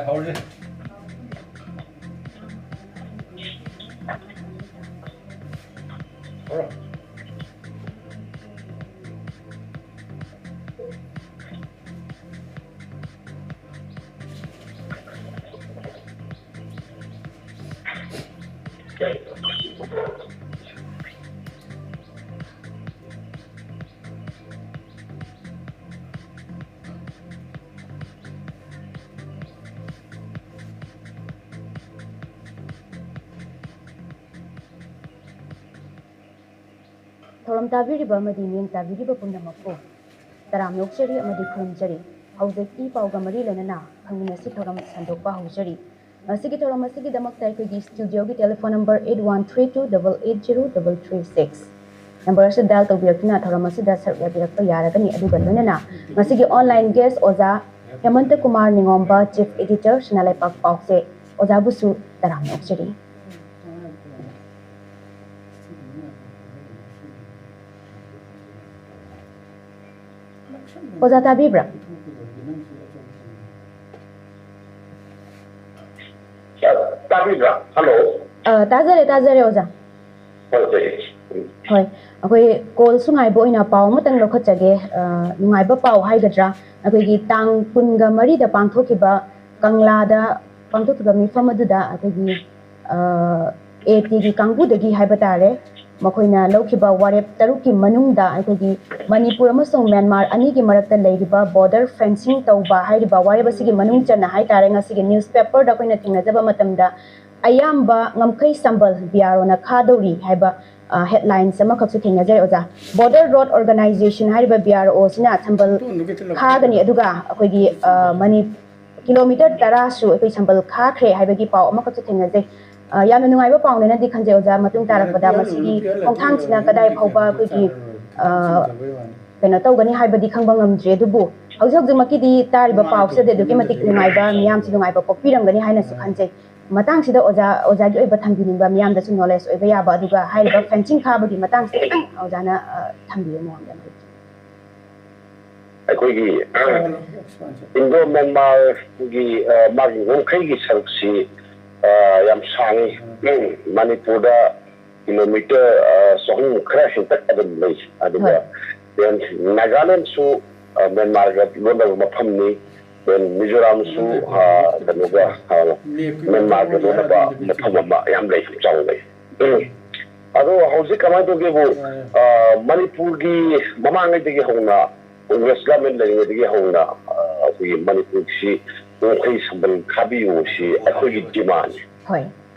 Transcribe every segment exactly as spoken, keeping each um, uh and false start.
ꯍꯧꯔꯁꯦ꯫ ꯍꯧꯔꯣ꯫ ꯊꯧꯔꯝ ꯇꯥꯕꯤꯔꯤꯕ ꯑꯃꯗꯤ ꯃꯤꯠꯌꯦꯡ ꯇꯥꯕꯤꯔꯤꯕ ꯄꯨꯝꯅꯃꯛꯄꯨ ꯇꯔꯥꯝꯅ ꯑꯣꯛꯆꯔꯤ ꯑꯃꯗꯤ ꯈꯨꯔꯨꯝꯖꯔꯤ꯫ ꯍꯧꯖꯤꯛ ꯏ ꯄꯥꯎꯒ ꯃꯔꯤ ꯂꯩꯅꯅ ꯈꯪꯃꯤꯟꯅꯁꯤ ꯊꯧꯔꯝ ꯁꯟꯗꯣꯛꯄ ꯍꯧꯖꯔꯤ꯫ ꯉꯁꯤꯒꯤ ꯊꯧꯔꯝ ꯑꯁꯤꯒꯤꯗꯃꯛꯇ ꯑꯩꯈꯣꯏꯒꯤ ꯁ꯭ꯇꯨꯗꯤꯑꯣꯒꯤ telephone number eight one three two double eight zero double three six꯫ Number ꯑꯁꯤꯗ ꯗꯥꯏꯜ ꯇꯧꯕꯤꯔꯛꯇꯨꯅ ꯊꯧꯔꯝ ꯑꯁꯤꯗ ꯁꯔꯨꯛ ꯌꯥꯕꯤꯔꯛꯄ ꯌꯥꯔꯒꯅꯤ꯫ ꯑꯗꯨꯒ ꯂꯣꯏꯅꯅ ꯉꯁꯤꯒꯤ ꯑꯣꯟꯂꯥꯏꯟ ꯒꯦꯁ ꯑꯣꯖꯥ ꯍꯦꯃꯟꯇ ꯀꯨꯃꯥꯔ ꯅꯤꯉꯣꯝꯕ, ꯆꯤꯐ ꯑꯦꯗꯤꯇꯔ, ꯁꯅꯥ ꯂꯩꯄꯥꯛ ꯄꯥꯎꯆꯦ, ꯑꯣꯖꯥꯕꯨꯁꯨ ꯇꯔꯥꯝꯅ ꯑꯣꯛꯆꯔꯤ꯫ ꯑꯣꯖꯥ ꯇꯥꯕꯤꯕ꯭ꯔꯥ? ꯇꯥꯕꯤꯕ꯭ꯔꯥ? ꯍꯜꯂꯣ꯫ ꯑ, ꯇꯥꯖꯔꯦ, ꯇꯥꯖꯔꯦ, ꯑꯣꯖꯥ꯫ ꯍꯣꯏ, ꯍꯣꯏ꯫ ꯎꯝ꯫ ꯍꯣꯏ, ꯑꯩꯈꯣꯏ ꯀꯣꯜꯁꯨ ꯉꯥꯏꯕ ꯑꯣꯏꯅ ꯄꯥꯎ ꯑꯃꯇꯪ ꯂꯧꯈꯠꯆꯒꯦ꯫ ꯑ, ꯅꯨꯡꯉꯥꯏꯕ ꯄꯥꯎ ꯍꯥꯏꯒꯗ꯭ꯔꯥ, ꯑꯩꯈꯣꯏꯒꯤ ꯇꯥꯡ ꯀꯨꯟꯒ ꯃꯔꯤꯗ ꯄꯥꯡꯊꯣꯛꯈꯤꯕ ꯀꯪꯂꯥꯗ ꯄꯥꯡꯊꯣꯛꯈꯤꯕ ꯃꯤꯐꯝ ꯑꯗꯨꯗ ꯑꯩꯈꯣꯏꯒꯤ, ꯑ, ATꯒꯤ ꯀꯥꯡꯕꯨꯗꯒꯤ ꯍꯥꯏꯕ ꯇꯥꯔꯦ, ꯃꯈꯣꯏꯅ ꯂꯧꯈꯤꯕ ꯋꯥꯔꯦꯞ ꯇꯔꯨꯛꯀꯤ ꯃꯅꯨꯡꯗ ꯑꯩꯈꯣꯏꯒꯤ ꯃꯅꯤꯄꯨꯔ ꯑꯃꯁꯨꯡ ꯃ꯭ꯌꯥꯟꯃꯥꯔ ꯑꯅꯤꯒꯤ ꯃꯔꯛꯇ ꯂꯩꯔꯤꯕ ꯕꯣꯔꯗꯔ ꯐꯦꯟꯁꯤꯡ ꯇꯧꯕ ꯍꯥꯏꯔꯤꯕ ꯋꯥꯔꯦꯞ ꯑꯁꯤꯒꯤ ꯃꯅꯨꯡ ꯆꯟꯅ ꯍꯥꯏ ꯇꯥꯔꯦ, ꯉꯁꯤꯒꯤ ꯅ꯭ꯌꯨꯁꯄꯦꯄꯔꯗ ꯑꯩꯈꯣꯏꯅ ꯊꯦꯡꯅꯖꯕ ꯃꯇꯝꯗ ꯑꯌꯥꯝꯕ ꯉꯝꯈꯩ ꯁꯝꯕꯜ BROꯅ ꯈꯥꯗꯧꯔꯤ ꯍꯥꯏꯕ, ꯑ, ꯍꯦꯗꯂꯥꯏꯟꯁ ꯑꯃꯈꯛꯁꯨ ꯊꯦꯡꯅꯖꯩ, ꯑꯣꯖꯥ꯫ ꯕꯣꯔꯗꯔ ꯔꯣꯗ ꯑꯣꯔꯒꯅꯥꯏꯖꯦꯁꯟ ꯍꯥꯏꯔꯤꯕ BROꯁꯤꯅ ꯁꯝꯕꯜ ꯈꯥꯒꯅꯤ, ꯑꯗꯨꯒ ꯑꯩꯈꯣꯏꯒꯤ, ꯑ, ꯃꯅꯤ-, ꯀꯤꯂꯣꯃꯤꯇꯔ ꯇꯔꯥꯁꯨ ꯑꯩꯈꯣꯏ ꯁꯝꯕꯜ ꯈꯥꯈ꯭ꯔꯦ ꯍꯥꯏꯕꯒꯤ ꯄꯥꯎ ꯑꯃꯈꯛꯁꯨ ꯊꯦꯡꯅꯖꯩ꯫ ꯑ, ꯌꯥꯝꯅ ꯅꯨꯡꯉꯥꯏꯕ ꯄꯥꯎꯅꯦꯅꯗꯤ ꯈꯟꯖꯩ, ꯑꯣꯖꯥ꯫ ꯃꯇꯨꯡ ꯇꯥꯔꯛꯄꯗ ꯃꯁꯤꯒꯤ ꯈꯣꯡꯊꯥꯡꯁꯤꯅ ꯀꯗꯥꯏ ꯐꯥꯎꯕ ꯑꯩꯈꯣꯏꯒꯤ, ꯑ, ꯀꯩꯅꯣ ꯇꯧꯒꯅꯤ ꯍꯥꯏꯕꯗꯤ ꯈꯪꯕ ꯉꯝꯗ꯭ꯔꯤ, ꯑꯗꯨꯕꯨ ꯍꯧꯖꯤꯛ ꯍꯧꯖꯤꯛꯃꯛꯀꯤꯗꯤ ꯇꯥꯔꯤꯕ ꯄꯥꯎꯁꯤꯗꯗꯤ ꯑꯗꯨꯛꯀꯤ ꯃꯇꯤꯛ ꯅꯨꯡꯉꯥꯏꯕ, ꯃꯤꯌꯥꯝꯁꯨ ꯅꯨꯡꯉꯥꯏꯕ ꯄꯣꯛꯄꯤꯔꯝꯒꯅꯤ ꯍꯥꯏꯅꯁꯨ ꯈꯟꯖꯩ꯫ ꯃꯇꯥꯡꯁꯤꯗ ꯑꯣꯖꯥ, ꯑꯣꯖꯥꯒꯤ ꯑꯣꯏꯕ ꯊꯝꯕꯤꯅꯤꯡꯕ, ꯃꯤꯌꯥꯝꯗꯁꯨ ꯅꯣꯂꯦꯖ ꯑꯣꯏꯕ ꯌꯥꯕ, ꯑꯗꯨꯒ ꯍꯥꯏꯔꯤꯕ ꯐꯦꯟꯁꯤꯡ ꯈꯥꯕꯒꯤ ꯃꯇꯥꯡꯁꯤꯗ ꯈꯤꯇꯪ ꯑꯣꯖꯥꯅ, ꯑ, ꯊꯝꯕꯤꯌꯨ ꯃꯌꯥꯝꯗ꯫ ꯑꯩꯈꯣꯏꯒꯤ ꯏꯟꯗꯣ ꯃ꯭ꯌꯥꯟꯃꯥꯔꯒꯤ ꯃꯥꯒꯤ ꯉꯝꯈꯩꯒꯤ ꯁꯔꯨꯛꯁꯤ ꯌꯥꯝ ꯁꯥꯡꯉꯤ꯫ ꯃꯅꯤꯄꯨꯔꯗ ꯀꯤꯂꯣꯃꯤꯇꯔ ꯆꯍꯨꯝ ꯈꯔ ꯍꯦꯟꯇꯛ ꯑꯗꯨꯝ ꯂꯩ꯫ ꯑꯗꯨꯒ ꯅꯥꯒꯥꯂꯦꯟꯁꯨ ꯃ꯭ꯌꯥꯟꯃꯥꯔꯒ ꯂꯣꯟꯅꯕ ꯃꯐꯝꯅꯤ꯫ ꯃꯤꯖꯣꯔꯥꯝꯁꯨ ꯀꯩꯅꯣꯒ ꯃ꯭ꯌꯥꯟꯃꯥꯔꯒ ꯂꯣꯟꯅꯕ ꯃꯐꯝ ꯑꯃ ꯌꯥꯝ ꯂꯩ, ꯆꯥꯎꯅ ꯂꯩ꯫ ꯑꯗꯣ ꯍꯧꯖꯤꯛ ꯀꯃꯥꯏꯅ ꯇꯧꯒꯦꯕꯨ, ꯃꯅꯤꯄꯨꯔꯒꯤ ꯃꯃꯥꯡꯉꯩꯗꯒꯤ ꯍꯧꯅ ꯀꯣꯡꯒ꯭ꯔꯦꯁ ꯒꯃꯦꯟ ꯂꯩꯔꯤꯉꯩꯗꯒꯤ ꯍꯧꯅ ꯑꯩꯈꯣꯏꯒꯤ ꯃꯅꯤꯄꯨꯔꯁꯤ ꯉꯝꯈꯩ ꯁꯝꯕꯜ ꯈꯥꯕꯤꯌꯨ ꯁꯤ ꯑꯩꯈꯣꯏꯒꯤ ꯗꯤꯃꯥꯟꯅꯤ꯫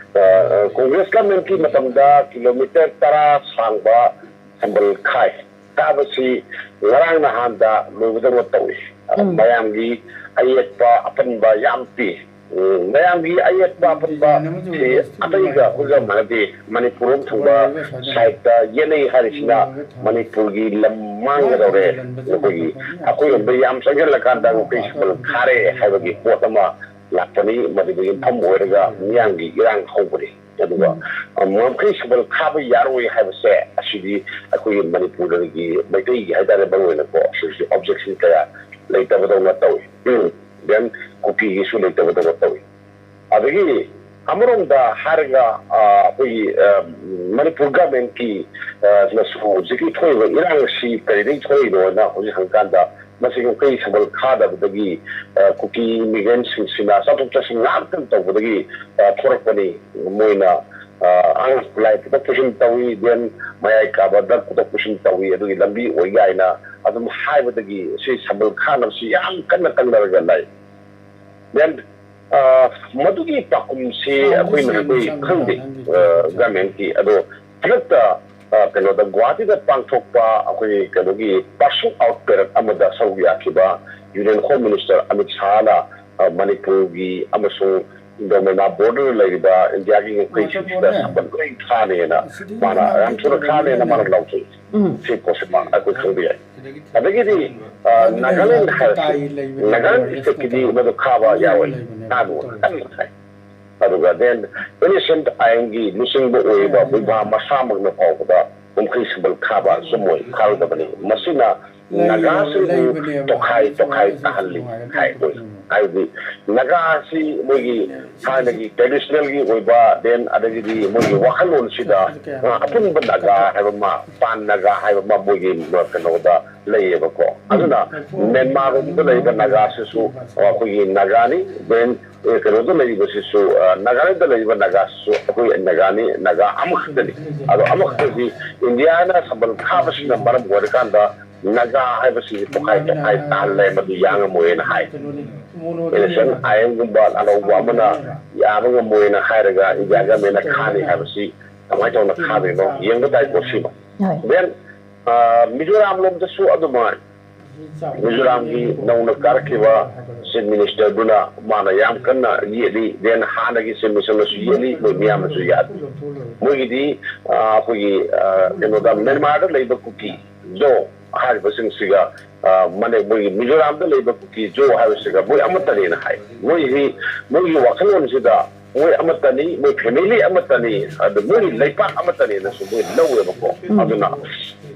ꯀꯣꯡꯒ꯭ꯔꯦꯁ ꯒꯃꯦꯟꯒꯤ ꯃꯇꯝꯗ ꯀꯤꯂꯣꯃꯤꯇꯔ ꯇꯔꯥ ꯁꯥꯡꯕ ꯁꯝꯕꯜ ꯈꯥꯏ꯫ ꯈꯥꯕꯁꯤ ꯉꯔꯥꯡ ꯅꯍꯥꯟꯗ ꯂꯣꯏꯕꯗꯧꯅ ꯇꯧꯏ꯫ ꯃꯌꯥꯝꯒꯤ ꯑꯌꯦꯠꯄ ꯑꯄꯟꯕ ꯌꯥꯝ ꯄꯤ꯫ ꯃꯌꯥꯝꯒꯤ ꯑꯌꯦꯠꯄ ꯑꯄꯟꯕ ꯁꯤ ꯑꯇꯩꯒ ꯑꯩꯈꯣꯏꯒ ꯃꯥꯟꯅꯗꯦ꯫ ꯃꯅꯤꯄꯨꯔ ꯔꯣꯝ ꯊꯪꯕ ꯁꯥꯏꯠꯇ ꯌꯦꯠꯅꯩ ꯍꯥꯏꯔꯤꯁꯤꯅ ꯃꯅꯤꯄꯨꯔꯒꯤ ꯂꯝ ꯃꯥꯡꯒꯗꯧꯔꯦ꯫ ꯑꯩꯈꯣꯏꯒꯤ ꯑꯩꯈꯣꯏꯔꯣꯝꯗ ꯌꯥꯝ ꯆꯪꯁꯤꯜꯂꯀꯥꯟꯗ ꯉꯝꯈꯩ ꯁꯝꯕꯜ ꯈꯥꯔꯦ ꯍꯥꯏꯕꯒꯤ ꯄꯣꯠ ꯑꯃ ꯂꯥꯛꯄꯅꯤ꯫ ꯃꯗꯨꯗꯒꯤ ꯌꯨꯝꯐꯝ ꯑꯣꯏꯔꯒ ꯃꯤꯌꯥꯝꯒꯤ ꯏꯔꯥꯡ ꯍꯧꯕꯅꯤ꯫ ꯑꯗꯨꯒ ꯉꯝꯈꯩ ꯁꯝꯕꯜ ꯈꯥꯕ ꯌꯥꯔꯣꯏ ꯍꯥꯏꯕꯁꯦ ꯑꯁꯤꯗꯤ ꯑꯩꯈꯣꯏꯒꯤ ꯃꯅꯤꯄꯨꯔꯗꯒꯤ ꯃꯩꯇꯩꯒꯤ ꯍꯥꯏꯇꯥꯔꯦ, ꯃꯔꯨꯑꯣꯏꯅꯀꯣ, ꯑꯁꯤꯁꯨ ꯑꯣꯕꯖꯦꯛꯁꯟ ꯀꯌꯥ ꯂꯩꯇꯕꯗꯧꯅ ꯇꯧꯏ꯫ ꯗꯦꯟ ꯀꯨꯀꯤꯒꯤꯁꯨ ꯂꯩꯇꯕꯗꯧꯅ ꯇꯧꯏ꯫ ꯑꯗꯒꯤ ꯑꯃꯔꯣꯝꯗ ꯍꯥꯏꯔꯒ ꯑꯩꯈꯣꯏꯒꯤ ꯃꯅꯤꯄꯨꯔ ꯒꯃꯦꯟꯀꯤ ꯅꯁꯨ ꯍꯧꯖꯤꯛꯀꯤ ꯊꯣꯛꯏꯕ ꯏꯔꯥꯡ ꯑꯁꯤ ꯀꯔꯤꯗꯒꯤ ꯊꯣꯛꯏꯅꯣꯅ ꯍꯧꯖꯤꯛ ꯍꯪꯀꯥꯟꯗ ꯃꯁꯤ ꯉꯝꯈꯩ ꯁꯝꯕꯜ ꯈꯥꯗꯕꯗꯒꯤ ꯀꯨꯀꯤ ꯏꯃꯤꯒ꯭ꯔꯦꯟꯁꯤꯡꯁꯤꯅ ꯆꯠꯊꯣꯛ ꯆꯠꯁꯤꯟ ꯉꯥꯛꯇꯪ ꯇꯧꯕꯗꯒꯤ ꯊꯣꯔꯛꯄꯅꯤ꯫ ꯃꯣꯏꯅ ꯑꯉꯥꯡ ꯈꯨꯠꯂꯥꯏ ꯄꯨꯊꯣꯛ ꯄꯨꯁꯤꯟ ꯇꯧꯏ, ꯗꯦꯟ ꯃꯌꯥꯏ ꯀꯥꯕ ꯗ꯭ꯔꯒ ꯄꯨꯊꯣꯛ ꯄꯨꯁꯤꯟ ꯇꯧꯏ, ꯑꯗꯨꯒꯤ ꯂꯝꯕꯤ ꯑꯣꯏ ꯀꯥꯏꯅ ꯑꯗꯨꯝ ꯍꯥꯏꯕꯗꯒꯤ ꯁꯤ ꯁꯝꯕꯜ ꯈꯥꯅꯕꯁꯤ ꯌꯥꯝ ꯀꯟꯅ ꯇꯛꯅꯔꯒ ꯂꯩ꯫ ꯗꯦꯟ ꯃꯗꯨꯒꯤ ꯄꯥꯎꯈꯨꯝꯁꯤ ꯑꯩꯈꯣꯏꯅ ꯑꯩꯈꯣꯏ ꯈꯪꯗꯦ ꯒꯃꯦꯟꯀꯤ꯫ ꯑꯗꯣ ꯍꯟꯗꯛꯇ ꯀꯩꯅꯣꯗ ꯒꯨꯋꯥꯍꯥꯇꯤꯗ ꯄꯥꯡꯊꯣꯛꯄ ꯑꯩꯈꯣꯏꯒꯤ ꯀꯩꯅꯣꯒꯤ ꯄꯥꯁꯤꯡ ꯑꯥꯎꯠ ꯄꯦꯔꯦꯠ ꯑꯃꯗ ꯁꯔꯨꯛ ꯌꯥꯈꯤꯕ ꯌꯨꯅꯤꯌꯟ ꯍꯣꯝ ꯃꯤꯅꯤꯁꯇꯔ ꯑꯃꯤꯠ ꯁꯥꯍꯅ ꯃꯅꯤꯄꯨꯔꯒꯤ ꯑꯃꯁꯨꯡ ꯏꯟꯗꯣ ꯃ꯭ꯌꯥꯟꯃꯥꯔ ꯕꯣꯔꯗꯔ ꯂꯩꯔꯤꯕ ꯏꯟꯗꯤꯌꯥꯒꯤ ꯉꯝꯈꯩꯁꯤꯡꯁꯤꯗ ꯁꯝꯕꯜ ꯂꯣꯏ ꯈꯥꯅꯦꯅ ꯃꯥꯅ ꯌꯥꯝ ꯊꯨꯅ ꯈꯥꯅꯦꯅ ꯃꯥꯅ ꯂꯥꯎꯊꯣꯛꯏ꯫ ꯁꯤ ꯄꯣꯠꯁꯦ ꯃꯥ ꯑꯩꯈꯣꯏ ꯈꯪꯕ ꯌꯥꯏ꯫ ꯑꯗꯒꯤꯗꯤ ꯅꯥꯒꯥꯂꯦꯟ ꯍꯥꯏꯔꯁꯤ, ꯅꯥꯒꯥꯂꯦꯟ ꯗꯤꯁꯇ꯭ꯔꯤꯛꯀꯤꯗꯤ ꯃꯗꯨ ꯈꯥꯕ ꯌꯥꯔꯣꯏ꯫ ꯈꯥꯅꯨ ꯀꯟꯅ ꯍꯥꯏ꯫ ꯑꯗꯨꯒ ꯗꯦꯟ ꯑꯦꯟꯁꯤꯌꯦꯟꯠ ꯑꯥꯏꯟꯒꯤ ꯂꯨꯆꯤꯡꯕ ꯑꯣꯏꯔꯤꯕ ꯕꯨꯙ ꯃꯁꯥꯃꯛꯅ ꯐꯥꯎꯕꯗ ꯉꯝꯈꯩ ꯁꯝꯕꯜ ꯈꯥꯕ ꯆꯨꯝꯃꯣꯏ, ꯈꯥꯔꯣꯏꯗꯕꯅꯤ꯫ ꯃꯁꯤꯅ ꯅꯥꯒꯥꯁꯤꯡꯕꯨ ꯇꯣꯈꯥꯏ ꯇꯣꯈꯥꯏ ꯇꯥꯍꯜꯂꯤ ꯍꯥꯏ ꯃꯣꯏ꯫ ꯍꯥꯏꯕꯗꯤ ꯅꯥꯒꯥꯁꯤ ꯃꯣꯏꯒꯤ ꯊꯥꯏꯅꯒꯤ ꯇ꯭ꯔꯦꯗꯤꯁꯅꯦꯜꯒꯤ ꯑꯣꯏꯕ, ꯗꯦꯟ ꯑꯗꯒꯤꯗꯤ ꯃꯣꯏꯒꯤ ꯋꯥꯈꯜꯂꯣꯟꯁꯤꯗ, ꯑ, ꯑꯄꯨꯟꯕ ꯅꯥꯒꯥ ꯍꯥꯏꯕ ꯑꯃ, ꯄꯥꯟ ꯅꯥꯒꯥ ꯍꯥꯏꯕ ꯑꯃ ꯃꯣꯏꯒꯤ, ꯑ, ꯀꯩꯅꯣꯗ ꯂꯩꯌꯦꯕꯀꯣ꯫ ꯑꯗꯨꯅ ꯃ꯭ꯌꯥꯟꯃꯥꯔ ꯂꯣꯝꯗ ꯂꯩꯕ ꯅꯥꯒꯥꯁꯤꯁꯨ, ꯑ, ꯑꯩꯈꯣꯏꯒꯤ ꯅꯥꯒꯥꯅꯤ, ꯗꯦꯟ, ꯑ, ꯀꯩꯅꯣꯗ ꯂꯩꯔꯤꯕꯁꯤꯁꯨ, ꯑ, ꯅꯥꯒꯥꯂꯦꯟꯗ ꯂꯩꯔꯤꯕ ꯅꯥꯒꯥꯁꯤꯁꯨ ꯑꯩꯈꯣꯏ ꯅꯥꯒꯥꯅꯤ, ꯅꯥꯒꯥ ꯑꯃꯈꯛꯇꯅꯤ꯫ ꯑꯗꯣ ꯑꯃꯈꯛꯇꯁꯤ ꯏꯟꯗꯤꯌꯥꯅ ꯁꯝꯕꯜ ꯈꯥꯕꯁꯤꯅ ꯃꯔꯝ ꯑꯣꯏꯔꯀꯥꯟꯗ ꯅꯥꯒꯥ ꯍꯥꯏꯕꯁꯤ ꯇꯣꯈꯥꯏ ꯇꯣꯈꯥꯏ ꯇꯥꯍꯜꯂꯦ, ꯃꯗꯨ ꯌꯥ ꯉꯝꯃꯣꯏꯅ ꯍꯥꯏ꯫ ꯏꯂꯦꯛꯁꯟ ꯑꯥꯏ ꯑꯦꯝꯒꯨꯝꯕ ꯑꯅꯧꯕ ꯑꯃꯅ ꯌꯥꯕ ꯉꯝꯃꯣꯏꯅ ꯍꯥꯏꯔꯒ ꯏꯟꯗꯤꯌꯥ ꯒꯃꯦꯟꯅ ꯈꯥꯅꯤ ꯍꯥꯏꯕꯁꯤ ꯀꯃꯥꯏꯅ ꯇꯧꯅ ꯈꯥꯗꯣꯏꯅꯣ ꯌꯦꯡꯕ ꯇꯥꯏꯀꯣ ꯁꯤꯃ꯫ ꯍꯣꯏ꯫ ꯗꯦꯟ, ꯑ, ꯃꯤꯖꯣꯔꯥꯝ ꯂꯣꯝꯗꯁꯨ ꯑꯗꯨꯃꯥꯏ꯫ ꯃꯤꯖꯣꯔꯥꯝꯒꯤ ꯅꯧꯅ ꯀꯥꯔꯛꯈꯤꯕ ꯆꯤꯐ ꯃꯤꯅꯤꯁꯇꯔꯗꯨꯅ ꯃꯥꯅ ꯌꯥꯝ ꯀꯟꯅ ꯌꯦꯠꯂꯤ, ꯗꯦꯟ ꯍꯥꯟꯅꯒꯤ ꯆꯤꯐ ꯃꯤꯅꯤꯁꯇꯔꯅꯁꯨ ꯌꯦꯠꯂꯤ, ꯃꯣꯏ ꯃꯤꯌꯥꯝꯅꯁꯨ ꯌꯥꯗꯦ꯫ ꯃꯣꯏꯒꯤꯗꯤ, ꯑ, ꯑꯩꯈꯣꯏꯒꯤ, ꯑ, ꯀꯩꯅꯣꯗ ꯃ꯭ꯌꯥꯟꯃꯥꯔꯗ ꯂꯩꯕ ꯀꯨꯀꯤ ꯖꯣ ꯍꯥꯏꯔꯤꯕꯁꯤꯡꯁꯤꯒ, ꯑ, ꯃꯅꯦ-, ꯃꯣꯏꯒꯤ ꯃꯤꯖꯣꯔꯥꯝꯗ ꯂꯩꯕ ꯀꯨꯀꯤ ꯖꯣ ꯍꯥꯏꯕꯁꯤꯒ ꯃꯣꯏ ꯑꯃꯠꯇꯅꯦꯅ ꯍꯥꯏ꯫ ꯃꯣꯏꯒꯤ, ꯃꯣꯏꯒꯤ ꯋꯥꯈꯜꯂꯣꯟꯁꯤꯗ ꯃꯣꯏ ꯑꯃꯠꯇꯅꯤ, ꯃꯣꯏ ꯐꯦꯃꯤꯂꯤ ꯑꯃꯠꯇꯅꯤ, ꯑꯗꯨ ꯃꯣꯏꯒꯤ ꯂꯩꯄꯥꯛ ꯑꯃꯠꯇꯅꯦꯅꯁꯨ ꯃꯣꯏ ꯂꯧꯋꯦꯕꯀꯣ꯫ ꯎꯝ꯫ ꯑꯗꯨꯅ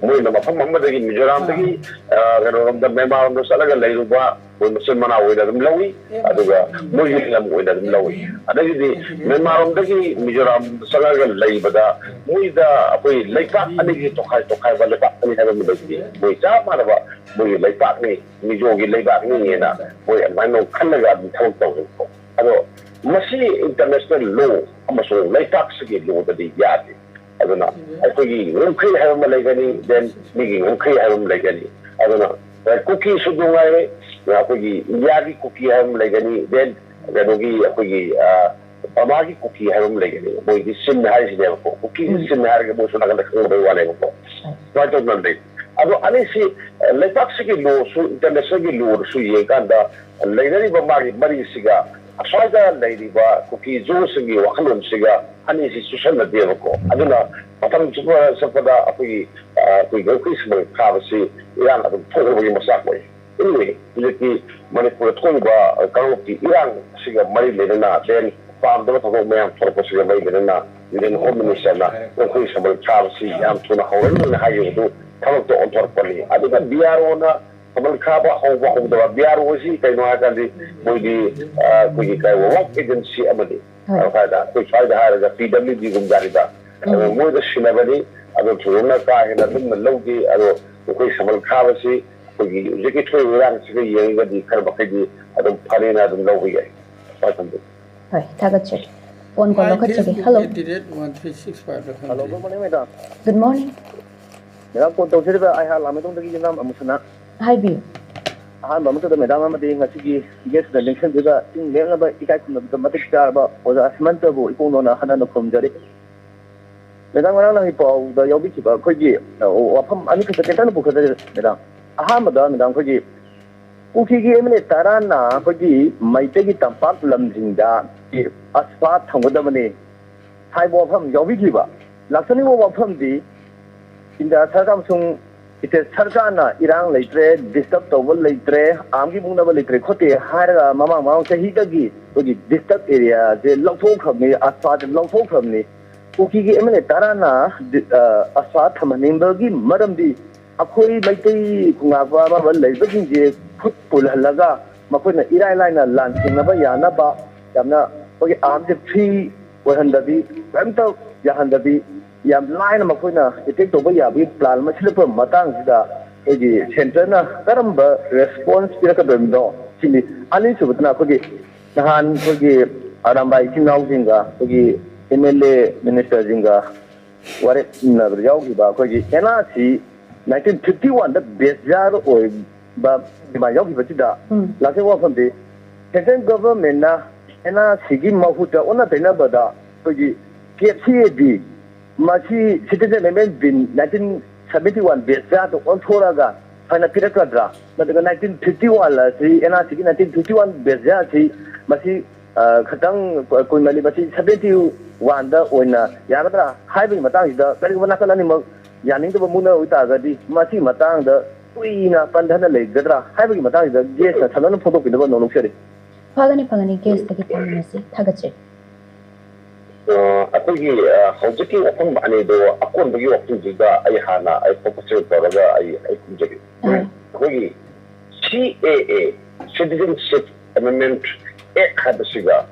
ꯃꯣꯏꯅ ꯃꯐꯝ ꯑꯃꯗꯒꯤ, ꯃꯤꯖꯣꯔꯥꯝꯗꯒꯤ, ꯑ, ꯀꯩꯅꯣꯔꯣꯝꯗ, ꯃ꯭ꯌꯥꯟꯃꯥꯔ ꯂꯣꯝꯗ ꯆꯠꯂꯒ ꯂꯩꯔꯨꯕ ꯃꯣꯏ ꯃꯆꯤꯟ ꯃꯅꯥꯎ ꯑꯣꯏꯅ ꯑꯗꯨꯝ ꯂꯧꯏ, ꯑꯗꯨꯒ ꯃꯣꯏꯒꯤ ꯂꯝ ꯑꯣꯏꯅ ꯑꯗꯨꯝ ꯂꯧꯏ꯫ ꯑꯗꯒꯤꯗꯤ ꯃ꯭ꯌꯥꯟꯃꯥꯔ ꯂꯣꯝꯗꯒꯤ ꯃꯤꯖꯣꯔꯥꯝ ꯆꯪꯉꯒ ꯂꯩꯕꯗ ꯃꯣꯏꯗ ꯑꯩꯈꯣꯏ ꯂꯩꯄꯥꯛ ꯑꯅꯤꯒꯤ ꯇꯣꯈꯥꯏ ꯇꯣꯈꯥꯏꯕ ꯂꯩꯄꯥꯛ ꯑꯅꯤ ꯍꯥꯏꯕ ꯑꯃ ꯂꯩꯇꯦ꯫ ꯃꯣꯏ ꯆꯞ ꯃꯥꯟꯅꯕ ꯃꯣꯏꯒꯤ ꯂꯩꯄꯥꯛꯅꯤ, ꯃꯤꯖꯣꯒꯤ ꯂꯩꯕꯥꯛꯅꯤꯅ ꯃꯣꯏ ꯑꯗꯨꯃꯥꯏꯅ ꯈꯜꯂꯒ ꯑꯗꯨꯝ ꯊꯕꯛ ꯇꯧꯋꯦꯕꯀꯣ꯫ ꯑꯗꯣ ꯃꯁꯤ ꯏꯟꯇꯔꯅꯦꯁꯅꯦꯜ ꯂꯣ ꯑꯃꯁꯨꯡ ꯂꯩꯄꯥꯛꯁꯤꯒꯤ ꯂꯣꯗꯗꯤ ꯌꯥꯗꯦ꯫ ꯑꯗꯨꯅ ꯑꯩꯈꯣꯏꯒꯤ ꯉꯝꯈꯩ ꯍꯥꯏꯕ ꯑꯃ ꯂꯩꯒꯅꯤ, ꯗꯦꯟ ꯃꯤꯒꯤ ꯉꯝꯈꯩ ꯍꯥꯏꯕ ꯑꯃ ꯂꯩꯒꯅꯤ꯫ ꯑꯗꯨꯅ ꯀꯨꯀꯤꯁꯨ ꯑꯗꯨꯝ ꯉꯥꯏꯔꯦ, ꯑꯩꯈꯣꯏꯒꯤ ꯏꯟꯗꯤꯌꯥꯒꯤ ꯀꯨꯀꯤ ꯍꯥꯏꯕ ꯑꯃ ꯂꯩꯒꯅꯤ, ꯗꯦꯟ ꯀꯩꯅꯣꯒꯤ ꯑꯩꯈꯣꯏꯒꯤ, ꯑ, ꯕꯔꯃꯥꯒꯤ ꯀꯨꯀꯤ ꯍꯥꯏꯕ ꯑꯃ ꯂꯩꯒꯅꯤ꯫ ꯃꯣꯏꯗꯤ ꯆꯤꯟ ꯍꯥꯏꯔꯤꯁꯤꯅꯦꯕꯀꯣ, ꯀꯨꯀꯤꯁꯦ ꯎꯝ꯫ ꯆꯤꯟ ꯍꯥꯏꯔꯒ ꯃꯣꯏꯁꯨ ꯅꯥꯀꯟꯗ ꯈꯪꯅꯕꯒꯤ ꯋꯥꯅꯦꯕꯀꯣ꯫ ꯍꯣꯏ꯫ ꯁꯨꯃꯥꯏꯅ ꯇꯧꯗꯅ ꯂꯩ꯫ ꯑꯗꯣ ꯑꯅꯤꯁꯤ, ꯑ, ꯂꯩꯕꯥꯛꯁꯤꯒꯤ ꯂꯣꯁꯨ, ꯏꯟꯇꯔꯅꯦꯁꯅꯦꯜꯒꯤ ꯂꯣꯗꯁꯨ ꯌꯦꯡꯀꯥꯟꯗ ꯂꯩꯅꯔꯤꯕ ꯃꯥꯒꯤ ꯃꯔꯤꯁꯤꯒ ꯑꯁ꯭ꯋꯥꯏꯗ ꯂꯩꯔꯤꯕ ꯀꯨꯀꯤ ꯖꯣꯁꯤꯡꯒꯤ ꯋꯥꯈꯜꯂꯣꯟꯁꯤꯒ ꯑꯅꯤꯁꯤ ꯆꯨꯁꯟꯅꯗꯦꯕꯀꯣ꯫ ꯑꯗꯨꯅ ꯃꯇꯝ ꯆꯨꯞꯄ ꯆꯠꯄꯗ ꯑꯩꯈꯣꯏꯒꯤ, ꯑ, ꯑꯩꯈꯣꯏ ꯉꯝꯈꯩ ꯁꯤꯟꯕ ꯊꯥꯕꯁꯤ ꯏꯔꯥꯡ ꯑꯗꯨꯝ ꯊꯣꯛꯅꯕꯒꯤ ꯃꯆꯥꯛ ꯑꯣꯏ꯫ Anyway, ꯍꯧꯖꯤꯛꯇꯤ ꯃꯅꯤꯄꯨꯔꯗ ꯊꯣꯛꯏꯕ, ꯑ, ꯀꯥꯡꯂꯨꯞꯀꯤ ꯏꯔꯥꯡ ꯑꯁꯤꯒ ꯃꯔꯤ ꯂꯩꯅꯅ, ꯗꯦꯟ ꯄꯥꯝꯗꯕ ꯊꯧꯗꯣꯛ ꯃꯌꯥꯝ ꯊꯣꯛꯂꯛꯄꯁꯤꯒ ꯃꯔꯤ ꯂꯩꯅꯅ, ꯌꯨꯅꯤꯌꯟ ꯍꯣꯝ ꯃꯤꯅꯤꯁꯇꯔꯅ ꯉꯝꯈꯩ ꯁꯤꯟꯕ ꯊꯥꯕꯁꯤ ꯌꯥꯝ ꯊꯨꯅ ꯍꯧꯔꯅꯤꯅ ꯍꯥꯏꯈꯤꯕꯗꯨ ꯊꯕꯛꯇ ꯑꯣꯟꯊꯣꯔꯛꯄꯅꯤ꯫ ꯑꯗꯨꯒ ꯕꯤ ꯑꯥꯔ ꯑꯣꯅ ꯈꯃꯜ ꯈꯥꯕ ꯍꯧꯕ ꯍꯧꯗꯕ, ꯕꯤ ꯑꯥꯔ ꯑꯣꯁꯤ ꯀꯩꯅꯣ ꯍꯥꯏꯔꯀꯥꯟꯗ ꯃꯣꯏꯗꯤ, ꯑ, ꯑꯩꯈꯣꯏꯒꯤ ꯀꯩ ꯋꯥꯔꯛ ꯑꯦꯖꯦꯟꯁꯤ ꯑꯃꯅꯤ꯫ ꯍꯣꯏ꯫ ꯑꯗꯣ ꯍꯥꯏꯗ ꯑꯩꯈꯣꯏ ꯁ꯭ꯋꯥꯏꯗ ꯍꯥꯏꯔꯒ ꯄꯤ ꯗꯕ꯭ꯂꯤꯎ ꯗꯤꯒꯨꯝꯕꯖꯥꯠꯅꯤꯗ꯫ ꯑꯗꯣ ꯎꯝ꯫ ꯃꯣꯏꯗ ꯁꯤꯟꯅꯕꯅꯤ꯫ ꯑꯗꯣ ꯊꯣꯏꯗꯣꯛꯅ ꯀꯥ ꯍꯦꯟꯅ ꯂꯨꯝꯅ ꯂꯧꯗꯦ꯫ ꯑꯗꯣ ꯑꯩꯈꯣꯏ ꯈꯃꯜ ꯈꯥꯕꯁꯤ ꯑꯩꯈꯣꯏꯒꯤ ꯍꯧꯖꯤꯛꯀꯤ ꯊꯣꯛꯏꯕ ꯏꯔꯥꯡꯁꯤꯒ ꯌꯦꯡꯉꯒꯗꯤ ꯈꯔ ꯃꯈꯩꯗꯤ ꯑꯗꯨꯝ ꯐꯔꯦꯅ ꯑꯗꯨꯝ ꯂꯧꯕ ꯌꯥꯏ꯫ ꯋꯥꯐꯝꯗꯨ꯫ ꯍꯣꯏ, ꯊꯥꯒꯠꯆꯔꯤ꯫ ꯐꯣꯟ ꯀꯣꯜ ꯂꯧꯈꯠꯆꯒꯦ꯫ Hello. At the rate one three six five ꯗ ꯈꯪꯗꯦ꯫ Hello, good morning, madam. Good morning. Madam, ꯐꯣꯟ ꯇꯧꯖꯔꯤꯕ ꯑꯩꯍꯥꯛ ꯂꯥꯃꯩꯗꯣꯡꯗꯒꯤ ꯌꯨꯝꯅꯥꯝ ꯑꯃꯨꯁꯅꯥ꯫ ꯍꯥꯏꯕꯤꯌꯨ꯫ ꯑꯍꯥꯟꯕ ꯑꯃꯠꯇꯗ madam ꯑꯃꯗꯤ ꯉꯁꯤꯒꯤ guest ꯅ ꯂꯦꯡꯁꯤꯟꯕꯤꯕ ꯆꯤꯡ ꯂꯦꯡꯅꯕ ꯏꯀꯥꯏ ꯈꯨꯝꯅꯕꯗ ꯃꯇꯤꯛ ꯆꯥꯔꯕ ꯑꯣꯖꯥ ꯍꯦꯃꯟꯇꯕꯨ ꯏꯄꯣꯡ ꯅꯣꯟꯅ ꯍꯟꯅ ꯍꯟꯅ ꯈꯨꯔꯨꯝꯖꯔꯤ꯫ Madam, ꯉꯔꯥꯡ ꯅꯍꯥꯟꯒꯤ ꯄꯥꯎꯗ ꯌꯥꯎꯕꯤꯈꯤꯕ ꯑꯩꯈꯣꯏꯒꯤ, ꯑ, ꯋꯥꯐꯝ ꯑꯅꯤꯈꯛꯇ ꯇꯦꯟꯇꯛꯅ ꯄꯨꯈꯠꯆꯔꯤ, madam꯫ ꯑꯍꯥꯟꯕꯗ, madam, ꯑꯩꯈꯣꯏꯒꯤ ꯀꯨꯀꯤꯒꯤ ꯑꯦꯝ ꯑꯦꯜ ꯑꯦ ꯇꯔꯥꯅ ꯑꯩꯈꯣꯏꯒꯤ ꯃꯩꯇꯩꯒꯤ ꯇꯝꯄꯥꯛ ꯂꯝꯁꯤꯡꯗ ꯑꯁꯐꯥ ꯊꯝꯒꯗꯕꯅꯤ ꯍꯥꯏꯕ ꯋꯥꯐꯝ ꯌꯥꯎꯕꯤꯈꯤꯕ꯫ ꯂꯥꯛꯆꯅꯤꯡꯕ ꯋꯥꯐꯝꯗꯤ, ꯏꯟꯗꯤꯌꯥ ꯁꯔꯀꯥꯔ ꯑꯃꯁꯨꯡ state ꯁꯔꯀꯥꯔꯅ ꯏꯔꯥꯡ ꯂꯩꯇ꯭ꯔꯦ, disturb ꯇꯧꯕ ꯂꯩꯇ꯭ꯔꯦ, armyꯒꯤ ꯃꯨꯛꯅꯕ ꯂꯩꯇ꯭ꯔꯦ ꯈꯣꯠꯇꯦ ꯍꯥꯏꯔꯒ ꯃꯃꯥꯡ ꯃꯃꯥꯡ ꯆꯍꯤꯗꯒꯤ ꯑꯩꯈꯣꯏꯒꯤ disturb areaꯁꯦ ꯂꯧꯊꯣꯛꯈ꯭ꯔꯕꯅꯤ, ꯑꯁꯐꯥꯁꯦ ꯂꯧꯊꯣꯛꯈ꯭ꯔꯕꯅꯤ꯫ ꯀꯨꯀꯤꯒꯤ ꯑꯦꯝ ꯑꯦꯜ ꯑꯦ ꯇꯔꯥꯅ ꯗꯤ-, ꯑ, ꯑꯁꯐꯥ ꯊꯝꯍꯟꯅꯤꯡꯕꯒꯤ ꯃꯔꯝꯗꯤ ꯑꯩꯈꯣꯏ ꯃꯩꯇꯩ ꯈꯨꯡꯒꯪ ꯑꯃ ꯑꯃ ꯂꯩꯕꯁꯤꯡꯁꯦ ꯈꯨꯠ ꯄꯨꯜꯍꯜꯂꯒ ꯃꯈꯣꯏꯅ ꯏꯔꯥꯏ ꯂꯥꯏꯅ ꯂꯥꯟ ꯊꯦꯡꯅꯕ ꯌꯥꯅꯕ ꯌꯥꯝꯅ ꯑꯩꯈꯣꯏꯒꯤ armꯁꯦ free ꯑꯣꯏꯍꯟꯗꯕꯤ, ꯀꯔꯤꯝꯇ ꯌꯥꯍꯟꯗꯕꯤ, ꯌꯥꯝ ꯂꯥꯏꯅ ꯃꯈꯣꯏꯅ attack ꯇꯧꯕ ꯌꯥꯕꯒꯤ plan ꯑꯃ ꯁꯤꯜꯂꯛꯄ ꯃꯇꯥꯡꯁꯤꯗ ꯑꯩꯈꯣꯏꯒꯤ centreꯅ ꯀꯔꯝꯕ response ꯄꯤꯔꯛꯀꯗꯣꯔꯤꯕꯅꯣ ꯁꯤꯅꯤ꯫ ꯑꯅꯤꯁꯨꯕꯗꯅ ꯑꯩꯈꯣꯏꯒꯤ ꯅꯍꯥꯟ ꯑꯩꯈꯣꯏꯒꯤ ꯑꯔꯥꯝꯕꯥꯏ ꯏꯆꯤꯟ ꯏꯅꯥꯎꯁꯤꯡꯒ ꯑꯩꯈꯣꯏꯒꯤ ꯑꯦꯝ ꯑꯦꯜ ꯑꯦ ministerꯁꯤꯡꯒ ꯋꯥꯔꯦꯞꯅꯕꯗ ꯌꯥꯎꯈꯤꯕ ꯑꯩꯈꯣꯏꯒꯤ N R C nineteen fifty oneꯗ ꯕꯦꯖꯥꯔ ꯑꯣꯏꯕ ꯗꯤꯃꯥꯟ ꯌꯥꯎꯈꯤꯕꯁꯤꯗ ꯎꯝ꯫ ꯂꯥꯛꯆꯕ ꯋꯥꯐꯝꯗꯤ central governmentꯅ ꯑꯦꯟ ꯑꯥꯔ ꯁꯤꯒꯤ ꯃꯍꯨꯠꯇ ꯑꯣꯟꯅ ꯇꯩꯅꯕꯗ ꯑꯩꯈꯣꯏꯒꯤ ꯀꯦ ꯑꯦꯐ ꯁꯤ ꯑꯦ ꯗꯤ ꯃꯁꯤ citizen amendment bill nineteen seventy one ꯕꯦꯖꯥꯔꯗ ꯑꯣꯟꯊꯣꯔꯛꯑꯒ ꯐꯅ ꯄꯤꯔꯛꯀꯗ꯭ꯔꯥ? ꯅꯠꯇ꯭ꯔꯒ nineteen fifty one ꯑꯁꯤ ꯑꯦꯟ ꯑꯥꯔ ꯁꯤꯒꯤ nineteen fifty one ꯕꯦꯖꯥꯔ ꯑꯁꯤ ꯃꯁꯤ, ꯑ, ꯈꯇꯪ ꯀꯨꯏꯃꯜꯂꯤ, ꯃꯁꯤ seventy oneꯗ ꯑꯣꯏꯅ ꯌꯥꯒꯗ꯭ꯔꯥ ꯍꯥꯏꯕꯒꯤ ꯃꯇꯥꯡꯁꯤꯗ ꯀꯔꯤꯒꯨꯝꯕ ꯅꯥꯀꯜ ꯑꯅꯤꯃꯛ ꯌꯥꯅꯤꯡꯗꯕ ꯃꯨꯛꯅ ꯑꯣꯏꯇꯥꯔꯒꯗꯤ ꯃꯁꯤꯒꯤ ꯃꯇꯥꯡꯗ ꯀꯨꯏꯅ ꯄꯟꯊꯅ ꯂꯩꯒꯗ꯭ꯔꯥ ꯍꯥꯏꯕꯒꯤ ꯃꯇꯥꯡꯁꯤꯗ guestꯅ ꯁꯝꯂꯞꯅ ꯐꯣꯡꯗꯣꯛꯄꯤꯅꯕ ꯅꯣꯡꯂꯨꯛꯆꯔꯤ꯫ ꯐꯒꯅꯤ, ꯐꯒꯅꯤ, guestꯇꯒꯤ ꯇꯥꯃꯤꯟꯅꯁꯤ꯫ ꯊꯥꯒꯠꯆꯔꯤ꯫ ꯑ, ꯑꯩꯈꯣꯏꯒꯤ, ꯑ, ꯍꯧꯖꯤꯛꯀꯤ ꯋꯥꯐꯝ ꯑꯅꯤꯗꯣ ꯑꯀꯣꯟꯕꯒꯤ ꯋꯥꯐꯝꯗꯨꯗ ꯑꯩ ꯍꯥꯟꯅ ꯑꯩ ꯐꯣꯀꯁ ꯇꯧꯔꯒ ꯑꯩ, ꯑꯩ ꯈꯨꯝꯖꯒꯦ꯫ ꯎꯝ꯫ ꯑꯩꯈꯣꯏꯒꯤ C A A, Citizenship Amendment Act ꯍꯥꯏꯕꯁꯤꯒ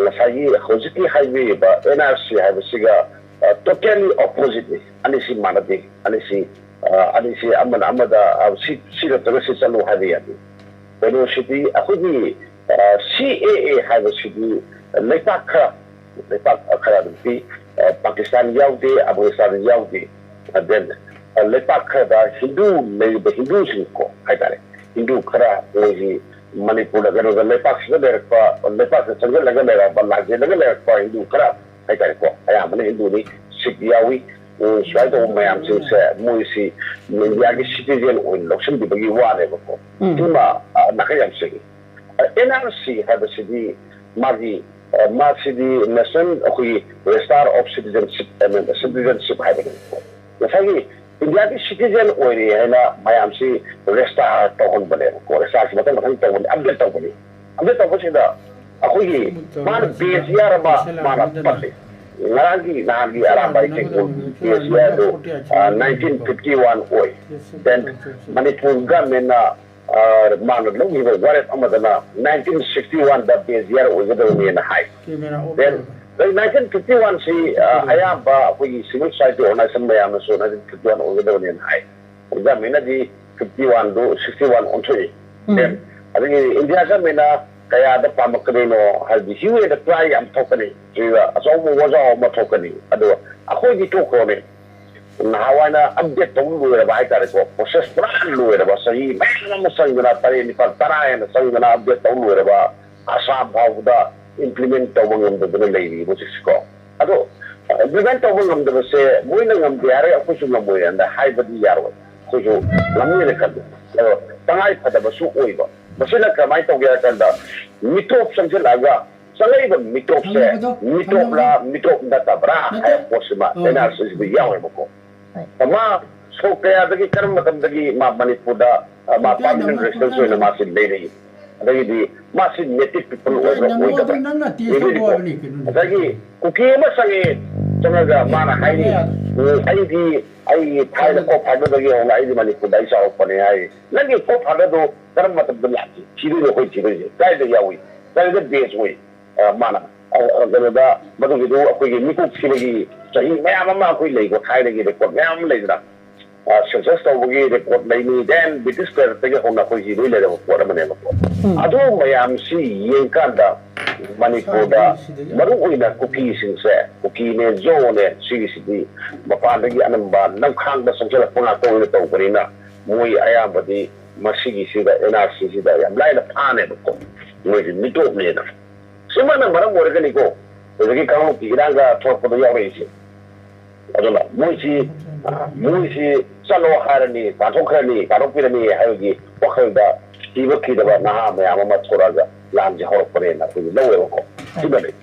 ꯉꯁꯥꯏꯒꯤ ꯍꯧꯖꯤꯛꯀꯤ ꯍꯥꯏꯕꯤꯔꯤꯕ N R C ꯍꯥꯏꯕꯁꯤꯒ, ꯑ, totally oppositeꯅꯤ꯫ ꯑꯅꯤꯁꯤ ꯃꯥꯟꯅꯗꯦ꯫ ꯑꯅꯤꯁꯤ, ꯑ, ꯑꯅꯤꯁꯤ ꯑꯃꯅ ꯑꯃꯗ, ꯑ, ꯁꯤ, ꯁꯤ ꯅꯠꯇ꯭ꯔꯒ ꯁꯤ ꯆꯠꯂꯨ ꯍꯥꯏꯕ ꯌꯥꯗꯦ꯫ ꯀꯩꯅꯣꯁꯤꯗꯤ ꯑꯩꯈꯣꯏꯒꯤ, ꯑ, C A A ꯍꯥꯏꯕꯁꯤꯗꯤ ꯂꯩꯄꯥꯛ ꯈꯔ, ꯂꯩꯄꯥꯛ ꯈꯔ ꯑꯗꯨꯝ ꯄꯤ꯫ ꯑ, ꯄꯥꯀꯤꯁꯇꯥꯟ ꯌꯥꯎꯗꯦ, ꯑꯐꯒꯥꯅꯤꯁꯇꯥꯟ ꯌꯥꯎꯗꯦ꯫ ꯑ, then, ꯑ, ꯂꯩꯄꯥꯛ ꯈꯔꯗ ꯍꯤꯟꯗꯨ ꯂꯩꯔꯤꯕ ꯍꯤꯟꯗꯨꯁꯤꯡꯀꯣ ꯍꯥꯏꯇꯥꯔꯦ, ꯍꯤꯟꯗꯨ ꯈꯔ ꯃꯣꯏꯒꯤ ꯃꯅꯤꯄꯨꯔꯗ, ꯀꯩꯅꯣꯗ, ꯂꯩꯄꯥꯛꯁꯤꯗ ꯂꯩꯔꯛꯄ, ꯂꯩꯄꯥꯛꯇ ꯆꯪꯁꯤꯜꯂꯒ ꯂꯩꯔꯛꯄ, ꯂꯥꯟꯖꯦꯜꯂꯒ ꯂꯩꯔꯛꯄ ꯍꯤꯟꯗꯨ ꯈꯔ ꯍꯥꯏꯇꯥꯔꯦꯀꯣ, ꯑꯌꯥꯝꯕꯅ ꯍꯤꯟꯗꯨꯅꯤ, ꯁꯤꯈ ꯌꯥꯎꯏ꯫ ꯎꯝ, ꯁꯨꯃꯥꯏꯅ ꯇꯧꯕ ꯃꯌꯥꯝꯁꯤꯡꯁꯦ ꯃꯣꯏꯁꯤ ꯏꯟꯗꯤꯌꯥꯒꯤ ꯁꯤꯇꯤꯖꯦꯟ ꯑꯣꯏꯅ ꯂꯧꯁꯤꯟꯈꯤꯕꯒꯤ ꯋꯥꯅꯦꯕꯀꯣ꯫ ꯎꯝ꯫ ꯁꯤꯃ, ꯑ, ꯅꯥꯀꯩ ꯌꯥꯝ ꯁꯦꯡꯉꯤ꯫ ꯑ, N R C ꯍꯥꯏꯕꯁꯤꯗꯤ ꯃꯥꯒꯤ, ꯑ, ꯃꯥꯁꯤꯗꯤ ꯅꯦꯁꯅꯦꯜ ꯑꯩꯈꯣꯏꯒꯤ Register of Citizenship, Citizenship ꯍꯥꯏꯕꯅꯦꯕꯀꯣ꯫ ꯉꯁꯥꯏꯒꯤ ꯏꯟꯗꯤꯌꯥꯒꯤ ꯁꯤꯇꯤꯖꯦꯟ ꯑꯣꯏꯔꯦ ꯍꯥꯏꯅ ꯃꯌꯥꯝꯁꯤ ꯔꯦꯖꯤꯁꯇꯥꯔ ꯇꯧꯍꯟꯕꯅꯦꯕꯀꯣ꯫ ꯔꯦꯖꯤꯁꯇꯥꯔꯁꯤ ꯃꯊꯪ ꯃꯊꯪ ꯇꯧꯕꯅꯤ, ꯑꯞꯗꯦꯠ ꯇꯧꯕꯅꯤ꯫ ꯑꯞꯗꯦꯠ ꯇꯧꯕꯁꯤꯗ ꯑꯩꯈꯣꯏꯒꯤ ꯃꯥꯅ ꯕꯦꯁ ꯏꯌꯥꯔ ꯑꯃ ꯃꯥꯅ ꯄꯜꯂꯤ꯫ ꯉꯔꯥꯡꯒꯤ ꯅꯍꯥꯟꯒꯤ ꯑꯔꯥꯝꯕꯥꯏ ꯀꯩꯀꯨ ꯕꯦꯁ ꯏꯌꯥꯔꯗꯨ, ꯑ, nineteen fifty one ꯑꯣꯏ꯫ Then ꯃꯅꯤꯄꯨꯔ ꯒꯚꯔꯟꯃꯦꯟꯅ, ꯑ, ꯃꯥꯅ ꯂꯧꯈꯤꯕ ꯋꯥꯔꯦꯞ ꯑꯃꯗꯅ nineteen sixty one ꯗ ꯕꯦꯁ ꯏꯌꯥꯔ ꯑꯣꯏꯒꯗꯕꯅꯦꯅ ꯍꯥꯏ꯫ Then nineteen fifty one ꯁꯤ, ꯑ, ꯑꯌꯥꯝꯕ ꯑꯩꯈꯣꯏꯒꯤ civil society organization ꯃꯌꯥꯝꯅꯁꯨ nineteen fifty one ꯑꯣꯏꯒꯗꯕꯅꯦꯅ ꯍꯥꯏ꯫ ꯒꯚꯔꯟꯃꯦꯟꯅꯗꯤ fifty one ꯗꯨ sixty one ꯑꯣꯟꯊꯣꯛꯏ꯫ ꯎꯝ꯫ Then ꯑꯗꯒꯤ ꯏꯟꯗꯤꯌꯥ ꯒꯚꯔꯟꯃꯦꯟꯅ ꯀꯌꯥꯗ ꯄꯥꯝꯃꯛꯀꯗꯣꯏꯅꯣ ꯍꯥꯏꯕꯗꯤ hue and cry ꯌꯥꯝ ꯊꯣꯛꯀꯅꯤ, ꯁꯤꯗ ꯑꯆꯧꯕ ꯋꯥꯖꯥꯎ ꯑꯃ ꯊꯣꯛꯀꯅꯤ꯫ ꯑꯗꯣ ꯑꯩꯈꯣꯏꯗꯤ ꯇꯣꯛꯈ꯭ꯔꯣꯅꯦ, ꯅꯍꯥꯟꯋꯥꯏꯅ ꯑꯞꯗꯦꯠ ꯇꯧꯕ ꯂꯣꯏꯔꯕ ꯍꯥꯏꯇꯥꯔꯦꯀꯣ, ꯄ꯭ꯔꯣꯁꯦꯁ ꯄꯨꯔꯥ ꯂꯣꯏꯔꯕ, ꯆꯍꯤ ꯃꯌꯥꯝ ꯑꯃ ꯆꯪꯗꯅ, ꯇꯔꯦꯠ, ꯅꯤꯄꯥꯜ, ꯇꯔꯥ ꯍꯦꯟꯅ ꯆꯪꯗꯅ ꯑꯞꯗꯦꯠ ꯇꯧꯕ ꯂꯣꯏꯔꯕ, ꯑꯁꯥꯝ ꯐꯥꯎꯕꯗ ꯏꯝꯄ꯭ꯂꯤꯃꯦꯟ ꯇꯧꯕ ꯉꯝꯗꯗꯅ ꯂꯩꯔꯤꯕ ꯍꯧꯖꯤꯛꯁꯤꯀꯣ꯫ ꯑꯗꯣ ꯏꯝꯄ꯭ꯂꯤꯃꯦꯟ ꯇꯧꯕ ꯉꯝꯗꯕꯁꯦ ꯃꯣꯏꯅ ꯉꯝꯗꯦ ꯍꯥꯏꯔꯒ ꯑꯩꯈꯣꯏꯁꯨ ꯉꯝꯃꯣꯏ ꯍꯥꯏꯅ ꯍꯥꯏꯕꯗꯤ ꯌꯥꯔꯣꯏ꯫ ꯑꯩꯈꯣꯏꯁꯨ ꯉꯝꯅꯤꯅ ꯈꯜꯂꯤ꯫ ꯑꯗꯣ ꯇꯉꯥꯏ ꯐꯗꯕꯁꯨ ꯑꯣꯏꯕ꯫ ꯃꯁꯤꯅ ꯀꯃꯥꯏꯅ ꯇꯧꯒꯦ ꯍꯥꯏ ꯀꯥꯟꯗ, ꯃꯤꯇꯣꯞ ꯆꯪꯁꯤꯜꯂꯛꯑꯒ ꯆꯪꯉꯛꯏꯕ ꯃꯤꯇꯣꯞꯁꯦ ꯊꯝꯅꯕꯗꯣ, ꯃꯤꯇꯣꯞꯂ ꯊꯝꯅꯕꯗꯣ꯫ ꯃꯤꯇꯣꯞ ꯅꯠꯇꯕ꯭ꯔꯥ ꯅꯠꯇꯦ꯫ ꯍꯥꯏꯕ ꯄꯣꯠꯁꯤꯃ ꯑꯣ꯫ ꯑꯦꯟ ꯑꯥꯔ ꯁꯤꯁꯤꯗ ꯌꯥꯎꯋꯦꯕꯀꯣ꯫ ꯍꯣꯏ꯫ ꯃꯥ ꯁꯣꯛ ꯀꯌꯥꯗꯒꯤ, ꯀꯔꯝꯕ ꯃꯇꯝꯗꯒꯤ ꯃꯥ ꯃꯅꯤꯄꯨꯔꯗ, ꯑ, ꯃꯥ ꯄꯨꯡꯀꯥꯏꯗ ꯄꯥꯔꯃꯤꯅꯦꯟ ꯑꯃ, ꯔꯦꯁꯤꯗꯦꯟꯁ ꯑꯣꯏꯅ ꯄꯨꯡꯀꯥꯏꯗ ꯃꯥꯁꯤ ꯂꯩꯔꯛꯏ? ꯑꯗꯒꯤꯗꯤ ꯃꯥꯁꯤ native people ꯑꯣꯏꯕ꯭ꯔꯥ ꯅꯪ ꯑꯣꯏꯗꯕ꯭ꯔꯥ? ꯑꯗꯨ ꯅꯪꯅ test ꯌꯦꯡꯗꯣꯏꯅꯤꯀꯣ꯫ ꯇꯧꯕ ꯍꯥꯏꯕꯅꯤ, ꯀꯩꯅꯣꯅꯦ꯫ ꯉꯁꯥꯏꯒꯤ ꯀꯨꯀꯤ ꯑꯃ ꯆꯪꯉꯦ, ꯆꯪꯉꯒ ꯃꯥꯅ ꯍꯥꯏꯔꯤ, ꯌꯥꯗꯦ꯫ "ꯎꯝ, ꯑꯩꯗꯤ ꯑꯩꯒꯤ ꯊꯥꯏꯅ forefather ꯗꯒꯤ ꯍꯧꯅ ꯑꯩꯗꯤ ꯃꯅꯤꯄꯨꯔꯗ ꯑꯩ ꯆꯥꯎꯔꯛꯄꯅꯦ" ꯍꯥꯏꯔꯤ꯫ ꯅꯪꯒꯤ forefather ꯗꯣ ꯀꯔꯝꯕ ꯃꯇꯝꯗ ꯂꯥꯛꯈꯤ? ꯊꯤꯗꯣꯏꯅꯦ ꯑꯩꯈꯣꯏ ꯊꯤꯗꯣꯏꯁꯦ꯫ ꯀꯥꯏꯗ ꯌꯥꯎꯏ? ꯀꯥꯏꯗ base ꯑꯣꯏ? ꯑ, ꯃꯥꯅ, ꯑ, ꯑ, ꯀꯩꯅꯣꯗ, ꯃꯗꯨꯒꯤꯗꯨ ꯑꯩꯈꯣꯏꯒꯤ ꯃꯤꯀꯣꯛ ꯊꯤꯕꯒꯤ ꯆꯍꯤ ꯃꯌꯥꯝ ꯑꯃ ꯑꯩꯈꯣꯏ ꯂꯩꯀꯣ, ꯊꯥꯏꯅꯒꯤ record ꯃꯌꯥꯝ ꯑꯃ ꯂꯩꯗꯅ꯫ ꯑ, census ꯇꯧꯕꯒꯤ record ꯂꯩꯅꯤ, then British period ꯇꯒꯤ ꯍꯧꯅ ꯑꯩꯈꯣꯏꯒꯤ ꯂꯣꯏ ꯂꯩꯔꯕ ꯄꯣꯠ ꯑꯃꯅꯦꯕꯀꯣ꯫ ꯎꯝ꯫ ꯑꯗꯨ ꯃꯌꯥꯝꯁꯤ ꯌꯦꯡꯀꯥꯟꯗ ꯃꯅꯤꯄꯨꯔꯗ ꯁꯤꯗꯒꯤ ꯃꯔꯨ ꯑꯣꯏꯅ ꯀꯨꯀꯤꯁꯤꯡꯁꯦ, ꯀꯨꯀꯤꯅꯦ, ꯖꯣꯅꯦ, ꯁꯤꯒꯤꯁꯤꯗꯤ ꯃꯄꯥꯟꯗꯒꯤ ꯑꯅꯝꯕ ꯅꯝꯈꯥꯡꯗ ꯆꯪꯁꯤꯜꯂꯛꯄ ꯉꯥꯛꯇ ꯑꯣꯏꯅ ꯇꯧꯕꯅꯤꯅ ꯃꯣꯏ ꯑꯌꯥꯝꯕꯗꯤ ꯃꯁꯤꯒꯤꯁꯤꯗ, N R C ꯁꯤꯗ ꯌꯥꯝ ꯂꯥꯏꯅ ꯐꯥꯅꯦꯕꯀꯣ꯫ ꯃꯣꯏꯗꯤ ꯃꯤꯇꯣꯞꯅꯦꯅ꯫ ꯁꯤꯃꯅ ꯃꯔꯝ ꯑꯣꯏꯔꯒꯅꯤꯀꯣ, ꯍꯧꯖꯤꯛꯀꯤ ꯀꯥꯡꯂꯨꯞꯀꯤ ꯏꯔꯥꯡꯒ ꯊꯣꯛꯂꯛꯄꯗ ꯌꯥꯎꯔꯛꯏꯁꯦ꯫ ꯑꯗꯨꯅ ꯃꯣꯏꯁꯤ, ꯑ, ꯃꯣꯏꯁꯤ ꯆꯠꯂꯣ ꯍꯥꯏꯔꯅꯤ, ꯇꯥꯟꯊꯣꯛꯈ꯭ꯔꯅꯤ, ꯇꯥꯟꯊꯣꯛꯄꯤꯔꯅꯤ ꯍꯥꯏꯕꯒꯤ ꯋꯥꯈꯜꯗ ꯊꯤꯕ ꯀꯤꯗꯕ ꯅꯍꯥ ꯃꯌꯥꯝ ꯑꯃ ꯊꯣꯔꯛꯑꯒ ꯂꯥꯟꯁꯦ ꯍꯧꯔꯛꯄꯅꯦꯅ ꯑꯩꯈꯣꯏꯒꯤ ꯂꯧꯋꯦꯕꯀꯣ꯫ ꯁꯤꯃꯅꯤ꯫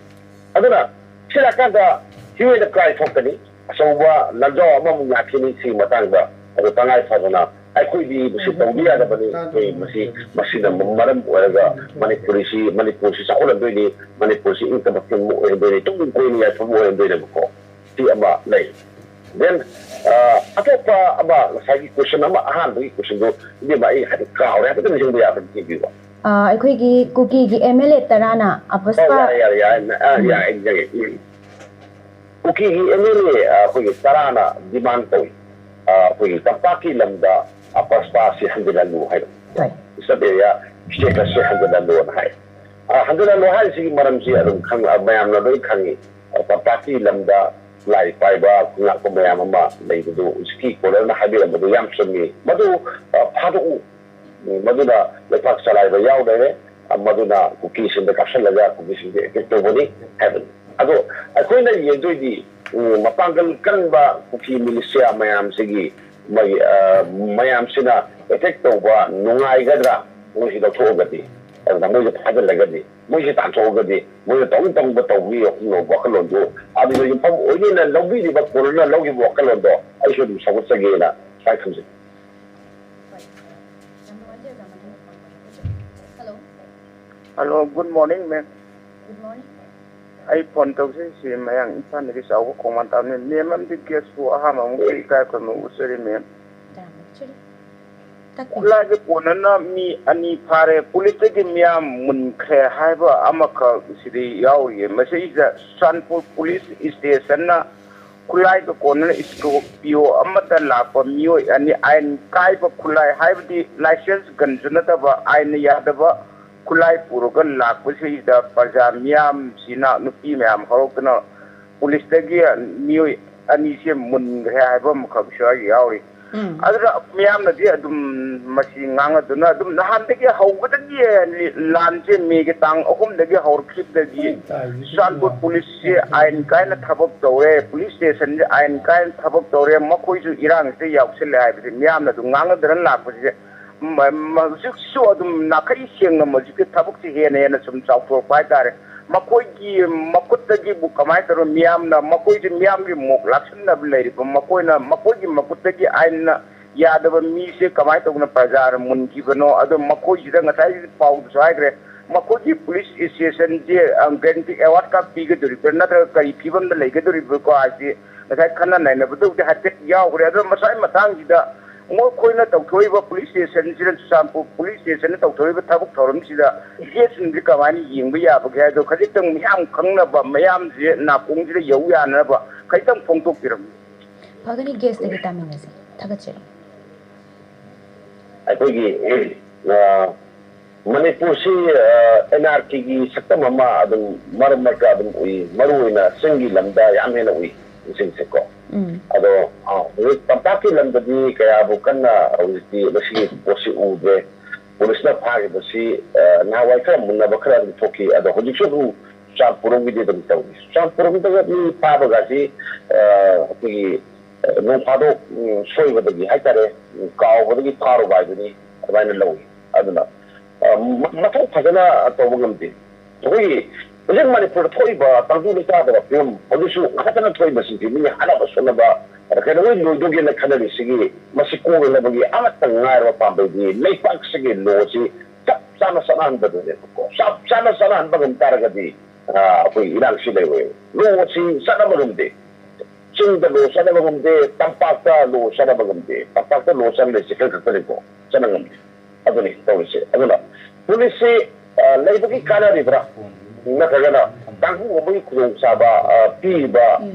ꯑꯗꯨꯅ ꯁꯤꯂꯥꯛꯀꯥꯟꯗ ꯍ꯭ꯌꯨ ꯑꯦꯟ ꯀ꯭ꯔꯥꯏ ꯊꯣꯛꯀꯅꯤ, ꯑꯆꯧꯕ ꯂꯥꯟꯖꯥꯎ ꯑꯃꯃꯨꯛ ꯂꯥꯛꯈꯤꯅꯤ꯫ ꯁꯤꯒꯤ ꯃꯇꯥꯡꯗ ꯑꯗꯣ ꯇꯉꯥꯏ ꯐꯗꯅ ꯑꯩꯈꯣꯏꯗꯤ ꯃꯁꯤ ꯇꯧꯕ ꯌꯥꯗꯕꯅꯤ꯫ ꯑꯩꯈꯣꯏ ꯃꯁꯤ, ꯃꯁꯤꯅ ꯃꯔꯝ ꯑꯣꯏꯔꯒ ꯃꯅꯤꯄꯨꯔꯤꯁꯤ, ꯃꯅꯤꯄꯨꯔꯁꯤ ꯆꯥꯎꯈꯠꯍꯟꯗꯣꯏꯅꯤ, ꯃꯅꯤꯄꯨꯔꯁꯤ ꯏꯪ ꯇꯞꯄ ꯑꯃ ꯑꯣꯏꯍꯟꯗꯣꯏꯅꯤ, ꯇꯨꯡ ꯀꯣꯏꯅ ꯌꯥꯏꯐꯕ ꯑꯣꯏꯍꯟꯗꯣꯏꯅꯦꯕꯀꯣ꯫ ꯁꯤ ꯑꯃ ꯂꯩ꯫ Then, ꯑ, ꯑꯇꯣꯞꯄ ꯑꯃ, ꯉꯁꯥꯏꯒꯤ question ꯑꯃ, ꯑꯍꯥꯟꯕꯒꯤ question ꯗꯨ, ꯏꯕꯦꯝꯃ, ꯑꯩ ꯍꯥꯏꯐꯦꯠ ꯀꯥꯎꯔꯦ, ꯍꯥꯏꯐꯦꯠꯇꯪ ꯅꯤꯡꯁꯤꯡꯕ ꯌꯥꯕ꯭ꯔꯥ ꯌꯦꯡꯕꯤꯌꯨꯕ꯫ ꯑ, ꯑꯩꯈꯣꯏꯒꯤ ꯀꯨꯀꯤꯒꯤ M L A ꯇꯔꯥꯅ ꯑꯣ, ꯑꯄꯨꯁꯄ ꯌꯥꯔꯦ, ꯌꯥꯔꯦ, ꯌꯥꯔꯦ, ꯎꯝ꯫ ꯌꯥꯔꯦ, ꯑꯩ ꯅꯤꯡꯁꯤꯡꯉꯦ꯫ ꯎꯝ꯫ ꯀꯨꯀꯤꯒꯤ M L A, ꯑ, ꯑꯩꯈꯣꯏꯒꯤ ꯇꯔꯥꯅ demand ꯇꯧꯏ꯫ ꯑ, ꯑꯩꯈꯣꯏꯒꯤ ꯇꯝꯄꯥꯛꯀꯤ ꯂꯝꯗ ꯑꯄꯁꯄꯥꯁꯤ ꯍꯟꯖꯤꯜꯍꯜꯂꯨ ꯍꯥꯏꯕ꯫ ꯍꯣꯏ꯫ Reserve area status ꯁꯦ ꯍꯟꯖꯤꯜꯍꯜꯂꯣꯅ ꯍꯥꯏ꯫ ꯑ, ꯍꯟꯖꯤꯜꯍꯜꯂꯣ ꯍꯥꯏꯔꯤꯁꯤꯒꯤ ꯃꯔꯝꯁꯤ ꯑꯗꯨꯝ ꯈꯪ-, ꯑ, ꯃꯌꯥꯝꯅ ꯂꯣꯏ ꯈꯪꯉꯤ꯫ ꯑ, ꯇꯝꯄꯥꯛꯀꯤ ꯂꯝꯗ ꯂꯥꯏ ꯄꯥꯏꯕ ꯉꯥꯛꯄ ꯃꯌꯥꯝ ꯑꯃ ꯂꯩꯕꯗꯨ ꯍꯧꯖꯤꯛꯀꯤ caller ꯅ ꯍꯥꯏꯕꯤꯔꯝꯕꯗꯨ ꯌꯥꯝ ꯆꯨꯝꯃꯤ꯫ ꯃꯗꯨ, ꯑ, ꯐꯥꯗꯣꯛꯎ꯫ ꯎꯝ, ꯃꯗꯨꯅ ꯂꯩꯄꯥꯛ ꯆꯂꯥꯏꯕ ꯌꯥꯎꯗꯔꯦ꯫ ꯑ, ꯃꯗꯨꯅ ꯀꯨꯀꯤꯁꯤꯡꯗ ꯀꯥꯞꯁꯤꯜꯂꯒ ꯀꯨꯀꯤꯁꯤꯡꯗ attack ꯇꯧꯕꯅꯤ ꯍꯥꯏꯕꯅꯤ꯫ ꯑꯗꯣ ꯑꯩꯈꯣꯏꯅ ꯌꯦꯡꯗꯣꯏꯗꯤ, ꯎꯝ, ꯃꯄꯥꯡꯒꯜ ꯀꯟꯕ ꯀꯨꯀꯤ militia ꯃꯌꯥꯝꯁꯤꯒꯤ ꯃꯣꯏ, ꯑ, ꯃꯌꯥꯝꯁꯤꯅ attack ꯇꯧꯕ ꯅꯨꯡꯉꯥꯏꯒꯗ꯭ꯔꯥ? ꯃꯣꯏꯁꯤ ꯂꯧꯊꯣꯛꯑꯒꯗꯤ, ꯑꯗꯨꯅ ꯃꯣꯏꯁꯦ ꯐꯥꯖꯤꯜꯂꯒꯗꯤ, ꯃꯣꯏꯁꯦ ꯇꯥꯟꯊꯣꯛꯑꯒꯗꯤ, ꯃꯣꯏꯅ ꯇꯧꯅꯤꯡ ꯇꯧꯅꯤꯡꯕ ꯇꯧꯕꯤ ꯋꯥꯈꯜꯂꯣꯟꯗꯨ ꯑꯗꯨꯗ ꯌꯨꯝꯐꯝ ꯑꯣꯏꯅꯤꯅ ꯂꯧꯕꯤꯔꯤꯕ caller ꯅ ꯂꯧꯈꯤꯕ ꯋꯥꯈꯜꯂꯣꯟꯗꯣ ꯑꯩꯁꯨ ꯑꯗꯨꯝ ꯁꯧꯒꯠꯆꯒꯦꯅ ꯁꯨꯃꯥꯏꯅ ꯊꯝꯖꯒꯦ꯫ Hello. Hello, good morning, ma'am. Good morning. ꯑꯩ ꯐꯣꯟ ꯇꯧꯖꯔꯤꯁꯤ ꯃꯌꯥꯡ ꯏꯝꯐꯥꯜꯗꯒꯤ ꯆꯥꯎꯕ ꯈꯣꯡꯕꯥꯟ ꯇꯥꯕꯅꯤ꯫ ꯃꯦꯝ ꯑꯃꯗꯤ ꯒꯦꯁꯄꯨ ꯑꯍꯥꯟꯕ ꯑꯃꯨꯛꯇ ꯏꯀꯥꯏ ꯈꯨꯝꯅꯕ ꯎꯠꯆꯔꯤ, ꯃꯦꯝ꯫ ꯇꯥꯛꯄꯤꯌꯨ꯫ ꯈꯨꯠꯂꯥꯏꯒ ꯀꯣꯟꯅꯅ ꯃꯤ ꯑꯅꯤ ꯐꯥꯔꯦ, ꯄꯨꯂꯤꯁꯇꯒꯤ ꯃꯤꯌꯥꯝ ꯃꯨꯟꯈ꯭ꯔꯦ ꯍꯥꯏꯕ ꯑꯃꯈꯛ ꯁꯤꯗꯤ ꯌꯥꯎꯔꯤꯌꯦ꯫ ꯃꯁꯤꯗ ꯆꯨꯔꯆꯥꯟꯄꯨꯔ ꯄꯨꯂꯤꯁ ꯏꯁꯇꯦꯁꯟꯅ ꯈꯨꯠꯂꯥꯏꯒ ꯀꯣꯟꯅꯅ ꯏꯁꯀꯣꯔꯄꯤꯌꯣ ꯑꯃꯗ ꯂꯥꯛꯄ ꯃꯤꯑꯣꯏ ꯑꯅꯤ, ꯑꯥꯏꯟ ꯀꯥꯏꯕ ꯈꯨꯠꯂꯥꯏ, ꯍꯥꯏꯕꯗꯤ ꯂꯥꯏꯁꯦꯟꯁ ꯒꯟꯁꯨ ꯅꯠꯇꯕ, ꯑꯥꯏꯟꯅ ꯌꯥꯗꯕ ꯈꯨꯠꯂꯥꯏ ꯄꯨꯔꯒ ꯂꯥꯛꯄꯁꯤꯗ ꯄ꯭ꯔꯖꯥ ꯃꯤꯌꯥꯝꯁꯤꯅ, ꯅꯨꯄꯤ ꯃꯌꯥꯝ ꯍꯧꯔꯛꯇꯨꯅ ꯄꯨꯂꯤꯁꯇꯒꯤ ꯃꯤꯑꯣꯏ ꯑꯅꯤꯁꯦ ꯃꯨꯟꯈ꯭ꯔꯦ ꯍꯥꯏꯕ ꯑꯃꯈꯛꯁꯨ ꯌꯥꯎꯔꯤ꯫ ꯎꯝ꯫ ꯑꯗꯨꯅ ꯃꯤꯌꯥꯝꯅꯗꯤ ꯑꯗꯨꯝ ꯃꯁꯤ ꯉꯥꯡꯅꯗꯨꯅ ꯑꯗꯨꯝ ꯅꯍꯥꯟꯗꯒꯤ ꯍꯧꯕꯗꯒꯤ ꯂꯥꯟꯁꯦ ꯃꯦꯒꯤ ꯇꯥꯡ ꯑꯍꯨꯝꯗꯒꯤ ꯍꯧꯔꯛꯈꯤꯕꯗꯒꯤ ꯆꯨꯔꯆꯥꯟꯄꯨꯔ ꯄꯨꯂꯤꯁꯁꯦ ꯑꯥꯏꯟ ꯀꯥꯏꯅ ꯊꯕꯛ ꯇꯧꯔꯦ, ꯄꯨꯂꯤꯁ ꯁ꯭ꯇꯦꯁꯟꯁꯦ ꯑꯥꯏꯟ ꯀꯥꯏꯅ ꯊꯕꯛ ꯇꯧꯔꯦ, ꯃꯈꯣꯏꯁꯨ ꯏꯔꯥꯡꯁꯤꯗ ꯌꯥꯎꯁꯜꯂꯦ ꯍꯥꯏꯕꯁꯦ ꯃꯤꯌꯥꯝꯅ ꯑꯗꯨꯝ ꯉꯥꯡꯅꯗꯅ ꯂꯥꯛꯄꯁꯤꯗ ꯃ-, ꯃ-, ꯍꯧꯖꯤꯛꯁꯨ ꯑꯗꯨꯝ ꯅꯥꯈꯩ ꯁꯦꯡꯅ ꯍꯧꯖꯤꯛꯀꯤ ꯊꯕꯛꯁꯤ ꯍꯦꯟꯅ ꯍꯦꯟꯅ ꯁꯨꯝ ꯆꯥꯎꯊꯣꯔꯛꯄ ꯍꯥꯏꯇꯥꯔꯦ꯫ ꯃꯈꯣꯏꯒꯤ ꯃꯈꯨꯠꯇꯒꯤꯕꯨ ꯀꯃꯥꯏꯅ ꯇꯧꯔ ꯃꯤꯌꯥꯝꯅ ꯃꯈꯣꯏꯁꯦ ꯃꯤꯌꯥꯝꯒꯤ ꯃꯣꯛ ꯂꯥꯛꯁꯤꯟꯅꯕ ꯂꯩꯔꯤꯕ ꯃꯈꯣꯏꯅ, ꯃꯈꯣꯏꯒꯤ ꯃꯈꯨꯠꯇꯒꯤ ꯑꯥꯏꯟꯅ ꯌꯥꯗꯕ ꯃꯤꯁꯦ ꯀꯃꯥꯏꯅ ꯇꯧꯗꯅ ꯄ꯭ꯔꯖꯥꯅ ꯃꯨꯟꯈꯤꯕꯅꯣ? ꯑꯗꯣ ꯃꯈꯣꯏꯁꯤꯗ ꯉꯁꯥꯏ ꯄꯥꯎꯗꯁꯨ ꯍꯥꯏꯈ꯭ꯔꯦ, ꯃꯈꯣꯏꯒꯤ ꯄꯨꯂꯤꯁ ꯁ꯭ꯇꯦꯁꯟꯁꯦ, ꯑ, ꯒ꯭ꯔꯦꯟꯇꯤ ꯑꯦꯋꯥꯔꯗꯀ ꯄꯤꯒꯗꯣꯔꯤꯕ꯭ꯔꯥ, ꯅꯠꯇ꯭ꯔꯒ ꯀꯔꯤ ꯐꯤꯕꯝꯗ ꯂꯩꯒꯗꯣꯔꯤꯕ꯭ꯔꯥꯀꯣ ꯍꯥꯏꯁꯤ ꯉꯁꯥꯏ ꯈꯟꯅ ꯅꯩꯅꯕꯗꯕꯨꯗꯤ ꯍꯥꯏꯐꯦꯠ ꯌꯥꯎꯈ꯭ꯔꯦ꯫ ꯑꯗꯣ ꯃꯁꯥꯏ ꯃꯇꯥꯡꯁꯤꯗ ꯃꯈꯣꯏꯅ ꯇꯧꯊꯣꯛꯏꯕ ꯄꯨꯂꯤꯁ ꯁ꯭ꯇꯦꯁꯟꯁꯤꯗ, ꯆꯨꯔꯆꯥꯟꯄꯨꯔ ꯄꯨꯂꯤꯁ ꯁ꯭ꯇꯦꯁꯟꯗ ꯇꯧꯊꯣꯛꯏꯕ ꯊꯕꯛ ꯊꯧꯔꯝꯁꯤꯗ ꯒꯦꯠꯁꯤꯡꯁꯤ ꯀꯃꯥꯏꯅ ꯌꯦꯡꯕ ꯌꯥꯕꯒꯦ ꯍꯥꯏꯗꯣ ꯈꯖꯤꯛꯇꯪ ꯃꯤꯌꯥꯝ ꯈꯪꯅꯕ, ꯃꯌꯥꯝꯁꯦ ꯅꯥꯀꯣꯡꯁꯤꯗ ꯌꯧ ꯌꯥꯅꯅꯕ ꯈꯖꯤꯛꯇꯪ ꯐꯣꯡꯗꯣꯛꯄꯤꯔꯝꯃꯨ꯫ ꯐꯒꯅꯤ, ꯒꯦꯁꯇꯒꯤ ꯇꯥꯃꯤꯟꯅꯁꯤ꯫ ꯊꯥꯒꯠꯆꯔꯤ꯫ ꯑꯩꯈꯣꯏꯒꯤ, ꯑ, ꯃꯅꯤꯄꯨꯔꯁꯤ, ꯑ, ꯑꯦꯟ ꯑꯥꯔ ꯀꯦꯒꯤ ꯁꯛꯇꯝ ꯑꯃ ꯑꯗꯨꯝ ꯃꯔꯛ ꯃꯔꯛꯇ ꯑꯗꯨꯝ ꯎꯏ, ꯃꯔꯨ ꯑꯣꯏꯅ ꯆꯤꯡꯒꯤ ꯂꯝꯗ ꯌꯥꯝ ꯍꯦꯟꯅ ꯎꯏ ꯃꯁꯤꯡꯁꯦꯀꯣ꯫ ꯎꯝ꯫ ꯑꯗꯣ, ꯑ, ꯍꯧꯖꯤꯛ ꯇꯝꯄꯥꯛꯀꯤ ꯂꯝꯗꯗꯤ ꯀꯌꯥꯕꯨ ꯀꯟꯅ ꯍꯧꯖꯤꯛꯇꯤ ꯃꯁꯤꯒꯤ ꯄꯣꯠꯁꯤ ꯎꯗ꯭ꯔꯦ꯫ ꯄꯨꯂꯤꯁꯅ ꯐꯥꯈꯤꯕꯁꯤ, ꯑ, ꯅꯍꯥꯟꯋꯥꯏ ꯈꯔ ꯃꯨꯟꯅꯕ ꯈꯔ ꯑꯗꯨꯝ ꯊꯣꯛꯈꯤ, ꯑꯗꯣ ꯍꯧꯖꯤꯛꯁꯨ ꯑꯗꯨꯝ ꯆꯨꯔꯆꯥꯟꯄꯨꯔꯣꯝꯒꯤꯗꯤ ꯑꯗꯨꯝ ꯇꯧꯔꯤ꯫ ꯆꯨꯔꯆꯥꯟꯄꯨꯔꯣꯝꯗꯒ ꯃꯤ ꯐꯥꯕꯒꯁꯤ, ꯑ, ꯑꯩꯈꯣꯏꯒꯤ, ꯑ, ꯅꯣꯡ ꯐꯥꯗꯣꯛ, ꯎꯝ, ꯁꯣꯏꯕꯗꯒꯤ ꯍꯥꯏꯇꯥꯔꯦ, ꯎꯝ, ꯀꯥꯎꯕꯗꯒꯤ ꯐꯥꯔꯨꯕ ꯍꯥꯏꯗꯨꯅꯤ, ꯑꯗꯨꯃꯥꯏꯅ ꯂꯧꯏ꯫ ꯑꯗꯨꯅ, ꯑ, ꯃ-, ꯃꯊꯧ ꯐꯖꯅ ꯇꯧꯕ ꯉꯝꯗꯦ꯫ ꯑꯩꯈꯣꯏꯒꯤ ꯍꯧꯖꯤꯛ ꯃꯅꯤꯄꯨꯔꯗ ꯊꯣꯛꯏꯕ ꯇꯪꯗꯨ ꯂꯩꯇꯥꯗꯕ ꯐꯤꯕꯝ, ꯍꯧꯖꯤꯛꯁꯨ ꯉꯥꯛꯇꯅ ꯊꯣꯛꯏꯕꯁꯤꯡꯁꯤ ꯃꯤ ꯍꯥꯠꯅꯕ ꯁꯣꯛꯅꯕ, ꯀꯩꯗꯧꯉꯩ ꯂꯣꯏꯗꯣꯏꯒꯦꯅ ꯈꯟꯅꯔꯤꯁꯤꯒꯤ ꯃꯁꯤ ꯀꯣꯛꯅꯅꯕꯒꯤ ꯑꯃꯠꯇ ꯉꯥꯏꯔꯕ ꯄꯥꯝꯕꯩꯗꯤ ꯂꯩꯄꯥꯛꯁꯤꯒꯤ ꯂꯣꯁꯤ ꯆꯞ ꯆꯥꯅ ꯆꯠꯅꯍꯟꯕꯗꯨꯅꯦꯕꯀꯣ꯫ ꯆꯞ ꯆꯥꯅ ꯆꯠꯅꯍꯟꯕ ꯉꯝ ꯇꯥꯔꯒꯗꯤ ꯑꯩꯈꯣꯏ ꯏꯔꯥꯡꯁꯤ ꯂꯩꯔꯣꯏ꯫ ꯂꯣꯁꯤ ꯆꯠꯅꯕ ꯉꯝꯗꯦ꯫ ꯆꯤꯡꯗ ꯂꯣ ꯆꯠꯅꯕ ꯉꯝꯗꯦ, ꯇꯝꯄꯥꯛꯇ ꯂꯣ ꯆꯠꯅꯕ ꯉꯝꯗꯦ꯫ ꯇꯝꯄꯥꯛꯇ ꯂꯣ ꯆꯠꯅꯕꯁꯦ ꯈꯔ ꯈꯛꯇꯅꯤꯀꯣ ꯆꯠꯅ ꯉꯝꯗꯦ꯫ ꯑꯗꯨꯅꯤ ꯇꯧꯔꯤꯁꯦ꯫ ꯑꯗꯨꯅ ꯄꯨꯂꯤꯁꯁꯤ ꯂꯩꯕꯒꯤ ꯀꯥꯟꯅꯔꯤꯕ꯭ꯔꯥ, ꯅꯠꯇ꯭ꯔꯒꯅ ꯀꯥꯡꯕꯨ ꯑꯃꯒꯤ ꯈꯨꯗꯣꯡꯆꯥꯕ ꯄꯤꯔꯤꯕ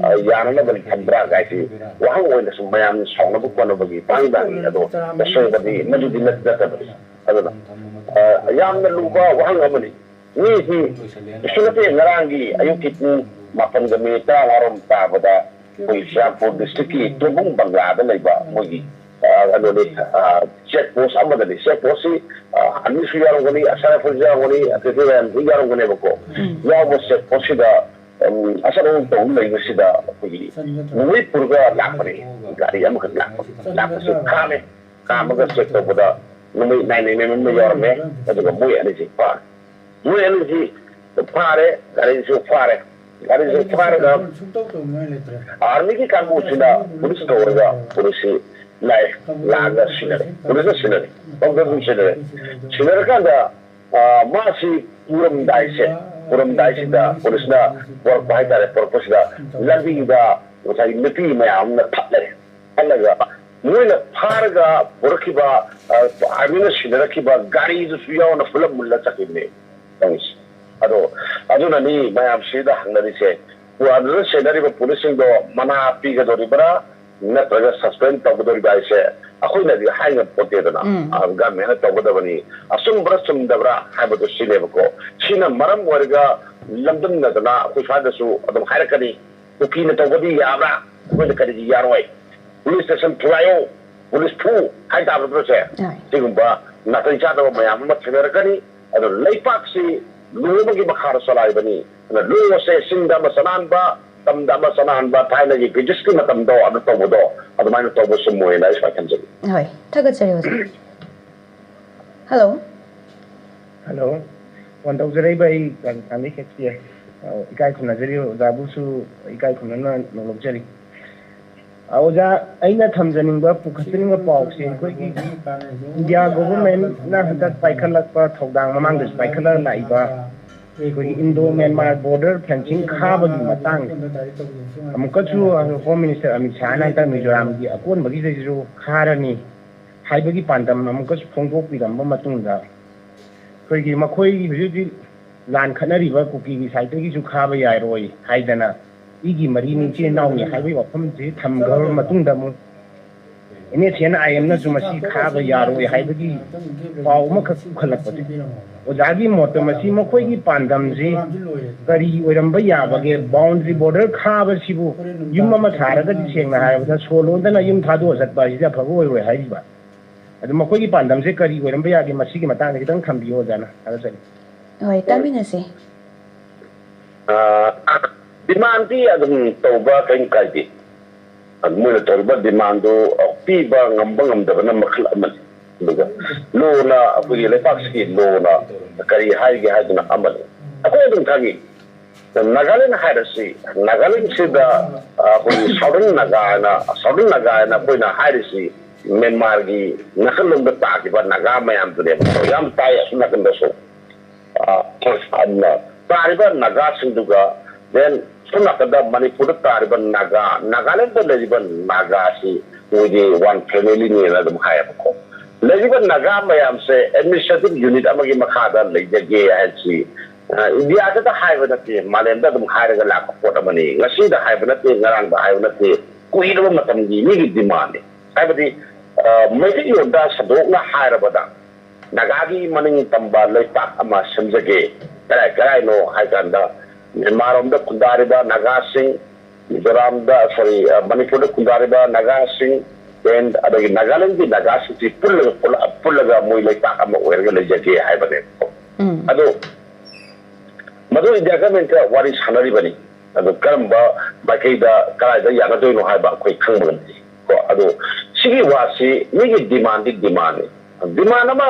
ꯌꯥꯅꯅꯕꯅꯤ ꯈꯟꯕ꯭ꯔꯥ ꯀꯥꯏꯁꯤ ꯋꯥꯍꯪ ꯑꯣꯏꯅ ꯁꯨꯝ ꯃꯌꯥꯝꯅ ꯁꯥꯎꯅꯕ ꯈꯣꯠꯅꯕꯒꯤ ꯇꯥꯡ ꯇꯥꯡꯉꯤ꯫ ꯑꯗꯣ ꯇꯁꯦꯡꯕꯗꯤ ꯃꯗꯨꯗꯤ ꯅꯠꯇꯤ ꯅꯠꯇꯕꯅꯤ꯫ ꯑꯗꯨꯅ ꯌꯥꯝꯅ ꯂꯨꯕ ꯋꯥꯍꯪ ꯑꯃꯅꯤ꯫ ꯃꯤꯁꯤ ꯀꯩꯁꯨ ꯅꯠꯇꯦ, ꯉꯔꯥꯡꯒꯤ ꯑꯌꯨꯛꯀꯤ ꯄꯨꯡ ꯃꯥꯄꯟꯒ ꯃꯤꯅꯤꯠ ꯇꯔꯥꯃꯉꯥꯔꯣꯝ ꯇꯥꯕꯗ ꯑꯩꯈꯣꯏ ꯆꯨꯔꯆꯥꯟꯄꯨꯔ ꯗꯤꯁꯇ꯭ꯔꯤꯛꯀꯤ ꯇꯣꯕꯨꯡ ꯕꯪꯒ꯭ꯂꯥꯗ ꯂꯩꯕ ꯃꯣꯏꯒꯤ ꯀꯩꯅꯣꯅꯤ, ꯆꯦꯛ ꯄꯣꯁ ꯑꯃꯗꯅꯤ꯫ ꯆꯦꯛ ꯄꯣꯁꯁꯤ ꯑꯅꯤꯁꯨ ꯌꯥꯎꯔꯝꯒꯅꯤ, ꯑꯁꯥꯔꯐꯁꯨ ꯌꯥꯎꯔꯝꯒꯅꯤ, ꯑꯇꯩ ꯃꯌꯥꯝꯁꯨ ꯌꯥꯎꯔꯝꯒꯅꯦꯕꯀꯣ꯫ ꯌꯥꯎꯕ ꯆꯦꯛ ꯄꯣꯁꯁꯤꯗ ꯑꯆꯠ ꯑꯃ ꯇꯧꯕ ꯂꯩꯕꯁꯤꯗ ꯑꯩꯈꯣꯏꯒꯤ ꯅꯣꯡꯃꯩ ꯄꯨꯔꯒ ꯂꯥꯛꯄꯅꯤ꯫ ꯒꯥꯔꯤ ꯑꯃꯈꯛ ꯂꯥꯛꯄ ꯂꯥꯛꯄꯁꯤ ꯈꯥꯝꯃꯦ꯫ ꯈꯥꯝꯃꯒ ꯆꯦꯛ ꯇꯧꯕꯗ ꯅꯣꯡꯃꯩ ꯅꯥꯏꯟ ꯑꯦꯝ ꯑꯦꯝ ꯑꯃ ꯌꯥꯎꯔꯝꯃꯦ꯫ ꯑꯗꯨꯒ ꯃꯣꯏ ꯑꯅꯤꯁꯤ ꯐꯥꯔꯦ꯫ ꯃꯣꯏ ꯑꯅꯤꯁꯤ ꯐꯥꯔꯦ, ꯒꯥꯔꯤꯁꯨ ꯐꯥꯔꯦ꯫ ꯒꯥꯔꯤꯁꯨ ꯐꯥꯔꯒ ꯑꯥꯔꯃꯤꯒꯤ ꯀꯥꯡꯕꯨꯁꯤꯅ ꯄꯨꯂꯤꯁ ꯀꯧꯔꯒ ꯄꯨꯂꯤꯁꯁꯤ ꯂꯥꯛꯑꯦ꯫ ꯂꯥꯛꯑꯒ ꯁꯤꯟꯅꯔꯦ꯫ ꯄꯨꯂꯤꯁꯅ ꯁꯤꯟꯅꯔꯦ꯫ ꯄꯨꯂꯤꯁꯅ ꯑꯗꯨꯝ ꯁꯤꯟꯅꯔꯦ꯫ ꯁꯤꯟꯅꯔꯀꯥꯟꯗ ꯃꯥꯁꯤ ꯄꯨꯔꯝꯗꯥꯏꯁꯦ, ꯄꯨꯔꯝꯗꯥꯏꯁꯤꯗ ꯄꯨꯂꯤꯁꯅ ꯄꯨꯔꯛꯄ ꯍꯥꯏꯇꯥꯔꯦ꯫ ꯄꯨꯔꯛꯄꯁꯤꯗ ꯂꯝꯕꯤꯗ ꯉꯁꯥꯏ ꯅꯨꯄꯤ ꯃꯌꯥꯝ ꯑꯃꯅ ꯊꯠꯂꯦ꯫ ꯈꯜꯂꯒ ꯃꯣꯏꯅ ꯐꯥꯔꯒ ꯄꯨꯔꯛꯈꯤꯕ, ꯑꯥꯔꯃꯤꯅ ꯁꯤꯟꯅꯔꯛꯈꯤꯕ ꯒꯥꯔꯤꯗꯨꯁꯨ ꯌꯥꯎꯅ ꯄꯨꯂꯞ ꯃꯨꯜꯂ ꯆꯠꯈꯤꯕꯅꯦ ꯇꯧꯔꯤꯁꯦ꯫ ꯑꯗꯣ ꯑꯗꯨꯅꯅꯤ ꯃꯌꯥꯝꯁꯤꯗ ꯍꯪꯅꯔꯤꯁꯦ, ꯑꯗꯨꯗ ꯁꯦꯟꯅꯔꯤꯕ ꯄꯨꯂꯤꯁꯁꯤꯡꯗꯣ ꯃꯅꯥ ꯄꯤꯒꯗꯧꯔꯤꯕ꯭ꯔꯥ ꯅꯠꯇ꯭ꯔꯒ ꯁꯁꯄꯦꯟ ꯇꯧꯒꯗꯧꯔꯤꯕ꯭ꯔꯥ ꯍꯥꯏꯁꯦ ꯑꯩꯈꯣꯏꯅꯗꯤ ꯍꯥꯏ ꯉꯝꯄꯣꯠꯇꯦꯗꯅ꯫ ꯎꯝ꯫ ꯒꯚꯔꯟꯃꯦꯟꯅ ꯇꯧꯒꯗꯕꯅꯤ꯫ ꯑꯆꯨꯝꯕ꯭ꯔꯥ ꯆꯨꯝꯗꯕ꯭ꯔꯥ ꯍꯥꯏꯕꯗꯨ ꯁꯤꯅꯦꯕꯀꯣ꯫ ꯁꯤꯅ ꯃꯔꯝ ꯑꯣꯏꯔꯒ ꯂꯝꯗꯝꯅꯗꯅ ꯑꯩꯈꯣꯏ ꯁ꯭ꯋꯥꯏꯗꯁꯨ ꯑꯗꯨꯝ ꯍꯥꯏꯔꯛꯀꯅꯤ, ꯀꯨꯀꯤꯅ ꯇꯧꯕꯗꯤ ꯌꯥꯕ꯭ꯔꯥ, ꯑꯩꯈꯣꯏꯅ ꯀꯔꯤꯒꯤ ꯌꯥꯔꯣꯏ? ꯄꯨꯂꯤꯁ ꯁ꯭ꯇꯦꯁꯟ ꯊꯨꯒꯥꯏꯌꯣ, ꯄꯨꯂꯤꯁ ꯐꯨ ꯍꯥꯏ ꯇꯥꯕ ꯅꯠꯇ꯭ꯔꯣꯁꯦ? ꯍꯣꯏ꯫ ꯁꯤꯒꯨꯝꯕ ꯅꯥꯇꯩ ꯆꯥꯗꯕ ꯃꯌꯥꯝ ꯑꯃ ꯊꯦꯡꯅꯔꯛꯀꯅꯤ꯫ ꯑꯗꯣ ꯂꯩꯄꯥꯛꯁꯤ ꯂꯨ ꯑꯃꯒꯤ ꯃꯈꯥꯗ ꯆꯂꯥꯏꯕꯅꯤ꯫ ꯑꯗꯨꯅ ꯂꯨ ꯑꯁꯦ ꯆꯤꯡꯗ ꯑꯃ ꯆꯠꯅꯍꯟꯕ, ꯇꯝꯗ ꯑꯃ ꯆꯠꯅꯍꯟꯕ, ꯊꯥꯏꯅꯒꯤ ꯕ꯭ꯔꯤꯇꯤꯁꯀꯤ ꯃꯇꯝꯗꯣ ꯑꯗꯨ ꯇꯧꯕꯗꯣ ꯑꯗꯨꯃꯥꯏꯅ ꯇꯧꯕ ꯆꯨꯝꯃꯣꯏꯅ ꯑꯩ ꯁꯨꯃꯥꯏꯅ ꯈꯟꯖꯩ꯫ ꯍꯣꯏ, ꯊꯥꯒꯠꯆꯔꯤ ꯑꯣꯖꯥ꯫ ꯍꯜꯂꯣ꯫ ꯍꯜꯂꯣ꯫ ꯐꯣꯟ ꯇꯧꯖꯔꯛꯏꯕ ꯑꯩ ꯀꯥꯟ-, ꯀꯥꯟꯗꯩ ꯁꯦꯛꯁꯄꯤꯌꯔ꯫ ꯑ, ꯏꯀꯥꯏ ꯈꯨꯝꯅꯖꯔꯤ, ꯑꯣꯖꯥꯕꯨꯁꯨ ꯏꯀꯥꯏ ꯈꯨꯝꯅꯅ ꯂꯧꯖꯔꯤ꯫ ꯑꯣꯖꯥ, ꯑꯩꯅ ꯊꯝꯖꯅꯤꯡꯕ, ꯄꯨꯈꯠꯆꯅꯤꯡꯕ ꯄꯥꯎꯁꯦ, ꯑꯩꯈꯣꯏꯒꯤ ꯏꯟꯗꯤꯌꯥ ꯒꯣꯚꯔꯟꯃꯦꯟꯠꯅ ꯍꯟꯗꯛ ꯄꯥꯏꯈꯠꯂꯛꯄ ꯊꯧꯗꯥꯡ, ꯃꯃꯥꯡꯗꯁꯨ ꯄꯥꯏꯈꯠꯂꯒ ꯂꯥꯛꯏꯕ ꯑꯩꯈꯣꯏꯒꯤ ꯏꯟꯗꯣ ꯃ꯭ꯌꯥꯟꯃꯥꯔ ꯕꯣꯔꯗꯔ ꯐꯦꯟꯁꯤꯡ ꯈꯥꯕꯒꯤ ꯃꯇꯥꯡꯁꯦ, ꯑꯃꯨꯛꯀꯁꯨ ꯍꯣꯝ ꯃꯤꯅꯤꯁꯇꯔ ꯑꯃꯤꯠ ꯁꯥꯍꯅ ꯍꯟꯗꯛ ꯃꯤꯖꯣꯔꯥꯝꯒꯤ ꯑꯀꯣꯟꯕꯒꯤꯗꯁꯨ ꯈꯥꯔꯅꯤ ꯍꯥꯏꯕꯒꯤ ꯄꯥꯟꯗꯝ ꯑꯃꯨꯛꯀꯁꯨ ꯐꯣꯡꯗꯣꯛꯄꯤꯔꯝꯕ ꯃꯇꯨꯡꯗ, ꯑꯩꯈꯣꯏꯒꯤ ꯃꯈꯣꯏꯒꯤ ꯍꯧꯖꯤꯛ ꯍꯧꯖꯤꯛ ꯂꯥꯟ ꯈꯠꯅꯔꯤꯕ ꯀꯨꯀꯤꯒꯤ ꯁꯥꯏꯠꯇꯒꯤꯁꯨ ꯈꯥꯕ ꯌꯥꯔꯣꯏ ꯍꯥꯏꯗꯅ, ꯏꯒꯤ ꯃꯔꯤꯅꯤ, ꯏꯆꯤꯜ ꯏꯅꯥꯎꯅꯤ ꯍꯥꯏꯕꯒꯤ ꯋꯥꯐꯝꯁꯤ ꯊꯝꯈ꯭ꯔꯕ ꯃꯇꯨꯡꯗ, ꯑꯃꯨꯛ ꯑꯦꯟ ꯑꯦꯁ ꯑꯦꯟ ꯑꯥꯏ ꯑꯦꯝꯅꯁꯨ ꯃꯁꯤ ꯈꯥꯕ ꯌꯥꯔꯣꯏ ꯍꯥꯏꯕꯒꯤ ꯄꯥꯎ ꯑꯃꯈꯛ ꯄꯨꯈꯠꯂꯛꯄꯁꯦ, ꯑꯣꯖꯥꯒꯤ ꯃꯣꯠꯇ ꯃꯁꯤ ꯃꯈꯣꯏꯒꯤ ꯄꯥꯟꯗꯝꯁꯤ ꯀꯔꯤ ꯑꯣꯏꯔꯝꯕ ꯌꯥꯕꯒꯦ? ꯕꯥꯎꯟꯗꯔꯤ ꯕꯣꯔꯗꯔ ꯈꯥꯕꯁꯤꯕꯨ ꯌꯨꯝ ꯑꯃ ꯁꯥꯔꯒꯗꯤ, ꯁꯦꯡꯅ ꯍꯥꯏꯔꯕꯗ, ꯁꯣ ꯂꯣꯟꯗꯅ ꯌꯨꯝ ꯊꯥꯗꯣꯛꯑ ꯆꯠꯄ ꯑꯁꯤꯗꯤ ꯑꯐꯕ ꯑꯣꯏꯔꯣꯏ ꯍꯥꯏꯔꯤꯕ꯫ ꯑꯗꯨ ꯃꯈꯣꯏꯒꯤ ꯄꯥꯟꯗꯝꯁꯦ ꯀꯔꯤ ꯑꯣꯏꯔꯝꯕ ꯌꯥꯒꯦ? ꯃꯁꯤꯒꯤ ꯃꯇꯥꯡꯗ ꯈꯤꯇꯪ ꯊꯝꯕꯤꯌꯨ, ꯑꯣꯖꯥꯅ꯫ ꯊꯥꯒꯠꯆꯔꯤ꯫ ꯍꯣꯏ, ꯇꯥꯃꯤꯟꯅꯁꯦ꯫ ꯗꯤꯃꯥꯟꯗꯤ ꯑꯗꯨꯝ ꯇꯧꯕ ꯀꯔꯤꯝ ꯀꯥꯏꯗꯦ꯫ ꯑꯗꯨ ꯃꯣꯏꯅ ꯇꯧꯔꯤꯕ ꯗꯤꯃꯥꯟꯗꯨ ꯄꯤꯕ ꯉꯝꯕ ꯉꯝꯗꯕꯅ ꯃꯈꯜ ꯑꯃꯅꯤ꯫ ꯑꯗꯨꯒ ꯂꯣꯅ, ꯑꯩꯈꯣꯏꯒꯤ ꯂꯩꯄꯥꯛꯁꯤꯒꯤ ꯂꯣꯅ ꯀꯔꯤ ꯍꯥꯏꯒꯦ ꯍꯥꯏꯗꯨꯅ ꯑꯃꯅꯤ꯫ ꯑꯩꯈꯣꯏ ꯑꯗꯨꯝ ꯈꯪꯉꯤ, ꯅꯥꯒꯥꯂꯦꯟ ꯍꯥꯏꯔꯁꯤ, ꯅꯥꯒꯥꯂꯦꯟꯁꯤꯗ ꯑꯩꯈꯣꯏꯒꯤ ꯁꯥꯎꯗꯔꯟ ꯅꯥꯒꯥ ꯍꯥꯏꯅ, ꯁꯥꯎꯗꯔꯟ ꯅꯥꯒꯥ ꯍꯥꯏꯅ ꯑꯩꯈꯣꯏꯅ ꯍꯥꯏꯔꯤꯁꯤ ꯃ꯭ꯌꯥꯟꯃꯥꯔꯒꯤ ꯅꯥꯀꯜꯂꯣꯝꯗ ꯇꯥꯈꯤꯕ ꯅꯥꯒꯥ ꯃꯌꯥꯝꯗꯨꯅꯦꯕ꯫ ꯌꯥꯝ ꯇꯥꯏ ꯑꯁꯣꯝ ꯅꯥꯀꯟꯗꯁꯨ꯫ ꯑ, ꯑꯗꯨꯅ ꯇꯥꯔꯤꯕ ꯅꯥꯒꯥꯁꯤꯡꯗꯨꯒ, then ꯁꯣꯝ ꯅꯥꯀꯟꯗ ꯃꯅꯤꯄꯨꯔꯗ ꯇꯥꯔꯤꯕ ꯅꯥꯒꯥ, ꯅꯥꯒꯥꯂꯦꯟꯗ ꯂꯩꯔꯤꯕ ꯅꯥꯒꯥꯁꯤ ꯃꯣꯏꯗꯤ ꯋꯥꯟ ꯐꯦꯃꯤꯂꯤꯅꯦꯅ ꯑꯗꯨꯝ ꯍꯥꯏꯌꯦꯕꯀꯣ꯫ ꯂꯩꯔꯤꯕ ꯅꯥꯒꯥ ꯃꯌꯥꯝꯁꯦ ꯑꯦꯗꯃꯤꯅꯤꯁꯇ꯭ꯔꯦꯇꯤꯚ ꯌꯨꯅꯤꯠ ꯑꯃꯒꯤ ꯃꯈꯥꯗ ꯂꯩꯖꯒꯦ ꯍꯥꯏꯁꯤ, ꯑ, ꯏꯟꯗꯤꯌꯥꯗꯇ ꯍꯥꯏꯕ ꯅꯠꯇꯦ, ꯃꯥꯂꯦꯝꯗ ꯑꯗꯨꯝ ꯍꯥꯏꯔꯒ ꯂꯥꯛꯄ ꯄꯣꯠ ꯑꯃꯅꯤ꯫ ꯉꯁꯤꯗ ꯍꯥꯏꯕ ꯅꯠꯇꯦ, ꯉꯔꯥꯡꯗ ꯍꯥꯏꯕ ꯅꯠꯇꯦ, ꯀꯨꯏꯔꯕ ꯃꯇꯝꯒꯤ ꯃꯤꯒꯤ ꯗꯤꯃꯥꯟꯅꯤ꯫ ꯍꯥꯏꯕꯗꯤ, ꯑ, ꯃꯩꯇꯩꯂꯣꯟꯗ ꯁꯟꯗꯣꯛꯅ ꯍꯥꯏꯔꯕꯗ, ꯅꯥꯒꯥꯒꯤ ꯃꯅꯤꯡ ꯇꯝꯕ ꯂꯩꯄꯥꯛ ꯑꯃ ꯁꯦꯝꯖꯒꯦ꯫ ꯀꯔꯥꯏ ꯀꯔꯥꯏꯅꯣ ꯍꯥꯏ ꯀꯥꯟꯗ, ꯃ꯭ꯌꯥꯟꯃꯥꯔꯔꯣꯝꯗ ꯈꯨꯟꯗꯥꯔꯤꯕ ꯅꯥꯒꯥꯁꯤꯡ, ꯃꯤꯖꯣꯔꯥꯝꯗ, ꯁꯣꯔꯤ, ꯑ, ꯃꯅꯤꯄꯨꯔꯗ ꯈꯨꯟꯗꯥꯔꯤꯕ ꯅꯥꯒꯥꯁꯤꯡ, then ꯑꯗꯒꯤ ꯅꯥꯒꯥꯂꯦꯟꯒꯤ ꯅꯥꯒꯥꯁꯤꯡꯁꯤ ꯄꯨꯜꯂꯒ, ꯄꯨꯜꯂ-, ꯄꯨꯜꯂꯒ ꯃꯣꯏ ꯂꯩꯄꯥꯛ ꯑꯃ ꯑꯣꯏꯔꯒ ꯂꯩꯖꯒꯦ ꯍꯥꯏꯕꯅꯦꯕꯀꯣ꯫ ꯎꯝ꯫ ꯑꯗꯣ ꯃꯗꯨ ꯏꯟꯗꯤꯌꯥ ꯒꯃꯦꯟꯒ ꯋꯥꯔꯤ ꯁꯥꯟꯅꯔꯤꯕꯅꯤ꯫ ꯑꯗꯨ ꯀꯔꯝꯕ ꯃꯥꯏꯀꯩꯗ, ꯀꯗꯥꯏꯗ ꯌꯥꯅꯗꯣꯏꯅꯣ ꯍꯥꯏꯕ ꯑꯩꯈꯣꯏ ꯈꯪꯕ ꯉꯝꯗꯦ꯫ ꯀꯣ, ꯑꯗꯨ ꯁꯤꯒꯤ ꯋꯥꯁꯤ ꯃꯤꯒꯤ ꯗꯤꯃꯥꯟꯗꯤ ꯗꯤꯃꯥꯟꯅꯤ꯫ ꯗꯤꯃꯥꯟ ꯑꯃ,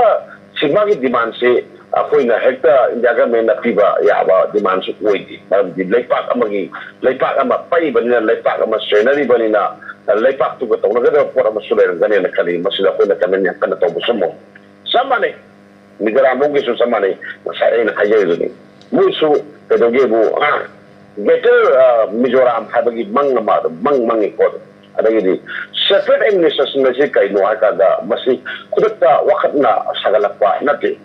ꯁꯤ ꯃꯥꯒꯤ ꯗꯤꯃꯥꯟꯁꯤ ꯑꯩꯈꯣꯏꯅ ꯍꯦꯛꯇ ꯏꯟꯗꯤꯌꯥ ꯒꯃꯦꯟꯅ ꯄꯤꯕ ꯌꯥꯕ ꯗꯤꯃꯥꯟꯁꯨ ꯑꯣꯏꯗꯦ꯫ ꯃꯔꯝꯗꯤ ꯂꯩꯄꯥꯛ ꯑꯃꯒꯤ, ꯂꯩꯄꯥꯛ ꯑꯃ ꯄꯛꯏꯕꯅꯤꯅ, ꯂꯩꯄꯥꯛ ꯑꯃ ꯁꯦꯟꯅꯔꯤꯕꯅꯤꯅ, ꯂꯩꯄꯥꯛꯇꯨꯒ ꯇꯧꯅꯒꯗꯕ ꯄꯣꯠ ꯑꯃꯁꯨ ꯂꯩꯔꯝꯒꯅꯦꯅ ꯈꯜꯂꯤ꯫ ꯃꯁꯤꯗ ꯑꯩꯈꯣꯏꯅ ꯀꯃꯦꯟ ꯌꯥꯝ ꯀꯟꯅ ꯇꯧꯕꯁꯨ ꯑꯃꯨꯛ ꯆꯞ ꯃꯥꯟꯅꯩ꯫ ꯃꯤꯖꯣꯔꯥꯝ ꯂꯣꯝꯒꯤꯁꯨ ꯆꯞ ꯃꯥꯟꯅꯩ꯫ ꯉꯁꯥꯏ ꯑꯩꯅ ꯍꯥꯏꯖꯔꯤꯗꯨꯅꯤ, ꯃꯣꯏꯁꯨ ꯀꯩꯗꯧꯒꯦꯕꯨ, ꯑ, ꯒ꯭ꯔꯦꯇꯔ, ꯑ, ꯃꯤꯖꯣꯔꯥꯝ ꯍꯥꯏꯕꯒꯤ ꯃꯪ ꯑꯃ ꯑꯗꯨꯝ ꯃꯪ ꯃꯪꯉꯤꯀꯣ꯫ ꯑꯗꯨꯝ ꯑꯗꯒꯤꯗꯤ ꯁꯦꯄꯔꯦꯠ ꯑꯦꯗꯃꯤꯅꯤꯁꯇ꯭ꯔꯦꯁꯟ ꯑꯁꯤ ꯀꯩꯅꯣ ꯍꯥꯏ ꯀꯥꯟꯗ, ꯃꯁꯤ ꯈꯨꯗꯛꯇ ꯋꯥꯈꯠꯅ ꯁꯥꯒꯠꯂꯛꯄ ꯅꯠꯇꯦ꯫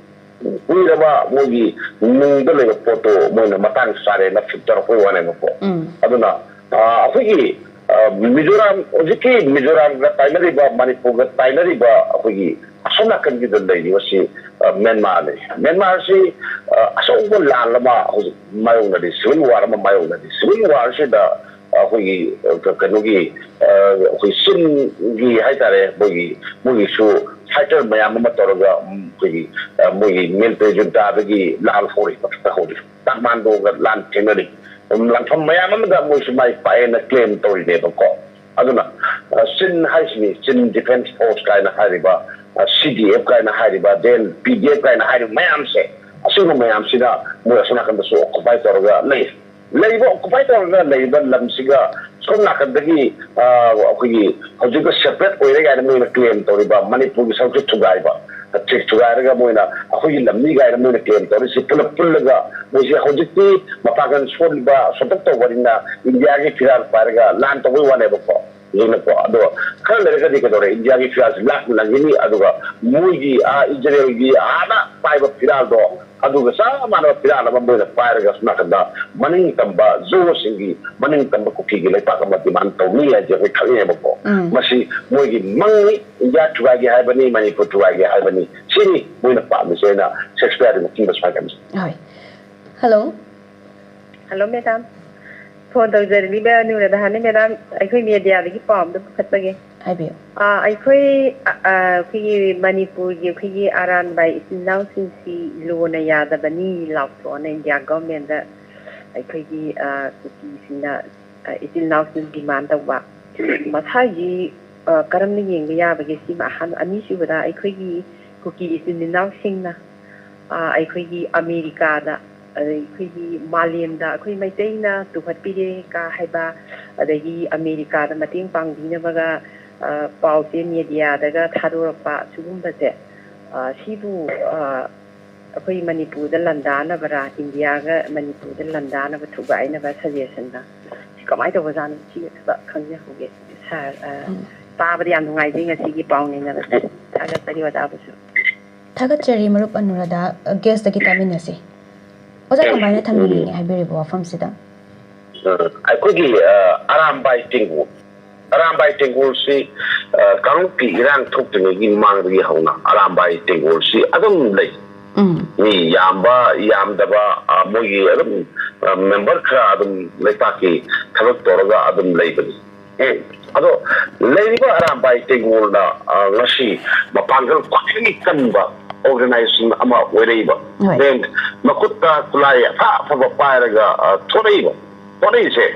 ꯀꯨꯏꯔꯕ ꯃꯣꯏꯒꯤ ꯅꯨꯡꯗ ꯂꯩꯕ ꯄꯣꯠꯇꯣ ꯃꯣꯏꯅ ꯃꯇꯥꯡ ꯆꯥꯔꯦꯅ ꯐꯤꯠ ꯇꯧꯔꯛꯄꯩ ꯋꯥꯅꯦꯕꯀꯣ꯫ ꯎꯝ꯫ ꯑꯗꯨꯅ, ꯑ, ꯑꯩꯈꯣꯏꯒꯤ, ꯑ, ꯃꯤꯖꯣꯔꯥꯝ, ꯍꯧꯖꯤꯛꯀꯤ ꯃꯤꯖꯣꯔꯥꯝꯒ ꯇꯥꯏꯅꯔꯤꯕ, ꯃꯅꯤꯄꯨꯔꯒ ꯇꯥꯏꯅꯔꯤꯕ ꯑꯩꯈꯣꯏꯒꯤ ꯑꯁꯣꯝ ꯅꯥꯀꯟꯒꯤꯗ ꯂꯩꯔꯤꯕꯁꯤ, ꯑ, ꯃ꯭ꯌꯥꯟꯃꯥꯔꯅꯤ꯫ ꯃ꯭ꯌꯥꯟꯃꯥꯔꯁꯤ, ꯑ, ꯑꯆꯧꯕ ꯂꯥꯟ ꯑꯃ ꯍꯧꯖꯤꯛ ꯃꯥꯌꯣꯛꯅꯔꯤ, ꯁꯤꯚꯤꯜ ꯋꯥꯔ ꯑꯃ ꯃꯥꯌꯣꯛꯅꯔꯤ꯫ ꯁꯤꯚꯤꯜ ꯋꯥꯔꯁꯤꯗ ꯑꯩꯈꯣꯏꯒꯤ, ꯑ, ꯀ-, ꯀꯩꯅꯣꯒꯤ, ꯑ, ꯑꯩꯈꯣꯏ ꯆꯤꯟꯒꯤ ꯍꯥꯏꯇꯥꯔꯦ, ꯃꯣꯏꯒꯤ, ꯃꯣꯏꯒꯤꯁꯨ ꯐꯥꯏꯇꯔ ꯃꯌꯥꯝ ꯑꯃ ꯇꯧꯔꯒ, ꯎꯝ, ꯑꯩꯈꯣꯏꯒꯤ, ꯑ, ꯃꯣꯏꯒꯤ ꯃꯤꯂꯤꯇꯔꯤ ꯖꯨꯟꯇꯥꯗꯒꯤ ꯂꯥꯟ ꯍꯧꯔꯤ, ꯃꯊꯛꯇ ꯍꯧꯔꯤ, ꯀꯥꯊꯃꯥꯟꯗꯨꯒ ꯂꯥꯟ ꯊꯦꯡꯅꯔꯤ꯫ ꯎꯝ, ꯂꯥꯟꯐꯝ ꯃꯌꯥꯝ ꯑꯃꯗ ꯃꯣꯏꯁꯨ ꯃꯥꯏ ꯄꯥꯛꯑꯦꯅ ꯀ꯭ꯂꯦꯝ ꯇꯧꯔꯤꯅꯦꯕꯀꯣ꯫ ꯑꯗꯨꯅ, ꯑ, ꯆꯤꯟ ꯍꯥꯏꯁꯤꯅꯤ, ꯆꯤꯟ ꯗꯤꯐꯦꯟꯁ ꯐꯣꯔꯁ ꯀꯥꯏꯅ ꯍꯥꯏꯔꯤꯕ, ꯑ, ꯁꯤ ꯗꯤ ꯑꯦꯐ ꯀꯥꯏꯅ ꯍꯥꯏꯔꯤꯕ, ꯗꯦꯟ ꯄꯤ ꯗꯤ ꯑꯦꯐ ꯀꯥꯏꯅ ꯍꯥꯏꯔꯤꯕ ꯃꯌꯥꯝꯁꯦ, ꯑꯁꯤꯒꯨꯝꯕ ꯃꯌꯥꯝꯁꯤꯅ ꯃꯣꯏ ꯑꯁꯣꯝ ꯅꯥꯀꯟꯗꯁꯨ ꯑꯣꯀꯨꯄꯥꯏ ꯇꯧꯔꯒ ꯂꯩ꯫ ꯂꯩꯔꯤꯕ, ꯑꯣꯀꯨꯄꯥꯏ ꯇꯧꯔꯒ ꯂꯩꯔꯤꯕ ꯂꯝꯁꯤꯒ ꯁꯣꯝ ꯅꯥꯀꯟꯗꯒꯤ, ꯑ, ꯑꯩꯈꯣꯏꯒꯤ ꯍꯧꯖꯤꯛꯇ ꯁꯦꯄꯔꯦꯠ ꯑꯣꯏꯔꯦ ꯀꯥꯏꯅ ꯃꯣꯏꯅ ꯀ꯭ꯂꯦꯝ ꯇꯧꯔꯤꯕ ꯃꯅꯤꯄꯨꯔꯒꯤ ꯁꯔꯨꯛꯁꯦ ꯊꯨꯒꯥꯏꯕ, ꯊꯨꯒꯥꯏꯔꯒ ꯃꯣꯏꯅ ꯑꯩꯈꯣꯏꯒꯤ ꯂꯝꯅꯤ ꯀꯥꯏꯅ ꯃꯣꯏꯅ ꯀ꯭ꯂꯦꯝ ꯇꯧꯔꯤꯁꯤ ꯄꯨꯂꯞ ꯄꯨꯜꯂꯒ ꯃꯣꯏꯁꯦ ꯍꯧꯖꯤꯛꯇꯤ ꯃꯄꯥꯡꯒꯜ ꯁꯣꯜꯂꯤꯕ, ꯁꯣꯟꯇꯛ ꯇꯧꯕꯅꯤꯅ ꯏꯟꯗꯤꯌꯥꯒꯤ ꯐꯤꯔꯥꯜ ꯄꯥꯏꯔꯒ ꯂꯥꯟ ꯇꯧꯕꯩ ꯋꯥꯅꯦꯕꯀꯣ꯫ ꯌꯦꯡꯉꯨꯀꯣ꯫ ꯑꯗꯣ ꯈꯔ ꯂꯩꯔꯒꯗꯤ ꯀꯩꯗꯧꯔꯦ, ꯏꯟꯗꯤꯌꯥꯒꯤ ꯐꯤꯔꯥꯜꯁꯤ ꯂꯥꯛ ꯂꯪꯈꯤꯅꯤ, ꯑꯗꯨꯒ ꯃꯣꯏꯒꯤ, ꯑꯥ, ꯏꯖꯔꯦꯜꯒꯤ ꯑꯥꯗ ꯄꯥꯏꯕ ꯐꯤꯔꯥꯜꯗꯣ, ꯑꯗꯨꯒ ꯆꯞ ꯃꯥꯟꯅꯕ ꯐꯤꯔꯥꯜ ꯑꯃ ꯃꯣꯏꯅ ꯄꯥꯏꯔꯒ ꯁꯣꯝ ꯅꯥꯀꯟꯗ ꯃꯅꯤꯡ ꯇꯝꯕ ꯖꯣꯁꯤꯡꯒꯤ ꯃꯅꯤꯡ ꯇꯝꯕ ꯀꯨꯀꯤꯒꯤ ꯂꯩꯄꯥꯛ ꯑꯃ ꯗꯤꯃꯥꯟ ꯇꯧꯅꯤ ꯍꯥꯏꯁꯦ ꯑꯩꯈꯣꯏ ꯈꯪꯉꯦꯕꯀꯣ꯫ ꯎꯝ꯫ ꯃꯁꯤ ꯃꯣꯏꯒꯤ ꯃꯪꯅꯤ, ꯏꯟꯗꯤꯌꯥ ꯊꯨꯒꯥꯏꯒꯦ ꯍꯥꯏꯕꯅꯤ, ꯃꯅꯤꯄꯨꯔ ꯊꯨꯒꯥꯏꯒꯦ ꯍꯥꯏꯕꯅꯤ, ꯁꯤꯅꯤ ꯃꯣꯏꯅ ꯄꯥꯝꯃꯤꯁꯦ꯫ ꯑꯩꯅ ꯁꯦꯛꯁꯄꯤꯌꯔꯒꯤ ꯃꯇꯨꯡꯗ ꯁꯨꯃꯥꯏꯅ ꯍꯥꯏ꯫ ꯍꯣꯏ꯫ ꯍꯜꯂꯣ꯫ Hello, madam. ꯐꯣꯟ ꯇꯧꯖꯔꯛꯂꯤꯕ ꯅꯨꯔꯗꯍꯥꯅꯤ ꯃꯦꯗꯥꯝ, ꯑꯩꯈꯣꯏ ꯃꯦꯗꯤꯌꯥꯗꯒꯤ ꯄꯥꯎ ꯑꯝꯇ ꯄꯨꯈꯠꯆꯒꯦ꯫ ꯍꯥꯏꯕꯤꯌꯨ꯫ ꯑꯥ, ꯑꯩꯈꯣꯏ, ꯑ, ꯑ, ꯑꯩꯈꯣꯏꯒꯤ ꯃꯅꯤꯄꯨꯔꯒꯤ ꯑꯩꯈꯣꯏꯒꯤ ꯑꯔꯥꯟꯕꯥꯏ ꯏꯆꯤꯟ ꯏꯅꯥꯎꯁꯤꯡꯁꯤ ꯂꯨꯅ ꯌꯥꯗꯕꯅꯤ ꯂꯥꯎꯊꯣꯛꯑꯅ ꯏꯟꯗꯤꯌꯥ ꯒꯚꯔꯟꯃꯦꯟꯗ ꯑꯩꯈꯣꯏꯒꯤ, ꯑ, ꯀꯨꯀꯤꯁꯤꯡꯅ, ꯑ, ꯏꯆꯤꯜ ꯏꯅꯥꯎꯁꯤꯡ ꯗꯤꯃꯥꯟ ꯇꯧꯕ꯫ ꯃꯁꯥꯒꯤ, ꯑ, ꯀꯔꯝꯅ ꯌꯦꯡꯕ ꯌꯥꯕꯒꯦ? ꯁꯤꯃ ꯑꯍꯥꯟꯕ꯫ ꯑꯅꯤꯁꯨꯕꯗ, ꯑꯩꯈꯣꯏꯒꯤ ꯀꯨꯀꯤ ꯏꯆꯤꯟ ꯏꯅꯥꯎꯁꯤꯡꯅ, ꯑ, ꯑꯩꯈꯣꯏꯒꯤ ꯑꯃꯦꯔꯤꯀꯥꯗ, ꯑꯗꯩ ꯑꯩꯈꯣꯏꯒꯤ ꯃꯥꯂꯦꯝꯗ ꯑꯩꯈꯣꯏ ꯃꯩꯇꯩꯅ ꯇꯨꯍꯠꯄꯤꯔꯦ ꯀ ꯍꯥꯏꯕ, ꯑꯗꯒꯤ ꯑꯃꯦꯔꯤꯀꯥꯗ ꯃꯇꯦꯡ ꯄꯥꯡꯕꯤꯅꯕꯒ, ꯑ, ꯄꯥꯎ ꯆꯦ ꯃꯦꯗꯤꯌꯥꯗꯒ ꯊꯥꯗꯣꯔꯛꯄ ꯁꯤꯒꯨꯝꯕꯁꯦ, ꯑ, ꯁꯤꯕꯨ, ꯑ, ꯑꯩꯈꯣꯏ ꯃꯅꯤꯄꯨꯔꯗ ꯂꯥꯟꯗꯥꯅꯕꯔꯥ, ꯏꯟꯗꯤꯌꯥꯒ ꯃꯅꯤꯄꯨꯔꯗ ꯂꯥꯟꯗꯥꯅꯕ ꯊꯨꯒꯥꯏꯅꯕ ꯁꯖꯦꯁꯟꯗ ꯁꯤ ꯀꯃꯥꯏꯅ ꯇꯧꯕꯖꯥꯠꯅꯣ? ꯁꯤ ꯈꯔ ꯈꯪꯖꯍꯧꯒꯦ ꯁꯥꯔ꯫ ꯑ, ꯎꯝ꯫ ꯇꯥꯕꯗ ꯌꯥꯝ ꯅꯨꯡꯉꯥꯏꯖꯩ ꯉꯁꯤꯒꯤ ꯄꯥꯎ ꯅꯩꯅꯕꯁꯦ꯫ ꯊꯥꯒꯠꯆꯔꯤ ꯑꯣꯖꯥꯕꯨꯁꯨ꯫ ꯊꯥꯒꯠꯆꯔꯤ ꯃꯔꯨꯞ ꯑꯅꯨꯔꯥꯙꯥ꯫ ꯑ, ꯒꯦꯁꯇꯒꯤ ꯇꯥꯃꯤꯟꯅꯁꯤ꯫ ꯑꯣꯖꯥ ꯎꯝ꯫ ꯀꯃꯥꯏꯅ ꯊꯝꯕꯤꯅꯤꯡꯉꯤ ꯍꯥꯏꯕꯤꯔꯤꯕ ꯋꯥꯐꯝꯁꯤꯗ? ꯑ, ꯑꯩꯈꯣꯏꯒꯤ, ꯑ, ꯑꯔꯥꯝꯕꯥꯏ ꯇꯦꯡꯒꯣꯜ, ꯑꯔꯥꯝꯕꯥꯏ ꯇꯦꯡꯒꯣꯜꯁꯤ, ꯑ, ꯀꯥꯡꯂꯨꯞꯀꯤ ꯏꯔꯥꯡ ꯊꯣꯛꯇ꯭ꯔꯤꯉꯩꯒꯤ ꯃꯃꯥꯡꯗꯒꯤ ꯍꯧꯅ ꯑꯔꯥꯝꯕꯥꯏ ꯇꯦꯡꯒꯣꯜꯁꯤ ꯑꯗꯨꯝ ꯂꯩ꯫ ꯎꯝ꯫ ꯃꯤ ꯌꯥꯝꯕ ꯌꯥꯝꯗꯕ, ꯑ, ꯃꯣꯏꯒꯤ ꯑꯗꯨꯝ, ꯑ, ꯃꯦꯝꯕꯔ ꯈꯔ ꯑꯗꯨꯝ ꯂꯩꯄꯥꯛꯀꯤ ꯊꯕꯛ ꯇꯧꯔꯒ ꯑꯗꯨꯝ ꯂꯩꯕꯅꯤ꯫ ꯎꯝ꯫ ꯑꯗꯣ ꯂꯩꯔꯤꯕ ꯑꯔꯥꯝꯕꯥꯏ ꯇꯦꯡꯒꯣꯜꯅ, ꯑ, ꯉꯁꯤ ꯃꯄꯥꯡꯒꯜ ꯈ꯭ꯋꯥꯏꯗꯒꯤ ꯀꯟꯕ ꯑꯣꯔꯒꯅꯥꯏꯖꯦꯁꯟ ꯑꯃ ꯑꯣꯏꯔꯛꯏꯕ꯫ ꯍꯣꯏ꯫ Then ꯃꯈꯨꯠꯇ ꯈꯨꯠꯂꯥꯏ ꯑꯐ ꯑꯐꯕ ꯄꯥꯏꯔꯒ, ꯑ, ꯊꯣꯔꯛꯏꯕ, ꯊꯣꯔꯛꯏꯁꯦ,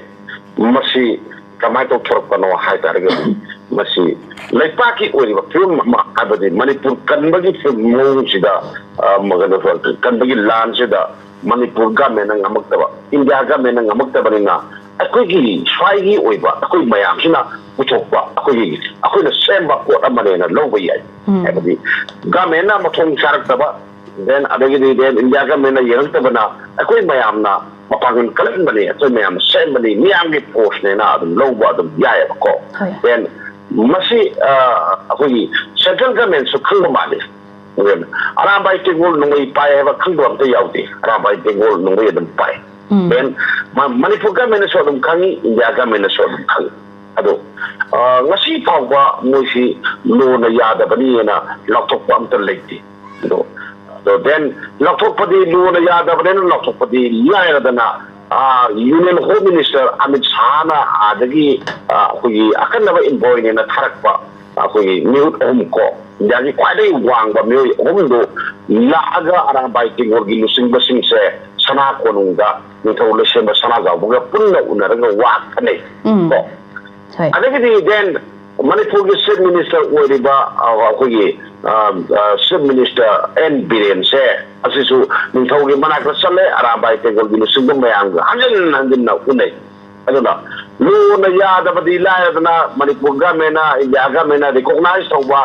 ꯃꯁꯤ ꯀꯃꯥꯏꯅ ꯇꯧꯊꯣꯔꯛꯄꯅꯣ ꯍꯥꯏ ꯇꯥꯔꯒꯗꯤ, ꯃꯁꯤ ꯂꯩꯄꯥꯛꯀꯤ ꯑꯣꯏꯔꯤꯕ ꯐꯤꯕꯝ ꯑꯃ, ꯍꯥꯏꯕꯗꯤ ꯃꯅꯤꯄꯨꯔ ꯀꯟꯕꯒꯤ ꯐꯤꯕꯝ ꯃꯑꯣꯡꯁꯤꯗ, ꯑ, ꯀꯩꯅꯣ, ꯀꯟꯕꯒꯤ ꯂꯥꯟꯁꯤꯗ ꯃꯅꯤꯄꯨꯔ ꯒꯃꯦꯟꯅ ꯉꯝꯃꯛꯇꯕ, ꯏꯟꯗꯤꯌꯥ ꯒꯃꯦꯟꯅ ꯉꯝꯃꯛꯇꯕꯅꯤꯅ, ꯑꯩꯈꯣꯏꯒꯤ ꯁ꯭ꯋꯥꯏꯒꯤ ꯑꯣꯏꯕ ꯑꯩꯈꯣꯏ ꯃꯌꯥꯝꯁꯤꯅ ꯄꯨꯊꯣꯛꯄ, ꯑꯩꯈꯣꯏꯒꯤ, ꯑꯩꯈꯣꯏꯅ ꯁꯦꯝꯕ ꯄꯣꯠ ꯑꯃꯅꯦꯅ ꯂꯧꯕ ꯌꯥꯏ꯫ ꯎꯝ꯫ ꯍꯥꯏꯕꯗꯤ ꯒꯃꯦꯟꯅ ꯃꯊꯣꯡ ꯆꯥꯔꯛꯇꯕ, then ꯑꯗꯒꯤꯗꯤ then ꯏꯟꯗꯤꯌꯥ ꯒꯃꯦꯟꯅ ꯌꯦꯡꯉꯛꯇꯕꯅ ꯑꯩꯈꯣꯏ ꯃꯌꯥꯝꯅ ꯃꯄꯥꯡꯒꯜ ꯀꯜꯍꯟꯕꯅꯤ, ꯑꯩꯈꯣꯏ ꯃꯌꯥꯝꯅ ꯁꯦꯝꯕꯅꯤ, ꯃꯤꯌꯥꯝꯒꯤ ꯐꯣꯔꯁꯅꯦꯅ ꯑꯗꯨꯝ ꯂꯧꯕ ꯑꯗꯨꯝ ꯌꯥꯏꯑꯕꯀꯣ꯫ ꯍꯣꯏ꯫ Then ꯃꯁꯤ, ꯑ, ꯑꯩꯈꯣꯏꯒꯤ ꯁꯦꯟꯇ꯭ꯔꯦꯜ ꯒꯃꯦꯟꯁꯨ ꯈꯪꯕ ꯃꯥꯜꯂꯤ꯫ ꯑꯗꯨꯅ ꯑꯔꯥꯝꯕꯥꯏ ꯇꯦꯡꯒꯣꯜ ꯅꯣꯡꯃꯩ ꯄꯥꯏ ꯍꯥꯏꯕ ꯈꯪꯗꯕ ꯑꯝꯇ ꯌꯥꯎꯗꯦ꯫ ꯑꯔꯥꯝꯕꯥꯏ ꯇꯦꯡꯒꯣꯜ ꯅꯣꯡꯃꯩ ꯑꯗꯨꯝ ꯄꯥꯏ꯫ ꯎꯝ꯫ Then ꯃ-, ꯃꯅꯤꯄꯨꯔ ꯒꯃꯦꯟꯅꯁꯨ ꯑꯗꯨꯝ ꯈꯪꯉꯤ, ꯏꯟꯗꯤꯌꯥ ꯒꯃꯦꯟꯅꯁꯨ ꯑꯗꯨꯝ ꯈꯪꯉꯤ꯫ ꯑꯗꯣ, ꯑ, ꯉꯁꯤ ꯐꯥꯎꯕ ꯃꯣꯏꯁꯤ ꯂꯣꯅ ꯌꯥꯗꯕꯅꯤꯅ ꯂꯥꯎꯊꯣꯛꯄ ꯑꯝꯇ ꯂꯩꯇꯦ꯫ ꯑꯗꯣ, ꯑꯗꯣ then ꯂꯥꯎꯊꯣꯛꯄꯗꯤ ꯂꯣꯅ ꯌꯥꯗꯕꯅꯤꯅ ꯂꯥꯎꯊꯣꯛꯄꯗꯤ ꯂꯥꯏꯔꯗꯅ, ꯑ, Union Home Minister ꯑꯃꯤꯠ ꯁꯥꯍꯅ ꯑꯥꯗꯒꯤ, ꯑ, ꯑꯩꯈꯣꯏꯒꯤ ꯑꯈꯟꯅꯕ ꯏꯟꯚꯣꯏꯅꯦꯅ ꯊꯥꯔꯛꯄ ꯑꯩꯈꯣꯏꯒꯤ ꯃꯤꯍꯨꯠ ꯑꯍꯨꯝ ꯀꯣ, ꯏꯟꯗꯤꯌꯥꯒꯤ ꯈ꯭ꯋꯥꯏꯗꯒꯤ ꯋꯥꯡꯕ ꯃꯤꯑꯣꯏ ꯑꯍꯨꯝꯗꯣ ꯂꯥꯛꯑꯒ ꯑꯔꯥꯝꯕꯥꯏ ꯇꯦꯡꯒꯣꯜꯒꯤ ꯂꯨꯆꯤꯡꯕꯁꯤꯡꯁꯦ ꯁꯅꯥ ꯀꯣꯅꯨꯡꯗ ꯅꯤꯡꯊꯧ ꯂꯩꯁꯦꯝꯕ ꯁꯅꯥꯖꯥꯎꯕꯒ ꯄꯨꯟꯅ ꯎꯅꯔꯒ ꯋꯥ ꯈꯟꯅꯩ ꯎꯝ꯫ ꯀꯣ꯫ ꯍꯣꯏ꯫ ꯑꯗꯒꯤꯗꯤ then ꯃꯅꯤꯄꯨꯔꯒꯤ ꯆꯤꯐ ꯃꯤꯅꯤꯁꯇꯔ ꯑꯣꯏꯔꯤꯕ, ꯑ, ꯑꯩꯈꯣꯏꯒꯤ, ꯑ, ꯑ, ꯆꯤꯐ ꯃꯤꯅꯤꯁꯇꯔ ꯑꯦꯟ ꯕꯤꯔꯦꯟꯁꯦ ꯑꯁꯤꯁꯨ ꯅꯤꯡꯊꯧꯒꯤ ꯃꯅꯥꯛꯇ ꯆꯠꯂꯦ, ꯑꯔꯥꯝꯕꯥꯏ ꯇꯦꯡꯒꯣꯜꯒꯤ ꯂꯨꯆꯤꯡꯕ ꯃꯌꯥꯝꯒ ꯍꯟꯖꯤꯟ ꯍꯟꯖꯤꯟꯅ ꯎꯅꯩ꯫ ꯑꯗꯨꯅ ꯂꯣꯅ ꯌꯥꯗꯕꯗꯤ ꯂꯥꯏꯔꯗꯅ ꯃꯅꯤꯄꯨꯔ ꯒꯃꯦꯟꯅ, ꯏꯟꯗꯤꯌꯥ ꯒꯃꯦꯟꯅ ꯔꯤꯀꯣꯛꯅꯥꯏꯁ ꯇꯧꯕ,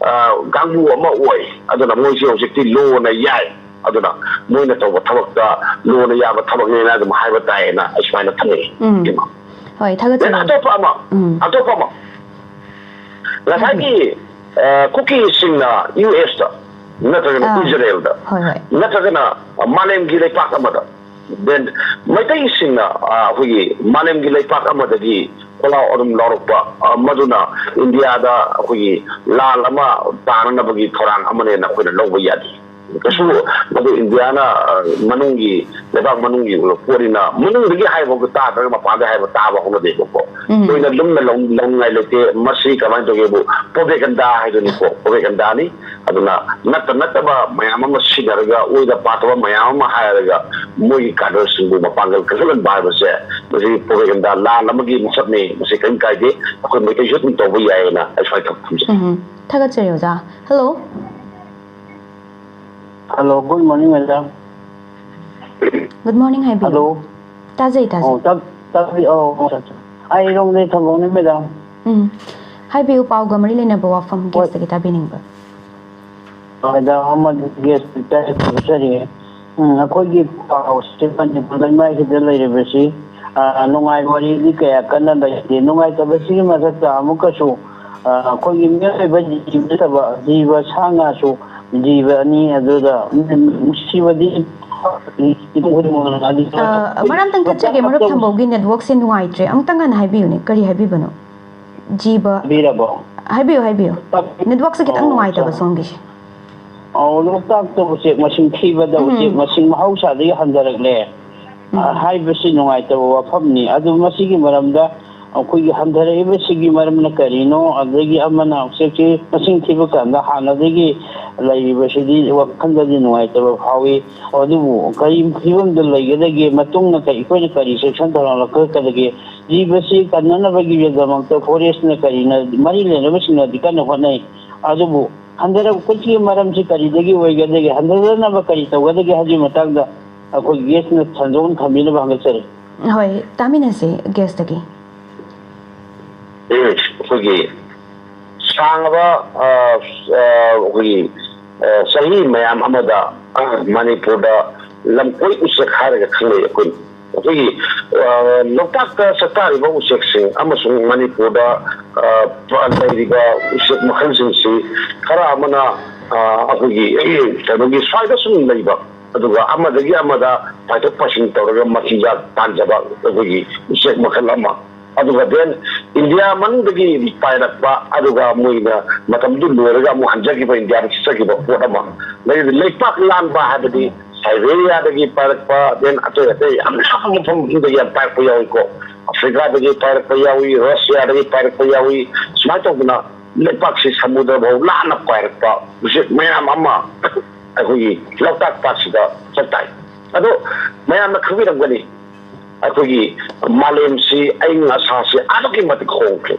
ꯑ, ꯀꯥꯡꯕꯨ ꯑꯃ ꯑꯣꯏ꯫ ꯑꯗꯨꯅ ꯃꯣꯏꯁꯤ ꯍꯧꯖꯤꯛꯇꯤ ꯂꯣꯅ ꯌꯥꯏ꯫ ꯑꯗꯨꯅ ꯃꯣꯏꯅ ꯇꯧꯕ ꯊꯕꯛꯇ ꯂꯣꯅ ꯌꯥꯕ ꯊꯕꯛꯅꯦꯅ ꯑꯗꯨꯝ ꯍꯥꯏꯕ ꯇꯥꯏꯌꯦꯅ ꯑꯩ ꯁꯨꯃꯥꯏꯅ ꯊꯝꯅꯤꯡꯉꯤ꯫ ꯎꯝ꯫ ꯍꯣꯏ, ꯊꯥꯒꯠꯆꯔꯤ꯫ ꯑꯇꯣꯞꯄ ꯑꯃ, ꯎꯝ꯫ ꯑꯇꯣꯞꯄ ꯑꯃ, ꯉꯁꯥꯏꯒꯤ, ꯑ, ꯀꯨꯀꯤꯁꯤꯡꯅ ꯌꯨ ꯑꯦꯁꯇ ꯅꯠꯇ꯭ꯔꯒꯅ ꯑꯥ꯫ ꯏꯖꯔꯦꯜꯗ ꯍꯣꯏ, ꯍꯣꯏ꯫ ꯅꯠꯇ꯭ꯔꯒꯅ ꯃꯥꯂꯦꯝꯒꯤ ꯂꯩꯄꯥꯛ ꯑꯃꯗ, then ꯃꯩꯇꯩꯁꯤꯡꯅ, ꯑ, ꯑꯩꯈꯣꯏꯒꯤ ꯃꯥꯂꯦꯝꯒꯤ ꯂꯩꯄꯥꯛ ꯑꯃꯗꯒꯤ ꯈꯣꯜꯂꯥꯎ ꯑꯗꯨꯝ ꯂꯥꯎꯔꯛꯄ, ꯑ, ꯃꯗꯨꯅ ꯏꯟꯗꯤꯌꯥꯗ ꯑꯩꯈꯣꯏꯒꯤ ꯂꯥꯟ ꯑꯃ ꯇꯥꯅꯅꯕꯒꯤ ꯊꯧꯔꯥꯡ ꯑꯃꯅꯦꯅ ꯑꯩꯈꯣꯏꯅ ꯂꯧꯕ ꯌꯥꯗꯦ꯫ ꯀꯩꯁꯨ ꯃꯗꯨ ꯏꯟꯗꯤꯌꯥꯅ, ꯑ, ꯃꯅꯨꯡꯒꯤ, ꯂꯩꯕꯥꯛ ꯃꯅꯨꯡꯒꯤ ꯄꯣꯠꯅꯤꯅ, ꯃꯅꯨꯡꯗꯒꯤ ꯍꯥꯏꯕ ꯇꯥꯗ꯭ꯔꯒ ꯃꯄꯥꯟꯗ ꯍꯥꯏꯕ ꯇꯥꯕ ꯍꯧꯅꯗꯦꯕꯀꯣ꯫ ꯎꯝ꯫ ꯂꯣꯏꯅ ꯂꯨꯝꯅ ꯂꯧ-, ꯂꯧꯅꯤꯡꯉꯥꯏ ꯂꯩꯇꯦ꯫ ꯃꯁꯤ ꯀꯃꯥꯏꯅ ꯇꯧꯒꯦꯕꯨ, ꯄ꯭ꯔꯣꯄꯦꯒꯟꯗꯥ ꯍꯥꯏꯗꯨꯅꯤꯀꯣ, ꯄ꯭ꯔꯣꯄꯦꯒꯟꯗꯥꯅꯤ꯫ ꯑꯗꯨꯅ ꯅꯠꯇ ꯅꯠꯇꯕ ꯃꯌꯥꯝ ꯑꯃ ꯁꯤꯟꯅꯔꯒ, ꯑꯣꯏꯗ ꯄꯥꯗꯕ ꯃꯌꯥꯝ ꯑꯃ ꯍꯥꯏꯔꯒ, ꯃꯣꯏꯒꯤ ꯀꯥꯗꯔꯁꯤꯡꯕꯨ ꯃꯄꯥꯡꯒꯜ ꯀꯟꯈꯠꯍꯟꯕ ꯍꯥꯏꯕꯁꯦ, ꯃꯁꯤ ꯄ꯭ꯔꯣꯄꯦꯒꯟꯗꯥ ꯂꯥꯟ ꯑꯃꯒꯤ ꯃꯁꯛꯅꯤ꯫ ꯃꯁꯤ ꯀꯔꯤꯝ ꯀꯥꯏꯗꯦ꯫ ꯑꯩꯈꯣꯏ ꯃꯩꯇꯩꯁꯨ ꯑꯗꯨꯝ ꯇꯧꯕ ꯌꯥꯏꯌꯦꯅ ꯑꯩ ꯁ꯭ꯋꯥꯏꯗ ꯊꯝꯖꯒꯦ꯫ ꯎꯝ, ꯊꯥꯒꯠꯆꯔꯤ ꯑꯣꯖꯥ꯫ Hello. Hello, good morning, madam. Good morning, ꯍꯥꯏꯕꯤꯌꯨ꯫ Hello. ꯇꯥꯖꯩ, ꯇꯥꯖꯩ꯫ ꯑꯣ, ꯇꯥꯛ-, ꯇꯥꯛꯄꯤ-, ꯑꯣ, ꯑꯣ, ꯑꯠꯆꯥ, ꯑꯠꯆꯥ꯫ ꯑꯩ ꯔꯣꯡꯃꯩ ꯊꯝꯕꯧꯅꯤ, madam꯫ ꯎꯝ꯫ ꯍꯥꯏꯕꯤꯌꯨ, ꯄꯥꯎꯒ ꯃꯔꯤ ꯂꯩꯅꯕ ꯋꯥꯐꯝ ꯍꯣꯏ꯫ Guest ꯇꯒꯤ ꯇꯥꯕꯤꯅꯤꯡꯕ꯫ Madam ꯑꯃꯗꯤ guest ꯇ ꯇꯥꯛꯆꯔꯤꯌꯦ꯫ ꯎꯝ, ꯑꯩꯈꯣꯏꯒꯤ ꯄꯥꯎꯁꯦ ꯃꯅꯤꯄꯨꯔ ꯂꯩꯃꯥꯏꯁꯤꯗ ꯂꯩꯔꯤꯕꯁꯤ, ꯑ, ꯅꯨꯡꯉꯥꯏꯕ ꯋꯥꯔꯤꯗꯤ ꯀꯌꯥ ꯀꯟꯅ ꯂꯩꯇꯦ꯫ ꯅꯨꯡꯉꯥꯏꯇꯕꯁꯤꯒꯤ ꯃꯊꯛꯇ ꯑꯃꯨꯛꯀꯁꯨ, ꯑ, ꯑꯩꯈꯣꯏꯒꯤ ꯃꯤꯑꯣꯏꯕ ꯖꯤꯕ ꯅꯠꯇꯕ ꯖꯤꯕ ꯁꯥ ꯉꯥꯁꯨ ꯖꯤꯕ ꯑꯅꯤ ꯑꯗꯨꯗ ꯅꯨꯡꯁꯤꯕꯗꯤ ꯑ, ꯃꯔꯝꯇꯪ ꯊꯠꯆꯒꯦ, ꯃꯔꯨꯞ ꯊꯝꯕꯧꯒꯤ network ꯁꯦ ꯅꯨꯡꯉꯥꯏꯇ꯭ꯔꯦ꯫ ꯑꯃꯨꯛꯇꯪ ꯍꯟꯅ ꯍꯥꯏꯕꯤꯌꯨꯅꯦ, ꯀꯔꯤ ꯍꯥꯏꯕꯤꯕꯅꯣ? ꯖꯤꯕ꯫ ꯍꯥꯏꯕꯤꯔꯕꯣ? ꯍꯥꯏꯕꯤꯌꯨ, ꯍꯥꯏꯕꯤꯌꯨ꯫ Network ꯁꯦ ꯈꯤꯇꯪ ꯑꯣ, ꯅꯨꯡꯉꯥꯏꯇꯕ ꯑꯠꯆꯥ꯫ ꯁꯣꯝꯒꯤꯁꯦ꯫ ꯑꯣ, ꯂꯣꯛꯇꯥꯛꯇ ꯎꯆꯦꯛ ꯃꯁꯤꯡ ꯊꯤꯕꯗ ꯎꯝ꯫ ꯎꯆꯦꯛ ꯃꯁꯤꯡ ꯃꯍꯧꯁꯥꯗꯒꯤ ꯍꯟꯊꯔꯛꯂꯦ꯫ ꯎꯝ꯫ ꯑ, ꯍꯥꯏꯕꯁꯤ ꯅꯨꯡꯉꯥꯏꯇꯕ ꯋꯥꯐꯝꯅꯤ꯫ ꯑꯗꯨ ꯃꯁꯤꯒꯤ ꯃꯔꯝꯗ ꯑꯩꯈꯣꯏꯒꯤ ꯍꯟꯊꯔꯛꯏꯕꯁꯤꯒꯤ ꯃꯔꯝꯅ ꯀꯔꯤꯅꯣ? ꯑꯗꯒꯤ ꯑꯃꯅ ꯎꯆꯦꯛꯁꯤ ꯃꯁꯤꯡ ꯊꯤꯕ ꯀꯥꯟꯗ ꯍꯥꯟꯅꯗꯒꯤ ꯂꯩꯔꯤꯕꯁꯤꯗꯤ ꯋꯥꯈꯜꯗꯗꯤ ꯅꯨꯡꯉꯥꯏꯇꯕ ꯐꯥꯎꯏ꯫ ꯑꯗꯨꯕꯨ ꯀꯔꯤ ꯐꯤꯕꯝꯗ ꯂꯩꯒꯗꯒꯦ? ꯃꯇꯨꯡꯗ ꯀꯔꯤ, ꯑꯩꯈꯣꯏꯅ ꯀꯔꯤ ꯆꯦꯛꯁꯤꯟ ꯊꯧꯔꯥꯡ ꯂꯧꯈꯠꯀꯗꯒꯦ? ꯖꯤꯕꯁꯤ ꯀꯟꯅꯅꯕꯒꯤꯗꯃꯛꯇ forest ꯅ ꯀꯔꯤꯅ, ꯃꯔꯤ ꯂꯩꯅꯕꯁꯤꯡꯅꯗꯤ ꯀꯟꯅ ꯍꯣꯠꯅꯩ꯫ ꯑꯗꯨꯕꯨ ꯍꯟꯊꯔꯛꯄꯒꯤ ꯃꯔꯝꯁꯤ ꯀꯔꯤꯗꯒꯤ ꯑꯣꯏꯒꯗꯒꯦ? ꯍꯟꯊꯗꯅꯕ ꯀꯔꯤ ꯇꯧꯒꯗꯒꯦ ꯍꯥꯏꯕꯒꯤ ꯃꯇꯥꯡꯗ ꯑꯩꯈꯣꯏ guest ꯅ ꯁꯟꯗꯣꯛꯅ ꯊꯝꯕꯤꯅꯕ ꯍꯪꯒꯠꯆꯔꯤ꯫ ꯍꯣꯏ, ꯇꯥꯃꯤꯟꯅꯁꯤ ꯒꯦꯁꯇꯒꯤ꯫ ꯑꯩꯈꯣꯏꯒꯤ ꯁꯥꯡꯉꯕ ꯑ, ꯑ, ꯑꯩꯈꯣꯏꯒꯤ ꯑ, ꯆꯍꯤ ꯃꯌꯥꯝ ꯑꯃꯗ ꯑ, ꯃꯅꯤꯄꯨꯔꯗ ꯂꯝꯀꯣꯏ ꯎꯆꯦꯛ ꯍꯥꯏꯔꯒ ꯈꯪꯅꯩ ꯑꯩꯈꯣꯏꯅ꯫ ꯑꯩꯈꯣꯏꯒꯤ ꯑ, ꯂꯣꯛꯇꯥꯛꯇ ꯆꯥꯛꯇꯥꯔꯤꯕ ꯎꯆꯦꯛꯁꯤꯡ ꯑꯃꯁꯨꯡ ꯃꯅꯤꯄꯨꯔꯗ ꯑ, ꯂꯩꯔꯤꯕ ꯎꯆꯦꯛ ꯃꯈꯜꯁꯤꯡꯁꯤ ꯈꯔ ꯑꯃꯅ ꯑ, ꯑꯩꯈꯣꯏꯒꯤ ꯀꯩꯅꯣꯒꯤ ꯁ꯭ꯋꯥꯏꯗ ꯁꯨꯝ ꯂꯩꯕ, ꯑꯗꯨꯒ ꯑꯃꯗꯒꯤ ꯑꯃꯗ ꯄꯥꯏꯊꯣꯛ ꯄꯥꯏꯁꯤꯟ ꯇꯧꯔꯒ ꯃꯆꯤꯟꯖꯥꯛ ꯇꯥꯟꯖꯕ ꯑꯩꯈꯣꯏꯒꯤ ꯎꯆꯦꯛ ꯃꯈꯜ ꯑꯃ꯫ ꯑꯗꯨꯒ then ꯏꯟꯗꯤꯌꯥ ꯃꯅꯨꯡꯗꯒꯤ ꯄꯥꯏꯔꯛꯄ, ꯑꯗꯨꯒ ꯃꯣꯏꯅ ꯃꯇꯝꯗꯨ ꯂꯣꯏꯔꯒ ꯑꯃꯨꯛ ꯍꯟꯖꯈꯤꯕ, ꯏꯟꯗꯤꯌꯥꯗ ꯆꯠꯆꯈꯤꯕ ꯄꯣꯠ ꯑꯃ꯫ ꯂꯩꯄꯥꯛ ꯂꯥꯟꯕ ꯍꯥꯏꯕꯗꯤ ꯁꯥꯏꯕꯦꯔꯤꯌꯥꯗꯒꯤ ꯄꯥꯏꯔꯛꯄ, then ꯑꯇꯩ ꯑꯇꯩ ꯌꯥꯝ ꯂꯥꯞꯄ ꯃꯐꯝ ꯃꯐꯝꯗꯒꯤ ꯌꯥꯝ ꯄꯥꯏꯔꯛꯄ ꯌꯥꯎꯏꯀꯣ꯫ ꯑꯐ꯭ꯔꯤꯀꯥꯗꯒꯤ ꯄꯥꯏꯔꯛꯄ ꯌꯥꯎꯏ, ꯔꯁꯤꯌꯥꯗꯒꯤ ꯄꯥꯏꯔꯛꯄ ꯌꯥꯎꯏ꯫ ꯁꯨꯃꯥꯏꯅ ꯇꯧꯗꯅ ꯂꯩꯄꯥꯛꯁꯤ ꯁꯃꯨꯗ꯭ꯔ ꯐꯥꯎ ꯂꯥꯟꯅ ꯄꯥꯏꯔꯛꯄ ꯎꯆꯦꯛ ꯃꯌꯥꯝ ꯑꯃ ꯑꯩꯈꯣꯏꯒꯤ ꯂꯣꯛꯇꯥꯛ ꯄꯥꯠꯁꯤꯗ ꯆꯠꯇꯥꯏ꯫ ꯑꯗꯣ ꯃꯌꯥꯝꯅ ꯈꯪꯕꯤꯔꯝꯒꯅꯤ, ꯑꯩꯈꯣꯏꯒꯤ ꯃꯥꯂꯦꯝꯁꯤ ꯑꯏꯪ ꯑꯁꯥꯁꯤ ꯑꯗꯨꯛꯀꯤ ꯃꯇꯤꯛ ꯍꯣꯡꯈ꯭ꯔꯦ,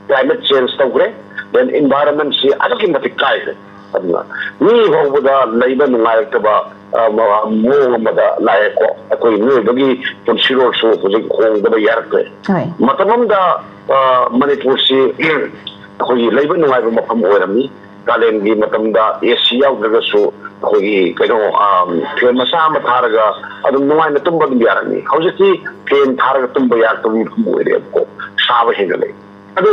climate change ꯇꯧꯈ꯭ꯔꯦ, then environment ꯁꯤ ꯑꯗꯨꯛꯀꯤ ꯃꯇꯤꯛ ꯀꯥꯏꯈ꯭ꯔꯦ꯫ ꯑꯗꯨꯅ ꯃꯤ ꯐꯥꯎꯕꯗ ꯂꯩꯕ ꯅꯨꯡꯉꯥꯏꯔꯛꯇꯕ ꯑ, ꯃ- ꯃꯑꯣꯡ ꯑꯃꯗ ꯂꯥꯛꯑꯦꯀꯣ꯫ ꯑꯩꯈꯣꯏ ꯃꯤꯑꯣꯏꯕꯒꯤ ꯄꯨꯟꯁꯤꯔꯣꯜꯁꯨ ꯍꯧꯖꯤꯛ ꯍꯣꯡꯗꯕ ꯌꯥꯔꯛꯇ꯭ꯔꯦ꯫ ꯍꯣꯏ꯫ ꯃꯇꯝ ꯑꯃꯗ ꯑ, ꯃꯅꯤꯄꯨꯔꯁꯤ ꯑꯩꯈꯣꯏꯒꯤ ꯂꯩꯕ ꯅꯨꯡꯉꯥꯏꯕ ꯃꯐꯝ ꯑꯣꯏꯔꯝꯃꯤ꯫ ꯀꯥꯂꯦꯟꯒꯤ ꯃꯇꯝꯗ ꯑꯦ ꯁꯤ ꯌꯥꯎꯗ꯭ꯔꯒꯁꯨ ꯑꯩꯈꯣꯏꯒꯤ ꯀꯩꯅꯣ ꯑ, ꯐꯦꯟ ꯃꯆꯥ ꯑꯃ ꯊꯥꯔꯒ ꯑꯗꯨꯝ ꯅꯨꯡꯉꯥꯏꯅ ꯇꯨꯝꯕ ꯑꯗꯨꯝ ꯌꯥꯔꯝꯃꯤ꯫ ꯍꯧꯖꯤꯛꯇꯤ ꯐꯦꯟ ꯊꯥꯔꯒ ꯇꯨꯝꯕ ꯌꯥꯔꯛꯇꯕ ꯃꯐꯝ ꯑꯣꯏꯔꯦꯕꯀꯣ꯫ ꯁꯥꯕ ꯍꯦꯟꯒꯠꯂꯛꯏ꯫ ꯑꯗꯨ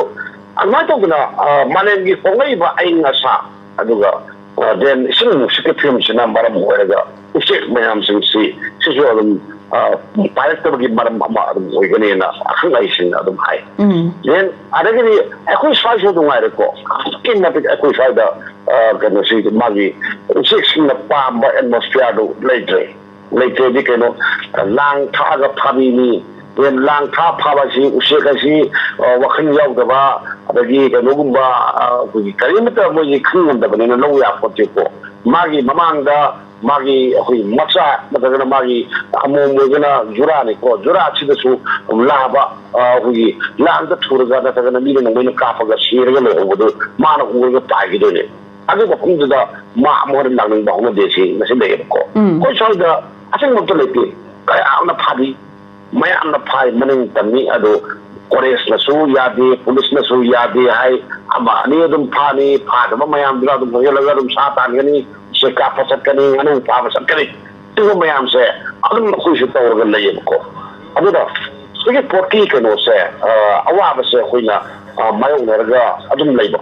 ꯑꯗꯨꯃꯥꯏꯅ ꯇꯧꯗꯅ ꯑ, ꯃꯥꯂꯦꯝꯒꯤ ꯍꯣꯡꯂꯛꯏꯕ ꯑꯏꯪ ꯑꯁꯥ, ꯑꯗꯨꯒ ꯑ, then ꯏꯁꯤꯡ ꯅꯨꯡꯁꯤꯠꯀꯤ ꯐꯤꯕꯝꯁꯤꯅ ꯃꯔꯝ ꯑꯣꯏꯔꯒ ꯎꯆꯦꯛ ꯃꯌꯥꯝꯁꯤꯡꯁꯤ ꯁꯤꯁꯨ ꯑꯗꯨꯝ ꯑ, ꯄꯥꯏꯔꯛꯇꯕꯒꯤ ꯃꯔꯝ ꯑꯃ ꯑꯗꯨꯝ ꯑꯣꯏꯒꯅꯤꯅ ꯑꯈꯪ ꯑꯍꯩꯁꯤꯡꯅ ꯑꯗꯨꯝ ꯍꯥꯏ꯫ ꯎꯝ꯫ Then ꯑꯗꯒꯤꯗꯤ ꯑꯩꯈꯣꯏ ꯁ꯭ꯋꯥꯏꯁꯨ ꯑꯗꯨꯝ ꯉꯥꯏꯔꯦꯀꯣ, ꯑꯗꯨꯛꯀꯤ ꯃꯇꯤꯛ ꯑꯩꯈꯣꯏ ꯁ꯭ꯋꯥꯏꯗ ꯑ, ꯀꯩꯅꯣꯁꯤ ꯃꯥꯒꯤ ꯎꯆꯦꯛꯁꯤꯡꯅ ꯄꯥꯝꯕ atmosphere ꯗꯨ ꯂꯩꯇ꯭ꯔꯦ꯫ ꯂꯩꯇ꯭ꯔꯦꯗꯤ ꯀꯩꯅꯣ, ꯂꯥꯡ ꯊꯥꯛꯑꯒ ꯐꯥꯕꯤꯅꯤ꯫ ꯂꯥꯡ ꯊꯥ ꯐꯥꯕ ꯍꯥꯏꯁꯤ ꯎꯆꯦꯛ ꯍꯥꯏꯁꯤ ꯑ, ꯋꯥꯈꯜ ꯌꯥꯎꯗꯕ, ꯑꯗꯒꯤ ꯀꯩꯅꯣꯒꯨꯝꯕ ꯑ, ꯑꯩꯈꯣꯏꯒꯤ ꯀꯔꯤꯃꯠꯇ ꯃꯣꯏꯒꯤ ꯈꯪ ꯉꯝꯗꯕꯅꯤꯅ ꯂꯧ ꯌꯥꯄꯣꯠꯇꯦꯀꯣ꯫ ꯃꯥꯒꯤ ꯃꯃꯥꯡꯗ ꯃꯥꯒꯤ ꯑꯩꯈꯣꯏ ꯃꯆꯥ ꯅꯠꯇ꯭ꯔꯒꯅ ꯃꯥꯒꯤ ꯑꯃꯣꯝ ꯑꯣꯏꯒꯅ ꯖꯨꯔꯥꯅꯤꯀꯣ, ꯖꯨꯔꯥꯁꯤꯗꯁꯨ ꯂꯥꯕ ꯑ, ꯑꯩꯈꯣꯏꯒꯤ ꯂꯥꯡꯗ ꯊꯨꯔꯒ ꯅꯠꯇ꯭ꯔꯒꯅ ꯃꯤꯅ ꯅꯣꯡꯃꯩꯅ ꯀꯥꯞꯄꯒ ꯁꯤꯔꯒ ꯂꯩꯍꯧꯕꯗꯨ ꯃꯥꯅ ꯎꯔꯒ ꯄꯥꯏꯈꯤꯗꯣꯏꯅꯦ꯫ ꯑꯗꯨ ꯃꯐꯝꯗꯨꯗ ꯃꯥ ꯑꯃꯨꯛ ꯍꯟꯅ ꯂꯥꯛꯅꯤꯡꯕ ꯍꯧꯅꯗꯦ ꯁꯤ ꯃꯁꯤ ꯂꯩꯌꯦꯕꯀꯣ꯫ ꯎꯝ꯫ ꯑꯩꯈꯣꯏ ꯁ꯭ꯋꯥꯏꯗ ꯑꯁꯦꯡꯕ ꯑꯝꯇ ꯂꯩꯇꯦ꯫ ꯀꯌꯥꯝꯅ ꯐꯥꯕꯤ, ꯃꯌꯥꯝꯅ ꯐꯥꯏ, ꯃꯅꯤꯡ ꯇꯝꯃꯤ, ꯑꯗꯨ ꯀꯣꯂꯦꯖꯅꯁꯨ ꯌꯥꯗꯦ, ꯄꯨꯂꯤꯁꯅꯁꯨ ꯌꯥꯗꯦ ꯍꯥꯏ, ꯑꯃ ꯑꯅꯤ ꯑꯗꯨꯝ ꯐꯥꯅꯤ, ꯐꯥꯗꯕ ꯃꯌꯥꯝꯗꯨꯅ ꯑꯗꯨꯝ ꯍꯣꯡꯖꯤꯜꯂꯒ ꯑꯗꯨꯝ ꯁꯥ ꯇꯥꯟꯒꯅꯤ, ꯎꯆꯦꯛ ꯀꯥꯞꯄ ꯆꯠꯀꯅꯤ, ꯉꯥꯅꯨ ꯐꯥꯕ ꯆꯠꯀꯅꯤ, ꯁꯤꯒꯨꯝꯕ ꯃꯌꯥꯝꯁꯦ ꯑꯗꯨꯝ ꯑꯩꯈꯣꯏꯁꯨ ꯇꯧꯔꯒ ꯂꯩꯌꯦꯕꯀꯣ꯫ ꯑꯗꯨꯅ ꯁꯤꯒꯤ ꯄꯣꯠꯀꯤ ꯀꯩꯅꯣꯁꯦ, ꯑ, ꯑꯋꯥꯕꯁꯦ ꯑꯩꯈꯣꯏꯅ, ꯑ, ꯃꯥꯌꯣꯛꯅꯔꯒ ꯑꯗꯨꯝ ꯂꯩꯕ꯫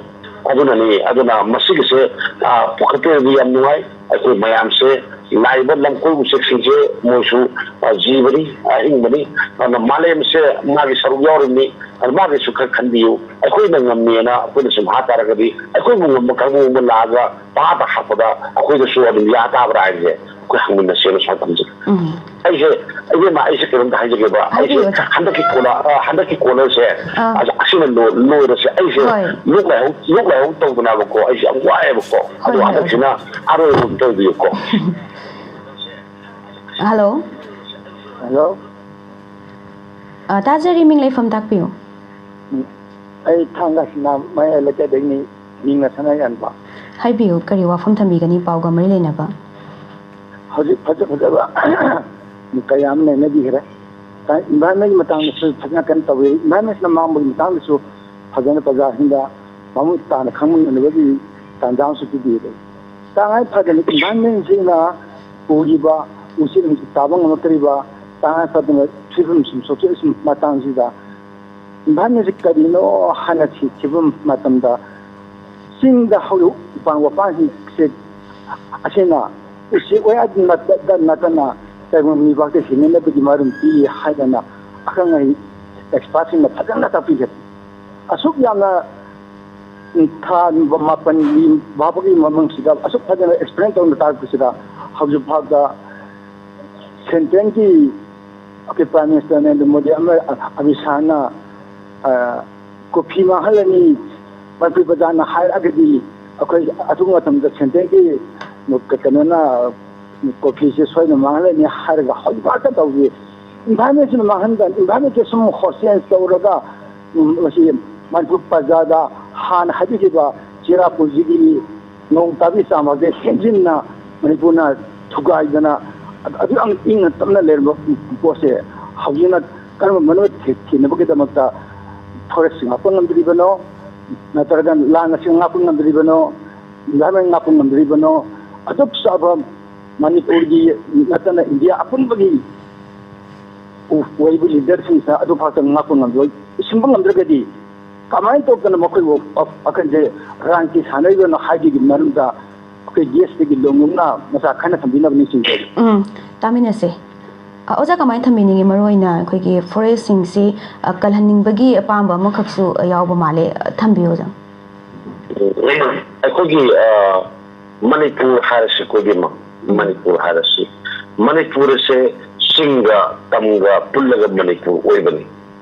ꯑꯗꯨꯅꯅꯤ, ꯑꯗꯨꯅ ꯃꯁꯤꯒꯤꯁꯦ, ꯑ, ꯄꯨꯈꯠꯄꯤꯔꯗꯤ ꯌꯥꯝ ꯅꯨꯡꯉꯥꯏ꯫ ꯑꯩꯈꯣꯏ ꯃꯌꯥꯝꯁꯦ, ꯂꯥꯛꯏꯕ ꯂꯝꯀꯣꯏ ꯎꯆꯦꯛꯁꯤꯡꯁꯦ ꯃꯣꯏꯁꯨ, ꯑ, ꯖꯤꯕꯅꯤ, ꯑꯍꯤꯡꯕꯅꯤ꯫ ꯑꯗꯨꯅ ꯃꯥꯂꯦꯝꯁꯦ ꯃꯥꯒꯤ ꯁꯔꯨꯛ ꯌꯥꯎꯔꯤꯕꯅꯤ꯫ ꯑꯗꯨ ꯃꯥꯒꯤꯁꯨ ꯈꯔ ꯈꯟꯕꯤꯌꯨ꯫ ꯑꯩꯈꯣꯏꯅ ꯉꯝꯃꯦꯅ ꯑꯩꯈꯣꯏꯅ ꯁꯨꯝ ꯍꯥ ꯇꯥꯔꯒꯗꯤ, ꯑꯩꯈꯣꯏꯕꯨ ꯉꯝꯕ ꯀꯥꯡꯕꯨ ꯑꯃ ꯂꯥꯛꯑꯒ ꯄꯥꯗ ꯍꯥꯞꯄꯗ ꯑꯩꯈꯣꯏꯗꯁꯨ ꯑꯗꯨꯝ ꯌꯥ ꯇꯥꯕ꯭ꯔꯥ ꯍꯥꯏꯕꯁꯦ ꯑꯩꯈꯣꯏ ꯍꯪꯃꯤꯟꯅꯁꯦꯅ ꯁꯨꯃꯥꯏꯅ ꯊꯝꯖꯒꯦ꯫ ꯎꯝ꯫ ꯑꯩꯁꯦ, ꯏꯕꯦꯝꯃ, ꯑꯩꯁꯦ ꯀꯩꯅꯣꯝꯇ ꯍꯥꯏꯖꯒꯦꯕ꯫ ꯑꯩꯁꯦ ꯍꯥꯏꯕꯤꯌꯨ, ꯑꯣꯖꯥ꯫ ꯍꯟꯗꯛꯀꯤ ꯀꯣꯂ-, ꯑ, ꯍꯟꯗꯛꯀꯤ ꯀꯣꯂꯔꯁꯦ, ꯑꯥ꯫ ꯑ, ꯑꯁꯤꯅ ꯂꯣ-, ꯂꯣꯏꯔꯁꯦ꯫ ꯑꯩꯁꯦ ꯍꯣꯏ꯫ ꯂꯣꯛ ꯂꯥꯏꯍꯧ, ꯂꯣꯛ ꯂꯥꯏꯍꯧ ꯇꯧꯗꯅꯕꯀꯣ, ꯑꯩꯁꯦ ꯌꯥꯝ ꯋꯥꯏꯑꯦꯕꯀꯣ꯫ ꯍꯣꯏ, ꯑꯗꯣ ꯍꯣꯏ, ꯍꯟꯗꯛꯁꯤꯅ ꯑꯣꯖꯥ꯫ ꯑꯔꯣꯏꯕ ꯑꯝꯇ ꯑꯣꯏꯕꯤꯌꯨꯀꯣ꯫ ꯍꯜꯂꯣ꯫ ꯍꯜꯂꯣ꯫ ꯑ, ꯇꯥꯖꯔꯤ, ꯃꯤꯡ ꯂꯩꯐꯝ ꯇꯥꯛꯄꯤꯌꯨ꯫ ꯎꯝ, ꯑꯩ ꯊꯥꯡꯒ ꯁꯤꯡꯅꯥꯃꯩ ꯂꯩꯀꯥꯏꯗꯒꯤꯅꯤ, ꯃꯤꯡꯅ ꯁꯅꯥ ꯌꯥꯟꯕ꯫ ꯍꯥꯏꯕꯤꯌꯨ, ꯀꯔꯤ ꯋꯥꯐꯝ ꯊꯝꯕꯤꯒꯅꯤ ꯄꯥꯎꯒ ꯃꯔꯤ ꯂꯩꯅꯕ? ꯍꯧꯖꯤꯛ ꯐꯖ ꯐꯖꯕ ꯀꯌꯥ ꯑꯃ ꯅꯩꯅꯕꯤꯈ꯭ꯔꯦ꯫ ꯏꯟꯚꯥꯏꯔꯟꯃꯦꯟꯒꯤ ꯃꯇꯥꯡꯗꯁꯨ ꯐꯖꯅ ꯀꯩꯅꯣ ꯇꯧꯕꯤ, ꯏꯟꯚꯥꯏꯔꯟꯃꯦꯟꯁꯤꯅ ꯃꯥꯡꯕꯒꯤ ꯃꯇꯥꯡꯗꯁꯨ ꯐꯖꯅ ꯄ꯭ꯔꯖꯥꯁꯤꯡꯗ ꯃꯃꯨꯠ ꯇꯥꯅ ꯈꯪꯃꯤꯟꯅꯅꯕꯒꯤ ꯇꯥꯟꯖꯥ ꯑꯃꯁꯨ ꯄꯤꯕꯤꯔꯦ꯫ ꯇꯉꯥꯏ ꯐꯗꯅ ꯏꯟꯚꯥꯏꯔꯟꯃꯦꯟꯁꯤꯅ ꯄꯨꯔꯤꯕ ꯎꯆꯦꯛ ꯅꯨꯡꯁꯤꯠ ꯇꯥꯕ ꯉꯝꯂꯛꯇ꯭ꯔꯤꯕ, ꯇꯉꯥꯏ ꯐꯗꯅ ꯐꯤꯕꯝ ꯁꯨꯝ ꯁꯣꯛꯆꯜꯂꯛꯄ ꯃꯇꯥꯡꯁꯤꯗ ꯏꯟꯚꯥꯏꯔꯟꯃꯦꯟꯁꯤ ꯀꯔꯤꯅꯣ ꯍꯥꯏꯅ ꯊꯤꯈꯤꯕ ꯃꯇꯝꯗ, ꯆꯤꯡꯗ ꯍꯧꯔꯤꯕ ꯎꯄꯥꯟ ꯋꯥꯄꯥꯟꯁꯤꯡꯁꯦ ꯑꯁꯤꯅ ꯎꯆꯦꯛ ꯋꯥꯌꯥ ꯅꯠꯇ-, ꯅꯠꯇꯅ ꯇꯥꯏꯕꯪ ꯃꯤꯕꯥꯛꯇ ꯍꯤꯡꯅꯅꯕꯒꯤ ꯃꯔꯝ ꯄꯤ ꯍꯥꯏꯗꯅ ꯑꯈꯪ ꯑꯍꯩ ꯑꯦꯛꯁꯄꯥꯔꯠꯁꯤꯡꯅ ꯐꯖꯅ ꯇꯥꯛꯄꯤꯈ꯭ꯔꯦ꯫ ꯑꯁꯨꯛ ꯌꯥꯝꯅ, ꯎꯝ, ꯊꯥ ꯃꯥꯄꯟꯒꯤ ꯐꯥꯕꯒꯤ ꯃꯃꯥꯡꯁꯤꯗ ꯑꯁꯨꯛ ꯐꯖꯅ ꯑꯦꯛꯁꯄ꯭ꯂꯦꯟ ꯇꯧꯅ ꯇꯥꯛꯄꯁꯤꯗ ꯍꯧꯖꯤꯛ ꯐꯥꯎꯗ ꯁꯦꯟꯇ꯭ꯔꯦꯜꯒꯤ ꯑꯩꯈꯣꯏ ꯄ꯭ꯔꯥꯏꯝ ꯃꯤꯅꯤꯁꯇꯔ ꯅꯔꯦꯟꯗ꯭ꯔ ꯃꯣꯗꯤ ꯑꯃ-, ꯑꯃꯤꯠ ꯁꯥꯍꯅ, ꯑ, ꯀꯣꯐꯤ ꯃꯥꯡꯍꯜꯂꯅꯤ, ꯃꯅꯤꯄꯨꯔ ꯄ꯭ꯔꯖꯥꯅ ꯍꯥꯏꯔꯒꯗꯤ ꯑꯩꯈꯣꯏ ꯑꯗꯨ ꯃꯇꯝꯗ ꯁꯦꯟꯇ꯭ꯔꯦꯜꯒꯤ ꯀꯩꯅꯣꯅ ꯀꯣꯐꯤꯁꯦ ꯁꯣꯏꯗꯅ ꯃꯥꯡꯍꯜꯂꯅꯤ ꯍꯥꯏꯔꯒ ꯍꯧꯖꯤꯛ ꯐꯥꯎꯗ ꯇꯧꯗꯦ꯫ ꯏꯟꯚꯥꯏꯔꯟꯃꯦꯟꯁꯤꯅ ꯃꯥꯡꯍꯟꯕ, ꯏꯟꯚꯥꯏꯔꯟꯃꯦꯟꯁꯦ ꯁꯨꯝ ꯍꯣꯁꯇꯦꯜ ꯇꯧꯔꯒ, ꯎꯝ, ꯃꯁꯤ ꯃꯅꯤꯄꯨꯔ ꯄ꯭ꯔꯖꯥꯗ ꯍꯥꯟꯅ ꯍꯥꯏꯕꯤꯈꯤꯕ ꯆꯦꯔꯥꯄꯨꯟꯖꯤꯒꯤ ꯅꯣꯡ ꯇꯥꯕꯤ ꯆꯥꯝꯕꯁꯦ ꯍꯦꯟꯖꯤꯟꯅ ꯃꯅꯤꯄꯨꯔꯅ ꯊꯨꯒꯥꯏꯗꯅ ꯑꯗꯨ ꯌꯥꯝ ꯏꯪꯅ ꯇꯞꯅ ꯂꯩꯔꯝꯕ ꯄꯣꯠꯁꯦ ꯍꯧꯖꯤꯛꯅ ꯀꯔꯝꯕ ꯃꯔꯨ ꯊꯤ- ꯊꯤꯅꯕꯒꯤꯗꯃꯛꯇ ꯐꯣꯔꯦꯁ ꯉꯥꯛꯄ ꯉꯝꯗ꯭ꯔꯤꯕꯅꯣ, ꯅꯠꯇ꯭ꯔꯒ ꯂꯥꯟ ꯑꯁꯤ ꯉꯥꯛꯄ ꯉꯝꯗ꯭ꯔꯤꯕꯅꯣ, ꯏꯟꯚꯥꯏꯔꯣꯟꯃꯦꯟ ꯉꯥꯛꯄ ꯉꯝꯗ꯭ꯔꯤꯕꯅꯣ? ꯑꯗꯨꯛ ꯆꯥꯎꯕ ꯃꯅꯤꯄꯨꯔꯒꯤ ꯅꯠꯇꯅ ꯏꯟꯗꯤꯌꯥ ꯑꯄꯨꯟꯕꯒꯤ ꯑꯣꯏꯕ ꯂꯤꯗꯔꯁꯤꯡꯁꯤꯅ ꯑꯗꯨ ꯐꯥꯎꯇ ꯉꯥꯛꯄ ꯉꯝꯗꯣꯏ, ꯁꯤꯟꯕ ꯉꯝꯗ꯭ꯔꯒꯗꯤ ꯀꯃꯥꯏꯅ ꯇꯧꯗꯅ ꯃꯈꯣꯏꯕꯨ ꯋꯥꯈꯜꯁꯦ ꯔꯥꯡꯀꯤ ꯁꯥꯟꯅꯔꯤꯕꯅꯣ ꯍꯥꯏꯕꯒꯤ ꯃꯔꯝꯗ ꯑꯩꯈꯣꯏ ꯒꯦꯁꯇꯒꯤ ꯂꯣꯡꯂꯨꯝꯅ ꯃꯆꯥ ꯈꯟꯅ ꯊꯝꯕꯤꯅꯕ ꯅꯤꯡꯁꯤꯡꯖꯔꯤ꯫ ꯎꯝ, ꯇꯥꯃꯤꯟꯅꯁꯦ꯫ ꯑ, ꯑꯣꯖꯥ, ꯀꯃꯥꯏꯅ ꯊꯝꯕꯤꯅꯤꯡꯉꯤ? ꯃꯔꯨ ꯑꯣꯏꯅ ꯑꯩꯈꯣꯏꯒꯤ ꯐꯣꯔꯦꯁꯁꯤꯡꯁꯤ, ꯑ, ꯀꯜꯍꯟꯅꯤꯡꯕꯒꯤ ꯑꯄꯥꯝꯕ ꯑꯃꯈꯛꯁꯨ, ꯑ, ꯌꯥꯎꯕ ꯃꯥꯜꯂꯦ꯫ ꯑ, ꯊꯝꯕꯤꯌꯨ, ꯑꯣꯖꯥ꯫ ꯑꯩꯈꯣꯏꯒꯤ, ꯑ, ꯃꯅꯤꯄꯨꯔ ꯍꯥꯏꯔꯁꯤꯀꯣ, ꯏꯕꯦꯝꯃ, ꯃꯅꯤꯄꯨꯔ ꯍꯥꯏꯔꯁꯤ, ꯃꯅꯤꯄꯨꯔ ꯑꯁꯦ ꯆꯤꯡꯒ ꯇꯝꯒ ꯄꯨꯜꯂꯒ ꯃꯅꯤꯄꯨꯔ ꯑꯣꯏꯕꯅꯤ꯫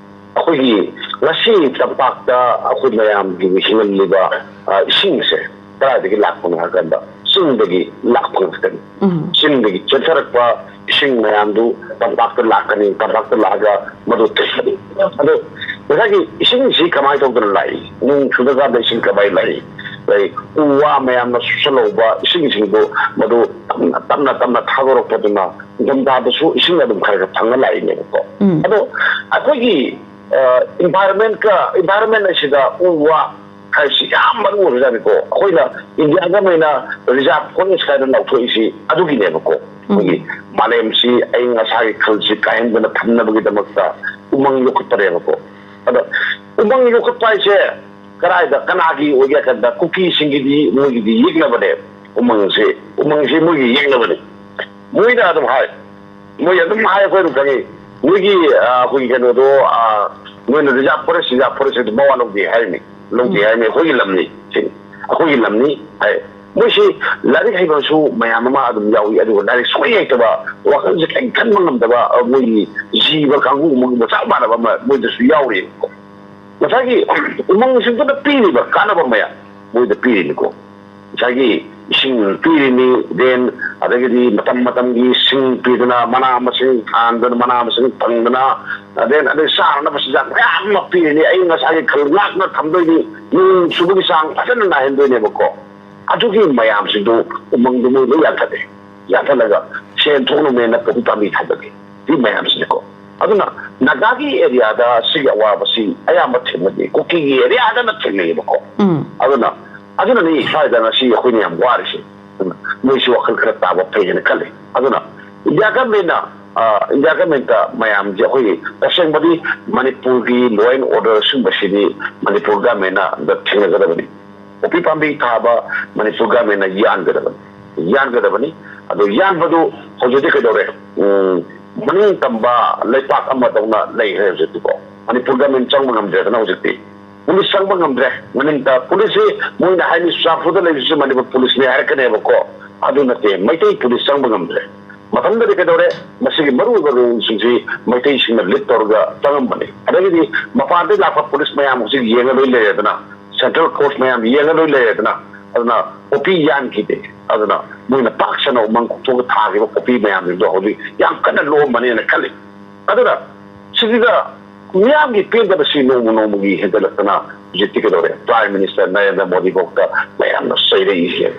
ꯑꯩꯈꯣꯏꯒꯤ ꯉꯁꯤ ꯇꯝꯄꯥꯛꯇ ꯑꯩꯈꯣꯏ ꯃꯌꯥꯝꯒꯤ ꯍꯤꯡꯍꯜꯂꯤꯕ, ꯑ, ꯏꯁꯤꯡꯁꯦ ꯀꯗꯥꯏꯗꯒꯤ ꯂꯥꯛꯄꯅꯣ ꯍꯥꯏ ꯀꯥꯟꯗ ꯆꯤꯡꯗꯒꯤ ꯂꯥꯛꯄ ꯉꯥꯛꯇꯅꯤ꯫ ꯎꯝ꯫ ꯆꯤꯡꯗꯒꯤ ꯆꯦꯟꯊꯔꯛꯄ ꯏꯁꯤꯡ ꯃꯌꯥꯝꯗꯨ ꯇꯝꯄꯥꯛꯇ ꯂꯥꯛꯀꯅꯤ, ꯇꯝꯄꯥꯛꯇ ꯂꯥꯛꯑꯒ ꯃꯗꯨ ꯊꯤꯠꯀꯅꯤ꯫ ꯑꯗꯣ ꯉꯁꯥꯏꯒꯤ ꯏꯁꯤꯡꯁꯤ ꯀꯃꯥꯏꯅ ꯇꯧꯗꯅ ꯂꯥꯛꯏ? ꯅꯣꯡ ꯆꯨꯔꯀꯥꯟꯗ ꯏꯁꯤꯡ ꯀꯃꯥꯏꯅ ꯂꯥꯛꯏ? ꯑꯗꯩ ꯎ ꯋꯥ ꯃꯌꯥꯝꯅ ꯁꯨꯞꯆꯜꯍꯧꯕ ꯏꯁꯤꯡꯁꯤꯡꯗꯣ ꯃꯗꯨ ꯇꯞꯅ ꯇꯞꯅ ꯇꯞꯅ ꯊꯥꯗꯣꯔꯛꯄꯗꯨꯅ ꯅꯤꯡꯊꯝꯊꯥꯗꯁꯨ ꯏꯁꯤꯡ ꯑꯗꯨꯝ ꯈꯔ ꯈꯔ ꯐꯪꯉ ꯂꯥꯛꯏꯅꯦꯕꯀꯣ꯫ ꯎꯝ꯫ ꯑꯗꯣ ꯑꯩꯈꯣꯏꯒꯤ, ꯑ, ꯏꯟꯚꯥꯏꯔꯣꯟꯃꯦꯟꯀ, ꯏꯟꯚꯥꯏꯔꯣꯟꯃꯦꯟ ꯑꯁꯤꯗ ꯎ ꯋꯥ ꯍꯥꯏꯕꯁꯤ ꯌꯥꯝ ꯃꯔꯨ ꯑꯣꯏꯕꯖꯥꯠꯅꯤꯀꯣ꯫ ꯑꯩꯈꯣꯏꯅ ꯏꯟꯗꯤꯌꯥꯒꯤ ꯑꯣꯏꯅ ꯔꯤꯖꯥꯔꯚ ꯐꯣꯔꯦꯁ ꯍꯥꯏꯅ ꯂꯥꯎꯊꯣꯛꯏꯁꯤ ꯑꯗꯨꯒꯤꯅꯦꯕꯀꯣ꯫ ꯑꯩꯈꯣꯏꯒꯤ ꯃꯥꯂꯦꯝꯁꯤ ꯑꯏꯪ ꯑꯁꯥꯒꯤ ꯈꯜꯁꯤ ꯀꯥꯏꯍꯟꯗꯅ ꯊꯝꯅꯕꯒꯤꯗꯃꯛꯇ ꯎꯃꯪ ꯌꯣꯛꯈꯠꯄꯅꯦꯕꯀꯣ꯫ ꯑꯗꯣ ꯎꯃꯪ ꯌꯣꯛꯈꯠꯄ ꯍꯥꯏꯁꯦ ꯀꯗꯥꯏꯗ, ꯀꯅꯥꯒꯤ ꯑꯣꯏꯒꯦ ꯍꯥꯏ ꯀꯥꯟꯗ ꯀꯨꯀꯤꯁꯤꯡꯒꯤꯗꯤ ꯃꯣꯏꯒꯤꯗꯤ ꯌꯦꯛꯅꯕꯅꯦ꯫ ꯎꯃꯪꯁꯦ, ꯎꯃꯪꯁꯦ ꯃꯣꯏꯒꯤ ꯌꯦꯛꯅꯕꯅꯦ꯫ ꯃꯣꯏꯅ ꯑꯗꯨꯝ ꯍꯥꯏ, ꯃꯣꯏ ꯑꯗꯨꯝ ꯍꯥꯏ, ꯑꯩꯈꯣꯏ ꯑꯗꯨꯝ ꯈꯪꯉꯤ꯫ ꯃꯣꯏꯒꯤ, ꯑ, ꯑꯩꯈꯣꯏꯒꯤ ꯀꯩꯅꯣꯗꯣ, ꯑ, ꯃꯣꯏꯅ ꯔꯤꯖꯥꯔꯚ ꯐꯣꯔꯦꯁ, ꯔꯤꯖꯥꯔꯚ ꯐꯣꯔꯦꯁ ꯑꯗꯨꯝ ꯃꯋꯥ ꯂꯧꯗꯦ ꯍꯥꯏꯔꯤꯅꯤ, ꯂꯧꯗꯦ ꯍꯥꯏꯔꯤꯅꯤ, ꯑꯩꯈꯣꯏꯒꯤ ꯂꯝꯅꯤ ꯁꯤꯅꯤ, ꯑꯩꯈꯣꯏꯒꯤ ꯂꯝꯅꯤ ꯍꯥꯏ꯫ ꯃꯣꯏꯁꯤ ꯂꯥꯏꯔꯤꯛ ꯍꯩꯕꯁꯨ ꯃꯌꯥꯝ ꯑꯃ ꯑꯗꯨꯝ ꯌꯥꯎꯏ, ꯑꯗꯨꯒ ꯂꯥꯏꯔꯤꯛ ꯁꯨꯡꯍꯩ ꯍꯩꯇꯕ, ꯋꯥꯈꯜꯁꯦ ꯀꯔꯤꯝ ꯈꯟꯕ ꯉꯝꯗꯕ, ꯑ, ꯃꯣꯏꯒꯤ ꯖꯤꯕ ꯀꯥꯡꯕꯨ ꯑꯃꯒꯨꯝꯕ ꯆꯞ ꯃꯥꯟꯅꯕ ꯑꯃ ꯃꯣꯏꯗꯁꯨ ꯌꯥꯎꯔꯤꯕꯀꯣ꯫ ꯉꯁꯥꯏꯒꯤ ꯎꯃꯪꯁꯤꯡꯗꯨꯅ ꯄꯤꯔꯤꯕ ꯀꯥꯟꯅꯕ ꯃꯌꯥꯝ ꯃꯣꯏꯗ ꯄꯤꯔꯤꯅꯤꯀꯣ꯫ ꯉꯁꯥꯏꯒꯤ ꯏꯁꯤꯡ ꯄꯤꯔꯤꯅꯤ, ꯗꯦꯟ ꯑꯗꯒꯤꯗꯤ ꯃꯇꯝ ꯃꯇꯝꯒꯤ ꯁꯤꯡ ꯄꯤꯗꯅ, ꯃꯅꯥ ꯃꯁꯤꯡ ꯊꯥꯍꯟꯗꯅ, ꯃꯅꯥ ꯃꯁꯤꯡ ꯐꯪꯗꯅ, ꯗꯦꯟ ꯑꯗꯩ ꯆꯥꯅꯅꯕ ꯆꯤꯟꯖꯥꯛ ꯃꯌꯥꯝ ꯑꯃ ꯄꯤꯔꯤꯅꯤ, ꯑꯏꯪ ꯑꯁꯥꯒꯤ ꯈꯜ ꯉꯥꯛꯅ ꯊꯝꯗꯣꯏꯅꯤ, ꯅꯣꯡ ꯆꯨꯕꯒꯤ ꯆꯥꯡ ꯐꯖꯅ ꯅꯥꯏꯍꯟꯗꯣꯏꯅꯦꯕꯀꯣ꯫ ꯑꯗꯨꯒꯤ ꯃꯌꯥꯝꯁꯤꯡꯗꯣ ꯎꯃꯪꯗꯣ ꯃꯣꯏ ꯂꯣꯏ ꯌꯥꯟꯊꯠꯂꯦ, ꯌꯥꯟꯊꯠꯂꯒ ꯁꯦꯟ ꯊꯣꯛꯅꯕꯅꯦꯅ ꯄꯣꯝ ꯄꯥꯝꯕꯤ ꯊꯥꯗꯒꯦ꯫ ꯁꯤ ꯃꯌꯥꯝꯁꯤꯅꯀꯣ꯫ ꯑꯗꯨꯅ ꯅꯥꯒꯥꯒꯤ ꯑꯦꯔꯤꯌꯥꯗ ꯁꯤꯒꯤ ꯑꯋꯥꯕꯁꯤ ꯑꯌꯥꯝꯕ ꯊꯦꯡꯅꯗꯦ, ꯀꯨꯀꯤꯒꯤ ꯑꯦꯔꯤꯌꯥꯗꯅ ꯊꯦꯡꯅꯩꯌꯦꯕꯀꯣ꯫ ꯎꯝ꯫ ꯑꯗꯨꯅ ꯑꯗꯨꯅꯅꯤ ꯁ꯭ꯋꯥꯏꯗ ꯉꯁꯤ ꯑꯩꯈꯣꯏꯅ ꯌꯥꯝ ꯋꯥꯔꯤꯁꯦ꯫ ꯑꯗꯨꯅ ꯃꯣꯏꯁꯨ ꯋꯥꯈꯜ ꯈꯔ ꯇꯥꯕ ꯐꯩ ꯍꯥꯏꯅ ꯈꯜꯂꯤ꯫ ꯑꯗꯨꯅ ꯏꯟꯗꯤꯌꯥ ꯒꯃꯦꯟꯅ, ꯑ, ꯏꯟꯗꯤꯌꯥ ꯒꯃꯦꯟꯇ ꯃꯌꯥꯝꯁꯦ ꯑꯩꯈꯣꯏꯒꯤ ꯇꯁꯦꯡꯕꯗꯤ ꯃꯅꯤꯄꯨꯔꯒꯤ law and order ꯁꯤꯒꯨꯝꯕꯁꯤꯗꯤ ꯃꯅꯤꯄꯨꯔ ꯒꯃꯦꯟꯅ ꯊꯦꯡꯅꯒꯗꯕꯅꯤ꯫ ꯄꯣꯄꯤ ꯄꯥꯝꯕꯤ ꯊꯥꯕ ꯃꯅꯤꯄꯨꯔ ꯒꯃꯦꯟꯅ ꯌꯥꯟꯒꯗꯕꯅꯤ, ꯌꯥꯟꯒꯗꯕꯅꯤ꯫ ꯑꯗꯣ ꯌꯥꯟꯕꯗꯨ ꯍꯧꯖꯤꯛꯇꯤ ꯀꯩꯗꯧꯔꯦ? ꯎꯝ, ꯃꯅꯤꯡ ꯇꯝꯕ ꯂꯩꯄꯥꯛ ꯑꯃꯗꯧꯅ ꯂꯩꯈ꯭ꯔꯦ ꯍꯧꯖꯤꯛꯇꯤꯀꯣ꯫ ꯃꯅꯤꯄꯨꯔ ꯒꯃꯦꯟ ꯆꯪꯕ ꯉꯝꯗ꯭ꯔꯦꯗꯅ ꯍꯧꯖꯤꯛꯇꯤ꯫ ꯄꯨꯂꯤꯁ ꯆꯪꯕ ꯉꯝꯗ꯭ꯔꯦ꯫ ꯃꯅꯤꯡꯗ ꯄꯨꯂꯤꯁꯁꯤ ꯃꯣꯏꯅ ꯍꯥꯏꯅꯤ ꯆꯨꯔꯆꯥꯟꯄꯨꯔꯗ ꯂꯩꯕꯁꯤꯁꯨ ꯃꯅꯤꯄꯨꯔ ꯄꯨꯂꯤꯁꯅꯤ ꯍꯥꯏꯔꯛꯀꯅꯦꯕꯀꯣ꯫ ꯑꯗꯨ ꯅꯠꯇꯦ, ꯃꯩꯇꯩ ꯄꯨꯂꯤꯁ ꯆꯪꯕ ꯉꯝꯗ꯭ꯔꯦ꯫ ꯃꯊꯪꯗꯗꯤ ꯀꯩꯗꯧꯔꯦ? ꯃꯁꯤꯒꯤ ꯃꯔꯨꯑꯣꯏꯕ ꯔꯣꯜꯁꯤꯡꯁꯤ ꯃꯩꯇꯩꯁꯤꯡꯅ ꯂꯤꯗ ꯇꯧꯔꯒ ꯆꯪꯉꯝꯕꯅꯤ꯫ ꯑꯗꯒꯤꯗꯤ ꯃꯄꯥꯟꯗꯒꯤ ꯂꯥꯛꯄ ꯄꯨꯂꯤꯁ ꯃꯌꯥꯝ ꯍꯧꯖꯤꯛ ꯌꯦꯡꯉ ꯂꯣꯏ ꯂꯩꯔꯦꯗꯅ, ꯁꯦꯟꯇ꯭ꯔꯦꯜ ꯐꯣꯔꯁ ꯃꯌꯥꯝ ꯌꯦꯡꯉ ꯂꯣꯏ ꯂꯩꯔꯦꯗꯅ꯫ ꯑꯗꯨꯅ ꯄꯣꯄꯤ ꯌꯥꯟꯈꯤꯗꯦ꯫ ꯑꯗꯨꯅ ꯃꯣꯏꯅ ꯄꯥꯛ ꯁꯟꯅ ꯎꯃꯪ ꯀꯣꯛꯊꯣꯛꯑꯒ ꯊꯥꯈꯤꯕ ꯄꯣꯄꯤ ꯃꯌꯥꯝꯁꯤꯡꯗꯣ ꯍꯧꯖꯤꯛ ꯌꯥꯝ ꯀꯟꯅ ꯂꯣꯛꯑꯝꯕꯅꯦꯅ ꯈꯜꯂꯤ꯫ ꯑꯗꯨꯅ ꯁꯤꯁꯤꯗ ꯃꯤꯌꯥꯝꯒꯤ ꯄꯦꯟꯗꯕꯁꯤ ꯅꯣꯡꯃ ꯅꯣꯡꯃꯒꯤ ꯍꯦꯟꯒꯠꯂꯛꯇꯅ ꯍꯧꯖꯤꯛꯇꯤ ꯀꯩꯗꯧꯔꯦ? ꯄ꯭ꯔꯥꯏꯝ ꯃꯤꯅꯤꯁꯇꯔ ꯅꯔꯦꯟꯗ꯭ꯔ ꯃꯣꯗꯤ ꯐꯥꯎꯗ ꯃꯌꯥꯝꯅ ꯆꯩꯔꯛꯏꯁꯦ꯫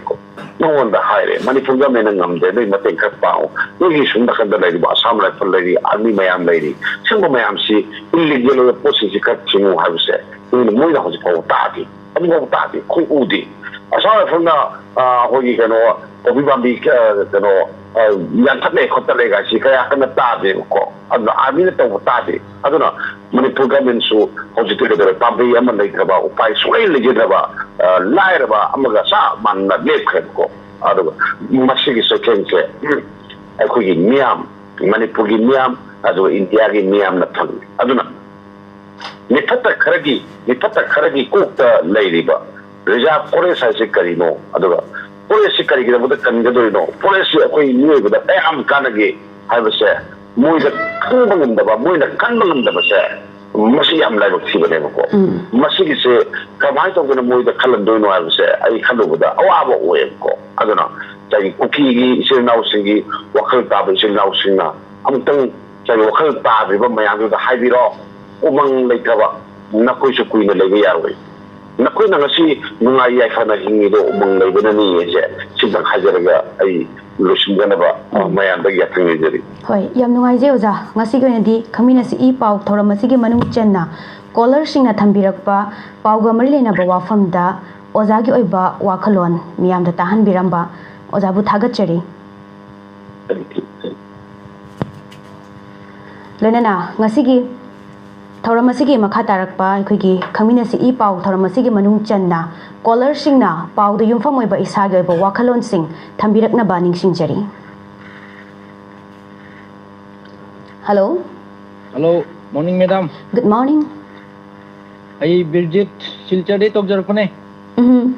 ꯃꯉꯣꯟꯗ ꯍꯥꯏꯔꯦ, "ꯃꯅꯤꯄꯨꯔ ꯒꯃꯦꯟꯅ ꯉꯝꯗꯦ, ꯅꯣꯏ ꯃꯇꯦꯡ ꯈꯔ ꯄꯥꯡꯉꯨ, ꯅꯣꯏꯒꯤ ꯁꯨꯝ ꯅꯥꯀꯟꯗ ꯂꯩꯔꯤꯕ ꯑꯁꯥꯝ ꯔꯥꯏꯐꯜ ꯂꯩꯔꯤ, ꯑꯥꯔꯃꯤ ꯃꯌꯥꯝ ꯂꯩꯔꯤ, ꯁꯤꯒꯨꯝꯕ ꯃꯌꯥꯝꯁꯤ ꯏꯜꯂꯤꯒꯦꯜ ꯑꯣꯏꯕ ꯄꯣꯠꯁꯤꯡꯁꯤ ꯈꯔ ꯊꯤꯡꯉꯨ" ꯍꯥꯏꯕꯁꯦ ꯃꯣꯏꯅ, ꯃꯣꯏꯅ ꯍꯧꯖꯤꯛ ꯐꯥꯎꯕ ꯇꯥꯗꯦ, ꯍꯧꯖꯤꯛ ꯐꯥꯎꯕ ꯇꯥꯗꯦ, ꯑꯩꯈꯣꯏ ꯎꯗꯦ꯫ ꯑꯁꯥꯝ ꯔꯥꯏꯐꯜꯅ, ꯑ, ꯑꯩꯈꯣꯏꯒꯤ ꯀꯩꯅꯣ, ꯀꯣꯕꯤ ꯄꯥꯝꯕꯤ, ꯑ, ꯀꯩꯅꯣ, ꯑ, ꯌꯥꯟꯊꯠꯂꯦ ꯈꯣꯠꯇꯠꯂꯦ ꯀꯥꯏꯁꯤ ꯀꯌꯥ ꯀꯟꯅ ꯇꯥꯗꯦꯕꯀꯣ꯫ ꯑꯗꯨꯅ ꯑꯥꯔꯃꯤꯅ ꯇꯧꯕ ꯇꯥꯗꯦ꯫ ꯑꯗꯨꯅ ꯃꯅꯤꯄꯨꯔ ꯒꯃꯦꯟꯁꯨ ꯍꯧꯖꯤꯛꯇꯤ ꯀꯩꯗꯧꯔꯦ? ꯄꯥꯝꯕꯩ ꯑꯃ ꯂꯩꯇ꯭ꯔꯕ, ꯎꯄꯥꯏ ꯁꯨꯡꯂꯩ ꯂꯩꯖꯗ꯭ꯔꯕ, ꯑ, ꯂꯥꯏꯔꯕ ꯑꯃꯒ ꯆꯞ ꯃꯥꯟꯅꯅ ꯂꯦꯞꯈ꯭ꯔꯦꯕꯀꯣ꯫ ꯑꯗꯨꯒ ꯃꯁꯤꯒꯤ ꯆꯩꯊꯦꯡꯁꯦ, ꯎꯝ, ꯑꯩꯈꯣꯏꯒꯤ ꯃꯤꯌꯥꯝ, ꯃꯅꯤꯄꯨꯔꯒꯤ ꯃꯤꯌꯥꯝ, ꯑꯗꯨꯒ ꯏꯟꯗꯤꯌꯥꯒꯤ ꯃꯤꯌꯥꯝꯅ ꯐꯪꯉꯤ꯫ ꯑꯗꯨꯅ ꯃꯤꯐꯠꯇ ꯈꯔꯒꯤ, ꯃꯤꯐꯠꯇ ꯈꯔꯒꯤ ꯀꯣꯛꯇ ꯂꯩꯔꯤꯕ ꯔꯤꯖꯥꯔꯚ ꯐꯣꯔꯦꯁ ꯍꯥꯏꯁꯦ ꯀꯔꯤꯅꯣ? ꯑꯗꯨꯒ ꯐꯣꯔꯦꯁꯁꯤ ꯀꯔꯤꯒꯤꯗꯃꯛꯇ ꯀꯟꯒꯗꯣꯏꯅꯣ? ꯐꯣꯔꯦꯁꯁꯤ ꯑꯩꯈꯣꯏ ꯃꯤꯑꯣꯏꯕꯗ ꯀꯌꯥꯝ ꯀꯥꯟꯅꯒꯦ ꯍꯥꯏꯕꯁꯦ ꯃꯣꯏꯗ ꯈꯪꯕ ꯉꯝꯗꯕ, ꯃꯣꯏꯅ ꯈꯟꯕ ꯉꯝꯗꯕꯁꯦ, ꯃꯁꯤ ꯌꯥꯝ ꯂꯥꯏꯕꯛ ꯊꯤꯕꯅꯦꯕꯀꯣ꯫ ꯎꯝ꯫ ꯃꯁꯤꯒꯤꯁꯦ ꯀꯃꯥꯏꯅ ꯇꯧꯗꯅ ꯃꯣꯏꯗ ꯈꯜꯍꯟꯗꯣꯏꯅꯣ ꯍꯥꯏꯕꯁꯦ ꯑꯩ ꯈꯜꯂꯨꯕꯗ ꯑꯋꯥꯕ ꯑꯣꯏꯌꯦꯕꯀꯣ꯫ ꯑꯗꯨꯅ ꯉꯁꯥꯏꯒꯤ ꯀꯨꯀꯤꯒꯤ ꯏꯆꯤꯜ ꯏꯅꯥꯎꯁꯤꯡꯒꯤ ꯋꯥꯈꯜ ꯇꯥꯕ ꯏꯆꯤꯜ ꯏꯅꯥꯎꯁꯤꯡꯅ ꯑꯃꯨꯛꯇꯪ ꯉꯁꯥꯏꯒꯤ ꯋꯥꯈꯜ ꯇꯥꯗ꯭ꯔꯤꯕ ꯃꯌꯥꯝꯗꯨꯗ ꯍꯥꯏꯕꯤꯔꯣ, ꯎꯃꯪ ꯂꯩꯇꯕ ꯅꯈꯣꯏꯁꯨ ꯀꯨꯏꯅ ꯂꯩꯕ ꯌꯥꯔꯣꯏ꯫ ꯅꯈꯣꯏꯅ ꯉꯁꯤ ꯅꯨꯡꯉꯥꯏ ꯌꯥꯏꯐꯅ ꯍꯤꯡꯉꯤꯗꯣ ꯎꯃꯪ ꯂꯩꯕꯅꯅꯤ ꯍꯥꯏꯁꯦ ꯁꯤꯇꯪ ꯍꯥꯏꯖꯔꯒ ꯑꯩ ꯂꯣꯏꯁꯤꯟꯖꯅꯕ, ꯑ, ꯃꯌꯥꯝꯗ ꯌꯥꯊꯪ ꯅꯤꯖꯔꯤ꯫ ꯍꯣꯏ, ꯌꯥꯝ ꯅꯨꯡꯉꯥꯏꯖꯩ ꯑꯣꯖꯥ꯫ ꯉꯁꯤꯒꯤ ꯑꯣꯏꯅꯗꯤ ꯈꯪꯃꯤꯟꯅꯁꯤ ꯏ ꯄꯥꯎ ꯊꯧꯔꯝ ꯑꯁꯤꯒꯤ ꯃꯅꯨꯡ ꯆꯟꯅ ꯀꯣꯂꯔꯁꯤꯡꯅ ꯊꯝꯕꯤꯔꯛꯄ ꯄꯥꯎꯒ ꯃꯔꯤ ꯂꯩꯅꯕ ꯋꯥꯐꯝꯗ ꯑꯣꯖꯥꯒꯤ ꯑꯣꯏꯕ ꯋꯥꯈꯜꯂꯣꯟ ꯃꯤꯌꯥꯝꯗ ꯇꯥꯍꯟꯕꯤꯔꯝꯕ ꯑꯣꯖꯥꯕꯨ ꯊꯥꯒꯠꯆꯔꯤ꯫ ꯂꯣꯏꯅꯅ ꯉꯁꯤꯒꯤ ꯊꯧꯔꯝ ꯑꯁꯤꯒꯤ ꯃꯈꯥ ꯇꯥꯔꯛꯄ ꯑꯩꯈꯣꯏꯒꯤ ꯈꯪꯃꯤꯟꯅꯁꯤ ꯏ ꯄꯥꯎ ꯊꯧꯔꯝ ꯑꯁꯤꯒꯤ ꯃꯅꯨꯡ ꯆꯟꯅ ꯀꯣꯂꯔꯁꯤꯡꯅ ꯄꯥꯎꯗ ꯌꯨꯝꯐꯝ ꯑꯣꯏꯕ ꯏꯁꯥꯒꯤ ꯑꯣꯏꯕ ꯋꯥꯈꯜꯂꯣꯟꯁꯤꯡ ꯊꯝꯕꯤꯔꯛꯅꯕ ꯅꯤꯡꯁꯤꯡꯖꯔꯤ꯫ Hello. Hello, morning madam. Good morning. ꯑꯩ ꯕꯤꯔꯖꯤꯠ ꯁꯤꯜꯆꯔꯗꯩ ꯇꯧꯖꯔꯛꯄꯅꯦ꯫ ꯎꯝ꯫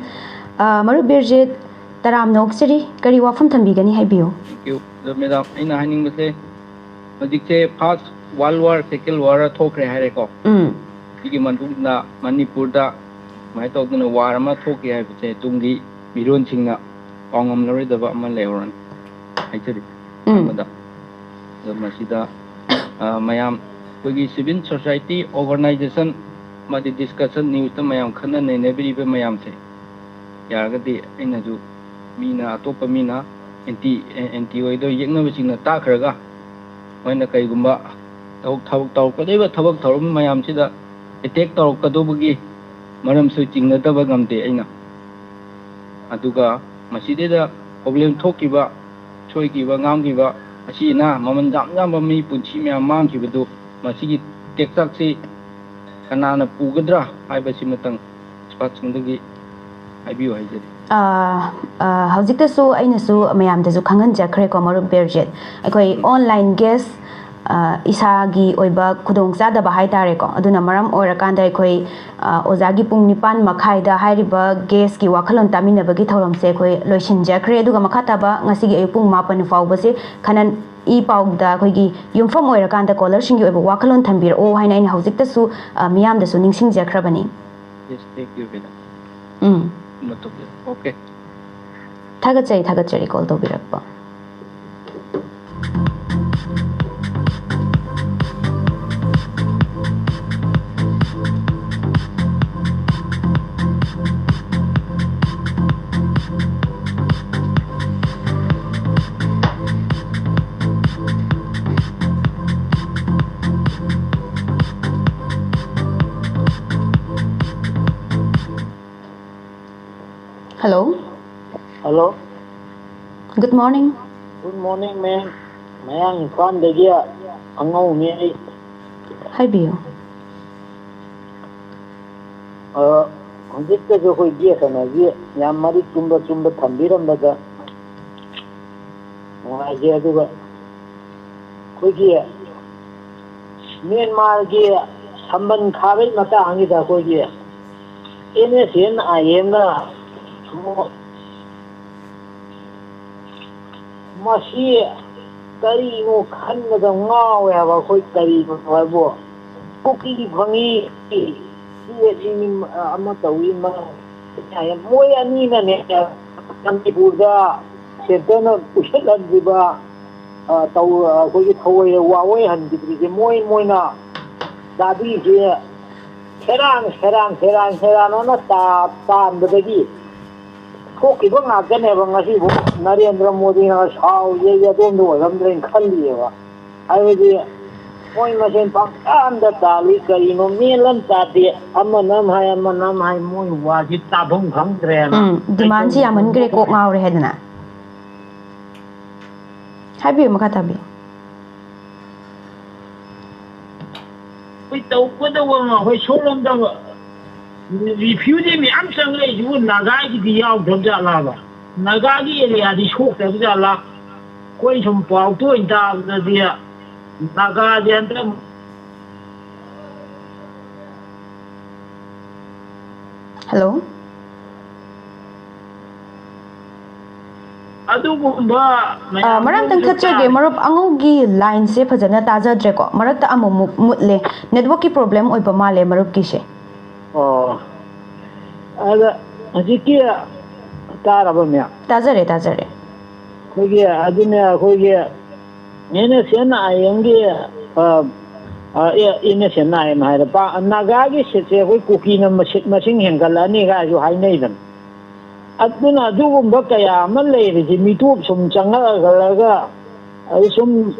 ꯑ, ꯃꯔꯨꯞ ꯕꯤꯔꯖꯤꯠ, ꯇꯔꯥꯝꯅ ꯑꯣꯛꯆꯔꯤ꯫ ꯀꯔꯤ ꯋꯥꯐꯝ ꯊꯝꯕꯤꯒꯅꯤ, ꯍꯥꯏꯕꯤꯌꯨ꯫ Thank you꯫ ꯑꯗꯣ ꯃꯦꯗꯥꯝ, ꯑꯩꯅ ꯍꯥꯏꯅꯤꯡꯕꯁꯦ, ꯍꯧꯖꯤꯛꯁꯦ First World War, Second War ꯊꯣꯛꯈ꯭ꯔꯦ ꯍꯥꯏꯔꯦꯀꯣ꯫ ꯎꯝ꯫ ꯁꯤꯒꯤ ꯃꯇꯨꯡꯗ ꯃꯅꯤꯄꯨꯔꯗ ꯁꯨꯃꯥꯏꯅ ꯇꯧꯗꯅ ꯋꯥꯔ ꯑꯃ ꯊꯣꯛꯈꯤ ꯍꯥꯏꯕꯁꯦ ꯇꯨꯡꯒꯤ ꯃꯤꯔꯣꯟꯁꯤꯡꯅ ꯀꯥꯎꯉꯝꯂꯔꯣꯏꯗꯕ ꯑꯃ ꯂꯩꯍꯧꯔꯅꯤ ꯍꯥꯏꯖꯔꯤ꯫ ꯎꯝ꯫ ꯑꯃꯗ꯫ ꯑꯗꯣ ꯃꯁꯤꯗ, ꯑ, ꯃꯌꯥꯝ ꯑꯩꯈꯣꯏꯒꯤ civil society organization ꯑꯃꯗꯤ discussion newsꯇ ꯃꯌꯥꯝ ꯈꯟꯅ ꯅꯩꯅꯕꯤꯔꯤꯕ ꯃꯌꯥꯝꯁꯦ, ꯌꯥꯔꯒꯗꯤ ꯑꯩꯅꯁꯨ ꯃꯤꯅ, ꯑꯇꯣꯞꯄ ꯃꯤꯅ anti, anti ꯑꯣꯏꯗꯣ ꯌꯦꯛꯅꯕꯁꯤꯡꯅ ꯇꯥꯛꯈ꯭ꯔꯒ ꯃꯣꯏꯅ ꯀꯩꯒꯨꯝꯕ ꯊꯕꯛ, ꯊꯕꯛ ꯇꯧꯔꯛꯀꯗꯧꯔꯤꯕ ꯊꯕꯛ ꯊꯧꯔꯝ ꯃꯌꯥꯝꯁꯤꯗ attack ꯇꯧꯔꯛꯀꯗꯧꯕꯒꯤ ꯃꯔꯝꯁꯨ ꯆꯤꯡꯅꯗꯕ ꯉꯝꯗꯦ ꯑꯩꯅ꯫ ꯑꯗꯨꯒ ꯃꯁꯤꯗꯩꯗ problem ꯊꯣꯛꯈꯤꯕ, ꯁꯣꯏꯈꯤꯕ, ꯉꯥꯝꯈꯤꯕ, ꯑꯁꯤꯅ ꯃꯃꯜ ꯌꯥꯝ ꯌꯥꯝꯕ ꯃꯤ ꯄꯨꯟꯁꯤ ꯃꯌꯥꯝ ꯃꯥꯡꯈꯤꯕꯗꯨ, ꯃꯁꯤꯒꯤ ꯇꯦꯛꯆꯥꯛꯁꯤ ꯀꯅꯥꯅ ꯄꯨꯒꯗ꯭ꯔꯥ ꯍꯥꯏꯕꯁꯤꯃꯇꯪ expertꯁꯤꯡꯗꯒꯤ ꯍꯥꯏꯕꯤꯌꯨ ꯍꯥꯏꯖꯔꯤ꯫ ꯑ, ꯑ, ꯍꯧꯖꯤꯛꯇꯁꯨ ꯑꯩꯅꯁꯨ ꯃꯌꯥꯝꯗꯁꯨ ꯈꯪꯍꯟꯖꯈ꯭ꯔꯦꯀꯣ, ꯃꯔꯨꯞ ꯕꯤꯔꯖꯤꯠ꯫ ꯑꯩꯈꯣꯏ online gas, ꯑ, ꯏꯁꯥꯒꯤ ꯑꯣꯏꯕ ꯈꯨꯗꯣꯡꯆꯥꯗꯕ ꯍꯥꯏ ꯇꯥꯔꯦꯀꯣ, ꯑꯗꯨꯅ ꯃꯔꯝ ꯑꯣꯏꯔꯀꯥꯟꯗ ꯑꯩꯈꯣꯏ, ꯑ, ꯑꯣꯖꯥꯒꯤ ꯄꯨꯡ ꯅꯤꯄꯥꯟ ꯃꯈꯥꯏꯗ ꯍꯥꯏꯔꯤꯕ gasꯀꯤ ꯋꯥꯈꯜꯂꯣꯟ ꯇꯥꯃꯤꯟꯅꯕꯒꯤ ꯊꯧꯔꯝꯁꯦ ꯑꯩꯈꯣꯏ ꯂꯣꯏꯁꯤꯟꯖꯈ꯭ꯔꯦ꯫ ꯑꯗꯨꯒ ꯃꯈꯥ ꯇꯥꯕ ꯉꯁꯤꯒꯤ ꯑꯌꯨꯛ ꯄꯨꯡ ꯃꯥꯄꯟ ꯐꯥꯎꯕꯁꯦ ꯈꯟꯅ, ꯏ ꯄꯥꯎꯗ ꯑꯩꯈꯣꯏꯒꯤ ꯌꯨꯝꯐꯝ ꯑꯣꯏꯔꯀꯥꯟꯗ ꯀꯣꯂꯔꯁꯤꯡꯒꯤ ꯑꯣꯏꯕ ꯋꯥꯈꯜꯂꯣꯟ ꯊꯝꯕꯤꯔꯛꯑꯣ ꯍꯥꯏꯅ ꯑꯩꯅ ꯍꯧꯖꯤꯛꯇꯁꯨ, ꯑ, ꯃꯤꯌꯥꯝꯗꯁꯨ ꯅꯤꯡꯁꯤꯡꯖꯈ꯭ꯔꯕꯅꯤ꯫ Yes, thank you, madam꯫ ꯎꯝ꯫ ꯃꯇꯨꯡꯗ, okay꯫ ꯊꯥꯒꯠꯆꯔꯤ, ꯊꯥꯒꯠꯆꯔꯤ call ꯇꯧꯕꯤꯔꯛꯄ꯫ Hello. Hello. Good morning. Good morning, ma'am. ꯃꯌꯥꯡ ꯏꯝꯐꯥꯜꯗꯒꯤ ꯑꯉꯧꯅꯦ ꯑꯩ꯫ ꯍꯥꯏꯕꯤꯌꯨ꯫ ꯑ, ꯍꯧꯖꯤꯛꯇꯁꯨ ꯑꯩꯈꯣꯏꯒꯤ ꯀꯩꯅꯣꯒꯤ ꯌꯥꯝ ꯃꯔꯤꯛ ꯆꯨꯝꯕ ꯆꯨꯝꯕ ꯊꯝꯕꯤꯔꯝꯕꯗ ꯅꯨꯡꯉꯥꯏꯖꯩ꯫ ꯑꯗꯨꯒ ꯑꯩꯈꯣꯏꯒꯤ ꯃ꯭ꯌꯥꯟꯃꯥꯔꯒꯤ ꯁꯝꯕꯟ ꯈꯥꯕꯩ ꯃꯇꯥꯡꯁꯤꯗ ꯑꯩꯈꯣꯏꯒꯤ ꯑꯦꯟ ꯑꯦꯁ ꯑꯦꯟ ꯑꯥꯏ ꯑꯦꯝꯅ ꯃꯁꯤ ꯀꯔꯤꯅꯣ ꯈꯟꯕꯗ ꯉꯥꯎꯋꯦ ꯍꯥꯏꯕ꯫ ꯑꯩꯈꯣꯏ ꯀꯔꯤꯅꯣ ꯍꯥꯏꯕꯨ ꯀꯨꯀꯤ ꯐꯪꯉꯤ, ꯁꯤ ꯑꯁꯤ ꯑꯃ ꯇꯧꯏ, ꯃꯣꯏ ꯑꯅꯤꯅꯅꯦ ꯃꯅꯤꯄꯨꯔꯗ ꯁꯦꯟꯇꯔꯅ ꯄꯨꯁꯤꯜꯍꯟꯗ꯭ꯔꯤꯕ, ꯑ, ꯇꯧ-, ꯑꯩꯈꯣꯏꯒꯤ ꯊꯑꯣꯏ ꯋꯥꯑꯣꯏꯍꯟꯈꯤꯗ꯭ꯔꯤꯁꯦ ꯃꯣꯏ ꯃꯣꯏꯅ ꯆꯥꯕꯤꯁꯦ ꯁꯦꯔꯥꯟ ꯁꯦꯔꯥꯟ ꯁꯦꯔꯥꯟ ꯁꯦꯔꯥꯟ ꯑꯃ ꯇꯥ-, ꯇꯥꯟꯕꯗꯒꯤ ꯊꯣꯛꯈꯤꯕ ꯉꯥꯛꯇꯅꯦꯕ꯫ ꯉꯁꯤꯕꯨ ꯅꯔꯦꯟꯗ꯭ꯔ ꯃꯣꯗꯤꯅ ꯁꯥꯎꯔꯤꯁꯦ ꯑꯩ ꯑꯗꯣꯝꯗ ꯑꯣꯏꯔꯝꯗ꯭ꯔꯦꯅ ꯈꯜꯂꯤꯑꯕ꯫ ꯍꯥꯏꯕꯗꯤ ꯃꯣꯏ ꯃꯁꯦꯟ ꯄꯪꯇꯥꯟꯗ ꯇꯥꯜꯂꯤ꯫ ꯀꯔꯤꯅꯣ ꯃꯦꯟ ꯑꯃ ꯇꯥꯗꯦ꯫ ꯑꯃꯅ ꯑꯃ ꯍꯥꯏ, ꯑꯃꯅ ꯑꯃ ꯍꯥꯏ꯫ ꯃꯣꯏ ꯋꯥꯁꯤ ꯇꯥꯐꯝ ꯈꯪꯗ꯭ꯔꯦꯕ꯫ ꯎꯝ, ꯗꯤꯃꯥꯟꯁꯤ ꯌꯥꯝꯃꯟꯈ꯭ꯔꯦ, ꯀꯣꯛ ꯉꯥꯎꯔꯦ ꯍꯥꯏꯗꯅ꯫ ꯍꯥꯏꯕꯤꯌꯨ, ꯃꯈꯥ ꯇꯥꯕꯤꯌꯨ꯫ ꯑꯩꯈꯣꯏ ꯇꯧꯒꯗꯧꯕ ꯑꯃ, ꯑꯩꯈꯣꯏ ꯁꯣꯝꯂꯣꯝꯗ ꯔꯤꯐ꯭ꯌꯨꯖꯤ ꯃꯌꯥꯝ ꯆꯪꯂꯛꯏꯁꯤꯕꯨ ꯅꯥꯒꯥꯒꯤꯗꯤ ꯌꯥꯎꯗ꯭ꯔꯕ ꯖꯥꯠꯂꯥꯕ? ꯅꯥꯒꯥꯒꯤ ꯑꯦꯔꯤꯌꯥꯗꯤ ꯁꯣꯛꯇꯕ ꯖꯥꯠꯂꯥ? ꯑꯩꯈꯣꯏ ꯁꯨꯝ ꯄꯥꯎ ꯇꯣꯏꯅ ꯇꯥꯕꯗꯗꯤ ꯅꯥꯒꯥꯁꯦ ꯍꯟꯗꯛ Hello? ꯑꯗꯨꯒꯨꯝꯕ ꯑ, ꯃꯌꯥꯝ ꯃꯔꯛꯇꯪ ꯑꯃꯁꯨ ꯊꯠꯆꯒꯦ, ꯇꯥꯔꯦ꯫ ꯃꯔꯨꯞ ꯑꯉꯧꯒꯤ ꯂꯥꯏꯟꯁꯦ ꯐꯖꯅ ꯇꯥꯖꯗ꯭ꯔꯦꯀꯣ, ꯃꯔꯛꯇ ꯑꯃꯨꯛꯃꯨꯛ ꯃꯨꯠꯂꯦ꯫ ꯅꯦꯠꯋꯥꯛꯀꯤ ꯄ꯭ꯔꯣꯕ꯭ꯂꯦꯝ ꯑꯣꯏꯕ ꯃꯥꯜꯂꯦ ꯃꯔꯨꯞꯀꯤꯁꯦ꯫ ꯑꯣ, ꯑꯗ ꯍꯧꯖꯤꯛꯀꯤ ꯇꯥꯔꯕ ꯃꯌꯥꯝ? ꯇꯥꯖꯔꯦ, ꯇꯥꯖꯔꯦ꯫ ꯑꯩꯈꯣꯏꯒꯤ, ꯑꯗꯨꯅꯦ ꯑꯩꯈꯣꯏꯒꯤ ꯑꯦꯟ ꯑꯦꯁ ꯑꯦꯟ ꯑꯥꯏ ꯑꯦꯝꯒꯤ, ꯑ, ꯑ, ꯑꯦ, N S N I M ꯍꯥꯏꯔ, ꯄꯥ-, ꯅꯥꯒꯥꯒꯤ ꯁꯤꯠꯁꯦ ꯑꯩꯈꯣꯏ ꯀꯨꯀꯤꯅ ꯃꯁꯤꯠ ꯃꯁꯤꯡ ꯍꯦꯟꯒꯠꯂꯛꯑꯅꯤ ꯀꯥꯏꯁꯨ ꯍꯥꯏꯅꯩꯗꯅ꯫ ꯑꯗꯨꯅ ꯑꯗꯨꯒꯨꯝꯕ ꯀꯌꯥ ꯑꯃ ꯂꯩꯔꯤꯁꯤ ꯃꯤꯇꯣꯞ ꯁꯨꯝ ꯆꯪꯉꯛꯑꯒ, ꯑꯗꯨ ꯁꯨꯝ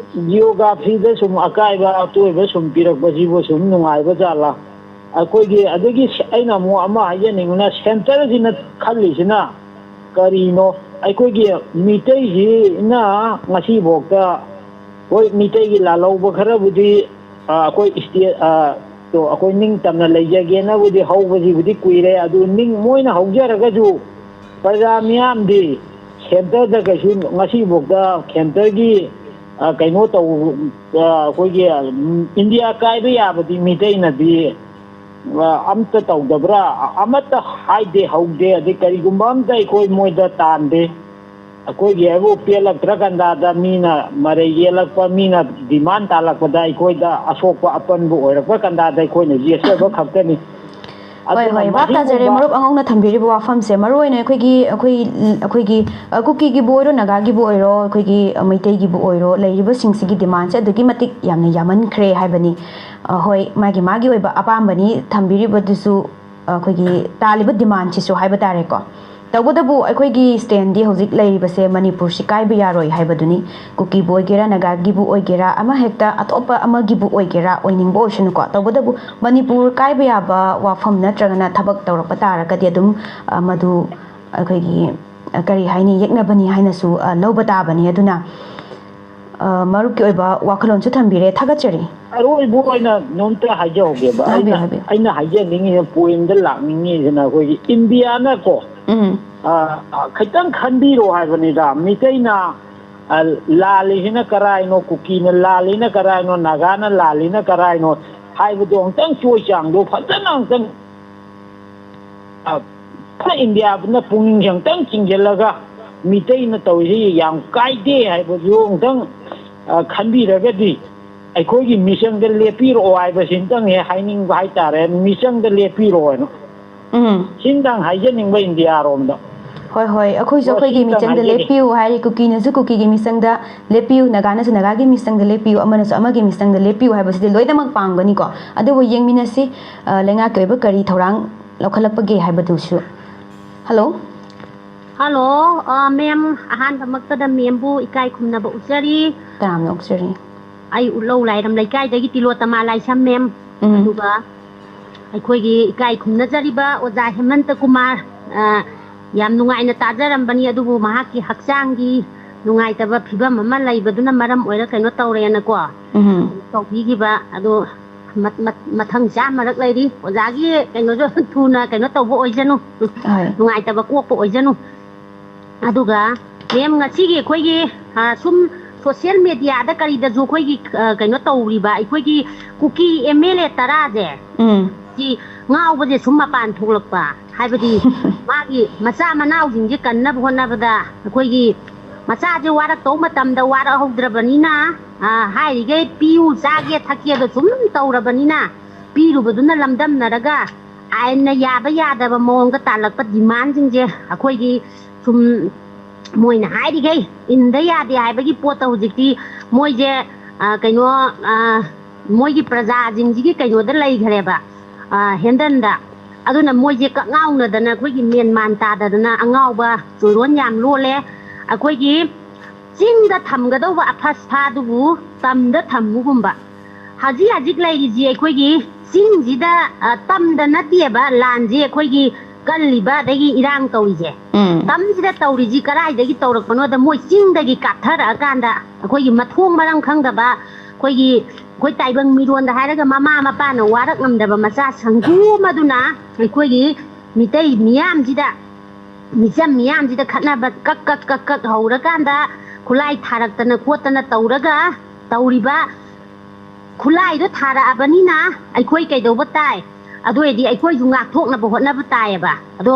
ꯖꯤꯑꯣꯒ꯭ꯔꯥꯐꯤꯗ ꯁꯨꯝ ꯑꯀꯥꯏꯕ ꯑꯇꯣꯏꯕ ꯁꯨꯝ ꯄꯤꯔꯛꯄꯁꯤꯕꯨ ꯁꯨꯝ ꯅꯨꯡꯉꯥꯏꯕ ꯖꯥꯠꯂꯥ? ꯑꯩꯈꯣꯏꯒꯤ ꯑꯗꯒꯤ ꯑꯩꯅ ꯑꯃꯨꯛ ꯑꯃ ꯍꯥꯏꯖꯅꯤꯡꯕꯅ, ꯁꯦꯟꯇꯔꯁꯤꯅ ꯈꯜꯂꯤꯁꯤꯅ ꯀꯔꯤꯅꯣ? ꯑꯩꯈꯣꯏꯒꯤ ꯃꯤꯇꯩꯁꯤꯅ ꯉꯁꯤꯐꯥꯎꯗ, ꯍꯣꯏ, ꯃꯤꯇꯩꯒꯤ ꯂꯥꯜꯍꯧꯕ ꯈꯔꯕꯨꯗꯤ, ꯑ, ꯑꯩꯈꯣꯏ ꯏꯁꯇꯦꯠ, ꯑ, ꯇꯣ ꯑꯩꯈꯣꯏ ꯅꯤꯡꯇꯝꯅ ꯂꯩꯖꯒꯦꯅꯕꯨꯗꯤ ꯍꯧꯕꯁꯤꯕꯨꯗꯤ ꯀꯨꯏꯔꯦ, ꯑꯗꯨ ꯅꯤꯡ-, ꯃꯣꯏꯅ ꯍꯧꯖꯔꯒꯁꯨ ꯄ꯭ꯔꯖꯥ ꯃꯤꯌꯥꯝꯗꯤ ꯁꯦꯟꯇꯔꯗ ꯀꯩꯁꯨ ꯉꯁꯤꯐꯥꯎꯗ ꯁꯦꯟꯇꯔꯒꯤ, ꯑ, ꯀꯩꯅꯣ ꯇꯧ-, ꯑ, ꯑꯩꯈꯣꯏꯒꯤ, ꯎꯝ, ꯏꯟꯗꯤꯌꯥ ꯀꯥꯏꯕ ꯌꯥꯕꯗꯤ ꯃꯤꯇꯩꯅꯗꯤ, ꯑ, ꯑꯝꯇ ꯇꯧꯗꯕ꯭ꯔꯥ? ꯑ-, ꯑꯃꯠꯇ ꯍꯥꯏꯗꯦ, ꯍꯧꯗꯦ, ꯑꯗꯩ ꯀꯔꯤꯒꯨꯝꯕ ꯑꯝꯇ ꯑꯩꯈꯣꯏ ꯃꯣꯏꯗ ꯇꯥꯟꯗꯦ꯫ ꯑꯩꯈꯣꯏꯒꯤ ꯍꯥꯏꯕꯨ ꯄꯦꯜꯂꯛꯇ꯭ꯔ ꯀꯥꯟꯗꯗ ꯃꯤꯅ ꯃꯔꯩ ꯌꯦꯜꯂꯛꯄ, ꯃꯤꯅ ꯗꯤꯃꯥꯟ ꯇꯥꯜꯂꯛꯄꯗ ꯑꯩꯈꯣꯏꯗ ꯑꯁꯣꯛꯄ ꯑꯄꯟꯕ ꯑꯣꯏꯔꯛꯄ ꯀꯥꯟꯗꯗ ꯑꯩꯈꯣꯏꯅ ꯌꯦꯠꯆꯕ ꯈꯛꯇꯅꯤ꯫ ꯍꯣꯏ, ꯑꯗꯨꯅ ꯍꯣꯏ, ꯚꯥꯞ ꯇꯥꯖꯔꯦ꯫ ꯃꯁꯤꯒꯨꯝꯕ ꯃꯔꯨꯞ ꯑꯉꯧꯅ ꯊꯝꯕꯤꯔꯤꯕ ꯋꯥꯐꯝꯁꯦ, ꯃꯔꯨ ꯑꯣꯏꯅ ꯑꯩꯈꯣꯏꯒꯤ, ꯑꯩꯈꯣꯏ, ꯑꯩꯈꯣꯏꯒꯤ, ꯑ, ꯀꯨꯀꯤꯒꯤꯕꯨ ꯑꯣꯏꯔꯣ, ꯅꯥꯒꯥꯒꯤꯕꯨ ꯑꯣꯏꯔꯣ, ꯑꯩꯈꯣꯏꯒꯤ, ꯑ, ꯃꯩꯇꯩꯒꯤꯕꯨ ꯑꯣꯏꯔꯣ, ꯂꯩꯔꯤꯕꯁꯤꯡꯁꯤꯒꯤ ꯗꯤꯃꯥꯟꯁꯦ ꯑꯗꯨꯛꯀꯤ ꯃꯇꯤꯛ ꯌꯥꯝꯅ ꯌꯥꯝꯃꯟꯈ꯭ꯔꯦ ꯍꯥꯏꯕꯅꯤ꯫ ꯑ, ꯍꯣꯏ, ꯃꯥꯒꯤ, ꯃꯥꯒꯤ ꯑꯣꯏꯕ ꯑꯄꯥꯝꯕꯅꯤ ꯊꯝꯕꯤꯔꯤꯕꯗꯨꯁꯨ, ꯑ, ꯑꯩꯈꯣꯏꯒꯤ ꯇꯥꯜꯂꯤꯕ ꯗꯤꯃꯥꯟꯁꯤꯁꯨ ꯍꯥꯏꯕ ꯇꯥꯔꯦꯀꯣ꯫ ꯇꯧꯕꯇꯕꯨ ꯑꯩꯈꯣꯏꯒꯤ stand ꯗꯤ ꯍꯧꯖꯤꯛ ꯂꯩꯔꯤꯕꯁꯦ ꯃꯅꯤꯄꯨꯔꯁꯤ ꯀꯥꯏꯕ ꯌꯥꯔꯣꯏ ꯍꯥꯏꯕꯗꯨꯅꯤ꯫ ꯀꯨꯀꯤꯕꯨ ꯑꯣꯏꯒꯦꯔꯥ, ꯅꯥꯒꯥꯒꯤꯕꯨ ꯑꯣꯏꯒꯦꯔꯥ, ꯑꯃ ꯍꯦꯛꯇ ꯑꯇꯣꯞꯄ ꯑꯃꯒꯤꯕꯨ ꯑꯣꯏꯒꯦꯔꯥ, ꯑꯣꯏꯅꯤꯡꯕ ꯑꯣꯏꯁꯅꯨꯀꯣ, ꯇꯧꯕꯇꯕꯨ ꯃꯅꯤꯄꯨꯔ ꯀꯥꯏꯕ ꯌꯥꯕ ꯋꯥꯐꯝ ꯅꯠꯇ꯭ꯔꯒꯅ ꯊꯕꯛ ꯇꯧꯔꯛꯄ ꯇꯥꯔꯒꯗꯤ ꯑꯗꯨꯝ, ꯑ, ꯃꯗꯨ ꯑꯩꯈꯣꯏꯒꯤ, ꯑ, ꯀꯔꯤ ꯍꯥꯏꯅꯤ, ꯌꯦꯛꯅꯕꯅꯤ ꯍꯥꯏꯅꯁꯨ, ꯑ, ꯂꯧꯕ ꯇꯥꯕꯅꯤ꯫ ꯑꯗꯨꯅ, ꯑ, ꯃꯔꯨꯞꯀꯤ ꯑꯣꯏꯕ ꯋꯥꯈꯜꯂꯣꯟꯁꯨ ꯊꯝꯕꯤꯔꯦ, ꯊꯥꯒꯠꯆꯔꯤ꯫ ꯑꯔꯣꯏꯕ ꯑꯣꯏꯅ ꯅꯣꯝꯇ ꯍꯥꯏꯖꯍꯧꯒꯦꯕ꯫ ꯍꯥꯏꯕꯤꯌꯨ, ꯑꯩꯅ, ꯍꯥꯏꯕꯤꯌꯨ꯫ ꯑꯩꯅ ꯍꯥꯏꯖꯅꯤꯡꯉꯤꯁꯦ, point ꯇ ꯂꯥꯛꯅꯤꯡꯉꯤꯁꯤꯅ, ꯑꯩꯈꯣꯏꯒꯤ ꯏꯟꯗꯤꯌꯥꯅꯀꯣ, ꯎꯝ꯫ ꯑ, ꯑ, ꯈꯤꯇꯪ ꯈꯟꯕꯤꯔꯣ ꯍꯥꯏꯕꯅꯤꯗ꯫ ꯃꯤꯇꯩꯅ, ꯑ, ꯂꯥꯜꯂꯤꯁꯤꯅ ꯀꯔꯥꯏꯅꯣ, ꯀꯨꯀꯤꯅ ꯂꯥꯜꯂꯤꯅ ꯀꯔꯥꯏꯅꯣ, ꯅꯥꯒꯥꯅ ꯂꯥꯜꯂꯤꯅ ꯀꯔꯥꯏꯅꯣ ꯍꯥꯏꯕꯗꯣ ꯑꯃꯨꯛꯇꯪ ꯆꯣꯏ ꯆꯥꯡꯗꯣ ꯐꯖꯅ ꯑꯃꯨꯛꯇꯪ, ꯑ, ꯐꯖꯅ ꯏꯟꯗꯤꯌꯥꯅ ꯄꯨꯛꯅꯤꯡꯁꯦ ꯑꯃꯨꯛꯇꯪ ꯆꯤꯡꯁꯤꯜꯂꯒ, ꯃꯤꯇꯩꯅ ꯇꯧꯔꯤꯁꯤ ꯌꯥꯝ ꯀꯥꯏꯗꯦ ꯍꯥꯏꯕꯗꯨ ꯑꯃꯨꯛꯇꯪ, ꯑ, ꯈꯟꯕꯤꯔꯒꯗꯤ, ꯑꯩꯈꯣꯏꯒꯤ ꯃꯤꯆꯪꯗ ꯂꯦꯞꯄꯤꯔꯛꯑꯣ ꯍꯥꯏꯕꯁꯤꯝꯇꯪ ꯍꯦꯛ ꯍꯥꯏꯅꯤꯡꯕ ꯍꯥꯏꯇꯥꯔꯦ, ꯃꯤꯆꯪꯗ ꯂꯦꯞꯄꯤꯔꯛꯑꯣꯅ꯫ ꯎꯝ꯫ ꯁꯤꯝꯇꯪ ꯍꯥꯏꯖꯅꯤꯡꯕ ꯏꯟꯗꯤꯌꯥꯔꯣꯝꯗ꯫ ꯍꯣꯏ, ꯍꯣꯏ, ꯑꯩꯈꯣꯏꯁꯨ ꯑꯣ, ꯑꯩꯈꯣꯏꯒꯤ ꯁꯤꯝꯇꯪ ꯃꯤꯆꯪꯗ ꯍꯥꯏꯖꯒꯦ꯫ ꯂꯦꯞꯄꯤꯌꯨ ꯍꯥꯏꯔꯤ, ꯀꯨꯀꯤꯅꯁꯨ ꯀꯨꯀꯤꯒꯤ ꯃꯤꯆꯪꯗ ꯂꯦꯞꯄꯤꯌꯨ, ꯅꯥꯒꯥꯅꯁꯨ ꯅꯥꯒꯥꯒꯤ ꯃꯤꯆꯪꯗ ꯂꯦꯞꯄꯤꯌꯨ, ꯑꯃꯅꯁꯨ ꯑꯃꯒꯤ ꯃꯤꯆꯪꯗ ꯂꯦꯞꯄꯤꯌꯨ ꯍꯥꯏꯕꯁꯤꯗꯤ ꯂꯣꯏꯅꯃꯛ ꯄꯥꯝꯒꯅꯤꯀꯣ꯫ ꯑꯗꯨꯕꯨ ꯌꯦꯡꯃꯤꯟꯅꯁꯤ, ꯑ, ꯂꯩꯉꯥꯛꯀꯤ ꯑꯣꯏꯕ ꯀꯔꯤ ꯊꯧꯔꯥꯡ ꯂꯧꯈꯠꯂꯛꯄꯒꯦ ꯍꯥꯏꯕꯗꯨꯁꯨ꯫ ꯍꯜꯂꯣ꯫ ꯍꯜꯂꯣ꯫ ꯑ, ꯃꯦꯝ, ꯑꯍꯥꯟꯕꯃꯛꯇꯗ ꯃꯦꯝꯕꯨ ꯏꯀꯥꯏ ꯈꯨꯝꯅꯕ ꯎꯠꯆꯔꯤ꯫ ꯇꯔꯥꯝꯅ ꯑꯣꯛꯆꯔꯤ꯫ ꯑꯩ ꯎꯠꯂꯧ ꯂꯥꯏꯔꯝ ꯂꯩꯀꯥꯏꯗꯒꯤ ꯇꯤꯂꯣꯇꯃꯥ ꯂꯥꯏꯁ꯭ꯔꯝ ꯃꯦꯝ꯫ ꯎꯝ꯫ ꯑꯗꯨꯒ ꯑꯩꯈꯣꯏꯒꯤ ꯏꯀꯥꯏ ꯈꯨꯝꯅꯖꯔꯤꯕ ꯑꯣꯖꯥ ꯍꯦꯃꯟꯇ ꯀꯨꯃꯥꯔ, ꯑ, ꯌꯥꯝ ꯅꯨꯡꯉꯥꯏꯅ ꯇꯥꯖꯔꯝꯕꯅꯤ, ꯑꯗꯨꯕꯨ ꯃꯍꯥꯛꯀꯤ ꯍꯛꯆꯥꯡꯒꯤ ꯅꯨꯡꯉꯥꯏꯇꯕ ꯐꯤꯕꯝ ꯑꯃ ꯂꯩꯕꯗꯨꯅ ꯃꯔꯝ ꯑꯣꯏꯔ ꯀꯩꯅꯣ ꯇꯧꯔꯦꯅꯀꯣ, ꯎꯝ꯫ ꯇꯧꯕꯤꯈꯤꯕ꯫ ꯑꯗꯣ ꯃ-, ꯃ-, ꯃꯊꯪ ꯆꯥꯝꯃꯔꯛ ꯂꯩꯔꯤ꯫ ꯑꯣꯖꯥꯒꯤ ꯀꯩꯅꯣꯁꯨ ꯊꯨꯅ ꯀꯩꯅꯣ ꯇꯧꯕ ꯑꯣꯏꯖꯅꯨ, ꯍꯣꯏ꯫ ꯅꯨꯡꯉꯥꯏꯇꯕ ꯀꯣꯛꯄ ꯑꯣꯏꯖꯅꯨ꯫ ꯑꯗꯨꯒ ꯃꯦꯝ, ꯉꯁꯤꯒꯤ ꯑꯩꯈꯣꯏꯒꯤ, ꯑ, ꯁꯨꯝ ꯁꯣꯁꯤꯌꯦꯜ ꯃꯦꯗꯤꯌꯥꯗ ꯀꯔꯤꯗꯁꯨ ꯑꯩꯈꯣꯏꯒꯤ, ꯑ, ꯀꯩꯅꯣ ꯇꯧꯔꯤꯕ ꯑꯩꯈꯣꯏꯒꯤ ꯀꯨꯀꯤ ꯑꯦꯝ ꯑꯦꯜ ꯑꯦ ꯇꯔꯥꯁꯦ, ꯎꯝ꯫ ꯁꯤ ꯉꯥꯎꯕꯁꯦ ꯁꯨꯝ ꯃꯄꯥꯟ ꯊꯣꯛꯂꯛꯄ, ꯍꯥꯏꯕꯗꯤ ꯃꯥꯒꯤ ꯃꯆꯥ ꯃꯅꯥꯎꯁꯤꯡꯁꯦ ꯀꯟꯅꯕ ꯍꯣꯠꯅꯕꯗ ꯑꯩꯈꯣꯏꯒꯤ ꯃꯆꯥꯁꯦ ꯋꯥꯔꯛꯇꯧ ꯃꯇꯝꯗ ꯋꯥꯔꯛꯍꯧꯗ꯭ꯔꯕꯅꯤꯅ, ꯑ, ꯍꯥꯏꯔꯤꯈꯩ ꯄꯤꯌꯨ, ꯆꯥꯒꯦ ꯊꯛꯀꯦꯗꯣ ꯁꯨꯝ ꯇꯧꯔꯕꯅꯤꯅ, ꯄꯤꯔꯨꯕꯗꯨꯅ ꯂꯝꯗꯝꯅꯔꯒ ꯑꯥꯏꯟꯅ ꯌꯥꯕ ꯌꯥꯗꯕ ꯃꯑꯣꯡꯗ ꯇꯥꯜꯂꯛꯄ ꯗꯤꯃꯥꯟꯁꯤꯡꯁꯦ ꯑꯩꯈꯣꯏꯒꯤ ꯁꯨꯝ ꯃꯣꯏꯅ ꯍꯥꯏꯔꯤꯈꯩ ꯏꯟꯗ ꯌꯥꯗꯦ ꯍꯥꯏꯕꯒꯤ ꯄꯣꯠꯇ ꯍꯧꯖꯤꯛꯇꯤ ꯃꯣꯏꯁꯦ, ꯑ, ꯀꯩꯅꯣ, ꯑ, ꯃꯣꯏꯒꯤ ꯄ꯭ꯔꯖꯥꯁꯤꯡꯁꯤꯒꯤ ꯀꯩꯅꯣꯗ ꯂꯩꯈ꯭ꯔꯦꯕ, ꯑ, ꯍꯦꯟꯗꯟꯗ꯫ ꯑꯗꯨꯅ ꯃꯣꯏꯁꯦ ꯀꯛꯉꯥꯎꯅꯗꯅ ꯑꯩꯈꯣꯏꯒꯤ ꯃꯦꯟ ꯃꯥꯟ ꯇꯥꯗꯗꯅ ꯑꯉꯥꯎꯕ ꯆꯣꯏꯔꯣꯟ ꯌꯥꯝ ꯂꯣꯜꯂꯦ꯫ ꯑꯩꯈꯣꯏꯒꯤ ꯆꯤꯡꯗ ꯊꯝꯒꯗꯧꯕ ꯑꯐꯁꯐꯥꯗꯨꯕꯨ ꯇꯝꯗ ꯊꯝꯃꯨꯒꯨꯝꯕ꯫ ꯍꯧꯖꯤꯛ ꯍꯧꯖꯤꯛ ꯂꯩꯔꯤꯁꯤ ꯑꯩꯈꯣꯏꯒꯤ ꯆꯤꯡꯁꯤꯗ, ꯑ, ꯇꯝꯗ ꯅꯠꯇꯦꯕ ꯂꯥꯟꯁꯤ ꯑꯩꯈꯣꯏꯒꯤ ꯀꯜꯂꯤꯕ ꯑꯗꯒꯤ ꯏꯔꯥꯡ ꯇꯧꯔꯤꯁꯦ꯫ ꯎꯝ꯫ ꯇꯝꯁꯤꯗ ꯇꯧꯔꯤꯁꯤ ꯀꯗꯥꯏꯗꯒꯤ ꯇꯧꯔꯛꯄꯅꯣꯗ ꯃꯣꯏ ꯆꯤꯡꯗꯒꯤ ꯀꯥꯞꯊꯔꯛꯑꯀꯥꯟꯗ ꯑꯩꯈꯣꯏꯒꯤ ꯃꯊꯣꯡ ꯃꯔꯝ ꯈꯪꯗꯕ ꯑꯩꯈꯣꯏꯒꯤ, ꯑꯩꯈꯣꯏ ꯇꯥꯏꯕꯪ ꯃꯤꯔꯣꯟꯗ ꯍꯥꯏꯔꯒ ꯃꯃꯥ ꯃꯄꯥꯅ ꯋꯥꯔꯛ ꯉꯝꯗꯕ ꯃꯆꯥ ꯁꯪꯒꯨ ꯑꯃꯗꯨꯅ ꯑꯩꯈꯣꯏꯒꯤ ꯃꯤꯇꯩ ꯃꯤꯌꯥꯝꯁꯤꯗ, ꯃꯤꯆꯝ ꯃꯤꯌꯥꯝꯁꯤꯗ ꯈꯠꯅꯕ ꯀꯛ ꯀꯛ ꯀꯛ ꯀꯛ ꯍꯧꯔꯀꯥꯟꯗ ꯈꯨꯠꯂꯥꯏ ꯊꯥꯔꯛꯇꯅ ꯈꯣꯠꯇꯅ ꯇꯧꯔꯒ ꯇꯧꯔꯤꯕ ꯈꯨꯠꯂꯥꯏꯗꯣ ꯊꯥꯔꯛꯑꯕꯅꯤꯅ ꯑꯩꯈꯣꯏ ꯀꯩꯗꯧꯕ ꯇꯥꯏ? ꯑꯗꯨ ꯑꯣꯏꯔꯗꯤ ꯑꯩꯈꯣꯏꯁꯨ ꯉꯥꯛꯊꯣꯛꯅꯕ ꯍꯣꯠꯅꯕ ꯇꯥꯏꯌꯦꯕ꯫ ꯑꯗꯣ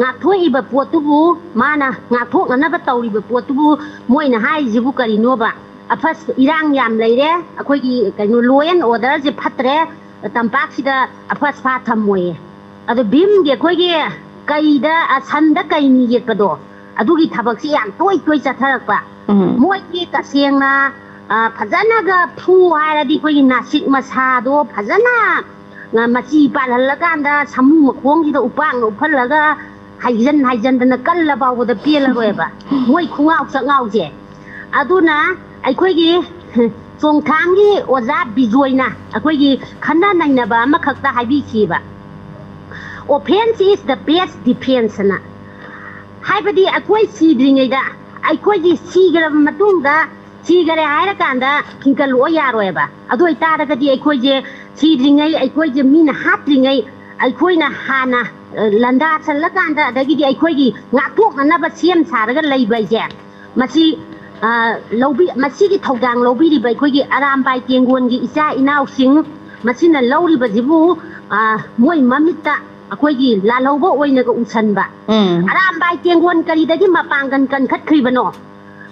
ꯉꯥꯛꯊꯣꯛꯏꯕ ꯄꯣꯠꯇꯨꯕꯨ, ꯃꯥꯅ ꯉꯥꯛꯊꯣꯛꯅꯅꯕ ꯇꯧꯔꯤꯕ ꯄꯣꯠꯇꯨꯕꯨ ꯃꯣꯏꯅ ꯍꯥꯏꯔꯤꯁꯤꯕꯨ ꯀꯔꯤꯅꯣꯕ? ꯑꯐꯁ ꯏꯔꯥꯡ ꯌꯥꯝ ꯂꯩꯔꯦ, ꯑꯩꯈꯣꯏꯒꯤ ꯀꯩꯅꯣ law and orderꯁꯦ ꯐꯠꯇ꯭ꯔꯦ, ꯇꯝꯄꯥꯛꯁꯤꯗ ꯑꯐꯁ ꯐꯥ ꯊꯝꯃꯣꯏꯌꯦ꯫ ꯑꯗꯣ ꯚꯤꯝꯒꯤ ꯑꯩꯈꯣꯏꯒꯤ ꯀꯩꯗ, ꯑ, ꯁꯟꯗ ꯀꯩꯅꯤ ꯌꯦꯠꯄꯗꯣ, ꯑꯗꯨꯒꯤ ꯊꯕꯛꯁꯤ ꯌꯥꯝ ꯇꯣꯏ ꯇꯣꯏ ꯆꯠꯊꯔꯛꯄ꯫ ꯎꯝ꯫ ꯃꯣꯏꯒꯤ ꯇꯁꯦꯡꯅ, ꯑ, ꯐꯖꯅꯒ ꯐꯨ ꯍꯥꯏꯔꯗꯤ ꯑꯩꯈꯣꯏꯒꯤ ꯅꯥꯁꯤꯛ ꯃꯁꯥꯗꯣ ꯐꯖꯅ, ꯑ, ꯃꯆꯤ ꯄꯥꯜꯍꯜꯂꯀꯥꯟꯗ ꯁꯥꯃꯨ ꯃꯈꯣꯡꯁꯤꯗ ꯎꯄꯥꯛꯅ ꯎꯞꯍꯜꯂꯒ ꯍꯥꯏꯖꯟ ꯍꯥꯏꯖꯟꯗꯅ ꯀꯜꯂ ꯐꯥꯎꯕꯗ ꯄꯦꯜꯂꯔꯣꯏꯕ ꯃꯣꯏ ꯈꯨꯉꯥꯎ ꯆꯛꯉꯥꯎꯁꯦ꯫ ꯑꯗꯨꯅ ꯑꯩꯈꯣꯏꯒꯤ ꯆꯣꯡꯊꯥꯡꯒꯤ ꯑꯣꯖꯥ ꯕꯤꯖꯣꯏꯅ ꯑꯩꯈꯣꯏꯒꯤ ꯈꯟꯅ ꯅꯩꯅꯕ ꯑꯃꯈꯛꯇ ꯍꯥꯏꯕꯤꯈꯤꯕ, "Offense is the best defense" ꯑꯅ꯫ ꯍꯥꯏꯕꯗꯤ ꯑꯩꯈꯣꯏ ꯁꯤꯗ꯭ꯔꯤꯉꯩꯗ, ꯑꯩꯈꯣꯏꯒꯤ ꯁꯤꯈ꯭ꯔꯕ ꯃꯇꯨꯡꯗ, ꯁꯤꯈꯔꯦ ꯍꯥꯏꯔꯀꯥꯟꯗ ꯈꯤꯡꯒꯠꯂꯛꯑꯣ ꯌꯥꯔꯣꯏꯕ꯫ ꯑꯗꯨ ꯑꯣꯏꯇꯥꯔꯒꯗꯤ ꯑꯩꯈꯣꯏꯁꯦ ꯁꯤꯗ꯭ꯔꯤꯉꯩ, ꯑꯩꯈꯣꯏꯁꯦ ꯃꯤꯅ ꯍꯥꯠꯇ꯭ꯔꯤꯉꯩ ꯑꯩꯈꯣꯏꯅ ꯍꯥꯟꯅ, ꯑ, ꯂꯥꯟꯗꯥꯁꯜꯂꯀꯥꯟꯗ, ꯑꯗꯒꯤꯗꯤ ꯑꯩꯈꯣꯏꯒꯤ ꯉꯥꯛꯊꯣꯛꯅꯅꯕ ꯁꯦꯝ ꯁꯥꯔꯒ ꯂꯩꯕ ꯍꯥꯏꯁꯦ, ꯃꯁꯤ, ꯑ, ꯂꯧꯕꯤ-, ꯃꯁꯤꯒꯤ ꯊꯧꯗꯥꯡ ꯂꯧꯕꯤꯔꯤꯕ ꯑꯩꯈꯣꯏꯒꯤ ꯑꯔꯥꯝꯕꯥꯏ ꯇꯦꯡꯒꯣꯟꯒꯤ ꯏꯆꯥ ꯏꯅꯥꯎꯁꯤꯡ, ꯃꯁꯤꯅ ꯂꯧꯔꯤꯕꯁꯤꯕꯨ, ꯑ, ꯃꯣꯏ ꯃꯃꯤꯠꯇ ꯑꯩꯈꯣꯏꯒꯤ ꯂꯥꯜꯍꯧꯕ ꯑꯣꯏꯅꯒ ꯎꯁꯟꯕ꯫ ꯎꯝ꯫ ꯑꯔꯥꯝꯕꯥꯏ ꯇꯦꯡꯒꯣꯟ ꯀꯔꯤꯗꯒꯤ ꯃꯄꯥꯡꯒꯜ ꯀꯟꯈꯠꯈ꯭ꯔꯤꯕꯅꯣ?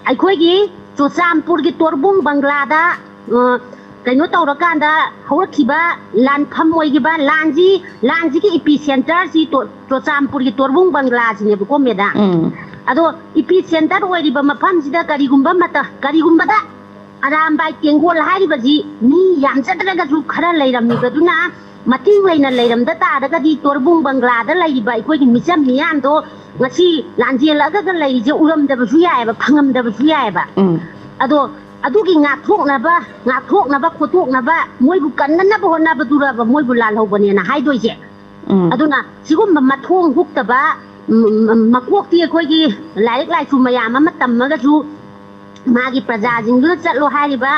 ꯑꯩꯈꯣꯏꯒꯤ ꯆꯨꯔꯆꯥꯟꯄꯨꯔꯒꯤ ꯇꯣꯔꯕꯨꯡ ꯕꯪꯒ꯭ꯂꯥꯗ, ꯑ, ꯀꯩꯅꯣ ꯇꯧꯔꯀꯥꯟꯗ ꯍꯧꯔꯛꯈꯤꯕ ꯂꯥꯟꯐꯝ ꯑꯣꯏꯈꯤꯕ ꯂꯥꯟꯁꯤ, ꯂꯥꯟꯁꯤꯒꯤ ꯏꯄꯤ ꯁꯦꯟꯇꯔꯁꯤ ꯇꯣ-, ꯆꯨꯔꯆꯥꯟꯄꯨꯔꯒꯤ ꯇꯣꯔꯕꯨꯡ ꯕꯪꯒ꯭ꯂꯥꯁꯤꯅꯦꯕꯀꯣ, ꯃꯦꯗꯥꯝ꯫ ꯎꯝ꯫ ꯑꯗꯣ ꯏꯄꯤ ꯁꯦꯟꯇꯔ ꯑꯣꯏꯔꯤꯕ ꯃꯐꯝꯁꯤꯗ ꯀꯔꯤꯒꯨꯝꯕ ꯃꯇ-, ꯀꯔꯤꯒꯨꯝꯕꯗ ꯑꯔꯥꯝꯕꯥꯏ ꯇꯦꯡꯒꯣꯜ ꯍꯥꯏꯔꯤꯕꯁꯤ ꯃꯤ ꯌꯥꯝꯖꯗ꯭ꯔꯒꯁꯨ ꯈꯔ ꯂꯩꯔꯝꯃꯤꯕꯗꯨꯅ ꯃꯇꯤꯡ ꯂꯩꯅ ꯂꯩꯔꯝꯗ ꯇꯥꯔꯒꯗꯤ ꯇꯣꯔꯕꯨꯡ ꯕꯪꯒ꯭ꯂꯥꯗ ꯂꯩꯔꯤꯕ ꯑꯩꯈꯣꯏꯒꯤ ꯃꯤꯆꯝ ꯃꯤꯌꯥꯝꯗꯣ ꯉꯁꯤ ꯂꯥꯟꯖꯦꯜꯂꯛꯑꯒ ꯂꯩꯔꯤꯁꯦ ꯎꯔꯝꯗꯕꯁꯨ ꯌꯥꯏꯑꯕ, ꯐꯪꯉꯝꯗꯕꯁꯨ ꯌꯥꯏꯑꯕ꯫ ꯎꯝ꯫ ꯑꯗꯣ ꯑꯗꯨꯒꯤ ꯉꯥꯛꯊꯣꯛꯅꯕ, ꯉꯥꯛꯊꯣꯛꯅꯕ, ꯈꯣꯠꯇꯣꯛꯅꯕ ꯃꯣꯏꯕꯨ ꯀꯟꯅꯅꯕ ꯍꯣꯠꯅꯕꯗꯨꯔꯕ ꯃꯣꯏꯕꯨ ꯂꯥꯜꯍꯧꯕꯅꯦꯅ ꯍꯥꯏꯗꯣꯏꯁꯦ? ꯎꯝ꯫ ꯑꯗꯨꯅ ꯁꯤꯒꯨꯝꯕ ꯃꯊꯣꯡ ꯍꯨꯛꯇꯕ, ꯎꯝ, ꯎꯝ, ꯃꯀꯣꯛꯇꯤ ꯑꯩꯈꯣꯏꯒꯤ ꯂꯥꯏꯔꯤꯛ ꯂꯥꯏꯁꯨ ꯃꯌꯥꯝ ꯑꯃ ꯇꯝꯃꯒꯁꯨ ꯃꯥꯒꯤ ꯄ꯭ꯔꯖꯥꯁꯤꯡꯗꯨꯗ ꯆꯠꯂꯣ ꯍꯥꯏꯔꯤꯕ,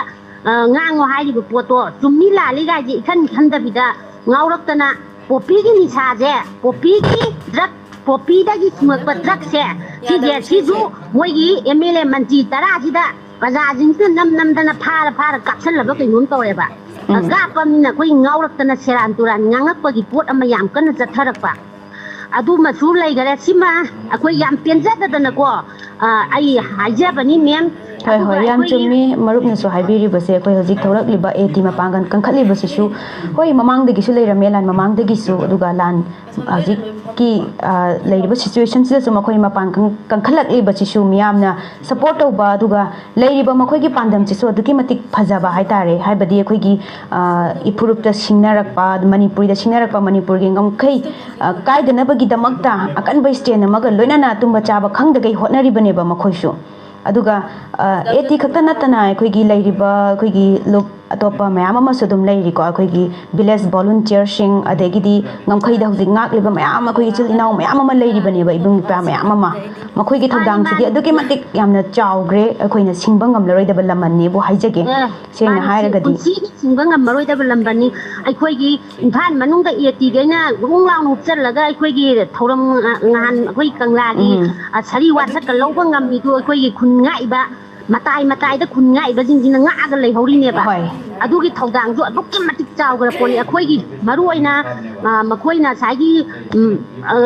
ꯑ, ꯉꯥꯡꯉꯣ ꯍꯥꯏꯔꯤꯕ ꯄꯣꯠꯇꯣ ꯆꯨꯝꯃꯤ ꯂꯥꯜꯂꯤ ꯀꯥꯏꯁꯦ ꯏꯈꯟ ꯈꯟꯗꯕꯤꯗ ꯉꯥꯎꯔꯛꯇꯅ ꯄꯣꯄꯤꯒꯤ ꯅꯤꯁꯥꯁꯦ, ꯄꯣꯄꯤꯒꯤ ꯗ꯭ꯔꯛ, ꯄꯣꯄꯤꯗꯒꯤ ꯁꯨꯡꯉꯛꯄ ꯗ꯭ꯔꯛꯁꯦ, ꯁꯤꯁꯦ, ꯁꯤꯁꯨ ꯃꯣꯏꯒꯤ ꯑꯦꯝ ꯑꯦꯜ ꯑꯦ ꯃꯟꯇ꯭ꯔꯤ ꯇꯔꯥꯁꯤꯗ ꯄ꯭ꯔꯖꯥꯁꯤꯡꯁꯤꯅ ꯅꯝ ꯅꯝꯗꯅ ꯐꯥꯔ ꯐꯥꯔ ꯀꯥꯞꯁꯜꯂꯕ ꯀꯩꯅꯣꯝ ꯇꯧꯔꯦꯕ꯫ ꯎꯝ꯫ ꯀꯥꯞꯄ ꯃꯤꯅ ꯑꯩꯈꯣꯏ ꯉꯥꯎꯔꯛꯇꯅ ꯁꯦꯔꯥꯟ ꯇꯨꯔꯥꯟ ꯉꯥꯡꯉꯛꯄꯒꯤ ꯄꯣꯠ ꯑꯃ ꯌꯥꯝ ꯀꯟꯅ ꯆꯠꯊꯔꯛꯄ꯫ ꯑꯗꯨꯃꯁꯨ ꯂꯩꯈꯔꯦ꯫ ꯁꯤꯃ ꯑꯩꯈꯣꯏ ꯌꯥꯝ ꯄꯦꯟꯖꯗꯗꯅꯀꯣ, ꯑ, ꯑꯩ ꯍꯥꯏꯖꯕꯅꯤ, ꯃꯦꯝ꯫ ꯍꯣꯏ, ꯑꯗꯨꯒ ꯍꯣꯏ, ꯌꯥꯝ ꯑꯩꯈꯣꯏꯒꯤ ꯆꯨꯝꯃꯤ꯫ ꯃꯔꯨꯞꯅꯁꯨ ꯍꯥꯏꯕꯤꯔꯤꯕꯁꯦ, ꯑꯩꯈꯣꯏ ꯍꯧꯖꯤꯛ ꯊꯣꯛꯂꯛꯂꯤꯕ ꯑꯦ ꯇꯤ ꯃꯄꯥꯡꯒꯜ ꯀꯟꯈꯠꯂꯤꯕꯁꯤꯁꯨ, ꯍꯣꯏ, ꯃꯃꯥꯡꯗꯒꯤꯁꯨ ꯂꯩꯔꯝꯃꯦ, ꯂꯥꯟ ꯃꯃꯥꯡꯗꯒꯤꯁꯨ, ꯑꯗꯨꯒ ꯂꯥꯟ ꯍꯧꯖꯤꯛꯀꯤ, ꯑ, ꯂꯩꯔꯤꯕ ꯁꯤꯆꯨꯋꯦꯁꯟꯁꯤꯗꯁꯨ ꯃꯈꯣꯏ ꯃꯄꯥꯡ ꯀꯟ-, ꯀꯟꯈꯠꯂꯛꯂꯤꯕꯁꯤꯁꯨ ꯃꯤꯌꯥꯝꯅ ꯁꯄꯣꯔꯠ ꯇꯧꯕ, ꯑꯗꯨꯒ ꯂꯩꯔꯤꯕ ꯃꯈꯣꯏꯒꯤ ꯄꯥꯟꯗꯝꯁꯤꯁꯨ ꯑꯗꯨꯛꯀꯤ ꯃꯇꯤꯛ ꯐꯖꯕ ꯍꯥꯏꯇꯥꯔꯦ꯫ ꯍꯥꯏꯕꯗꯤ ꯑꯩꯈꯣꯏꯒꯤ, ꯑ, ꯏꯐꯨꯔꯨꯞꯇ ꯁꯤꯡꯅꯔꯛꯄ, ꯃꯅꯤꯄꯨꯔꯤꯗ ꯁꯤꯡꯅꯔꯛꯄ, ꯃꯅꯤꯄꯨꯔꯒꯤ ꯉꯝꯈꯩ, ꯑ, ꯀꯥꯏꯗꯅꯕꯒꯤꯗꯃꯛꯇ ꯑꯀꯟꯕ ꯏꯁꯇꯦꯟ ꯑꯃꯒ ꯂꯣꯏꯅꯅ ꯇꯨꯝꯕ ꯆꯥꯕ ꯈꯪꯗꯈꯩ ꯍꯣꯠꯅꯔꯤꯕꯅꯦꯕ ꯃꯈꯣꯏꯁꯨ꯫ ꯑꯗꯨꯒ ꯑꯦ ꯇꯤ ꯈꯛꯇ ꯅꯠꯇꯅ ꯑꯩꯈꯣꯏꯒꯤ ꯂꯩꯔꯤꯕ ꯑꯩꯈꯣꯏꯒꯤ ꯂꯨꯞ ꯑꯇꯣꯞꯄ ꯃꯌꯥꯝ ꯑꯃꯁꯨ ꯑꯗꯨꯝ ꯂꯩꯔꯤꯀꯣ, ꯑꯩꯈꯣꯏꯒꯤ ꯚꯤꯂꯦꯖ ꯚꯣꯂꯨꯟꯇꯤꯌꯔꯁꯤꯡ, ꯑꯗꯒꯤꯗꯤ ꯉꯝꯈꯩꯗ ꯍꯧꯖꯤꯛ ꯉꯥꯛꯂꯤꯕ ꯃꯌꯥꯝ ꯑꯩꯈꯣꯏ ꯏꯆꯤꯜ ꯏꯅꯥꯎ ꯃꯌꯥꯝ ꯑꯃ ꯂꯩꯔꯤꯕꯅꯦꯕ, ꯏꯕꯨꯡ ꯏꯄ꯭ꯋꯥ ꯃꯌꯥꯝ ꯑꯃ꯫ ꯃꯈꯣꯏꯒꯤ ꯊꯧꯗꯥꯡꯁꯤꯗꯤ ꯑꯗꯨꯛꯀꯤ ꯃꯇꯤꯛ ꯌꯥꯝꯅ ꯆꯥꯎꯈ꯭ꯔꯦ, ꯑꯩꯈꯣꯏꯅ ꯁꯤꯡꯕ ꯉꯝꯂꯔꯣꯏꯗꯕ ꯂꯃꯟꯅꯦꯕꯨ ꯍꯥꯏꯖꯒꯦ꯫ ꯁꯦꯡꯅ ꯍꯥꯏꯔꯒꯗꯤ꯫ ꯁꯤꯡꯕ ꯉꯝꯃꯔꯣꯏꯗꯕ ꯂꯝꯕꯅꯤ꯫ ꯑꯩꯈꯣꯏꯒꯤ ꯏꯝꯐꯥꯜ ꯃꯅꯨꯡꯗ ꯑꯦ ꯇꯤꯒꯩꯅ ꯒ꯭ꯔꯨꯡ ꯂꯥꯎꯅ ꯍꯨꯞꯆꯜꯂꯒ ꯑꯩꯈꯣꯏꯒꯤ ꯊꯧꯔꯝ, ꯑ, ꯉꯍꯥꯟ ꯑꯩꯈꯣꯏ ꯀꯪꯂꯥꯒꯤ, ꯎꯝ꯫ ꯑ, ꯁꯥꯔꯤ ꯋꯥꯁꯛꯀ ꯂꯧꯕ ꯉꯝꯃꯤꯗꯨ ꯑꯩꯈꯣꯏꯒꯤ ꯈꯨꯟ ꯉꯥꯛꯏꯕ, ꯃꯇꯥꯏ ꯃꯇꯥꯏꯗ ꯈꯨꯟ ꯉꯥꯛꯏꯕꯁꯤꯡꯁꯤꯅ ꯉꯥꯛꯑꯒ ꯂꯩꯍꯧꯔꯤꯅꯦꯕ꯫ ꯍꯣꯏ꯫ ꯑꯗꯨꯒꯤ ꯊꯧꯗꯥꯡꯁꯨ ꯑꯗꯨꯛꯀꯤ ꯃꯇꯤꯛ ꯆꯥꯎꯈ꯭ꯔ ꯄꯣꯠꯅꯤ꯫ ꯑꯩꯈꯣꯏꯒꯤ ꯃꯔꯨ ꯑꯣꯏꯅ, ꯑ, ꯃꯈꯣꯏꯅ ꯉꯁꯥꯏꯒꯤ, ꯎꯝ, ꯑ,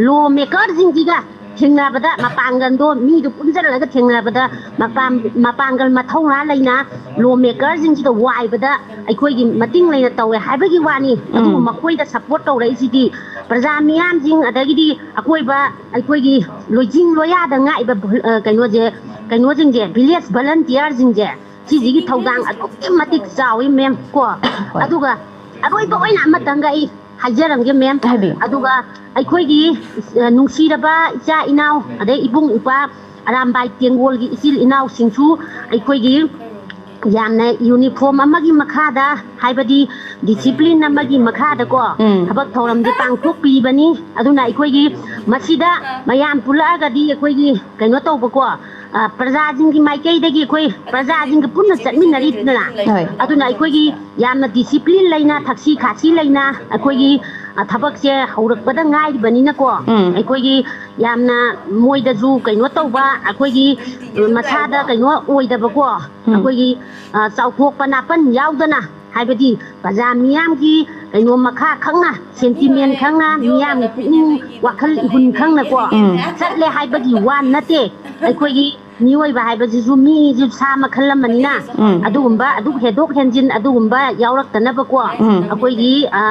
ꯂꯣ ꯃꯦꯀꯔꯁꯤꯡꯁꯤꯒ ꯊꯦꯡꯅꯕꯗ, ꯃꯄꯥꯡꯒꯜꯗꯣ ꯃꯤꯗꯣ ꯄꯨꯟꯁꯤꯜꯂꯒ ꯊꯦꯡꯅꯕꯗ, ꯃꯄꯥꯡ-, ꯃꯄꯥꯡꯒꯜ ꯃꯊꯧꯅꯥ ꯂꯩꯅ ꯂꯣ ꯃꯦꯀꯔꯁꯤꯡꯁꯤꯗ ꯋꯥꯏꯕꯗ ꯑꯩꯈꯣꯏꯒꯤ ꯃꯇꯤꯡ ꯂꯩꯅ ꯇꯧꯋꯦ ꯍꯥꯏꯕꯒꯤ ꯋꯥꯅꯤ꯫ ꯑꯗꯨꯕꯨ ꯎꯝ꯫ ꯃꯈꯣꯏꯗ ꯁꯞꯄꯣꯔꯠ ꯇꯧꯔꯛꯏꯁꯤꯗꯤ ꯄ꯭ꯔꯖꯥ ꯃꯤꯌꯥꯝꯁꯤꯡ, ꯑꯗꯒꯤꯗꯤ ꯑꯩꯈꯣꯏꯕ, ꯑꯩꯈꯣꯏꯒꯤ ꯂꯣꯏꯖꯤꯡ ꯂꯣꯌꯥꯗ ꯉꯥꯛꯏꯕ, ꯑ, ꯀꯩꯅꯣꯁꯦ, ꯀꯩꯅꯣꯁꯤꯡꯁꯦ, ꯚꯤꯂꯦꯖ ꯚꯂꯟꯇꯤꯌꯔꯁꯤꯡꯁꯦ, ꯁꯤꯁꯤꯒꯤ ꯊꯧꯗꯥꯡ ꯑꯗꯨꯛꯀꯤ ꯃꯇꯤꯛ ꯆꯥꯎꯏ, ꯃꯦꯝ, ꯀꯣ꯫ ꯍꯣꯏ꯫ ꯑꯗꯨꯒ ꯑꯔꯣꯏꯕ ꯑꯣꯏꯅ ꯑꯃꯇꯪꯒ ꯑꯩ ꯍꯥꯏꯖꯔꯝꯒꯦ, ꯃꯦꯝ꯫ ꯍꯥꯏꯕꯤꯌꯨ꯫ ꯑꯗꯨꯒ ꯑꯩꯈꯣꯏꯒꯤ, ꯑ, ꯅꯨꯡꯁꯤꯔꯕ ꯏꯆꯥ ꯏꯅꯥꯎ, ꯑꯗꯩ ꯏꯕꯨꯡ ꯏꯄ꯭ꯋꯥ, ꯑꯔꯥꯝꯕꯥꯏ ꯇꯦꯡꯒꯣꯜꯒꯤ ꯏꯆꯤꯜ ꯏꯅꯥꯎꯁꯤꯡꯁꯨ ꯑꯩꯈꯣꯏꯒꯤ ꯌꯥꯝꯅ ꯌꯨꯅꯤꯐꯣꯔꯝ ꯑꯃꯒꯤ ꯃꯈꯥꯗ, ꯍꯥꯏꯕꯗꯤ ꯗꯤꯁꯤꯄ꯭ꯂꯤꯟ ꯑꯃꯒꯤ ꯃꯈꯥꯗꯀꯣ, ꯎꯝ꯫ ꯊꯕꯛ ꯊꯧꯔꯝꯁꯦ ꯄꯥꯡꯊꯣꯛꯄꯤꯕꯅꯤ꯫ ꯑꯗꯨꯅ ꯑꯩꯈꯣꯏꯒꯤ ꯃꯁꯤꯗ ꯃꯌꯥꯝ ꯄꯨꯜꯂꯛꯑꯒꯗꯤ ꯑꯩꯈꯣꯏꯒꯤ ꯀꯩꯅꯣ ꯇꯧꯕꯀꯣ, ꯑ, ꯄ꯭ꯔꯖꯥꯁꯤꯡꯒꯤ ꯃꯥꯏꯀꯩꯗꯒꯤ ꯑꯩꯈꯣꯏ ꯄ꯭ꯔꯖꯥꯁꯤꯡꯒ ꯄꯨꯟꯅ ꯆꯠꯃꯤꯟꯅꯔꯤꯗꯅ꯫ ꯍꯣꯏ꯫ ꯑꯗꯨꯅ ꯑꯩꯈꯣꯏꯒꯤ ꯌꯥꯝꯅ ꯗꯤꯁꯤꯄ꯭ꯂꯤꯟ ꯂꯩꯅ, ꯊꯛꯁꯤ ꯈꯥꯁꯤ ꯂꯩꯅ ꯑꯩꯈꯣꯏꯒꯤ, ꯑ, ꯊꯕꯛꯁꯦ ꯍꯧꯔꯛꯄꯗ ꯉꯥꯏꯔꯤꯕꯅꯤꯅꯀꯣ, ꯎꯝ꯫ ꯑꯩꯈꯣꯏꯒꯤ ꯌꯥꯝꯅ ꯃꯣꯏꯗꯁꯨ ꯀꯩꯅꯣ ꯇꯧꯕ, ꯑꯩꯈꯣꯏꯒꯤ, ꯑ, ꯃꯁꯥꯗ ꯀꯩꯅꯣ ꯑꯣꯏꯗꯕꯀꯣ, ꯎꯝ꯫ ꯑꯩꯈꯣꯏꯒꯤ, ꯑ, ꯆꯥꯎꯊꯣꯛꯄ ꯅꯥꯄꯟ ꯌꯥꯎꯗꯅ, ꯍꯥꯏꯕꯗꯤ ꯄ꯭ꯔꯖꯥ ꯃꯤꯌꯥꯝꯒꯤ ꯀꯩꯅꯣ ꯃꯈꯥ ꯈꯪꯅ, ꯁꯦꯟꯇꯤꯃꯦꯟ ꯈꯪꯅ, ꯃꯤꯌꯥꯝꯒꯤ ꯄꯨꯛꯅꯤꯡ ꯋꯥꯈꯜ ꯏꯍꯨꯟ ꯈꯪꯅꯀꯣ ꯎꯝ꯫ ꯆꯠꯂꯦ ꯍꯥꯏꯕꯒꯤ ꯋꯥ ꯅꯠꯇꯦ꯫ ꯑꯩꯈꯣꯏꯒꯤ ꯃꯤꯑꯣꯏꯕ ꯍꯥꯏꯕꯁꯤꯁꯨ ꯃꯤꯁꯨ ꯁꯥ ꯃꯈꯜ ꯑꯃꯅꯤꯅ, ꯎꯝ꯫ ꯑꯗꯨꯒꯨꯝꯕ ꯑꯗꯨ ꯍꯦꯟꯗꯣꯛ ꯍꯦꯟꯖꯤꯟ ꯑꯗꯨꯒꯨꯝꯕ ꯌꯥꯎꯔꯛꯇꯅꯕꯀꯣ, ꯎꯝ꯫ ꯑꯩꯈꯣꯏꯒꯤ, ꯑ,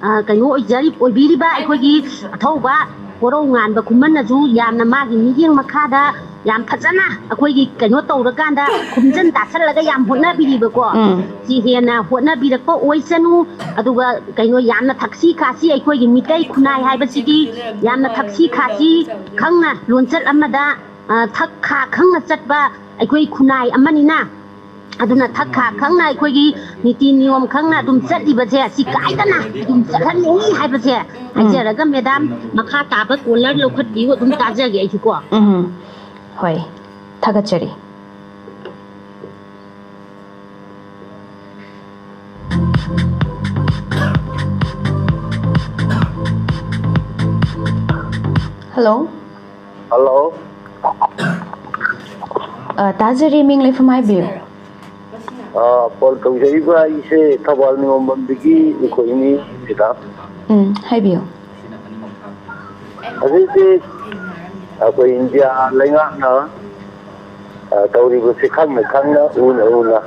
ꯑ, ꯀꯩꯅꯣ ꯑꯣꯏꯖꯔꯤ-, ꯑꯣꯏꯕꯤꯔꯤꯕ ꯑꯩꯈꯣꯏꯒꯤ ꯑꯊꯧꯕ ꯀꯣꯔꯧ ꯉꯥꯟꯕ ꯈꯨꯃꯟꯅꯁꯨ ꯌꯥꯝꯅ ꯃꯥꯒꯤ ꯃꯤꯠꯌꯦꯡ ꯃꯈꯥꯗ ꯌꯥꯝ ꯐꯖꯅ ꯑꯩꯈꯣꯏꯒꯤ ꯀꯩꯅꯣ ꯇꯧꯔꯀꯥꯟꯗ ꯈꯨꯝꯖꯟ ꯇꯥꯁꯜꯂꯒ ꯌꯥꯝ ꯍꯣꯠꯅꯕꯤꯔꯤꯕꯀꯣ꯫ ꯎꯝ꯫ ꯁꯤ ꯍꯦꯟꯅ ꯍꯣꯠꯅꯕꯤꯔꯛꯄ ꯑꯣꯏꯁꯅꯨ꯫ ꯑꯗꯨꯒ ꯀꯩꯅꯣ, ꯌꯥꯝꯅ ꯊꯛꯁꯤ ꯈꯥꯁꯤ, ꯑꯩꯈꯣꯏꯒꯤ ꯃꯤꯇꯩ ꯈꯨꯟꯅꯥꯏ ꯍꯥꯏꯕꯁꯤꯗꯤ ꯌꯥꯝꯅ ꯊꯛꯁꯤ ꯈꯥꯁꯤ ꯈꯪꯅ ꯂꯣꯟꯆꯠ ꯑꯃꯗ ꯑ, ꯊꯛ ꯈꯥ ꯈꯪꯅ ꯆꯠꯄ ꯑꯩꯈꯣꯏ ꯈꯨꯟꯅꯥꯏ ꯑꯃꯅꯤꯅ, ꯑꯗꯨꯅ ꯊꯛ ꯈꯥ ꯈꯪꯅ ꯑꯩꯈꯣꯏꯒꯤ ꯅꯤꯇꯤ ꯅꯤꯌꯣꯝ ꯈꯪꯅ ꯑꯗꯨꯝ ꯆꯠꯂꯤꯕꯁꯦ, ꯁꯤ ꯀꯥꯏꯗꯅ ꯑꯗꯨꯝ ꯆꯠꯍꯟꯅꯤꯡꯉꯤ ꯍꯥꯏꯕꯁꯦ ꯍꯥꯏꯖꯔꯒ, ꯃꯦꯗꯥꯝ, ꯃꯈꯥ ꯇꯥꯕ ꯀꯣꯂꯔ ꯂꯧꯈꯠꯄꯤꯌꯨ, ꯑꯗꯨꯝ ꯇꯥꯖꯒꯦ ꯑꯩꯁꯨꯀꯣ꯫ ꯎꯝ, ꯍꯣꯏ, ꯊꯥꯒꯠꯆꯔꯤ꯫ ꯍꯜꯂꯣ꯫ ꯍꯜꯂꯣ꯫ ꯑ, ꯇꯥꯖꯔꯤ, ꯃꯤꯡ ꯂꯩꯐꯝ ꯍꯥꯏꯕꯤꯌꯨ꯫ ꯑ, ꯐꯣꯟ ꯇꯧꯖꯔꯤꯕ ꯑꯩꯁꯦ ꯊꯧꯕꯥꯜ ꯅꯤꯉꯣꯝꯕꯝꯗꯒꯤ ꯏꯪꯈꯣꯜ ꯏꯅꯦ ꯃꯦꯗꯥꯝ꯫ ꯎꯝ, ꯍꯥꯏꯕꯤꯌꯨ꯫ ꯍꯧꯖꯤꯛꯇꯤ ꯑꯩꯈꯣꯏ ꯏꯟꯗꯤꯌꯥ ꯂꯩꯉꯥꯛꯅ, ꯑ, ꯇꯧꯔꯤꯕꯁꯤ ꯈꯪꯅ ꯈꯪꯅ, ꯎꯅ ꯎꯅ,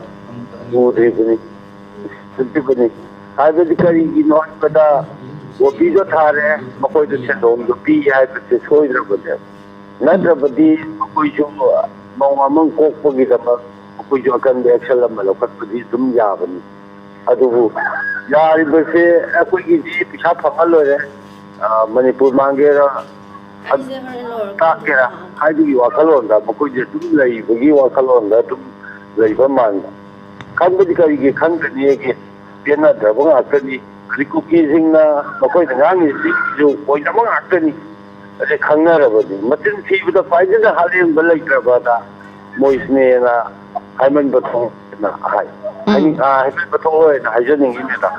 ꯎꯗ꯭ꯔꯤꯕꯅꯤ, ꯎꯗ꯭ꯔꯤꯕꯅꯤ꯫ ꯍꯥꯏꯕꯗꯤ ꯀꯔꯤꯒꯤꯅꯣ ꯍꯥꯏꯕꯗ, ꯀꯣꯕꯤꯗꯣ ꯊꯥꯔꯦ, ꯃꯈꯣꯏꯗ ꯁꯦꯟꯗꯣꯡꯗꯣ ꯄꯤ ꯍꯥꯏꯕꯁꯦ ꯁꯣꯏꯗ꯭ꯔꯕꯅꯦꯕ꯫ ꯅꯠꯇ꯭ꯔꯕꯗꯤ ꯃꯈꯣꯏꯁꯨ ꯃꯧ ꯑꯃ ꯀꯣꯛꯄꯒꯤꯗꯃꯛ ꯃꯈꯣꯏꯁꯨ ꯑꯀꯟꯕ action ꯑꯃ ꯂꯧꯈꯠꯄꯗꯤ ꯑꯗꯨꯝ ꯌꯥꯕꯅꯤ꯫ ꯑꯗꯨꯕꯨ ꯌꯥꯔꯤꯕꯁꯦ ꯑꯩꯈꯣꯏꯒꯤꯗꯤ ꯄꯩꯁꯥ ꯐꯪꯍꯜ ꯂꯣꯏꯔꯦ, ꯑ, ꯃꯅꯤꯄꯨꯔ ꯃꯥꯡꯒꯦꯔꯥ, ꯇꯥꯛꯀꯦꯔꯥ ꯍꯥꯏꯕꯒꯤ ꯋꯥꯈꯜꯂꯣꯟꯗ ꯃꯈꯣꯏꯁꯦ ꯑꯗꯨꯝ ꯂꯩꯕꯒꯤ ꯋꯥꯈꯜꯂꯣꯟꯗ ꯑꯗꯨꯝ ꯂꯩꯕ ꯃꯥꯟꯕ꯫ ꯈꯪꯕꯗꯤ ꯀꯔꯤꯒꯤ ꯈꯪꯗꯅꯤꯒꯦ? ꯄꯦꯟꯅꯗ꯭ꯔꯕ ꯉꯥꯛꯇꯅꯤ꯫ ꯑꯗꯩ ꯀꯨꯀꯤꯁꯤꯡꯅ ꯃꯈꯣꯏꯅ ꯉꯥꯡꯉꯤꯁꯤꯁꯨ ꯑꯣꯏꯗꯕ ꯉꯥꯛꯇꯅꯤ꯫ ꯑꯁꯤ ꯈꯪꯅꯔꯕꯅꯤ꯫ ꯃꯆꯤꯟ ꯊꯤꯕꯗ ꯈ꯭ꯋꯥꯏꯗꯒꯤ ꯍꯥꯂꯦꯟꯕ ꯂꯩꯇ꯭ꯔꯕꯗ ꯃꯣꯏꯁꯤꯅꯦꯅ ꯍꯥꯏꯃꯟꯕ ꯊꯣꯛꯅ ꯍꯥꯏ꯫ ꯎꯝ꯫ ꯍꯥꯏꯅꯤꯡ-, ꯑ, ꯍꯥꯏꯃꯟꯕ ꯊꯣꯛꯑꯣꯏꯅ ꯍꯥꯏꯖꯅꯤꯡꯉꯤ, ꯃꯦꯗꯥꯝ꯫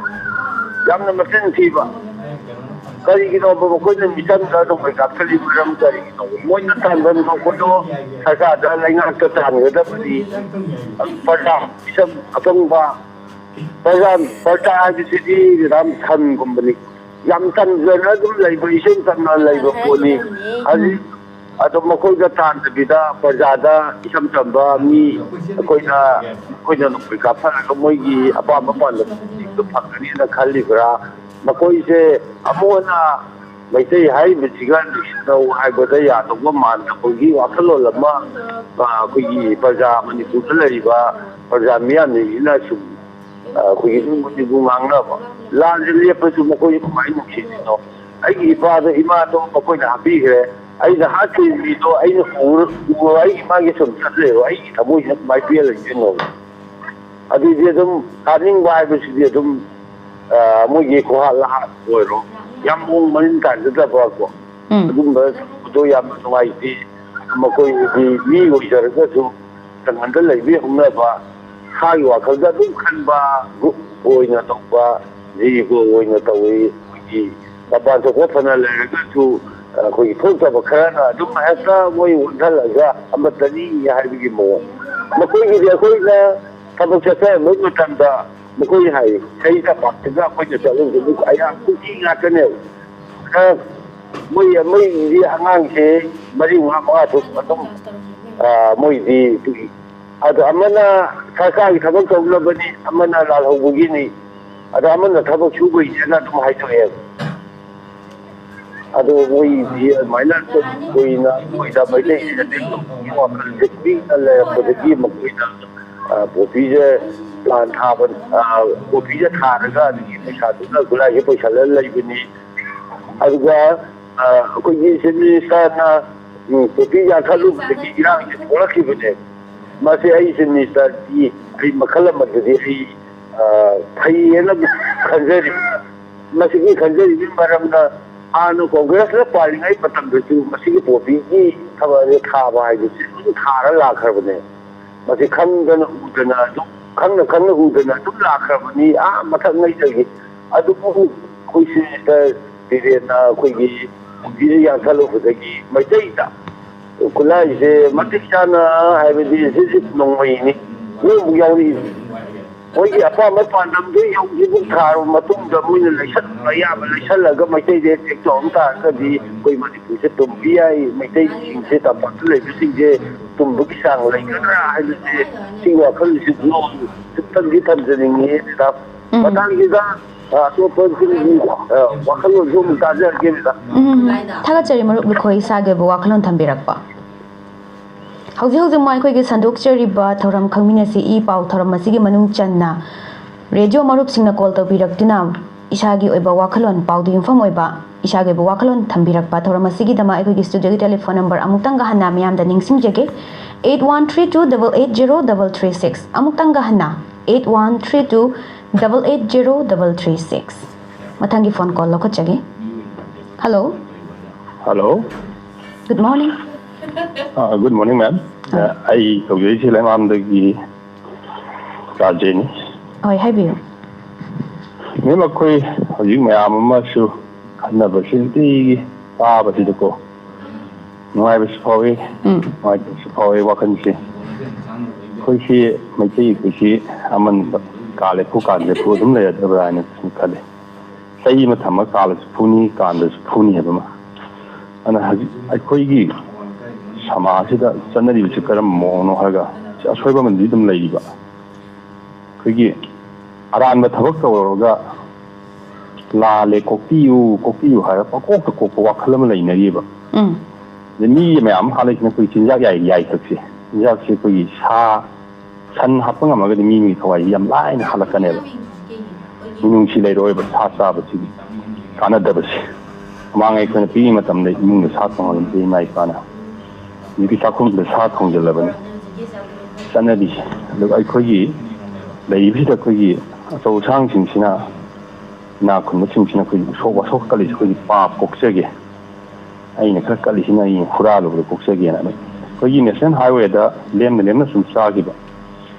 ꯌꯥꯝꯅ ꯃꯆꯤꯟ ꯊꯤꯕ꯫ ꯀꯔꯤꯒꯤꯅꯣꯕ ꯃꯈꯣꯏꯅ ꯃꯤꯆꯝꯗ ꯑꯗꯨꯝ ꯀꯥꯞꯊꯠꯂꯤ ꯃꯔꯝ ꯀꯔꯤꯒꯤꯅꯣ? ꯃꯣꯏꯅ ꯇꯥꯟꯐꯝ ꯊꯣꯛꯄꯗꯣ ꯁꯔꯀꯥꯔꯗ ꯂꯩꯉꯥꯛꯇ ꯇꯥꯟꯒꯗꯕꯅꯤ꯫ ꯄ꯭ꯔꯖꯥ ꯃꯤꯆꯝ ꯑꯄꯪꯕ ꯄ꯭ꯔꯖꯥ, ꯄ꯭ꯔꯖꯥ ꯍꯥꯏꯕꯁꯤꯗꯤ ꯃꯦꯗꯥꯝ ꯁꯟꯒꯨꯝꯕꯅꯤ꯫ ꯌꯥꯝ ꯇꯟꯖꯅ ꯑꯗꯨꯝ ꯂꯩꯕ, ꯏꯆꯝ ꯆꯝꯅ ꯂꯩꯕ ꯄꯣꯠꯅꯤ꯫ ꯍꯧꯖꯤꯛ ꯑꯗꯣ ꯃꯈꯣꯏꯗ ꯇꯥꯟꯗꯕꯤꯗ ꯄ꯭ꯔꯖꯥꯗ ꯏꯆꯝ ꯆꯝꯕ ꯃꯤ ꯑꯩꯈꯣꯏꯅ, ꯑꯩꯈꯣꯏꯅ ꯅꯣꯡꯃꯩ ꯀꯥꯞꯊꯔꯒ ꯃꯣꯏꯒꯤ ꯑꯄꯥꯝꯕ ꯄꯥꯟꯗꯝꯗꯣ ꯐꯪꯒꯅꯤꯅ ꯈꯜꯂꯤꯕ꯭ꯔꯥ? ꯃꯈꯣꯏꯁꯦ ꯑꯃꯨꯛ ꯍꯟꯅ ꯃꯩꯇꯩ ꯍꯥꯏꯔꯤꯕꯁꯤꯒ ꯅꯨꯡꯁꯤꯅꯧ ꯍꯥꯏꯕꯗ ꯌꯥꯗꯧꯕ ꯃꯥꯟꯗꯕꯒꯤ ꯋꯥꯈꯜꯂꯣꯟ ꯑꯃ, ꯑ, ꯑꯩꯈꯣꯏꯒꯤ ꯄ꯭ꯔꯖꯥ, ꯃꯅꯤꯄꯨꯔꯗ ꯂꯩꯔꯤꯕ ꯄ꯭ꯔꯖꯥ ꯃꯤꯌꯥꯝꯁꯤꯡꯁꯤꯅ ꯁꯨꯝ, ꯑ, ꯑꯩꯈꯣꯏꯒꯤ ꯅꯤꯡꯕꯨ ꯅꯤꯡꯕꯨ ꯉꯥꯡꯅꯕ꯫ ꯂꯥꯟꯁꯦ ꯂꯦꯞꯄꯁꯨ ꯃꯈꯣꯏꯁꯨ ꯀꯃꯥꯏꯅ ꯅꯨꯡꯁꯤꯗꯣꯏꯅꯣ? ꯑꯩꯒꯤ ꯏꯄꯥꯗꯣ, ꯏꯃꯥꯗꯣ ꯃꯈꯣꯏꯅ ꯍꯥꯠꯄꯤꯈ꯭ꯔꯦ꯫ ꯑꯩꯅ ꯍꯥꯠꯈꯤꯕ ꯃꯤꯗꯣ ꯑꯩꯅ ꯎꯔ ꯎꯔ ꯑꯩꯒꯤ ꯃꯥꯒꯤ ꯁꯨꯝ ꯆꯠꯂꯦꯕ, ꯑꯩꯒꯤ ꯊꯃꯣꯏꯁꯤꯅ ꯀꯃꯥꯏꯅ ꯄꯦꯜꯂꯒꯦ ꯌꯦꯡꯉꯣꯕ꯫ ꯑꯗꯨꯗꯤ ꯑꯗꯨꯝ ꯍꯥꯠꯅꯤꯡꯕ ꯍꯥꯏꯕꯁꯤꯗꯤ ꯑꯗꯨꯝ, ꯑ, ꯃꯣꯏꯒꯤ ꯈꯨꯍꯥꯠ ꯂꯍꯥꯠ ꯑꯣꯏꯔꯣ, ꯌꯥꯝ ꯃꯑꯣꯡ ꯃꯔꯤꯟ ꯇꯥꯟꯖꯗꯕ ꯀꯣ, ꯎꯝ꯫ ꯑꯗꯨꯝꯕ ꯇꯧꯕꯗꯣ ꯌꯥꯝꯅ ꯅꯨꯡꯉꯥꯏꯇꯦ꯫ ꯃꯈꯣꯏꯗꯤ ꯃꯤ ꯑꯣꯏꯖꯔꯒꯁꯨ ꯖꯪꯒꯜꯗ ꯂꯩꯕꯤ ꯍꯧꯅꯕ, ꯁꯥꯒꯤ ꯋꯥꯈꯜꯗ ꯑꯗꯨꯝ ꯈꯟꯕ, group ꯑꯣꯏꯅ ꯇꯧꯕ, ꯖꯤꯕ ꯑꯣꯏꯅ ꯇꯧꯏ꯫ ꯑꯩꯈꯣꯏꯒꯤ ꯃꯄꯥꯟ ꯊꯣꯛꯄ ꯐꯅ ꯂꯩꯔꯒꯁꯨ, ꯑꯩꯈꯣꯏꯒꯤ ꯊꯣꯛꯇꯕ ꯈꯔꯅ ꯑꯗꯨꯝ ꯍꯦꯛꯇ ꯃꯣꯏ ꯑꯣꯟꯁꯤꯜꯂꯒ ꯑꯃꯠꯇꯅꯤ ꯍꯥꯏꯕꯒꯤ ꯃꯑꯣꯡ꯫ ꯃꯈꯣꯏꯒꯤꯗꯤ ꯑꯩꯈꯣꯏꯅ ꯊꯕꯛ ꯆꯠꯆꯔꯝꯕ ꯃꯇꯝꯗ ꯃꯈꯣꯏ ꯍꯥꯏ, ꯆꯍꯤ ꯇꯝꯄꯥꯛꯁꯤꯗ ꯑꯩꯈꯣꯏꯅ ꯆꯠꯂꯨꯕꯗꯤ ꯑꯌꯥꯝꯕ ꯀꯨꯀꯤ ꯉꯥꯛꯇꯅꯦꯕ꯫ ꯈꯔ ꯃꯣꯏ, ꯃꯣꯏꯒꯤꯗꯤ ꯑꯉꯥꯡꯁꯦ ꯃꯔꯤ, ꯃꯉꯥ, ꯃꯉꯥ ꯇꯔꯨꯛ ꯑꯗꯨꯝ, ꯑ, ꯃꯣꯏꯗꯤ ꯄꯤꯛꯏ꯫ ꯑꯗꯣ ꯑꯃꯅ ꯁꯔꯀꯥꯔꯒꯤ ꯊꯕꯛ ꯇꯧꯅꯕꯅꯤ, ꯑꯃꯅ ꯂꯥꯜꯍꯧꯕꯒꯤꯅꯤ, ꯑꯗꯣ ꯑꯃꯅ ꯊꯕꯛ ꯁꯨꯕꯒꯤꯅꯦꯅ ꯑꯗꯨꯝ ꯍꯥꯏꯗꯣꯛꯑꯦꯕ꯫ ꯑꯗꯣ ꯃꯣꯏꯗꯤ ꯑꯗꯨꯃꯥꯏꯅ ꯁꯨꯝ ꯀꯨꯏꯅ ꯃꯣꯏꯗ ꯃꯩꯇꯩꯁꯤꯡꯅ ꯇꯦꯛꯇꯧꯕꯒꯤ ꯋꯥꯈꯜꯁꯦ ꯄꯤꯛꯅ ꯂꯩꯔꯛꯄꯗꯒꯤ ꯃꯈꯣꯏꯅ, ꯑ, ꯄꯣꯄꯤꯁꯦ ꯄ꯭ꯂꯥꯟ ꯊꯥꯕ, ꯑ, ꯄꯣꯄꯤꯁꯦ ꯊꯥꯔꯒ ꯑꯗꯨꯒꯤ ꯄꯩꯁꯥꯗꯨꯅ ꯈꯨꯠꯂꯥꯏꯁꯦ ꯄꯩꯁꯜꯂ ꯂꯩꯕꯅꯤ꯫ ꯑꯗꯨꯒ, ꯑ, ꯑꯩꯈꯣꯏꯒꯤ ꯆꯤꯐ ꯃꯤꯅꯤꯁꯇꯔꯅ, ꯎꯝ, ꯄꯣꯄꯤ ꯌꯥꯟꯊꯠꯂꯨꯕꯗꯒꯤ ꯏꯔꯥꯡꯁꯦ ꯊꯣꯛꯂꯛꯈꯤꯕꯅꯦ꯫ ꯃꯁꯤ ꯑꯩ ꯆꯤꯐ ꯃꯤꯅꯤꯁꯇꯔꯗꯤ ꯑꯩ ꯃꯈꯜ ꯑꯃꯗꯗꯤ ꯑꯩ, ꯑ, ꯐꯩꯌꯦꯅ ꯈꯟꯖꯔꯤ꯫ ꯃꯁꯤꯒꯤ ꯈꯟꯖꯔꯤꯕꯒꯤ ꯃꯔꯝꯅ ꯍꯥꯟꯅ ꯀꯣꯡꯒ꯭ꯔꯦꯁꯅ ꯄꯥꯜꯂꯤꯉꯩ ꯃꯇꯝꯗꯁꯨ ꯃꯁꯤꯒꯤ ꯄꯣꯄꯤꯒꯤ ꯊꯕꯛ ꯊꯥꯕ ꯍꯥꯏꯕꯁꯤ ꯑꯗꯨꯝ ꯊꯥꯔ ꯂꯥꯛꯈ꯭ꯔꯕꯅꯦ꯫ ꯃꯁꯤ ꯈꯪꯗꯅ ꯎꯗꯅ ꯑꯗꯨꯝ, ꯈꯪꯅ ꯈꯪꯅ ꯎꯗꯅ ꯑꯗꯨꯝ ꯂꯥꯛꯈ꯭ꯔꯕꯅꯤ ꯑꯥ ꯃꯊꯛꯉꯩꯗꯒꯤ꯫ ꯑꯗꯨꯕꯨ ꯑꯩꯈꯣꯏ ꯁꯤꯁꯇꯔ ꯕꯤꯔꯦꯟꯅ ꯑꯩꯈꯣꯏꯒꯤ ꯄꯣꯄꯤꯁꯦ ꯌꯥꯟꯊꯠꯂꯨꯕꯗꯒꯤ ꯃꯩꯇꯩꯗ ꯈꯨꯠꯂꯥꯏꯁꯦ ꯃꯇꯤꯛ ꯆꯥꯅ, ꯍꯥꯏꯕꯗꯤ ꯍꯧꯖꯤꯛ ꯅꯣꯡꯃꯩꯅꯤ, ꯂꯣꯏꯅꯃꯛ ꯌꯥꯎꯔꯛꯏ꯫ ꯃꯣꯏꯒꯤ ꯑꯄꯥꯝꯕ ꯄꯥꯟꯗꯝꯗꯨ ꯌꯧꯗ꯭ꯔꯤꯐꯥꯎ ꯊꯥꯔꯕ ꯃꯇꯨꯡꯗ ꯃꯣꯏꯅ ꯂꯩꯁꯟ-, ꯑꯌꯥꯕ ꯂꯩꯁꯜꯂꯒ ꯃꯩꯇꯩꯗ ꯑꯦꯇꯦꯛ ꯇꯧꯔꯝ ꯇꯥꯔꯒꯗꯤ ꯑꯩꯈꯣꯏ ꯃꯅꯤꯄꯨꯔꯁꯦ ꯇꯨꯝꯕ ꯌꯥꯏ, ꯃꯩꯇꯩꯁꯤꯡꯁꯦ, ꯇꯝꯄꯥꯛꯇ ꯂꯩꯕꯁꯤꯡꯁꯦ ꯇꯨꯝꯕꯒꯤ ꯆꯥꯡ ꯂꯩꯒꯗ꯭ꯔꯥ ꯍꯥꯏꯕꯁꯦ ꯁꯤꯒꯤ ꯋꯥꯈꯜꯁꯤꯁꯨ ꯑꯃꯨꯛꯇꯪꯗꯤ ꯊꯝꯖꯅꯤꯡꯉꯤ ꯃꯦꯗꯥꯝ꯫ ꯎꯝ꯫ ꯃꯇꯥꯡꯁꯤꯗ, ꯑ, ꯑꯇꯣꯞꯄꯁꯤꯡꯒꯤ, ꯑ, ꯋꯥꯈꯜꯂꯣꯟꯁꯨ ꯑꯃꯨꯛ ꯇꯥꯖꯔꯛꯀꯦ ꯃꯦꯗꯥꯝ꯫ ꯎꯝ, ꯊꯥꯒꯠꯆꯔꯤ ꯃꯔꯨꯞ ꯂꯨꯈꯣꯏ ꯏꯁꯥꯒꯤ ꯑꯣꯏꯕ ꯋꯥꯈꯜꯂꯣꯟ ꯊꯝꯕꯤꯔꯛꯄ꯫ ꯍꯧꯖꯤꯛ ꯍꯧꯖꯤꯛ ꯑꯩꯈꯣꯏꯒꯤ ꯁꯟꯗꯣꯛꯆꯔꯤꯕ ꯊꯧꯔꯝ ꯈꯪꯃꯤꯟꯅꯁꯤ ꯏ ꯄꯥꯎ ꯊꯧꯔꯝ ꯑꯁꯤꯒꯤ ꯃꯅꯨꯡ ꯆꯟꯅ ꯔꯦꯗꯤꯑꯣ ꯃꯔꯨꯞꯁꯤꯡꯅ ꯀꯣꯜ ꯇꯧꯕꯤꯔꯛꯇꯨꯅ ꯏꯁꯥꯒꯤ ꯑꯣꯏꯕ ꯋꯥꯈꯜꯂꯣꯟ, ꯄꯥꯎꯗ ꯌꯨꯝꯐꯝ ꯑꯣꯏꯕ ꯏꯁꯥꯒꯤ ꯑꯣꯏꯕ ꯋꯥꯈꯜꯂꯣꯟ ꯊꯝꯕꯤꯔꯛꯄ ꯊꯧꯔꯝ ꯑꯁꯤꯒꯤꯗꯃꯛ ꯑꯩꯈꯣꯏꯒꯤ ꯁ꯭ꯇꯨꯗꯤꯑꯣꯒꯤ ꯇꯦꯂꯤꯐꯣꯟ ꯅꯝꯕꯔ ꯑꯃꯨꯛꯇꯪꯒ ꯍꯟꯅ ꯃꯤꯌꯥꯝꯗ ꯅꯤꯡꯁꯤꯡꯖꯒꯦ, eight one three two double eight zero double three six꯫ ꯑꯃꯨꯛꯇꯪꯒ ꯍꯟꯅ, eight one three two double eight zero double three six꯫ ꯃꯊꯪꯒꯤ ꯐꯣꯟ ꯀꯣꯜ ꯂꯧꯈꯠꯆꯒꯦ꯫ Hello. Hello. Good morning. Good morning ma'am. ꯑꯩ ꯇꯧꯖꯔꯤꯁꯤ ꯂꯩꯃꯔꯥꯝꯗꯒꯤ ꯔꯥꯖꯦꯅꯤ꯫ ꯍꯣꯏ, ꯍꯥꯏꯕꯤꯌꯨ꯫ ꯃꯦꯝ, ꯑꯩꯈꯣꯏ ꯍꯧꯖꯤꯛ ꯃꯌꯥꯝ ꯑꯃꯁꯨ ꯈꯟꯅꯕꯁꯤ ꯅꯨꯡꯇꯤꯒꯤ ꯇꯥꯕꯁꯤꯗꯀꯣ ꯅꯨꯡꯉꯥꯏꯕꯁꯨ ꯐꯥꯎꯏ, ꯎꯝ꯫ ꯅꯨꯡꯉꯥꯏꯇꯕꯁꯨ ꯐꯥꯎꯏ ꯋꯥꯈꯜꯁꯦ꯫ ꯑꯩꯈꯣꯏꯁꯤ ꯃꯩꯇꯩ ꯑꯩꯈꯣꯏꯁꯤ ꯑꯃꯟꯕ ꯀꯥ ꯂꯦꯞꯐꯨ ꯀꯥ ꯂꯦꯞꯐꯨ ꯑꯗꯨꯝ ꯂꯩꯔꯗꯕ꯭ꯔꯥ ꯍꯥꯏꯅ ꯁꯨꯝ ꯈꯜꯂꯤ꯫ ꯆꯍꯤ ꯑꯃ ꯊꯝꯃ ꯀꯥꯜꯂꯁꯨ ꯐꯨꯅꯤ, ꯀꯥꯟꯗꯁꯨ ꯐꯨꯅꯤ ꯍꯥꯏꯕ ꯑꯃ꯫ ꯑꯗꯨꯅ ꯍꯧꯖꯤꯛ ꯑꯩꯈꯣꯏꯒꯤ ꯁꯃꯥꯖꯁꯤꯗ ꯆꯠꯅꯔꯤꯕꯁꯤ ꯀꯔꯝꯕ ꯃꯑꯣꯡꯅꯣ ꯍꯥꯏꯔꯒ ꯑꯁꯣꯏꯕ ꯑꯃꯗꯤ ꯑꯗꯨꯝ ꯂꯩꯔꯤꯕ꯫ ꯑꯩꯈꯣꯏꯒꯤ ꯑꯔꯥꯟꯕ ꯊꯕꯛ ꯇꯧꯔꯒ ꯂꯥꯜꯂꯦ ꯀꯣꯛꯄꯤꯌꯨ, ꯀꯣꯛꯄꯤꯌꯨ ꯍꯥꯏꯔꯒ ꯄꯪꯀꯣꯛꯇ ꯀꯣꯛꯄ ꯋꯥꯈꯜ ꯑꯃ ꯂꯩꯅꯔꯤꯕ꯫ ꯎꯝ꯫ ꯑꯗꯩ ꯃꯤ ꯃꯌꯥꯝ ꯑꯃ ꯍꯥꯠꯂꯛꯏꯁꯤꯅ ꯑꯩꯈꯣꯏ ꯆꯤꯟꯖꯥꯛ ꯌꯥꯏ, ꯌꯥꯏꯊꯛꯁꯦ꯫ ꯆꯤꯟꯖꯥꯛꯁꯦ ꯑꯩꯈꯣꯏꯒꯤ ꯁꯥ, ꯁꯟ ꯍꯥꯠꯄ ꯉꯝꯃꯒꯗꯤ ꯃꯤ ꯑꯃꯒꯤ ꯊꯋꯥꯏꯁꯤ ꯌꯥꯝ ꯂꯥꯏꯅ ꯍꯥꯠꯂꯛꯀꯅꯦꯕ꯫ ꯃꯤꯅꯨꯡꯁꯤ ꯂꯩꯔꯣꯏꯕ ꯁꯥ ꯆꯥꯕꯁꯤꯒꯤ ꯀꯥꯟꯅꯗꯕꯁꯦ꯫ ꯃꯃꯥꯡ ꯑꯩꯈꯣꯏꯅ ꯄꯤꯛꯏꯉꯩ ꯃꯇꯝꯗ ꯏꯃꯨꯡꯗ ꯁꯥ ꯊꯣꯡꯍꯜꯂꯝꯗꯦ ꯏꯃꯥ ꯏꯄꯥꯅ꯫ ꯍꯧꯖꯤꯛꯇꯤ ꯆꯥꯛꯈꯨꯝꯗ ꯁꯥ ꯊꯣꯡꯖꯤꯜꯂꯕꯅꯤ ꯆꯠꯅꯕꯤꯁꯦ꯫ ꯑꯗꯨꯒ ꯑꯩꯈꯣꯏꯒꯤ ꯂꯩꯔꯤꯕꯁꯤꯗ ꯑꯩꯈꯣꯏꯒꯤ ꯑꯆꯧ ꯑꯁꯥꯡꯁꯤꯡꯁꯤꯅ ꯏꯅꯥꯛ ꯈꯨꯟꯕꯁꯤꯡꯁꯤꯅ ꯑꯩꯈꯣꯏꯒꯤ ꯎꯁꯣꯞ ꯋꯥꯁꯣꯞ ꯀꯠꯂꯤꯁꯦ ꯑꯩꯈꯣꯏꯒꯤ ꯄꯥꯞ ꯀꯣꯛꯆꯒꯦ, ꯑꯩꯅ ꯈꯔ ꯀꯠꯂꯤꯁꯤꯅ ꯑꯩ ꯍꯨꯔꯥꯜꯂꯨꯕꯗ ꯀꯣꯛꯆꯒꯦꯅ꯫ ꯑꯩꯈꯣꯏꯒꯤ ꯅꯦꯁꯅꯦꯜ ꯍꯥꯏꯋꯦꯗ ꯂꯦꯝꯅ ꯂꯦꯝꯅ ꯁꯨꯝ ꯆꯥꯈꯤꯕ,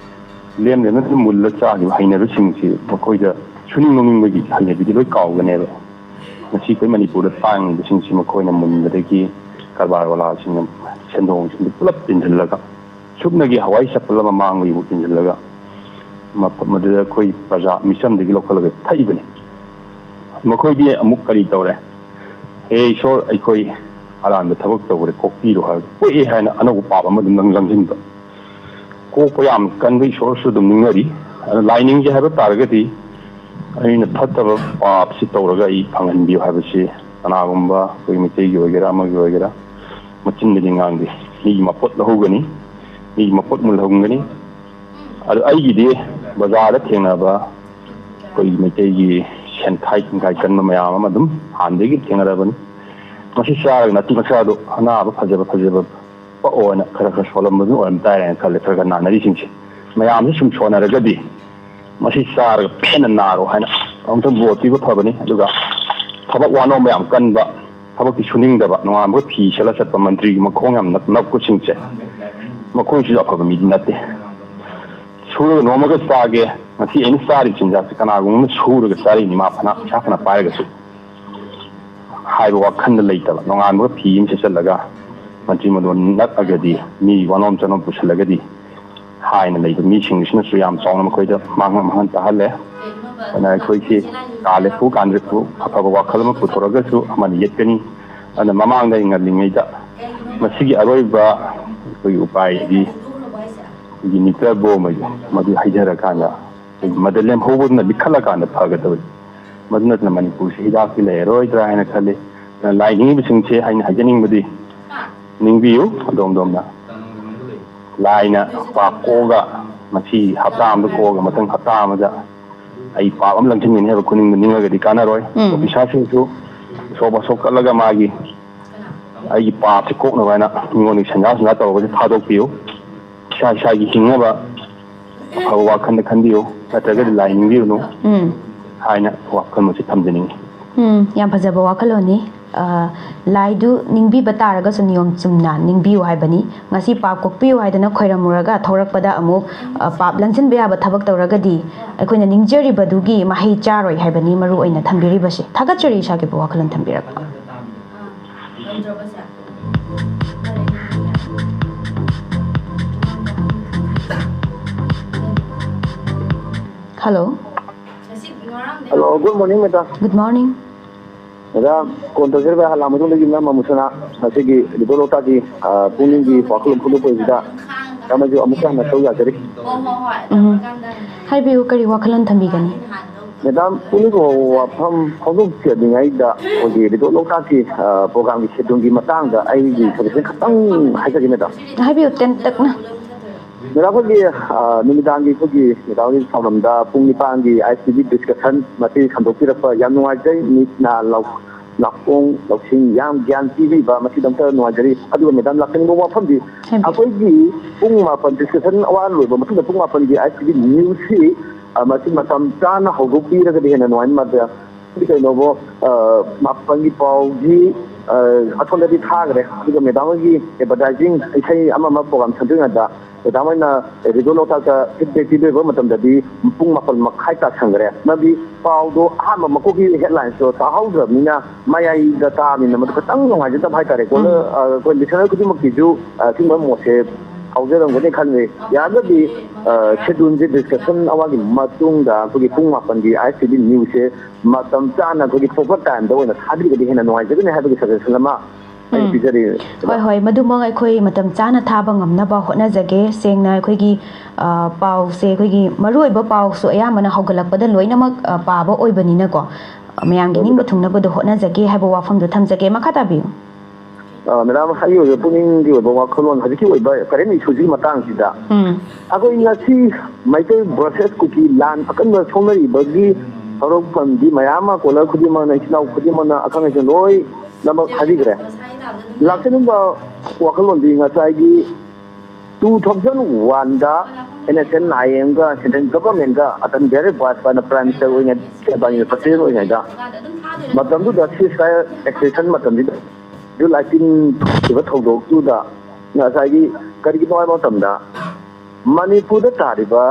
ꯂꯦꯝꯅ ꯂꯦꯝꯅ ꯁꯨꯝ ꯃꯨꯜꯂ ꯆꯥꯈꯤꯕ ꯍꯩꯅꯕꯤꯁꯤꯡꯁꯤ ꯃꯈꯣꯏꯗ ꯁꯨꯅꯤꯡ ꯅꯣꯡꯅꯤꯡꯕꯒꯤ ꯍꯩꯅꯕꯤꯗꯤ ꯂꯣꯏ ꯀꯥꯎꯒꯅꯦꯕ꯫ ꯉꯁꯤ ꯑꯩꯈꯣꯏ ꯃꯅꯤꯄꯨꯔꯗ ꯇꯥꯡꯉꯤꯕꯁꯤꯡꯁꯤ ꯃꯈꯣꯏꯅ ꯃꯨꯟꯕꯗꯒꯤ ꯀꯔꯕꯥꯔ ꯋꯥꯂꯥꯁꯤꯡꯅ ꯁꯦꯟꯗꯣꯡꯁꯤꯡꯗꯨ ꯄꯨꯂꯞ ꯇꯤꯟꯁꯤꯜꯂꯒ ꯁꯨꯞꯅꯒꯤ ꯍꯋꯥꯏ ꯆꯄꯜ ꯑꯃ ꯃꯥꯡꯕꯒꯤꯕꯨ ꯇꯤꯟꯁꯤꯜꯂꯒ ꯃꯐꯝ ꯑꯗꯨꯗ ꯑꯩꯈꯣꯏ ꯄ꯭ꯔꯖꯥ ꯃꯤꯆꯝꯗꯒꯤ ꯂꯧꯈꯠꯂꯒ ꯊꯛꯏꯕꯅꯤ꯫ ꯃꯈꯣꯏꯗꯤ ꯑꯃꯨꯛ ꯀꯔꯤ ꯇꯧꯔꯦ? "ꯍꯦ ꯏꯁꯣꯔ, ꯑꯩꯈꯣꯏ ꯑꯔꯥꯟꯕ ꯊꯕꯛ ꯇꯧꯈ꯭ꯔꯦ, ꯀꯣꯛꯄꯤꯔꯣ" ꯍꯥꯏꯔꯒ ꯀꯣꯛꯑꯦ ꯍꯥꯏꯅ ꯑꯅꯧꯕ ꯄꯥꯞ ꯑꯃ ꯑꯗꯨꯝ ꯂꯪ-, ꯂꯪꯁꯤꯟꯕ꯫ ꯀꯣꯛꯄ ꯌꯥꯝ ꯀꯟꯕ ꯏꯁꯣꯔꯁꯨ ꯑꯗꯨꯝ ꯅꯤꯡꯅꯔꯤ꯫ ꯑꯗꯨ ꯂꯥꯏꯅꯤꯡꯒꯦ ꯍꯥꯏꯕ ꯇꯥꯔꯒꯗꯤ ꯑꯩꯅ ꯐꯠꯇꯕ ꯄꯥꯞꯁꯤ ꯇꯧꯔꯒ ꯑꯩ ꯐꯪꯍꯟꯕꯤꯌꯨ ꯍꯥꯏꯕꯁꯤ ꯀꯅꯥꯒꯨꯝꯕ ꯑꯩꯈꯣꯏ ꯃꯩꯇꯩꯒꯤ ꯑꯣꯏꯒꯦꯔꯥ ꯑꯃꯒꯤ ꯑꯣꯏꯒꯦꯔꯥ ꯃꯆꯤꯟꯗꯗꯤ ꯉꯥꯡꯗꯦ꯫ ꯃꯤꯒꯤ ꯃꯄꯣꯠ ꯂꯧꯍꯧꯒꯅꯤ, ꯃꯤꯒꯤ ꯃꯄꯣꯠ ꯃꯨꯜꯍꯧꯒꯅꯤ꯫ ꯑꯗꯨ ꯑꯩꯒꯤꯗꯤ ꯕꯖꯥꯔꯗ ꯊꯦꯡꯅꯕ ꯑꯩꯈꯣꯏꯒꯤ ꯃꯩꯇꯩꯒꯤ ꯁꯦꯟꯈꯥꯏ ꯊꯤꯡꯈꯥꯏ ꯀꯟꯕ ꯃꯌꯥꯝ ꯑꯃ ꯑꯗꯨꯝ ꯍꯥꯟꯅꯗꯒꯤ ꯊꯦꯡꯅꯔꯕꯅꯤ꯫ ꯃꯁꯤ ꯆꯥꯔꯒ ꯅꯥꯄꯤ ꯃꯆꯥꯗꯣ ꯑꯅꯥꯕ ꯐꯖꯕ ꯐꯖꯕ ꯑꯣꯏꯅ ꯈꯔ ꯈꯔ ꯁꯣꯜꯂꯝꯕꯗꯨꯅ ꯑꯣꯏꯔꯝ ꯇꯥꯔꯦꯅ ꯈꯜꯂꯦ꯫ ꯈꯔ ꯈꯔ ꯅꯥꯟꯅꯔꯤꯁꯤꯡꯁꯦ ꯃꯌꯥꯝꯁꯦ ꯁꯨꯝ ꯁꯣꯟꯅꯔꯒꯗꯤ ꯃꯁꯤ ꯆꯥꯔꯒ ꯄꯦꯟꯅ ꯅꯥꯔꯣ ꯍꯥꯏꯅ ꯑꯃꯨꯛꯇꯪ ꯕꯣꯔ ꯄꯤꯕ ꯐꯕꯅꯤ꯫ ꯑꯗꯨꯒ ꯊꯕꯛ ꯋꯥꯅꯣꯝꯕ ꯌꯥꯝ ꯀꯟꯕ, ꯊꯕꯛꯇꯤ ꯁꯨꯅꯤꯡꯗꯕ, ꯅꯣꯡꯉꯥꯟꯕꯒ ꯐꯤ ꯁꯦꯠꯂ ꯆꯠꯄ ꯃꯟꯇ꯭ꯔꯤꯒꯤ ꯃꯈꯣꯡ ꯌꯥꯝ ꯅꯞ- ꯅꯞꯄꯁꯤꯡꯁꯦ, ꯃꯈꯣꯏꯁꯤꯁꯨ ꯑꯐꯕ ꯃꯤꯗꯤ ꯅꯠꯇꯦ꯫ ꯁꯨꯔꯒ ꯅꯣꯡꯃꯒ ꯆꯥꯒꯦ, ꯉꯁꯤ ꯑꯩꯅ ꯆꯥꯔꯤꯕ ꯆꯤꯟꯖꯥꯛꯁꯦ ꯀꯅꯥꯒꯨꯝꯕ ꯑꯃꯅ ꯁꯨꯔꯒ ꯆꯥꯔꯤꯕꯅꯤ, ꯃꯥ ꯐꯅ ꯄꯩꯁꯥ ꯐꯅ ꯄꯥꯏꯔꯒꯁꯨ ꯍꯥꯏꯕ ꯋꯥꯈꯜꯗ ꯂꯩꯇꯕ, ꯅꯣꯡꯉꯥꯟꯕꯒ ꯐꯤ ꯑꯃ ꯁꯦꯠꯆꯜꯂꯒ ꯃꯟꯇ꯭ꯔꯤ ꯃꯟꯗꯣꯟ ꯅꯛꯑꯒꯗꯤ, ꯃꯤ ꯋꯥꯅꯣꯝ ꯆꯅꯣꯝ ꯄꯨꯁꯜꯂꯒꯗꯤ ꯍꯥꯏꯅ ꯂꯩꯕ ꯃꯤꯁꯤꯡꯁꯤꯅꯁꯨ ꯌꯥꯝ ꯆꯥꯎꯅ ꯃꯈꯣꯏꯗ ꯃꯥꯡꯍꯟ ꯃꯥꯡꯍꯟ ꯇꯥꯍꯜꯂꯦ꯫ ꯑꯗꯨꯅ ꯑꯩꯈꯣꯏꯁꯤ ꯀꯥ ꯂꯦꯐꯨ ꯀꯥꯟꯗ꯭ꯔꯦꯐꯨ ꯑꯐꯕ ꯋꯥꯈꯜ ꯑꯃ ꯄꯨꯊꯣꯔꯒꯁꯨ ꯑꯃꯅ ꯌꯦꯠꯀꯅꯤ꯫ ꯑꯗꯨꯅ ꯃꯃꯥꯡꯗ ꯑꯩ ꯉꯜꯂꯤꯉꯩꯗ ꯃꯁꯤꯒꯤ ꯑꯔꯣꯏꯕ ꯑꯩꯈꯣꯏꯒꯤ ꯎꯄꯥꯏꯗꯤ ꯑꯩꯈꯣꯏꯒꯤ ꯅ꯭ꯌꯨꯀ꯭ꯂꯤꯌꯔ ꯕꯣꯝ ꯍꯥꯏꯗꯣ ꯃꯗꯨ ꯍꯩꯊꯔꯀꯥꯟꯗ ꯑꯩꯈꯣꯏꯒꯤ ꯃꯗꯨ ꯂꯦꯝꯍꯧꯕꯗꯨꯅ ꯂꯤꯈꯠꯂꯀꯥꯟꯗ ꯐꯒꯗꯕꯅꯤ꯫ ꯃꯗꯨ ꯅꯠꯇꯅ ꯃꯅꯤꯄꯨꯔꯁꯤ ꯍꯤꯗꯥꯛꯇꯤ ꯂꯩꯔꯔꯣꯏꯗ꯭ꯔꯥ ꯍꯥꯏꯅ ꯈꯜꯂꯤ꯫ ꯑꯗꯨꯅ ꯂꯥꯏ ꯅꯤꯡꯉꯤꯕꯁꯤꯡꯁꯦ ꯑꯩꯅ ꯍꯥꯏꯖꯅꯤꯡꯕꯗꯤ, ꯅꯤꯡꯕꯤꯌꯨ ꯑꯗꯣꯝ ꯑꯗꯣꯝꯅ꯫ ꯂꯥꯏꯅ ꯄꯥꯞ ꯀꯣꯛꯑꯒ ꯉꯁꯤ ꯍꯞꯇꯥ ꯑꯃꯗ ꯀꯣꯛꯑꯒ ꯃꯊꯪ ꯍꯞꯇꯥ ꯑꯃꯗ ꯑꯩ ꯄꯥꯞ ꯑꯃ ꯂꯪꯁꯤꯟꯒꯅꯤ ꯍꯥꯏꯕ ꯈꯨꯅꯤꯡꯗ ꯅꯤꯡꯉꯒꯗꯤ ꯀꯥꯟꯅꯔꯣꯏ꯫ ꯎꯝ꯫ ꯑꯣꯐꯤꯁꯥꯔꯁꯤꯡꯁꯨ ꯁꯣꯛ ꯀꯠꯂꯒ ꯃꯥꯒꯤ ꯑꯩꯒꯤ ꯄꯥꯞꯁꯦ ꯀꯣꯛꯅꯕ ꯍꯥꯏꯅ ꯃꯤꯉꯣꯟꯗꯒꯤ ꯁꯦꯟꯖꯥ ꯁꯦꯟꯖꯥ ꯇꯧꯔꯒꯁꯨ ꯊꯥꯗꯣꯛꯄꯤꯌꯨ꯫ ꯏꯁꯥ ꯏꯁꯥꯒꯤ ꯍꯤꯡꯅꯕ ꯑꯐꯕ ꯋꯥꯈꯜꯗ ꯈꯟꯕꯤꯌꯨ, ꯅꯠꯇ꯭ꯔꯒꯗꯤ ꯂꯥꯏ ꯅꯤꯡꯕꯤꯔꯨꯅꯨ ꯎꯝ꯫ ꯍꯥꯏꯅ ꯋꯥꯈꯜ ꯑꯁꯤ ꯊꯝꯖꯅꯤꯡꯉꯤ꯫ ꯎꯝ, ꯌꯥꯝ ꯐꯖꯕ ꯋꯥꯈꯜꯂꯣꯟꯅꯤ꯫ ꯑ, ꯂꯥꯏꯗꯨ ꯅꯤꯡꯕꯤꯕ ꯇꯥꯔꯒꯁꯨ ꯅꯤꯌꯣꯝ ꯆꯨꯝꯅ ꯅꯤꯡꯕꯤꯌꯨ ꯍꯥꯏꯕꯅꯤ꯫ ꯉꯁꯤ ꯄꯥꯞ ꯀꯣꯛꯄꯤꯌꯨ ꯍꯥꯏꯗꯅ ꯈꯣꯏꯔꯝꯃꯨꯔꯒ ꯊꯣꯔꯛꯄꯗ ꯑꯃꯨꯛ, ꯑ, ꯄꯥꯞ ꯂꯪꯁꯤꯟꯕ ꯌꯥꯕ ꯊꯕꯛ ꯇꯧꯔꯒꯗꯤ ꯑꯩꯈꯣꯏꯅ ꯅꯤꯡꯖꯔꯤꯕꯗꯨꯒꯤ ꯃꯍꯩ ꯆꯥꯔꯣꯏ ꯍꯥꯏꯕꯅꯤ ꯃꯔꯨ ꯑꯣꯏꯅ ꯊꯝꯕꯤꯔꯤꯕꯁꯦ꯫ ꯊꯥꯒꯠꯆꯔꯤ ꯏꯁꯥꯒꯤꯕꯨ ꯋꯥꯈꯜꯂꯣꯟ ꯊꯝꯕꯤꯔꯒ꯫ Hello. Hello, good morning, madam. Good morning. Madam, ꯀꯣꯟ ꯇꯧꯖꯔꯤꯕ ꯍꯂꯥ ꯃꯇꯨꯡꯗꯒꯤ ꯃꯌꯥꯝ ꯑꯃꯁꯨꯅ ꯉꯁꯤꯒꯤ ꯂꯤꯇꯣ ꯂꯣꯛꯇꯥꯛꯀꯤ, ꯑ, ꯄꯨꯛꯅꯤꯡꯒꯤ ꯋꯥꯈꯜꯂꯣꯟ ꯐꯣꯡꯗꯣꯛꯄꯁꯤꯗ ꯃꯌꯥꯝꯁꯨ ꯑꯃꯨꯛꯀ ꯍꯟꯅ ꯁꯔꯨꯛ ꯌꯥꯖꯔꯤ꯫ ꯎꯝ꯫ ꯍꯥꯏꯕꯤꯌꯨ, ꯀꯔꯤ ꯋꯥꯈꯜꯂꯣꯟ ꯊꯝꯕꯤꯒꯅꯤ? ꯃꯦꯗꯥꯝ, ꯄꯨꯛꯅꯤꯡꯒꯤ ꯋꯥꯐꯝ ꯐꯣꯡꯗꯣꯛꯆꯅꯤꯡꯉꯥꯏꯗ ꯑꯩꯈꯣꯏꯒꯤ ꯂꯤꯇꯣ ꯂꯣꯛꯇꯥꯛꯀꯤ, ꯑ, ꯄ꯭ꯔꯣꯒ꯭ꯔꯥꯝꯒꯤ ꯁꯦꯗꯨꯜꯒꯤ ꯃꯇꯥꯡꯗ ꯑꯩꯒꯤ ꯁꯖꯦꯁꯟ ꯈꯛꯇꯪ ꯍꯥꯏꯖꯒꯦ, ꯃꯦꯗꯥꯝ꯫ ꯍꯥꯏꯕꯤꯌꯨ, ꯇꯦꯟꯇꯛꯅ꯫ ꯃꯦꯗꯥꯝ, ꯑꯩꯈꯣꯏꯒꯤ, ꯑ, ꯅꯨꯃꯤꯗꯥꯡꯒꯤ ꯑꯩꯈꯣꯏꯒꯤ ꯃꯦꯗꯥꯝꯒꯤ ꯊꯧꯔꯝꯗ ꯄꯨꯡ ꯅꯤꯄꯥꯟꯒꯤ ISTV discussion ꯃꯁꯤ ꯁꯟꯗꯣꯛꯄꯤꯔꯛꯄ ꯌꯥꯝ ꯅꯨꯡꯉꯥꯏꯖꯩ꯫ ꯃꯤꯠ ꯅꯥ ꯂꯧ-, ꯅꯥꯀꯣꯡ ꯂꯧꯁꯤꯡ ꯌꯥꯝ ꯒ꯭ꯌꯥꯟ ꯄꯤꯕꯤꯕ ꯃꯁꯤꯗꯃꯛꯇ ꯅꯨꯡꯉꯥꯏꯖꯔꯤ꯫ ꯑꯗꯨꯒ ꯃꯦꯗꯥꯝ, ꯂꯥꯛꯆꯅꯤꯡꯕ ꯋꯥꯐꯝꯗꯤ, ꯍꯥꯏꯕꯤꯌꯨ꯫ ꯑꯩꯈꯣꯏꯒꯤ ꯄꯨꯡ ꯃꯥꯄꯟ discussion ꯑꯋꯥ ꯂꯣꯏꯕ ꯃꯇꯨꯡꯗ ꯄꯨꯡ ꯃꯥꯄꯟꯒꯤ ISTV news ꯁꯤ, ꯑ, ꯃꯁꯤ ꯃꯇꯝ ꯆꯥꯅ ꯍꯧꯗꯣꯛꯄꯤꯔꯒꯗꯤ ꯍꯦꯟꯅ ꯅꯨꯡꯉꯥꯏꯅꯤ꯫ ꯃꯗ ꯀꯩꯅꯣꯕꯨ, ꯑ, ꯃꯥꯄꯟꯒꯤ ꯄꯥꯎꯒꯤ, ꯑ, ꯑꯁꯣꯝꯗꯗꯤ ꯊꯥꯈ꯭ꯔꯦ꯫ ꯑꯗꯨꯒ ꯃꯦꯗꯥꯝ ꯍꯣꯏꯒꯤ advertising ꯏꯁꯩ ꯑꯃ ꯑꯃ program ꯁꯟꯗꯣꯛꯏꯉꯩꯗ ꯃꯦꯗꯥꯝ ꯍꯣꯏꯅ ꯔꯦꯗꯤꯑꯣ ꯂꯣꯛꯇꯥꯛꯇ feedback ꯄꯤꯕꯤꯔꯛꯄ ꯃꯇꯝꯗꯗꯤ ꯄꯨꯡ ꯃꯥꯄꯟ ꯃꯈꯥꯏ ꯇꯥꯁꯟꯈ꯭ꯔꯦ꯫ ꯃꯔꯝꯗꯤ ꯄꯥꯎꯗꯣ ꯑꯍꯥꯟꯕ ꯃꯀꯣꯛꯀꯤ headlines ꯇꯣ ꯇꯥꯍꯧꯗ꯭ꯔꯕꯅꯤꯅ ꯃꯌꯥꯏꯗ ꯇꯥꯕꯅꯤꯅ ꯃꯗꯨ ꯈꯤꯇꯪ ꯅꯨꯡꯉꯥꯏꯖꯗꯕ ꯍꯥꯏꯇꯥꯔꯦ꯫ ꯎꯝ꯫ Caller, ꯑ, ꯑꯩꯈꯣꯏ listener ꯈꯨꯗꯤꯡꯃꯛꯀꯤꯁꯨ, ꯑ, ꯁꯤꯒꯨꯝꯕ ꯃꯣꯠꯁꯦ ꯐꯥꯎꯖꯔꯝꯒꯅꯤ ꯈꯜꯂꯤ꯫ ꯌꯥꯔꯒꯗꯤ, ꯑ, scheduleꯁꯦ discussion ꯑꯋꯥꯒꯤ ꯃꯇꯨꯡꯗ ꯑꯩꯈꯣꯏꯒꯤ ꯄꯨꯡ ꯃꯥꯄꯟꯒꯤ ISTV news ꯁꯦ ꯃꯇꯝ ꯆꯥꯅ ꯑꯩꯈꯣꯏꯒꯤ proper time ꯗ ꯑꯣꯏꯅ ꯊꯥꯕꯤꯔꯒꯗꯤ ꯍꯦꯟꯅ ꯅꯨꯡꯉꯥꯏꯖꯒꯅꯤ ꯍꯥꯏꯕꯒꯤ suggestion ꯑꯃ ꯑꯩꯅ ꯎꯝ꯫ ꯄꯤꯖꯔꯤ꯫ ꯍꯣꯏ, ꯍꯣꯏ, ꯃꯗꯨꯃꯛ ꯑꯩꯈꯣꯏ ꯃꯇꯝ ꯆꯥꯅ ꯊꯥꯕ ꯉꯝꯅꯕ ꯍꯣꯠꯅꯖꯒꯦ꯫ ꯁꯦꯡꯅ ꯑꯩꯈꯣꯏꯒꯤ, ꯑ, ꯄꯥꯎꯁꯦ, ꯑꯩꯈꯣꯏꯒꯤ ꯃꯔꯨꯑꯣꯏꯕ ꯄꯥꯎꯁꯨ ꯑꯌꯥꯝꯕꯅ ꯍꯧꯒꯠꯂꯛꯄꯗ ꯂꯣꯏꯅꯃꯛ, ꯑ, ꯄꯥꯕ ꯑꯣꯏꯕꯅꯤꯅꯀꯣ, ꯃꯌꯥꯝꯒꯤ ꯅꯤꯡꯕ ꯊꯨꯡꯅꯕꯗꯣ ꯍꯣꯠꯅꯖꯒꯦ ꯍꯥꯏꯕ ꯋꯥꯐꯝꯗꯣ ꯊꯝꯖꯒꯦ꯫ ꯃꯈꯥ ꯇꯥꯕꯤꯌꯨ꯫ ꯑ, ꯃꯦꯗꯥꯝ, ꯑꯩꯒꯤ ꯑꯣꯏꯕ ꯄꯨꯛꯅꯤꯡꯒꯤ ꯑꯣꯏꯕ ꯋꯥꯈꯜꯂꯣꯟ, ꯍꯧꯖꯤꯛꯀꯤ ꯑꯣꯏꯕ current issue ꯁꯤꯒꯤ ꯃꯇꯥꯡꯁꯤꯗ ꯎꯝ꯫ ꯑꯩꯈꯣꯏ ꯉꯁꯤ ꯃꯩꯇꯩ versus ꯀꯨꯀꯤ ꯂꯥꯟ ꯑꯀꯟꯕ ꯁꯣꯛꯅꯔꯤꯕꯒꯤ ꯍꯧꯔꯛꯐꯝꯗꯤ ꯃꯌꯥꯝ ꯑꯃ caller ꯈꯨꯗꯤꯡꯃꯛꯅ, ꯏꯆꯤꯜ ꯏꯅꯥꯎ ꯈꯨꯗꯤꯡꯃꯛꯅ, ꯑꯈꯪ ꯑꯍꯩꯁꯤꯡ ꯂꯣꯏꯅꯃꯛ ꯍꯥꯏꯕꯤꯈ꯭ꯔꯦ꯫ ꯂꯥꯛꯆꯅꯤꯡꯕ ꯋꯥꯈꯜꯂꯣꯟꯗꯤ ꯉꯁꯥꯏꯒꯤ two thousand one ꯗ NSCN-IM ꯒ central government ꯒ ꯑꯇꯜ ꯕꯤꯍꯥꯔꯤ ꯕꯥꯖꯄꯥꯏꯅ prime minister ꯑꯣꯏꯔꯤꯉꯩꯗ, ꯄ꯭ꯔꯁꯤꯗꯦꯟ ꯑꯣꯏꯔꯤꯉꯩꯗ, ꯃꯇꯝꯗꯨꯗ ceasefire extension ꯃꯇꯝꯗꯨꯗ July eighteen ꯊꯣꯛꯈꯤꯕ ꯊꯧꯗꯣꯛꯇꯨꯗ ꯉꯁꯥꯏꯒꯤ ꯀꯔꯤꯒꯤꯅꯣ ꯍꯥꯏꯕ ꯃꯇꯝꯗ, ꯃꯅꯤꯄꯨꯔꯗ ꯇꯥꯔꯤꯕ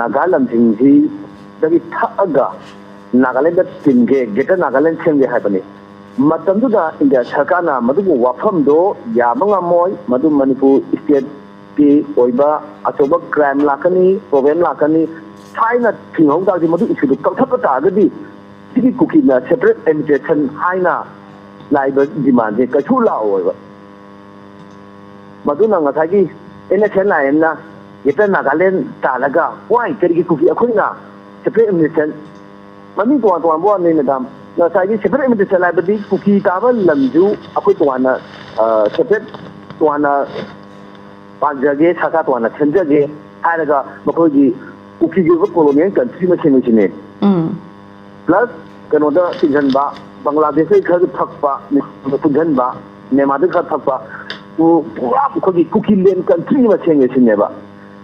ꯅꯥꯒꯥ ꯂꯝꯁꯤꯡꯁꯤꯗꯒꯤ ꯊꯛꯑꯒ ꯅꯥꯒꯥꯂꯦꯟꯗ ꯇꯤꯟꯒꯦ, Greater Nagaland ꯁꯦꯝꯒꯦ ꯍꯥꯏꯕꯅꯤ꯫ ꯃꯇꯝꯗꯨꯗ ꯏꯟꯗꯤꯌꯥ ꯁꯔꯀꯥꯔꯅ ꯃꯗꯨꯒꯤ ꯋꯥꯐꯝꯗꯣ ꯌꯥꯕ ꯉꯝꯃꯣꯏ, ꯃꯗꯨ ꯃꯅꯤꯄꯨꯔ state ꯀꯤ ꯑꯣꯏꯕ ꯑꯆꯧꯕ crime ꯂꯥꯛꯀꯅꯤ, problem ꯂꯥꯛꯀꯅꯤ꯫ ꯊꯥꯏꯅ ꯊꯤꯡꯍꯧ ꯇꯥꯔꯗꯤ, ꯃꯗꯨ issue ꯗꯨ ꯀꯛꯊꯠꯄ ꯇꯥꯔꯒꯗꯤ, ꯁꯤꯒꯤ ꯀꯨꯀꯤꯅ separate administration ꯍꯥꯏꯅ ꯂꯥꯛꯏꯕ demand ꯁꯦ ꯀꯩꯁꯨ ꯂꯥꯛꯑꯣꯏꯕ꯫ ꯃꯗꯨꯅ ꯉꯁꯥꯏꯒꯤ NSCN-IM ꯅ Greater Nagaland ꯇꯥꯜꯂꯒ, why? ꯀꯔꯤꯒꯤ ꯀꯨꯀꯤ ꯑꯩꯈꯣꯏꯅ separate administration? ꯃꯃꯤꯡ ꯇꯣꯉꯥꯟ ꯇꯣꯉꯥꯟꯕ ꯋꯥꯅꯤ, ꯃꯦꯗꯥꯝ꯫ ꯉꯁꯥꯏꯒꯤ separate administration ꯍꯥꯏꯕꯗꯤ ꯀꯨꯀꯤ ꯇꯥꯕ ꯂꯝꯁꯨ ꯑꯩꯈꯣꯏ ꯇꯣꯉꯥꯟꯅ, ꯑ, separate ꯇꯣꯉꯥꯟꯅ ꯄꯥꯟꯖꯒꯦ, ꯁꯔꯀꯥꯔ ꯇꯣꯉꯥꯟꯅ ꯁꯦꯝꯖꯒꯦ ꯍꯥꯏꯔꯒ ꯃꯈꯣꯏꯒꯤ ꯀꯨꯀꯤꯒꯤ ꯑꯣꯏꯕ colonial country ꯑꯃ ꯁꯦꯝꯃꯤꯁꯤꯅꯦ꯫ ꯎꯝ꯫ Plus ꯀꯩꯅꯣꯗ ꯆꯤꯡꯁꯤꯟꯕ, ꯕꯪꯒ꯭ꯂꯥꯗꯦꯁꯇꯒꯤ ꯈꯔꯁꯨ ꯊꯛꯄ, ꯄꯨꯟꯁꯤꯟꯕ, ꯃ꯭ꯌꯥꯟꯃꯥꯔꯗꯒꯤ ꯈꯔ ꯊꯛꯄ, ꯄꯨ-, ꯄꯨꯔꯥ ꯑꯩꯈꯣꯏꯒꯤ ꯀꯨꯀꯤꯂꯦꯟ country ꯑꯃ ꯁꯦꯝꯒꯦ ꯁꯤꯅꯦꯕ꯫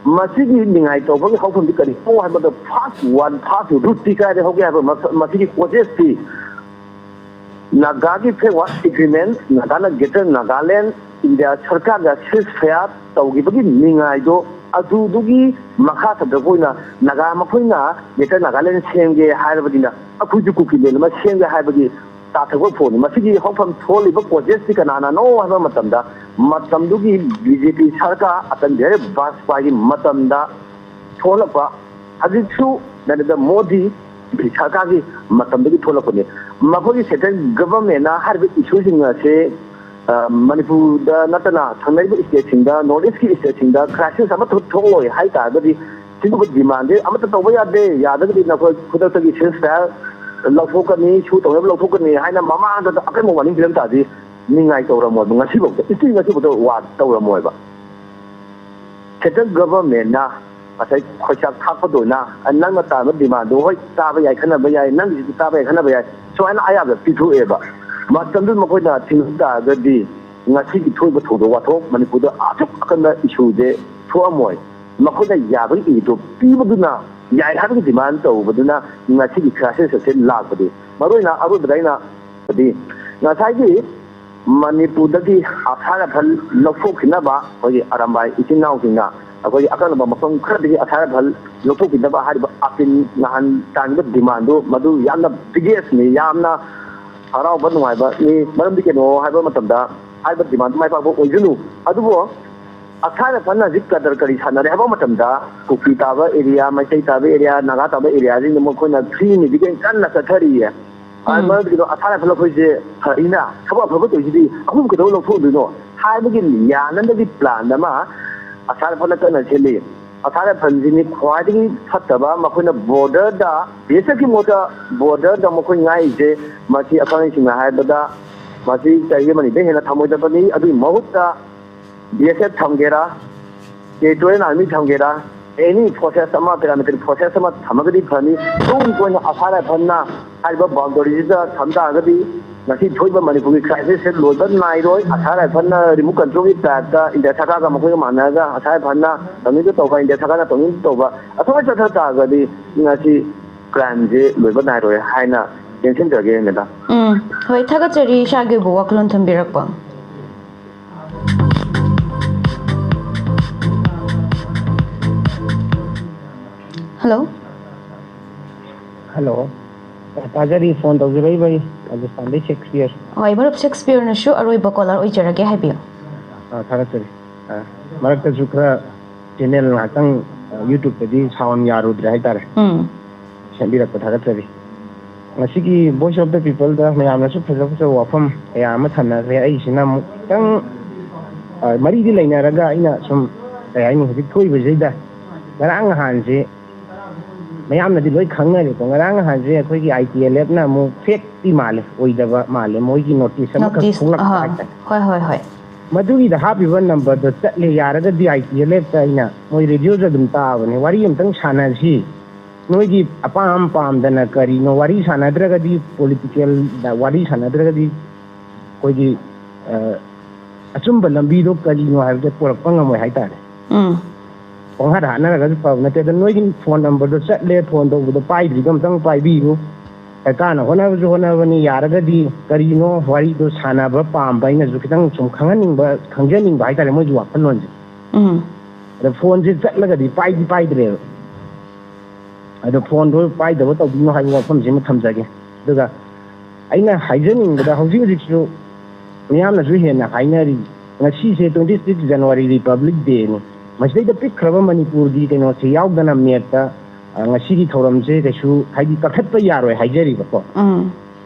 ꯃꯁꯤꯒꯤ ꯅꯤꯡꯉꯥꯏ ꯇꯧꯕꯒꯤ ꯍꯧꯐꯝꯗꯤ ꯀꯔꯤꯅꯣ ꯍꯥꯏꯕꯗ, first one, first root ꯇꯤ ꯀꯥꯏꯗ ꯍꯧꯒꯦ ꯍꯥꯏꯕ, ꯃꯁ-, ꯃꯁꯤꯒꯤ causes ꯇꯤ ꯅꯥꯒꯥꯒꯤ framework agreement, ꯅꯥꯒꯥꯅ Greater Nagaland, ꯏꯟꯗꯤꯌꯥ ꯁꯔꯀꯥꯔꯒ ceasefire ꯇꯧꯈꯤꯕꯒꯤ ꯅꯤꯡꯉꯥꯏꯗꯣ, ꯑꯗꯨꯗꯨꯒꯤ ꯃꯈꯥ ꯊꯪꯕ ꯑꯣꯏꯅ ꯅꯥꯒꯥ ꯃꯈꯣꯏꯅ Greater Nagaland ꯁꯦꯝꯒꯦ ꯍꯥꯏꯔꯕꯅꯤꯅ ꯑꯩꯈꯣꯏꯁꯨ ꯀꯨꯀꯤꯂꯦꯟ ꯑꯃ ꯁꯦꯝꯒꯦ ꯍꯥꯏꯕꯒꯤ ꯆꯥꯊꯕ ꯐꯣꯟꯅꯤ꯫ ꯃꯁꯤꯒꯤ ꯍꯧꯐꯝ ꯊꯣꯛꯂꯤꯕ causes ꯇꯤ ꯀꯅꯥꯅꯅꯣ ꯍꯥꯏꯕ ꯃꯇꯝꯗ, ꯃꯇꯝꯗꯨꯒꯤ ꯕꯤ ꯖꯦ ꯄꯤ ꯁꯔꯀꯥꯔ ꯑꯇꯜ ꯕꯤꯍꯥꯔꯤ ꯕꯥꯖꯄꯥꯏꯒꯤ ꯃꯇꯝꯗ ꯊꯣꯛꯂꯛꯄ, ꯍꯧꯖꯤꯛꯁꯨ ꯅꯔꯦꯟꯗ꯭ꯔ ꯃꯣꯗꯤ ꯁꯔꯀꯥꯔꯒꯤ ꯃꯇꯝꯗꯒꯤ ꯊꯣꯛꯂꯛꯄꯅꯤ꯫ ꯃꯈꯣꯏꯒꯤ central government ꯅ ꯍꯥꯏꯔꯤꯕ issue ꯁꯤꯡ ꯑꯁꯦ, ꯑ, ꯃꯅꯤꯄꯨꯔꯗ ꯅꯠꯇꯅ ꯊꯪꯅꯔꯤꯕ state ꯁꯤꯡꯗ, North East ꯀꯤ state ꯁꯤꯡꯗ crisis ꯑꯃ ꯊꯣꯛ-, ꯊꯣꯛꯂꯣꯏ ꯍꯥꯏ ꯇꯥꯔꯒꯗꯤ, ꯁꯤꯒꯨꯝꯕ demand ꯁꯦ ꯑꯃꯠꯇ ꯇꯧꯕ ꯌꯥꯗꯦ, ꯌꯥꯗ꯭ꯔꯒꯗꯤ ꯅꯈꯣꯏ ꯈꯨꯗꯛꯇꯒꯤ ceasefire ꯂꯧꯊꯣꯛꯀꯅꯤ, ꯁꯨ ꯇꯧꯅꯕ ꯂꯧꯊꯣꯛꯀꯅꯤ ꯍꯥꯏꯅ ꯃꯃꯥꯡꯗ ꯑꯀꯟꯕ warning ꯄꯤꯔꯝ ꯇꯥꯔꯗꯤ ꯅꯤꯡꯉꯥꯏ ꯇꯧꯔꯝꯃꯣꯏꯕ꯫ ꯉꯁꯤꯐꯥꯎꯗ, ꯏꯁꯇꯤ ꯉꯁꯤꯐꯥꯎꯗ ꯋꯥ ꯇꯧꯔꯝꯃꯣꯏꯕ꯫ Central government ꯅ ꯉꯁꯥꯏ ꯈꯣꯏꯆꯥꯛ ꯊꯥꯛꯄꯗꯣꯏꯅ, ꯅꯪꯅ ꯇꯥꯕ demand ꯗꯣ ꯍꯣꯏ ꯆꯥꯕ ꯌꯥꯏ, ꯈꯟꯅꯕ ꯌꯥꯏ, ꯅꯪꯒꯤꯁꯨ ꯆꯥꯕ ꯌꯥꯏ, ꯈꯟꯅꯕ ꯌꯥꯏ, ꯁꯨꯃꯥꯏꯅ ꯑꯌꯥꯕ ꯄꯤꯊꯣꯛꯑꯦꯕ꯫ ꯃꯇꯝꯗꯨꯗ ꯃꯈꯣꯏꯅ ꯊꯤꯡꯉꯝ ꯇꯥꯔꯒꯗꯤ ꯉꯁꯤꯒꯤ ꯊꯣꯛꯏꯕ ꯊꯧꯗꯣꯛ ꯋꯥꯊꯣꯛ ꯃꯅꯤꯄꯨꯔꯗ ꯑꯁꯨꯛ ꯑꯀꯟꯕ issue ꯁꯦ ꯊꯣꯛꯑꯝꯃꯣꯏ꯫ ꯃꯈꯣꯏꯅ ꯌꯥꯕꯒꯤ ꯏꯗꯣ ꯄꯤꯕꯗꯨꯅ, ꯌꯥꯏ ꯍꯥꯏꯕꯒꯤ demand ꯇꯧꯕꯗꯨꯅ ꯉꯁꯤꯒꯤ crisis ꯑꯁꯦ ꯂꯥꯛꯄꯗꯤ꯫ ꯃꯔꯨꯑꯣꯏꯅ ꯑꯔꯣꯏꯕꯗ ꯑꯩꯅ ꯗꯤ ꯉꯁꯥꯏꯒꯤ ꯃꯅꯤꯄꯨꯔꯗꯒꯤ ꯑꯁꯥ ꯔꯥꯏꯐꯜ ꯂꯧꯊꯣꯛꯈꯤꯅꯕ ꯑꯩꯈꯣꯏꯒꯤ ꯑꯔꯥꯝꯕꯥꯏ ꯏꯆꯤꯟ ꯏꯅꯥꯎꯁꯤꯡꯅ ꯑꯩꯈꯣꯏꯒꯤ ꯑꯀꯛꯅꯕ ꯃꯐꯝ ꯈꯔꯗꯒꯤ ꯑꯁꯥ ꯔꯥꯏꯐꯜ ꯂꯧꯊꯣꯛꯈꯤꯅꯕ ꯍꯥꯏꯔꯤꯕ ꯑꯄꯤꯜ ꯅꯍꯥꯟ ꯇꯥꯡꯕ demand ꯗꯨ ꯃꯗꯨ ꯌꯥꯝꯅ biggest ꯅꯤ, ꯌꯥꯝꯅ ꯍꯔꯥꯎꯕ ꯅꯨꯡꯉꯥꯏꯕꯅꯤ꯫ ꯃꯔꯝꯗꯤ ꯀꯩꯅꯣ ꯍꯥꯏꯕ ꯃꯇꯝꯗ ꯍꯥꯏꯔꯤꯕ demand ꯗꯨ ꯃꯥꯏ ꯄꯥꯛꯄ ꯑꯣꯏꯁꯅꯨ꯫ ꯑꯗꯨꯕꯨ ꯑꯁꯥ ꯔꯥꯏꯐꯜꯅ ꯍꯧꯖꯤꯛ ꯀꯗꯔ ꯀꯔꯤ ꯁꯥꯟꯅꯔꯦ ꯍꯥꯏꯕ ꯃꯇꯝꯗ ꯀꯨꯀꯤ ꯇꯥꯕ area, ꯃꯩꯇꯩ ꯇꯥꯕ area, ꯅꯥꯒꯥ ꯇꯥꯕ area ꯁꯤꯡꯗ ꯃꯈꯣꯏꯅ free medication ꯀꯟꯅ ꯆꯠꯊꯔꯤꯌꯦ꯫ ꯎꯝ꯫ ꯃꯔꯝꯗꯤ ꯀꯩꯅꯣ, ꯑꯁꯥ ꯔꯥꯏꯐꯜ ꯑꯩꯈꯣꯏꯁꯦ ꯐꯔꯤꯅ ꯊꯕꯛ ꯑꯐꯕ ꯇꯧꯔꯤꯁꯤꯗꯤ ꯑꯩꯈꯣꯏꯕꯨ ꯀꯩꯗꯧꯕꯩ ꯂꯧꯊꯣꯛꯑꯣꯏꯗꯣꯏꯅꯣ ꯍꯥꯏꯕꯒꯤ ꯌꯥꯅꯅꯕꯒꯤ plan ꯑꯃ ꯑꯁꯥ ꯔꯥꯏꯐꯜꯅ ꯀꯟꯅ ꯁꯦꯝꯂꯤ꯫ ꯑꯁꯥ ꯔꯥꯏꯐꯜꯁꯤꯅꯤ ꯈ꯭ꯋꯥꯏꯗꯒꯤ ꯐꯠꯇꯕ, ꯃꯈꯣꯏꯅ border ꯗ, B S F ꯀꯤ ꯃꯍꯨꯠꯇ border ꯗ ꯃꯈꯣꯏ ꯉꯥꯛꯏꯁꯦ, ꯃꯁꯤ ꯑꯈꯪꯁꯤꯡꯅ ꯍꯥꯏꯕꯗ ꯃꯁꯤ ꯆꯍꯤ ꯑꯃꯅꯤꯗ ꯍꯦꯟꯅ ꯊꯝꯃꯣꯏꯗꯕꯅꯤ꯫ ꯑꯗꯨꯒꯤ ꯃꯍꯨꯠꯇ B S F ꯊꯝꯒꯦꯔꯥ, territorial army ꯊꯝꯒꯦꯔꯥ, ꯑꯦꯅꯤ ꯐꯣꯔꯁꯦꯁ ꯑꯃ, ꯄꯦꯔꯥꯃꯤꯂꯤꯇꯔꯤ ꯐꯣꯔꯁꯦꯁ ꯑꯃ ꯊꯝꯃꯒꯗꯤ ꯐꯅꯤ꯫ ꯇꯨꯡ ꯀꯣꯏꯅ ꯑꯁꯥꯏ ꯔꯥꯏꯐꯜꯅ ꯍꯥꯏꯔꯤꯕ ꯕꯥꯎꯟꯗꯔꯤꯁꯤꯗ ꯊꯝ ꯇꯥꯔꯒꯗꯤ ꯉꯁꯤ ꯊꯣꯛꯏꯕ ꯃꯅꯤꯄꯨꯔꯒꯤ ꯀ꯭ꯔꯥꯏꯁꯤꯁꯁꯦ ꯂꯣꯏꯕ ꯅꯥꯏꯔꯣꯏ꯫ ꯑꯁꯥꯏ ꯔꯥꯏꯐꯜꯅ ꯔꯤꯃꯣꯠ ꯀꯟꯇ꯭ꯔꯣꯜꯒꯤ ꯇꯥꯏꯞꯇ ꯏꯟꯗꯤꯌꯥ ꯁꯔꯀꯥꯔꯒ ꯃꯈꯣꯏꯒ ꯃꯥꯟꯅꯔꯒ ꯑꯁꯥꯏ ꯔꯥꯏꯐꯜꯅ ꯇꯧꯅꯤꯡꯗ ꯇꯧꯕ, ꯏꯟꯗꯤꯌꯥ ꯁꯔꯀꯥꯔꯅ ꯇꯧꯅꯤꯡꯗ ꯇꯧꯕ ꯑꯁꯨꯃꯥꯏꯅ ꯆꯠꯊ ꯇꯥꯔꯒꯗꯤ ꯉꯁꯤ ꯀ꯭ꯔꯥꯏꯝꯁꯦ ꯂꯣꯏꯕ ꯅꯥꯏꯔꯣꯏ ꯍꯥꯏꯅ ꯇꯦꯟꯁꯤꯟꯖꯒꯦ, ꯃꯦꯗꯥꯝ꯫ ꯎꯝ, ꯍꯣꯏ, ꯊꯥꯒꯠꯆꯔꯤ ꯏꯁꯥꯒꯤ ꯑꯣꯏꯕ ꯋꯥꯈꯜꯂꯣꯟ ꯊꯝꯕꯤꯔꯛꯄ꯫ ꯍꯜꯂꯣ꯫ ꯍꯜꯂꯣ꯫ ꯑ, ꯇꯥꯖꯔꯤ, ꯐꯣꯟ ꯇꯧꯖꯔꯛꯏꯕ ꯑꯩ ꯔꯥꯖꯁꯊꯥꯟꯗꯩ ꯁꯦꯛꯁꯄꯤꯌꯔ꯫ ꯍꯣꯏ, ꯃꯔꯨꯞ ꯁꯦꯛꯁꯄꯤꯌꯔꯅꯁꯨ ꯑꯔꯣꯏꯕ ꯀꯣꯂꯔ ꯑꯣꯏꯖꯔꯒꯦ, ꯍꯥꯏꯕꯤꯌꯨ꯫ ꯑ, ꯊꯥꯒꯠꯆꯔꯤ꯫ ꯑ, ꯃꯔꯛꯇꯁꯨ ꯈꯔ ꯆꯦꯅꯦꯜ ꯉꯥꯛꯇꯪ, ꯑ, YouTube-ꯇꯗꯤ ꯁꯥꯎꯟ ꯌꯥꯔꯨꯗ꯭ꯔꯦ ꯍꯥꯏꯇꯥꯔꯦ꯫ ꯎꯝ꯫ ꯁꯦꯝꯕꯤꯔꯛꯄ ꯊꯥꯒꯠꯆꯔꯤ꯫ ꯉꯁꯤꯒꯤ Voice of the People-ꯗ ꯃꯌꯥꯝꯅꯁꯨ ꯐꯖ ꯐꯖꯕ ꯋꯥꯐꯝ ꯀꯌꯥ ꯑꯃ ꯊꯝꯅꯈ꯭ꯔꯦ꯫ ꯑꯩꯁꯤꯅ ꯑꯃꯨꯛꯇꯪ, ꯑ, ꯃꯔꯤꯗꯤ ꯂꯩꯅꯔꯒ ꯑꯩꯅ ꯁꯨꯝ, ꯀꯩ ꯍꯥꯏꯅꯤ, ꯍꯧꯖꯤꯛ ꯊꯣꯛꯏꯕꯁꯤꯗ ꯉꯔꯥꯡ ꯅꯍꯥꯟꯁꯦ ꯃꯌꯥꯝꯅꯗꯤ ꯂꯣꯏ ꯈꯪꯅꯔꯦꯀꯣ꯫ ꯉꯔꯥꯡ ꯅꯍꯥꯟꯁꯦ ꯑꯩꯈꯣꯏꯒꯤ I T L F-ꯅ ꯑꯃꯨꯛ ꯐꯦꯛꯇꯤ ꯃꯥꯜꯂꯦ, ꯑꯣꯏꯗꯕ ꯃꯥꯜꯂꯦ, ꯃꯣꯏꯒꯤ ꯅꯣꯇꯤꯁ ꯑꯃꯈꯛ ꯅꯣꯇꯤꯁ, ꯊꯣꯛꯂꯛꯄ ꯑꯍꯥ, ꯍꯥꯏꯇꯥꯔꯦ꯫ ꯍꯣꯏ, ꯍꯣꯏ, ꯍꯣꯏ꯫ ꯃꯗꯨꯒꯤꯗ ꯍꯥꯞꯄꯤꯕ ꯅꯝꯕꯔꯗꯣ ꯆꯠꯂꯦ, ꯌꯥꯔꯒꯗꯤ I T L F-ꯇ ꯑꯩꯅ, ꯃꯣꯏ ꯔꯦꯗꯤꯑꯣꯁꯨ ꯑꯗꯨꯝ ꯇꯥꯕꯅꯦ, ꯋꯥꯔꯤ ꯑꯝꯇꯪ ꯁꯥꯟꯅꯁꯤ, ꯅꯣꯏꯒꯤ ꯑꯄꯥꯝ ꯄꯥꯝꯗꯅ ꯀꯔꯤꯅꯣ, ꯋꯥꯔꯤ ꯁꯥꯟꯅꯗ꯭ꯔꯒꯗꯤ, ꯄꯣꯂꯤꯇꯤꯀꯦꯜꯗ ꯋꯥꯔꯤ ꯁꯥꯟꯅꯗ꯭ꯔꯒꯗꯤ ꯑꯩꯈꯣꯏꯒꯤ, ꯑ, ꯑꯆꯨꯝꯕ ꯂꯝꯕꯤꯗꯣ ꯀꯔꯤꯅꯣ ꯍꯥꯏꯕꯗꯣ ꯄꯨꯔꯛꯄ ꯉꯝꯃꯣꯏ ꯍꯥꯏꯇꯥꯔꯦ꯫ ꯎꯝ꯫ ꯄꯪꯍꯥꯠ ꯍꯥꯠꯅꯔꯒꯁꯨ ꯐꯕ ꯅꯠꯇꯦ꯫ ꯑꯗꯣ ꯅꯣꯏꯒꯤ ꯐꯣꯟ ꯅꯝꯕꯔꯗꯣ ꯆꯠꯂꯦ, ꯐꯣꯟ ꯇꯧꯕꯗꯣ ꯄꯥꯏꯗ꯭ꯔꯤꯗꯣ ꯑꯝꯇꯪ ꯄꯥꯏꯕꯤꯌꯨ꯫ ꯁꯔꯀꯥꯔꯅ ꯍꯣꯠꯅꯕꯁꯨ ꯍꯣꯠꯅꯕꯅꯤ, ꯌꯥꯔꯒꯗꯤ ꯀꯔꯤꯅꯣ ꯋꯥꯔꯤꯗꯣ ꯁꯥꯟꯅꯕ ꯄꯥꯝꯕ, ꯑꯩꯅꯁꯨ ꯈꯤꯇꯪ ꯁꯨꯝ ꯈꯪꯍꯟꯅꯤꯡꯕ, ꯈꯪꯖꯅꯤꯡꯕ ꯍꯥꯏꯇꯥꯔꯦ ꯃꯣꯏꯒꯤ ꯋꯥꯈꯜꯂꯣꯟꯁꯦ꯫ ꯎꯝ꯫ ꯑꯗꯣ ꯐꯣꯟꯁꯦ ꯆꯠꯂꯒꯗꯤ ꯄꯥꯏꯗꯤ ꯄꯥꯏꯗ꯭ꯔꯦꯕ꯫ ꯑꯗꯣ ꯐꯣꯟꯗꯣ ꯄꯥꯏꯗꯕ ꯇꯧꯕꯤꯒꯅꯨ ꯍꯥꯏꯕ ꯋꯥꯐꯝꯁꯤꯃ ꯊꯝꯖꯒꯦ꯫ ꯑꯗꯨꯒ ꯑꯩꯅ ꯍꯥꯏꯖꯅꯤꯡꯕꯗ, ꯍꯧꯖꯤꯛ ꯍꯧꯖꯤꯛꯁꯨ ꯃꯤꯌꯥꯝꯅꯁꯨ ꯍꯦꯟꯅ ꯍꯥꯏꯅꯔꯤ, ꯉꯁꯤꯁꯦ twenty six January Republic Day-ꯅꯤ꯫ ꯃꯁꯤꯗꯩꯗ ꯄꯤꯛꯈ꯭ꯔꯕ ꯃꯅꯤꯄꯨꯔꯒꯤ ꯀꯩꯅꯣꯁꯦ ꯌꯥꯎꯗꯅ ꯃꯦꯞꯇ, ꯑ, ꯉꯁꯤꯒꯤ ꯊꯧꯔꯝꯁꯦ ꯀꯩꯁꯨ, ꯍꯥꯏꯗꯤ, ꯀꯛꯊꯠꯄ ꯌꯥꯔꯣꯏ ꯍꯥꯏꯖꯔꯤꯕꯀꯣ꯫ ꯎꯝ꯫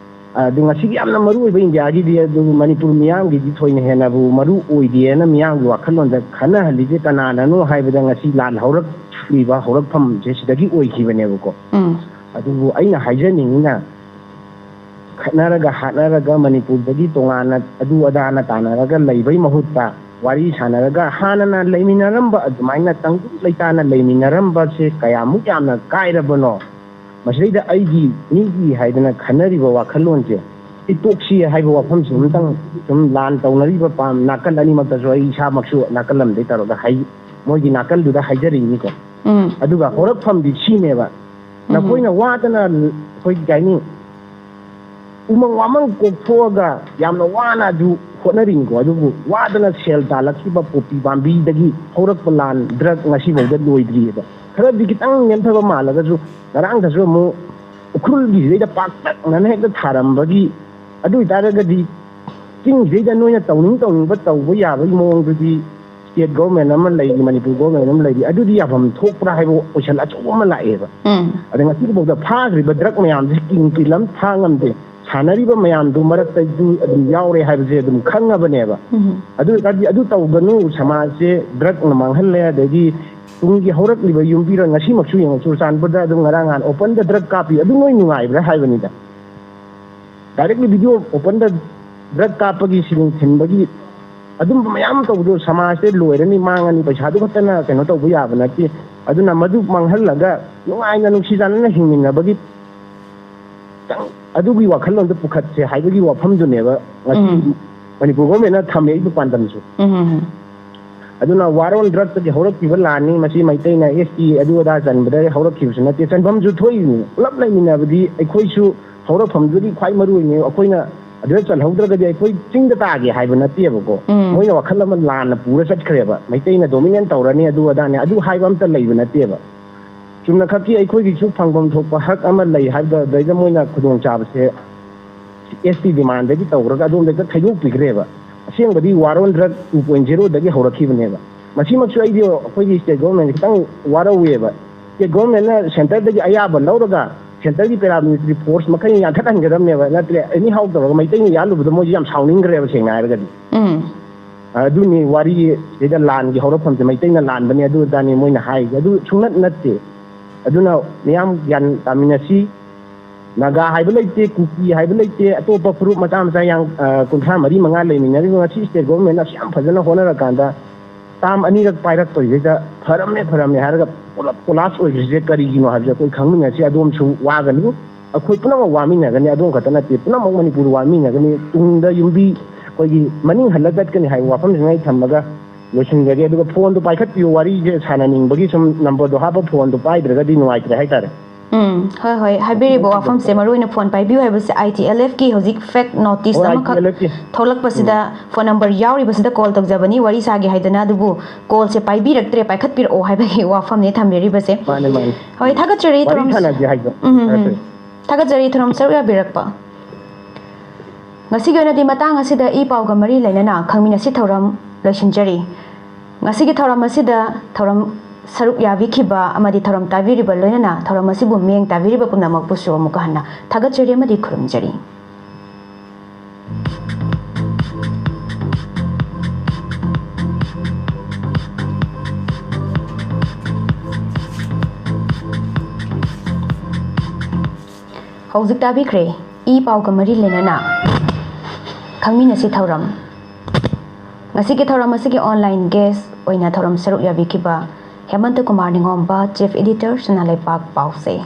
ꯑꯗꯨ ꯉꯁꯤꯒꯤ ꯌꯥꯝꯅ ꯃꯔꯨ ꯑꯣꯏꯕ ꯏꯟꯗꯤꯌꯥꯒꯤꯗꯤ, ꯑꯗꯨꯕꯨ ꯃꯅꯤꯄꯨꯔ ꯃꯤꯌꯥꯝꯒꯤꯗꯤ ꯊꯣꯏꯅ ꯍꯦꯟꯅꯕꯨ ꯃꯔꯨ ꯑꯣꯏꯗꯦꯅ ꯃꯤꯌꯥꯝꯒꯤ ꯋꯥꯈꯜꯂꯣꯟꯗ ꯈꯟꯅꯍꯜꯂꯤꯁꯦ ꯀꯅꯥꯅꯅꯣ ꯍꯥꯏꯕꯗ, ꯉꯁꯤ ꯂꯥꯟ ꯍꯧꯔꯛꯂꯤꯕ ꯍꯧꯔꯛꯐꯝꯁꯦ ꯁꯤꯗꯒꯤ ꯑꯣꯏꯈꯤꯕꯅꯦꯕꯀꯣ꯫ ꯎꯝ꯫ ꯑꯗꯨꯕꯨ ꯑꯩꯅ ꯍꯥꯏꯖꯅꯤꯡꯉꯤꯅ, ꯈꯠꯅꯔꯒ ꯍꯥꯠꯅꯔꯒ ꯃꯅꯤꯄꯨꯔꯗꯒꯤ ꯇꯣꯉꯥꯟꯅ ꯑꯗꯨ ꯑꯗꯥꯅ ꯇꯥꯟꯅꯔꯒ ꯂꯩꯕꯩ ꯃꯍꯨꯠꯇ, ꯋꯥꯔꯤ ꯁꯥꯟꯅꯔꯒ ꯍꯥꯟꯅꯅ ꯂꯩꯃꯤꯟꯅꯔꯝꯕ ꯑꯗꯨꯃꯥꯏꯅ ꯇꯪꯗꯨ ꯂꯩꯇꯥꯅ ꯂꯩꯃꯤꯟꯅꯔꯝꯕꯁꯦ ꯀꯌꯥꯃꯨꯛ ꯌꯥꯝꯅ ꯀꯥꯏꯔꯕꯅꯣ? ꯃꯁꯤꯗꯩꯗ ꯑꯩꯒꯤ ꯃꯤꯒꯤ ꯍꯥꯏꯗꯅ ꯈꯟꯅꯔꯤꯕ ꯋꯥꯈꯜꯂꯣꯟꯁꯦ, ꯁꯤ ꯇꯣꯛꯁꯤ ꯍꯥꯏꯕ ꯋꯥꯐꯝꯁꯤ ꯑꯃꯇꯪ, ꯁꯨꯝ ꯂꯥꯟ ꯇꯧꯅꯔꯤꯕ ꯄꯥꯝ ꯅꯥꯀꯜ ꯑꯅꯤꯃꯛꯇꯁꯨ ꯑꯩ ꯏꯁꯥꯃꯛꯁꯨ ꯅꯥꯀꯜ ꯑꯃꯗꯩ ꯇꯧꯔꯒ ꯍꯥꯏ, ꯃꯣꯏꯒꯤ ꯅꯥꯀꯜꯗꯨꯗ ꯍꯥꯏꯖꯔꯤꯅꯤꯀꯣ꯫ ꯎꯝ꯫ ꯑꯗꯨꯒ ꯍꯧꯔꯛꯐꯝꯗꯤ ꯁꯤꯅꯦꯕ, ꯎꯝ꯫ ꯅꯈꯣꯏꯅ ꯋꯥꯗꯅ, ꯑꯩꯈꯣꯏ ꯀꯩ ꯍꯥꯏꯅꯤ, ꯎꯃꯪ ꯋꯥꯃꯪ ꯀꯣꯛꯊꯣꯛꯑꯒ ꯌꯥꯝꯅ ꯋꯥꯅ ꯑꯗꯨ ꯍꯣꯠꯅꯔꯤꯅꯤꯀꯣ꯫ ꯑꯗꯨꯕꯨ ꯋꯥꯗꯅ ꯁꯦꯜ ꯇꯥꯜꯂꯛꯈꯤꯕ ꯄꯣꯄꯤ ꯄꯥꯝꯕꯤꯗꯒꯤ ꯍꯧꯔꯛꯄ ꯂꯥꯟ ꯗ꯭ꯔꯒ ꯉꯁꯤꯐꯥꯎꯗ ꯂꯣꯏꯗ꯭ꯔꯤꯑꯕ꯫ ꯈꯔꯗꯤ ꯈꯤꯇꯪ ꯅꯦꯝꯊꯕ ꯃꯥꯜꯂꯒꯁꯨ, ꯉꯔꯥꯡꯗꯁꯨ ꯑꯃꯨꯛ ꯎꯈ꯭ꯔꯨꯜꯒꯤꯁꯤꯗꯩꯗ ꯄꯥꯛꯇꯛꯅꯅ ꯍꯦꯛꯇ ꯊꯥꯔꯝꯕꯒꯤ, ꯑꯗꯨ ꯑꯣꯏꯇꯥꯔꯒꯗꯤ ꯆꯤꯡꯁꯤꯗꯩꯗ ꯅꯣꯏꯅ ꯇꯧꯅꯤꯡ ꯇꯧꯅꯤꯡꯕ ꯇꯧꯕ ꯌꯥꯕꯒꯤ ꯃꯑꯣꯡꯗꯨꯗꯤ state government ꯑꯃ ꯂꯩꯔꯤ, ꯃꯅꯤꯄꯨꯔ government ꯑꯃ ꯂꯩꯔꯤ, ꯑꯗꯨꯗꯤ ꯌꯥꯐꯝ ꯊꯣꯛꯄ꯭ꯔꯥ ꯍꯥꯏꯕ ꯀꯣꯏꯁꯟ ꯑꯆꯧꯕ ꯑꯃ ꯂꯥꯛꯑꯦꯕ꯫ ꯎꯝ꯫ ꯑꯗ ꯉꯁꯤꯐꯥꯎꯗ ꯐꯥꯈ꯭ꯔꯤꯕ ꯗ꯭ꯔꯒ ꯃꯌꯥꯝꯁꯤ ꯀꯤꯡ ꯄꯤꯂꯝ ꯐꯥ ꯉꯝꯗꯦ꯫ ꯁꯥꯟꯅꯔꯤꯕ ꯃꯌꯥꯝꯗꯨ ꯃꯔꯛꯇꯁꯨ ꯑꯗꯨꯝ ꯌꯥꯎꯔꯦ ꯍꯥꯏꯕꯁꯦ ꯑꯗꯨꯝ ꯈꯪꯉꯕꯅꯦꯕ꯫ ꯎꯝ꯫ ꯑꯗꯨ ꯑꯣꯏꯇꯥꯔꯗꯤ ꯑꯗꯨ ꯇꯧꯒꯅꯨ, ꯁꯃꯥꯖꯁꯦ ꯗ꯭ꯔꯒꯅ ꯃꯥꯡꯍꯜꯂꯦ, ꯑꯗꯒꯤ ꯇꯨꯡꯒꯤ ꯍꯧꯔꯛꯂꯤꯕ ꯌꯨꯝꯕꯤꯔꯣꯟ, ꯉꯁꯤꯃꯛꯁꯨ ꯌꯦꯡꯉꯨ, ꯆꯨꯔꯆꯥꯟꯄꯨꯔꯗ ꯑꯗꯨꯝ ꯉꯔꯥꯡ ꯅꯍꯥꯟ open ꯗ ꯗ꯭ꯔꯒ ꯀꯥꯞꯄꯤ, ꯑꯗꯨ ꯅꯣꯏ ꯅꯨꯡꯉꯥꯏꯕ꯭ꯔꯥ ꯍꯥꯏꯕꯅꯤꯗ꯫ Directly video open ꯗ ꯗ꯭ꯔꯒ ꯀꯥꯞꯄꯒꯤ, ꯁꯤꯂꯤꯡ ꯊꯤꯟꯕꯒꯤ, ꯑꯗꯨꯝꯕ ꯃꯌꯥꯝ ꯑꯃ ꯇꯧꯕꯗꯣ ꯁꯃꯥꯖꯁꯦ ꯂꯣꯏꯔꯅꯤ, ꯃꯥꯡꯉꯅꯤ, ꯄꯩꯁꯥꯗꯨ ꯈꯛꯇꯅ ꯀꯩꯅꯣ ꯇꯧꯕ ꯌꯥꯕ ꯅꯠꯇꯦ꯫ ꯑꯗꯨꯅ ꯃꯗꯨ ꯃꯥꯡꯍꯜꯂꯒ ꯅꯨꯡꯉꯥꯏꯅ ꯅꯨꯡꯁꯤ ꯆꯥꯟꯅꯅ ꯍꯤꯡꯃꯤꯟꯅꯕꯒꯤ ꯈꯤꯇꯪ ꯑꯗꯨꯒꯤ ꯋꯥꯈꯜꯂꯣꯟꯗꯣ ꯄꯨꯈꯠꯁꯦ ꯍꯥꯏꯕꯒꯤ ꯋꯥꯐꯝꯗꯨꯅꯦꯕ ꯉꯁꯤ ꯎꯝ꯫ ꯃꯅꯤꯄꯨꯔ government ꯅ ꯊꯝꯃꯛꯏꯕ ꯄꯥꯟꯗꯝꯁꯨ꯫ ꯎꯝ꯫ ꯑꯗꯨꯅ war on drug ꯇꯒꯤ ꯍꯧꯔꯛꯈꯤꯕ ꯂꯥꯟꯅꯤ꯫ ꯃꯁꯤ ꯃꯩꯇꯩꯅ S T ꯑꯗꯨ ꯑꯗꯥ ꯆꯟꯕꯗ ꯍꯧꯔꯛꯈꯤꯕꯁꯨ ꯅꯠꯇꯦ, ꯆꯟꯐꯝꯁꯨ ꯊꯣꯛꯏꯅꯤ꯫ ꯄꯨꯂꯞ ꯂꯩꯃꯤꯟꯅꯕꯗꯤ ꯑꯩꯈꯣꯏꯁꯨ ꯍꯧꯔꯛꯐꯝꯗꯨꯗꯤ ꯈ꯭ꯋꯥꯏ ꯃꯔꯨ ꯑꯣꯏꯅꯤ꯫ ꯑꯩꯈꯣꯏꯅ ꯑꯗꯨꯗ ꯆꯜꯍꯧꯗ꯭ꯔꯒꯗꯤ ꯑꯩꯈꯣꯏ ꯆꯤꯡꯗ ꯇꯥꯒꯦ ꯍꯥꯏꯕ ꯅꯠꯇꯦꯕꯀꯣ꯫ ꯎꯝ꯫ ꯃꯣꯏꯅ ꯋꯥꯈꯜ ꯑꯃ ꯂꯥꯟꯅ ꯄꯨꯔ ꯆꯠꯈ꯭ꯔꯦꯕ, ꯃꯩꯇꯩꯅ dominate ꯇꯧꯔꯅꯤ, ꯑꯗꯨ ꯑꯗꯥꯅꯤ, ꯑꯗꯨ ꯍꯥꯏꯕ ꯑꯝꯇ ꯂꯩꯕ ꯅꯠꯇꯦꯕ꯫ ꯆꯨꯝꯅꯈꯛꯀꯤ ꯑꯩꯈꯣꯏꯒꯤꯁꯨ ꯐꯪꯐꯝ ꯊꯣꯛꯄ ꯍꯛ ꯑꯃ ꯂꯩ ꯍꯥꯏꯕꯗ, ꯑꯗꯩꯗ ꯃꯣꯏꯅ ꯈꯨꯗꯣꯡꯆꯥꯕꯁꯦ S T demand ꯗꯒꯤ ꯇꯧꯔꯒ ꯑꯗꯣꯝꯗ ꯍꯦꯛꯇ ꯊꯩꯗꯣꯛꯄꯤꯈ꯭ꯔꯦꯕ꯫ ꯑꯁꯦꯡꯕꯗꯤ war on drug two point zero ꯗꯒꯤ ꯍꯧꯔꯛꯈꯤꯕꯅꯦꯕ꯫ ꯃꯁꯤꯃꯛꯁꯨ ꯑꯩꯗꯤ ꯑꯩꯈꯣꯏꯒꯤ state government ꯈꯤꯇꯪ ꯋꯥꯔꯧꯋꯦꯕ꯫ State government ꯅ centre ꯗꯒꯤ ꯑꯌꯥꯕ ꯂꯧꯔꯒ centre ꯒꯤ paramilitary force ꯃꯈꯩ ꯌꯥꯟꯊꯠꯍꯟꯒꯗꯕꯅꯦꯕ, ꯅꯠꯇ꯭ꯔꯦ anyhow ꯇꯧꯔꯒ ꯃꯩꯇꯩꯅ ꯌꯥꯜꯂꯨꯕꯗ ꯃꯣꯏꯁꯨ ꯌꯥꯝ ꯁꯥꯎꯅꯤꯡꯈ꯭ꯔꯦꯕ, ꯁꯦꯡꯅ ꯍꯥꯏꯔꯒꯗꯤ꯫ ꯎꯝ꯫ ꯑꯗꯨꯅꯤ ꯋꯥꯔꯤ ꯁꯤꯗ ꯂꯥꯟꯒꯤ ꯍꯧꯔꯛꯐꯝꯁꯦ ꯃꯩꯇꯩꯅ ꯂꯥꯟꯕꯅꯦ, ꯑꯗꯨ ꯑꯗꯥꯅꯤ ꯃꯣꯏꯅ ꯍꯥꯏꯔꯤꯁꯦ꯫ ꯑꯗꯨ ꯁꯨꯡꯅꯠ ꯅꯠꯇꯦ꯫ ꯑꯗꯨꯅ ꯃꯤꯌꯥꯝ ꯒ꯭ꯌꯥꯟ ꯇꯥꯃꯤꯟꯅꯁꯤ꯫ ꯅꯥꯒꯥ ꯍꯥꯏꯕ ꯂꯩꯇꯦ, ꯀꯨꯀꯤ ꯍꯥꯏꯕ ꯂꯩꯇꯦ, ꯑꯇꯣꯞꯄ ꯐꯨꯔꯨꯞ ꯃꯆꯥ ꯃꯆꯥ ꯌꯥꯡ-, ꯑ, ꯀꯨꯟꯊ꯭ꯔꯥ ꯃꯔꯤ ꯃꯉꯥ ꯂꯩꯃꯤꯟꯅꯔꯤꯕ ꯉꯁꯤ state government ꯅ ꯑꯁꯨꯛ ꯌꯥꯝ ꯐꯖꯅ ꯍꯣꯠꯅꯔꯀꯥꯟꯗ term ꯑꯅꯤꯔꯛ ꯄꯥꯏꯔꯛꯄꯁꯤꯗ ꯐꯔꯝꯃꯦ, ꯐꯔꯝꯃꯦ ꯍꯥꯏꯔꯒ ꯄꯨꯂꯞ collapse ꯑꯣꯏꯈ꯭ꯔꯤꯁꯦ ꯀꯔꯤꯒꯤꯅꯣ ꯍꯥꯏꯕꯁꯦ ꯑꯩꯈꯣꯏ ꯈꯪꯃꯤꯟꯅꯁꯤ꯫ ꯑꯗꯣꯝꯁꯨ ꯋꯥꯒꯅꯤ, ꯑꯩꯈꯣꯏ ꯄꯨꯝꯅꯃꯛ ꯋꯥꯃꯤꯟꯅꯒꯅꯤ꯫ ꯑꯗꯣꯝ ꯈꯛꯇ ꯅꯠꯇꯦ, ꯄꯨꯝꯅꯃꯛ ꯃꯅꯤꯄꯨꯔ ꯋꯥꯃꯤꯟꯅꯒꯅꯤ꯫ ꯇꯨꯡꯗ ꯌꯨꯝꯕꯤ ꯑꯩꯈꯣꯏꯒꯤ ꯃꯅꯤꯡ ꯍꯜꯂ ꯆꯠꯀꯅꯤ ꯍꯥꯏꯕ ꯋꯥꯐꯝꯁꯤꯃ ꯑꯩ ꯊꯝꯃꯒ ꯂꯣꯏꯁꯤꯟꯖꯒꯦ꯫ ꯑꯗꯨꯒ phone ꯗꯣ ꯄꯥꯏꯈꯠꯄꯤꯌꯨ, ꯋꯥꯔꯤꯁꯦ ꯁꯥꯟꯅꯅꯤꯡꯕꯒꯤ ꯁꯨꯝ number ꯗꯣ ꯍꯥꯞꯄ phone ꯗꯣ ꯄꯥꯏꯗ꯭ꯔꯒꯗꯤ ꯅꯨꯡꯉꯥꯏꯇ꯭ꯔꯦ ꯍꯥꯏꯇꯥꯔꯦ꯫ ꯎꯝ, ꯍꯣꯏ, ꯍꯣꯏ, ꯍꯥꯏꯕꯤꯔꯤꯕ ꯋꯥꯐꯝꯁꯦ, ꯃꯔꯨ ꯑꯣꯏꯅ phone ꯄꯥꯏꯕꯤꯌꯨ ꯍꯥꯏꯕꯁꯦ, I T L F ꯀꯤ ꯍꯧꯖꯤꯛ fake notice ꯍꯣꯏ, ꯑꯃꯈꯛ I T L F ꯀꯤ꯫ ꯊꯣꯛꯂꯛꯄꯁꯤꯗ ꯎꯝ꯫ Phone number ꯌꯥꯎꯔꯤꯕꯁꯤꯗ call ꯇꯧꯖꯕꯅꯤ, ꯋꯥꯔꯤ ꯁꯥꯒꯦ ꯍꯥꯏꯗꯅ, ꯑꯗꯨꯕꯨ call ꯁꯦ ꯄꯥꯏꯕꯤꯔꯛꯇ꯭ꯔꯦ, ꯄꯥꯏꯈꯠꯄꯤꯔꯛꯑꯣ ꯍꯥꯏꯕꯒꯤ ꯋꯥꯐꯝꯅꯤ ꯊꯝꯕꯤꯔꯤꯕꯁꯦ꯫ ꯃꯥꯅꯦ, ꯃꯥꯅꯦ꯫ ꯍꯣꯏ, ꯊꯥꯒꯠꯆꯔꯤ, ꯋꯥꯔꯤ ꯊꯧꯔꯝ-, ꯁꯥꯟꯅꯁꯦ ꯍꯥꯏꯗꯣ꯫ ꯎꯝ, ꯎꯝ, ꯎꯝ꯫ ꯐꯔꯦ, ꯐꯔꯦ꯫ ꯊꯥꯒꯠꯆꯔꯤ, ꯊꯧꯔꯝ ꯁꯔꯨꯛ ꯌꯥꯕꯤꯔꯛꯄ꯫ ꯉꯁꯤꯒꯤ ꯑꯣꯏꯅꯗꯤ ꯃꯇꯥꯡ ꯑꯁꯤꯗ ꯏ ꯄꯥꯎꯒ ꯃꯔꯤ ꯂꯩꯅꯅ ꯈꯪꯃꯤꯟꯅꯁꯤ ꯊꯧꯔꯝ ꯂꯣꯏꯁꯤꯟꯖꯔꯤ꯫ ꯉꯁꯤꯒꯤ ꯊꯧꯔꯝ ꯑꯁꯤꯗ ꯊꯧꯔꯝ ꯁꯔꯨꯛ ꯌꯥꯕꯤꯈꯤꯕ ꯑꯃꯗꯤ ꯊꯧꯔꯝ ꯇꯥꯕꯤꯔꯤꯕ ꯂꯣꯏꯅꯅ ꯊꯧꯔꯝ ꯑꯁꯤꯕꯨ ꯃꯤꯠꯌꯦꯡ ꯇꯥꯕꯤꯔꯤꯕ ꯄꯨꯝꯅꯃꯛꯄꯨꯁꯨ ꯑꯃꯨꯛꯀ ꯍꯟꯅ ꯊꯥꯒꯠꯆꯔꯤ ꯑꯃꯗꯤ ꯈꯨꯔꯨꯝꯖꯔꯤ꯫ ꯍꯧꯖꯤꯛ ꯇꯥꯕꯤꯈ꯭ꯔꯦ ꯏ ꯄꯥꯎꯒ ꯃꯔꯤ ꯂꯩꯅꯅ ꯈꯪꯃꯤꯟꯅꯁꯤ ꯊꯧꯔꯝ꯫ ꯉꯁꯤꯒꯤ ꯊꯧꯔꯝ ꯑꯁꯤꯒꯤ online guest ꯑꯣꯏꯅ ꯊꯧꯔꯝ ꯁꯔꯨꯛ ꯌꯥꯕꯤꯈꯤꯕ ꯍꯦꯃꯟꯇ ꯀꯨꯃꯥꯔ ꯅꯤꯡꯉꯣꯝꯕ, Chief Editor, ꯁꯅꯥꯂꯩꯄꯥꯛ ꯄꯥꯎꯆꯦ꯫